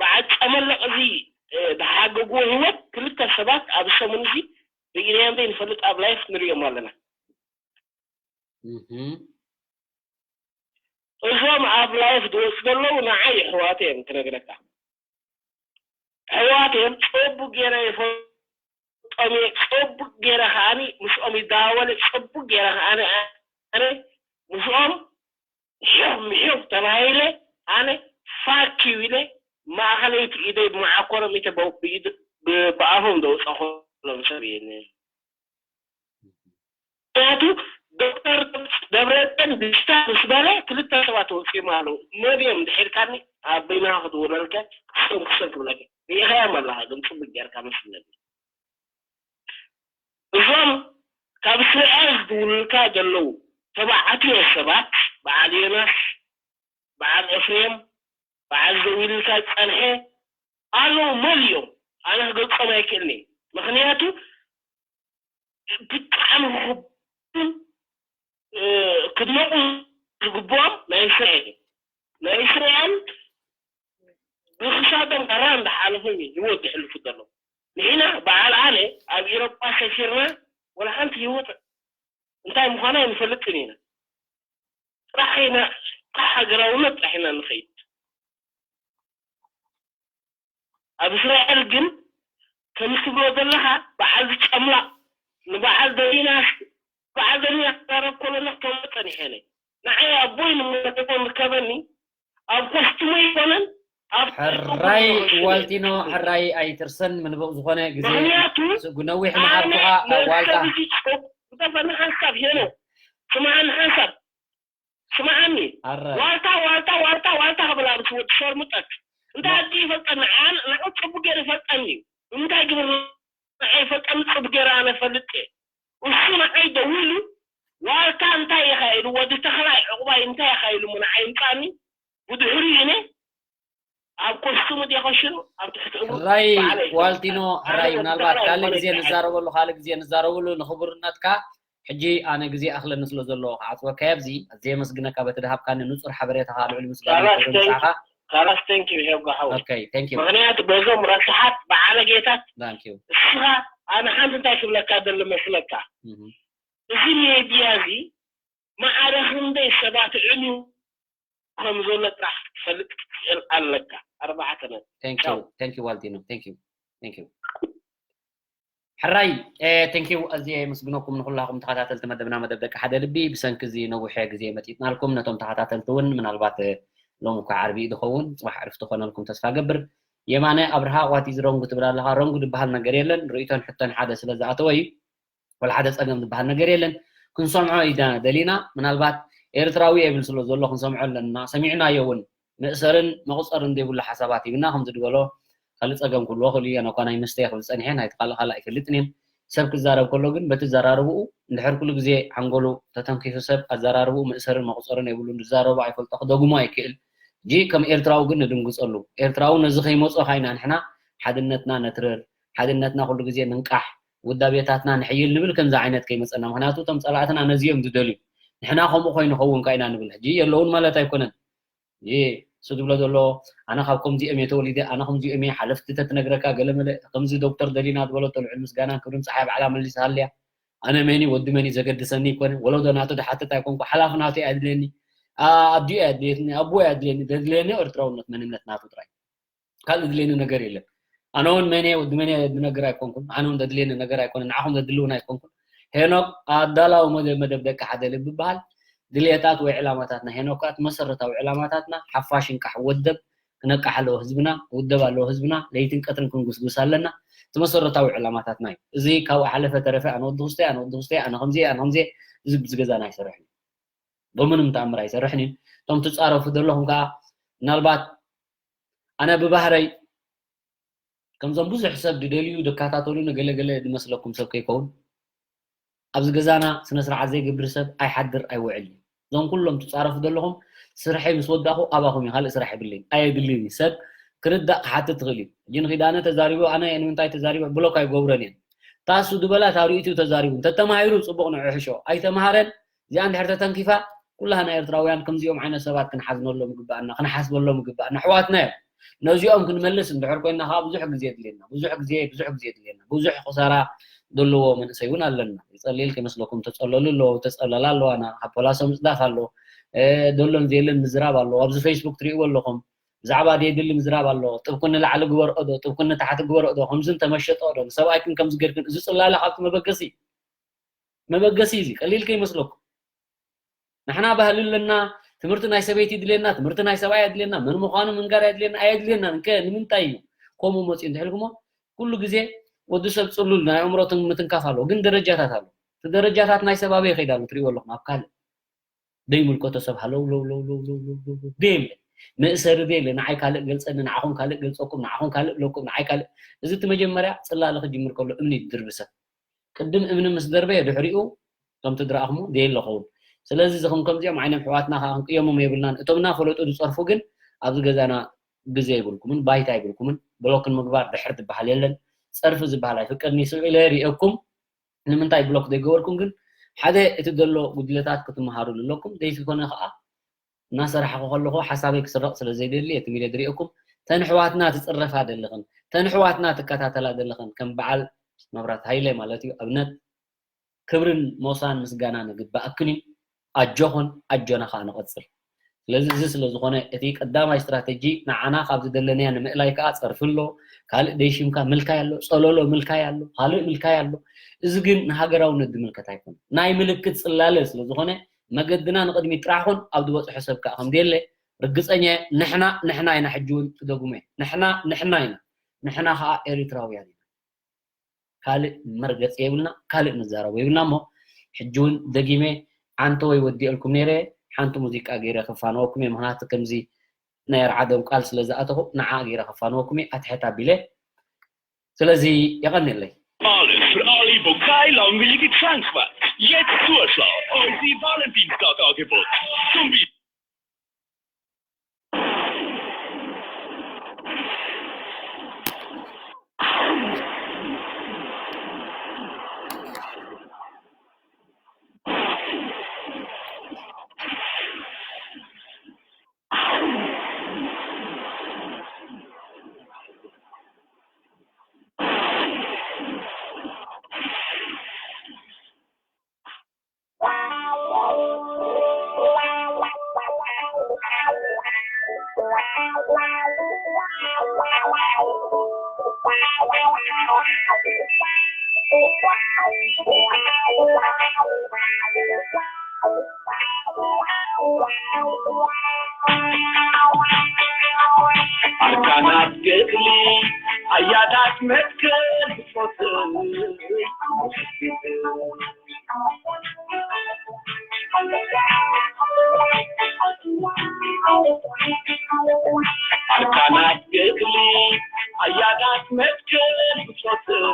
በዓል ጨመለቕ እዚ ዝሓገግዎ ህይወት ክልተ ሰባት ኣብ ሰሙን እዚ ርኢናዮም ዘይንፈልጥ ኣብ ላይፍ ንሪኦም ኣለና እዞም ኣብ ላይፍ ዝወፁ ዘለዉ ንዓይ ኣሕዋተይ እዮም ክነግረካ ኣሕዋተይ እዮም ፀቡቅ ገይረ ይፈልጦም እየ ፀቡቅ ገይረ ከዓኒ ምስኦም ይደዋወለ ፀቡቅ ገይረ ከዓኒ ኣነ ምስኦም ምሕዮም ምሕዮም ተባሂለ ኣነ ፋኪው ኢለ ማእኸለይቲ ኢደይ ብመዓኮሮም ኢተ ብኣፎም ዘውፀኹሎም ሰብ እየ ምክንያቱ ዶክተር ደብረፅዮን ብሽታ ምስ በለ ክልተ ሰባት ወፂኦም ኣለዉ። መን እዮም ድሒርካኒ ኣብ በይንኻ ክድውለልከ ክስቶም ክሰብ ክብለከ ርኢኸዮም ኣለኻ ግን ፅቡቅ ጌርካ መስለኒ። እዞም ካብ እስራኤል ዝድውሉልካ ዘለዉ ተባዕትዮ ሰባት በዓል ዮናስ፣ በዓል ኤፍሬም፣ በዓል ደዊሉልካ ዝፀንሐ ኣለዉ። መን እዮም? ኣነ ክገልፆም ኣይክእልን እየ። ምክንያቱ ብጣዕሚ ክቡር ክድነቁ ዝግብኦም ናይ እስራኤል እዩ። ናይ እስራኤል ብክሳዶም ተራ እንዳሓለፎም እዩ ህይወት ዝሕልፉ ዘለዉ። ንሕና በዓል ኣነ ኣብ ኢሮጳ ሰፊርና ወላ ሓንቲ ህይወት እንታይ ምዃና ኣይንፈልጥን ኢና። ጥራሕ ኢና ካብ ሃገራውነት ጥራሕ ኢና ንኸይድ። ኣብ እስራኤል ግን ከምዚ ትብሎ ዘለኻ በዓል ዝጨምላቕ ንበዓል ደሊና በዓል ደሊና ክዛረብ ከለና ከም ጸኒሐ እየ። ንዓይ ኣቦይ ንመደቦ ንከበኒ ኣብ ኮስቱመ ይኮነን ኣብ ሕራይ ዋልቲኖ ሕራይ ኣይትርሰን ምንብቕ ዝኾነ ግዜ ምክንያቱ ነዊሕ መዓልትኻ ዋልታ ዝተፈኒ ሓንሳብ ሄኖ ስምዓኒ ሓንሳብ ስምዓኒ ኣረ ዋልታ ዋልታ ዋልታ ዋልታ ክብል ኣብዚ ወዲ ሸርሙጠት እንታይ ኣዲ ይፈልጠኒ ኣነ ንዑ ፅቡቅ ገይሩ ይፈልጠኒ እዩ እንታይ ግብር ንዓይ ይፈልጠኒ ፅቡቅ ገይሩ ኣነ ፈልጥ እየ እሱ ንዓይ ደዊሉ ዋልታ እንታይ ኢኻ ኢሉ ወዲ ተኽላይ ዕቁባይ እንታይ ኢኻ ኢሉ ንዓይ ይምፃኒ ብድሕሪኡ ኢነ ኣብ ኮስቱም ድየ ከሽኑ ኣብ ትሕቲ እግሩ ሕራይ ባዕለይ ዋልቲኖ ሕራይ ኣነ ምናልባት ተኽላይ ካልእ ዝኾነ ግዜ ይበሃል። ንዛረበሉ ካልእ ግዜ ንዛረበሉ ንኽቡርነትካ ሕጂ ኣነ ግዜ ኣኽለኒ ስለ ዘለዎ ክዓፅወካ ኣብዚ ኣዝየ የመስግነካ በቲ ድሃብካኒ ንፁር ሓበሬታኻ ልዑል ምስጋና ካላስ ይኹን thank- ንስኻ ካላስ thank you ሄብጋ ሓው ኦኬ thank you ምክንያቱ በዞም ረሳሓት ብዓለጌታት thank you እስኻ ኣነ ሓንቲ እንታይ ክብለካ ደሊ መስለካ እህ እዚ ሜድያ እዚ ማዕረ ክንደይ ሰባት ዕልዩ ከም ዘሎ ጥራሕ ክትፈልጥ ክትክእል ኣለካ ኣርባዕተ ነጥቢ thank you thank you ዋልቲኖ thank you thank you ሕራይ thank you ኣዝየ የመስግነኩም ንኩላኹም ተኸታተልቲ መደብና መደብ ደቂ ሓደ ልቢ ብሰንኪ እዚ ነዊሐ ግዜ መጢጥናልኩም ነቶም ተኸታተልቲ እውን ምናልባት ሎም እኳ ዓርቢ እዩ ዝኸውን ፅባሕ ዕርፍቲ ኮነልኩም ተስፋ ገብር የማነ ኣብርሃ what is wrong ትብል ኣለኻ ሮንግ ዝበሃል ነገር የለን ርእቶን ሕቶን ሓደ ስለ ዝኣተወ እዩ ወላ ሓደ ፀገም ዝበሃል ነገር የለን ክንሰምዖ ኢና ደሊና ምናልባት ኤርትራዊ የብል ስለ ዘሎ ክንሰምዖ ኣለና ሰሚዕናዮ እውን መእሰርን መቁፀርን ዘይብሉ ሓሳባት ሂብና ከምዚ ዝበሎ ካልእ ፀገም ክህልዎ ክእል እየ ነኳ ናይ መስተ ክብል ፀኒሐ ናይቲ ካልእ ካልእ ኣይፈልጥን እየ ሰብ ክዛረብ ከሎ ግን በቲ ዘራርብኡ እንድሕር ኩሉ ግዜ ሓንጎሉ ተተንኪፉ ሰብ ኣዘራርብኡ መእሰርን መቁፀርን የብሉን ዝዛረቦ ኣይፈልጦ ክደግሞ ኣይክእል ሕጂ ከም ኤርትራዊ ግን ንድንግፀሉ ኤርትራዊ ነዚ ከይመፆ ካይና ንሕና ሓድነትና ነትርር ሓድነትና ኩሉ ግዜ ንንቃሕ ውዳቤታትና ንሕይል ንብል ከምዚ ዓይነት ከይመፀና ምክንያቱ እቶም ፀላእትና ነዚ እዮም ዝደልዩ ንሕና ከምኡ ኮይኑ ኸውን ካይና ንብል ሕጂ የለውን ማለት ኣይኮነን እሱ ዝብሎ ዘሎ ኣነ ካብ ከምዚኦም እየ ተወሊደ ኣነ ከምዚኦም እየ ሓለፍቲ ተትነግረካ ገለመለ ከምዚ ዶክተር ደሊና ዝበለቶ ልዑል ምስጋናን ክብርን ፀሓይ ባዕላ መሊስሃልያ ኣነ መኒ ወዲ መኒ ዘገድሰኒ ይኮነ ወለዶ ናቱ ድሓትት ኣይኮንኩ ሓላፊ ናቱ ኣድልየኒ ኣዲኡ ኣድልየኒ ኣቦ ኣድልየኒ ዘድልየኒ ኤርትራውነት መንነት ናቱ ጥራይ ካልእ ድልየኒ ነገር የለን ኣነ እውን መን ወዲ መን ዝነግር ኣይኮንኩን ኣነ እውን ዘድልየኒ ነገር ኣይኮነ ንዓኹም ዘድሊ እውን ኣይኮንኩን ሄኖክ ኣዳላዊ መደብ መደብ ደቂ ሓደ ልቢ በሃል ድልየታት ወይ ዕላማታትና ሄኖክ ከኣ መሰረታዊ ዕላማታትና ሓፋሽ እንቃሕ ወደብ ክነቃሕ ኣለዎ ህዝብና ክውደብ ኣለዎ ህዝብና ለይትን ቀትርን ክንጉስጉስ ኣለና እቲ መሰረታዊ ዕላማታትና እዩ እዚ ካብኡ ሓለፈ ተረፈ ኣነ ወዲ ክስተ ኣነ ወዲ ክስተ ኣነ ከምዚ ኣነ ከምዚ እዚ ብዝገዛና ኣይሰርሕን ብምንም ተኣምር ኣይሰርሕን እዩ እቶም ትፃረፉ ዘለኹም ከዓ ምናልባት ኣነ ብባህረይ ከምዞም ብዙሕ ሰብ ድደልዩ ድከታተሉ ንገለገለ ድመስለኩም ሰብ ከይከውን ኣብዚ ገዛና ስነ ስርዓት ዘይገብር ሰብ ኣይሓድር ኣይውዕል እዩ እዞም ኩሎም ትፃረፉ ዘለኹም ስርሐይ ምስ ወዳእኹ ኣባኹም እዩ ካልእ ስራሕ የብለይ ኣየድልን እዩ ሰብ ክርዳእ ክሓትት ትኽእል እዩ ሕጂ ንኪዳነ ተዛሪቡ ኣነ ንምንታይ ተዛሪበ ብሎክ ኣይገብረን እየን ታሱ ዝበላ ታሪእቱ ተዛሪቡ እንተተማሂሩ ፅቡቕ ንዕሕሾ ኣይተምሃረን እዚኣ እንድሕር ተተንኪፋ ኩላህና ኤርትራውያን ከምዚኦም ዓይነት ሰባት ክንሓዝነሎም ይግበኣና ክንሓስበሎም ይግበኣና ኣሕዋትና እዮም ነዚኦም ክንመልስ እንድሕር ኮይና ከዓ ብዙሕ ግዜ የድልየና ብዙሕ ግዜ ብዙሕ ግዜ የድልየና ብዙሕ ክሳራ ዘለዎ መንእሰይ እውን ኣለና ይፀልል ከይመስለኩም ተፀለሉ ኣለዎ ተፀለላ ኣለዋና ካብ ፖላሶ ምፅዳፍ ኣሎ ደሎን ዘየለን ምዝራብ ኣሎ ኣብዚ ፌስቡክ ትሪእዎ ኣለኹም ብዛዕባ ዘየድሊ ምዝራብ ኣሎ ጥብኩ ንላዕሊ ግበርኦ ዶ ጥብኩ ንታሕቲ ግበርኦ ዶ ከምዝን ተመሸጠኦ ዶ ንሰብኣይክን ከምዚ ገርክን እዚ ፅላለ ካብቲ መበገሲ መበገሲ እዚ ቀሊል ከይመስለኩም ንሕና ባህሊ ኣለና ትምህርቲ ናይ ሰበይቲ ድልየና ትምህርቲ ናይ ሰብኣይ ኣድልየና መን ምዃኑ ምንጋር ኣድልየና ኣየድልየና እንከ ንምንታይ እዩ ከምኡ መፅኡ እንድሕልኩሞ ኩሉ ግዜ ወዲ ሰብ ፅሉል ናይ ኣእምሮ ምትንካፍ ኣለዎ ግን ደረጃታት ኣለዎ እቲ ደረጃታት ናይ ሰብ ኣበይ ይኸይድ ኣሎ ትሪእዎ ኣለኹም? ኣብ ካልእ ደይምልከቶ ሰብ ሃለው ለው ለው ለው ለው ለው ለው ለው ደየለ። መእሰሪ ደየለ። ንዓይ ካልእ ገልጸኒ፣ ንዓኹም ካልእ ገልጸኩም፣ ንዓኹም ካልእ ብለኩም፣ ንዓይ ካልእ። እዚ እቲ መጀመርያ ጽላለ ክጅምር ከሎ እምኒ ይድርቢ ሰብ። ቅድም እምኒ ምስ ደርበየ ድሕሪኡ ከምቲ ድረኣኹሞ ደየለ ኸውን። ስለዚ እዚ ከም ከምዚኦም ዓይነት ኣሕዋትና ከኣ ክንቅየሞም የብልናን። እቶም እናፈለጡ ዝጸርፉ ግን ኣብዚ ገዛና ግዜ ኣይብልኩምን፣ ባይታ ኣይብልኩምን። ብሎክ ንምግባር ድሕር ዝበሃል የለን። ጸርፊ ዝበሃል ኣይፍቀድን እዩ። ስቕ ኢለ ርእየኩም ንምንታይ ብሎክ ዘይገበርኩም ግን ሓደ እቲ ዘሎ ጉድለታት ክትመሃሩሉ ኣለኩም። ዘይኮነ ከኣ እናሰራሕኹ ከለኹ ሓሳበይ ክስረቕ ስለ ዘይደሊ እየ ትም ኢለ ዝርእየኩም። ተን ኣሕዋትና ትጽረፋ ዘለኽን፣ ተን ኣሕዋትና ትከታተላ ዘለኽን ከም በዓል መብራት ሃይለ ማለት እዩ ኣብነት ክብርን ሞሳን ምስጋናን ይግበኣክን እዩ። ኣጆኹን ኣጆና ከኣ ንቐጽል። ስለዚ እዚ ስለ ዝኾነ እቲ ቀዳማይ ስትራተጂ ንዓና ካብ ዝደለናያ ንምእላይ ከኣ ጸርፊ ኣሎ፣ ካልእ ደይሽምካ ምልካይ ኣሎ፣ ጸለሎ ምልካይ ኣሎ፣ ካልእ ምልካይ ኣሎ። እዚ ግን ንሃገራውነት ዝምልከት ኣይኮነን። ናይ ምልክት ጽላለ ስለ ዝኾነ መገድና ንቕድሚት ጥራሕ ኹን ኣብ ዝበጽሖ ሰብ ከኣ ከም ደየለ ርግጸኛ እየ። ንሕና ንሕና ኢና ሕጂ እውን ትደግሞ እየ። ንሕና ንሕና ኢና። ንሕና ከኣ ኤሪትራውያን ኢና። ካልእ መርገጺ የብልና፣ ካልእ ንዛረቦ የብልና እሞ ሕጂ እውን ደጊመ ዓንተወይ ወዲኤልኩም ነይረ። ሓንቲ ሙዚቃ ገይረ ክፋነወኩም እየ። ምኽንያቱ ከምዚ ናይ ኣርዓዶም ቃል ስለ ዝኣተኹ ንዓ ገይረ ክፋነወኩም እየ ኣትሕት ኣቢለ። ስለዚ የቐንየለይ። Alles för Ali Bokai Langwillig Transfer. Jetzt Zuschlag. Easy Valentinstag-Angebot. Zum Beispiel ኣርካናት ገድሊ ኣያታት መትከል ብጾተይ ኣርካናት ገድሊ ኣያታት መትከል ብጾተይ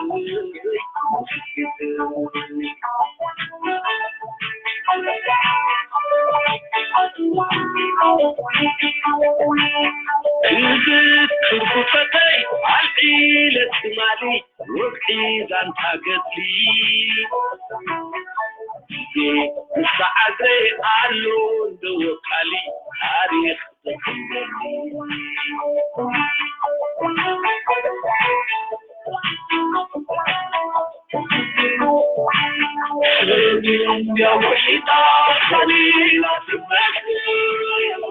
ክዝክር ብጾተይ ኣልዒለ ትማሊ ወግዒ ዛንታ ገድሊ ግዜ ምስ ተዓዘ ኣሎ እንዶ ወቃሊ ታሪኽ ዘሕልፈኒ። ስለዚ እንድያ ውሒጣ ሰሊላ ትመስል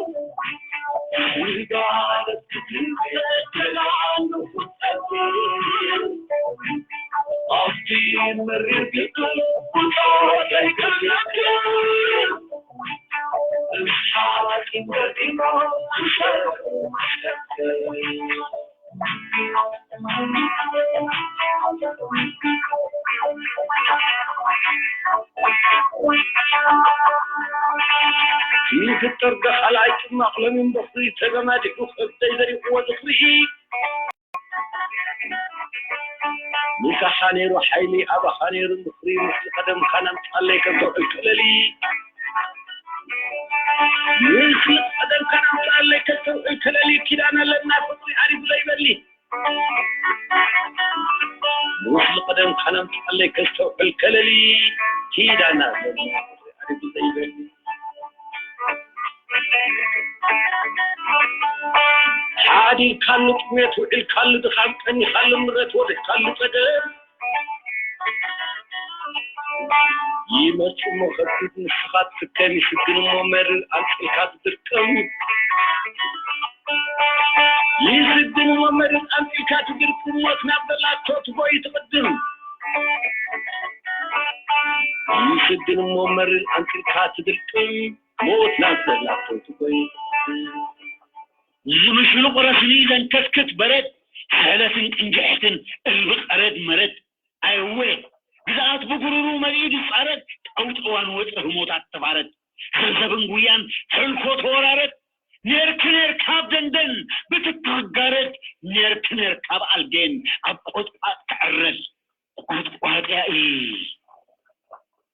ይፍጠር ደኻልኣይ ጽማቕ ሎሚ እምበኽሪ ተገማዲሑ ከብደይ ዘሪቑዎ ዝኽሪ። ምሳኻ ነይሩ ሓይሊ ኣባኻ ነይሩ ምኽሪ ምስሊ ቀደምካ ነምጻለይ ከብዶ ዕልከለሊ። ምስሊ ቀደምካ ነምጻለይ ከብዶ ዕልከለሊ ኪዳን ኣለና ፍቕሪ ዓሪቡ ለይበሊ። ሩሕ ልቐደም ካናም ጣለይ ከስተውዕል ከለሊ ኪዳና ሓዲርካሉ ጥሜት ውዒልካሉ ድኻም ቀኒኻሉ ምረት ወሪሕካሉ ጸገም ይመጽእ እሞ ከቢድ ንስኻ ትስከም ይስግን እሞ መርር ኣንጽልካ ትድርቅም ይስግን እሞ መርር ኣንጽልካ ትድርቅም ሞት ናብ ዘላቶ ትጎይ ትቕድም ይስግን እሞ መርር ኣንጽልካ ትድርቅም ሞት ናብ ዘላቶ ትጎይ ዝምሽሉ ቁረስኒ ዘንከስክት በረድ ሰለስን ቅንጅሕትን እልቢ ቀረድ መረድ ኣይወ ግዝኣት ብጉሩሩ መሊኡ ዝጻረድ፣ ጠውጠዋን ወጽእ ህሞታት ተባረድ፣ ዘብዘብን ጉያን ሕልኮ ተወራረድ፣ ኔርኪ ኔርካ ኣብ ደንደን ብትኪ ክጋረድ፣ ኔርኪ ኔርካ ኣብ ኣልጌን ኣብ ቆጥቋጥ ክዕረድ፣ ቆጥቋጥ ያኢ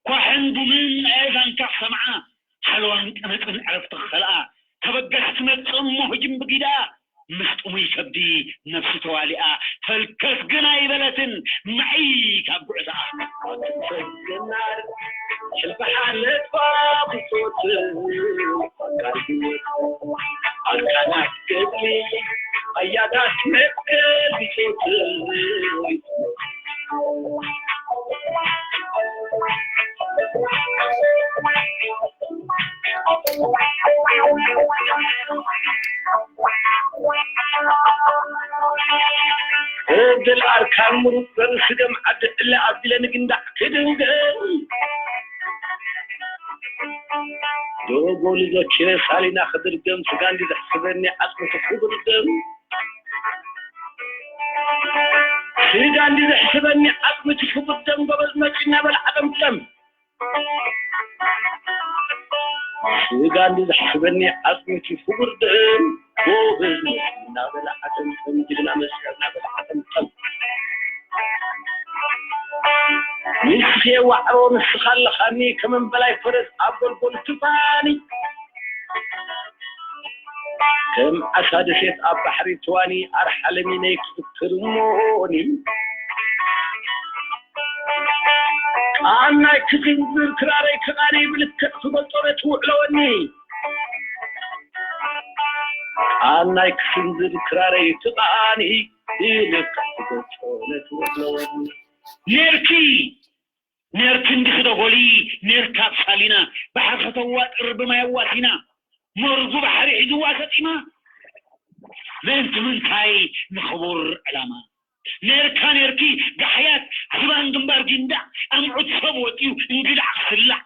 ኳሕን ቡንን ኣእዛንካ ክሰምዓ፣ ሓለዋን ቀመጽን ዕረፍቲ ክኸልኣ፣ ተበገስ ትመጽእ እሞ ህጅም ብጊዳ፣ ምስ ጥሙይ ከብዲ ነፍሲ ተዋሊኣ፣ ፈልከስ ግን ኣይበለትን፣ መዒ ካብ ጉዕዛኣ። ኣትሰግናር ሕልፊ ሓለፋ ብጾት ኣካል ህይወት ኣርካናት ገድሊ ኣያታት መትከል ብጾት እብል ኣርካን ምሩፅ ዘርኢ ስገም ዓዲ ዕለ ኣቢለ ንግንዳዕ ክድንገም። ዶጎሊ ዘኪረ ሳሊና ክድርገም፣ ስጋ እንዲ ዘሕስበኒ ዓፅሚ ትኩ ብርገም። ስጋ እንዲ ዘሕስበኒ ዓፅሚ ትኩ ብርገም፣ ጎበዝ መፂ እናበል ዓጠምጠም። ስጋ እንዲ ዘሕስበኒ ዓፅሚ ትኩ ብርገም፣ ጎበዝ መፂ እናበል ዓጠምጠም፣ ጅግና መፂ እናበል ዓጠምጠም። ንስኺ ዋዕሮ ንስኻ ኣለኻኒ፣ ከመን በላይ ፈረስ ኣብ ጎልጎል ትፋኒ። ከም ዓሳ ደሴት ኣብ ባሕሪ ትዋኒ፣ ኣርሓ ለሚነይ ክፍክር እሞኒ። ቃናይ ክዝንዝር ክራረይ ክቓኒ፣ ብልክዕ ክገልጾ ነቲ ውዕለወኒ። ቃናይ ክዝንዝር ክራረይ ክቓኒ፣ ብልክዕ ክገልጾ ነቲ ውዕለወኒ። ኔርኪ ኔርኪ እንዲኺ ዶ ጎሊ፣ ኔርካ ኣብ ሳሊና፣ ባሕሪ ከተዋጥር ብማይ ኣዋሲና፣ መርጉ ባሕሪ ሒዝዋ ሰጢማ። ምእንቲ ምንታይ ንኽቡር ዕላማ። ኔርካ ኔርኪ ጋሕያት ዝባን ግንባር ጊንዳዕ፣ ኣምዑት ሰብ ወጢኡ እንግዳዕ ክስላዕ።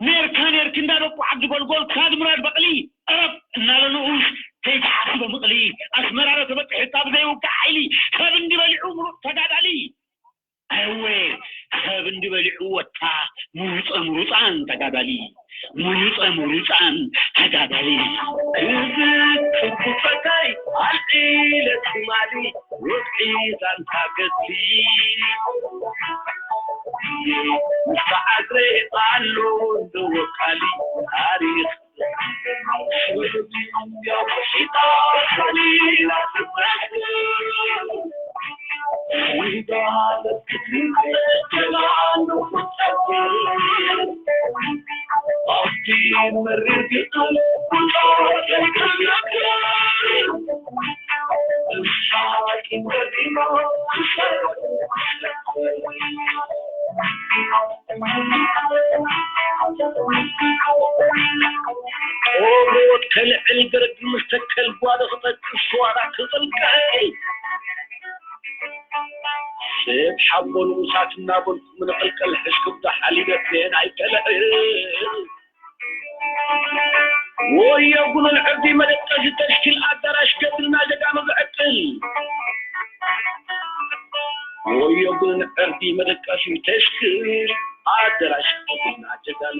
ኔርካ ኔርኪ እንዳ ደቁ ዓዲ ጎልጎል፣ ክሳድ ምራድ በቕሊ፣ ቀረብ እናለ ንኡሽ ከይተሓስበ ምቕሊ። ኣስመራ ዶ ተበጢሑ ካብ ዘይውጋዕ ሓይሊ፣ ሰብ እንዲ በሊዑ ምሩፅ ተጋዳሊ። ኣይወ ሰብ እንዲ በሊዑ ወታ ምሩፀ ምሩፃን ተጋዳሊ፣ ምሩፀ ምሩፃን ተጋዳሊ። ክዝክር ብፀጋይ ኣልዒለ ትማሊ ወግዒ ዛንታ ገድሊ። ምስ ተዓዝረ ኣሎ እንዶ ወቃሊ ታሪኽ ቆርበት ከልዕል ገረድ ምስ ተከል ጓለ ክጠቅስ ሸዋና ክጥልቀይ። ሰብ ሓቦ ንኡሳት እናበልኩ ምንቕልቀል ሕስክብ ዶ ሓሊበት ኔን ኣይቀልዕል። ወዮ ጉኑን ዕርዲ መደቀሲ ተሽኪል ኣዳራሽ ገድልና ጀጋኑ ዝዕቅል። ወዮ ጉኑን ዕርዲ መደቀሲ ተሽኪል ኣዳራሽ ገድልና ጀጋኑ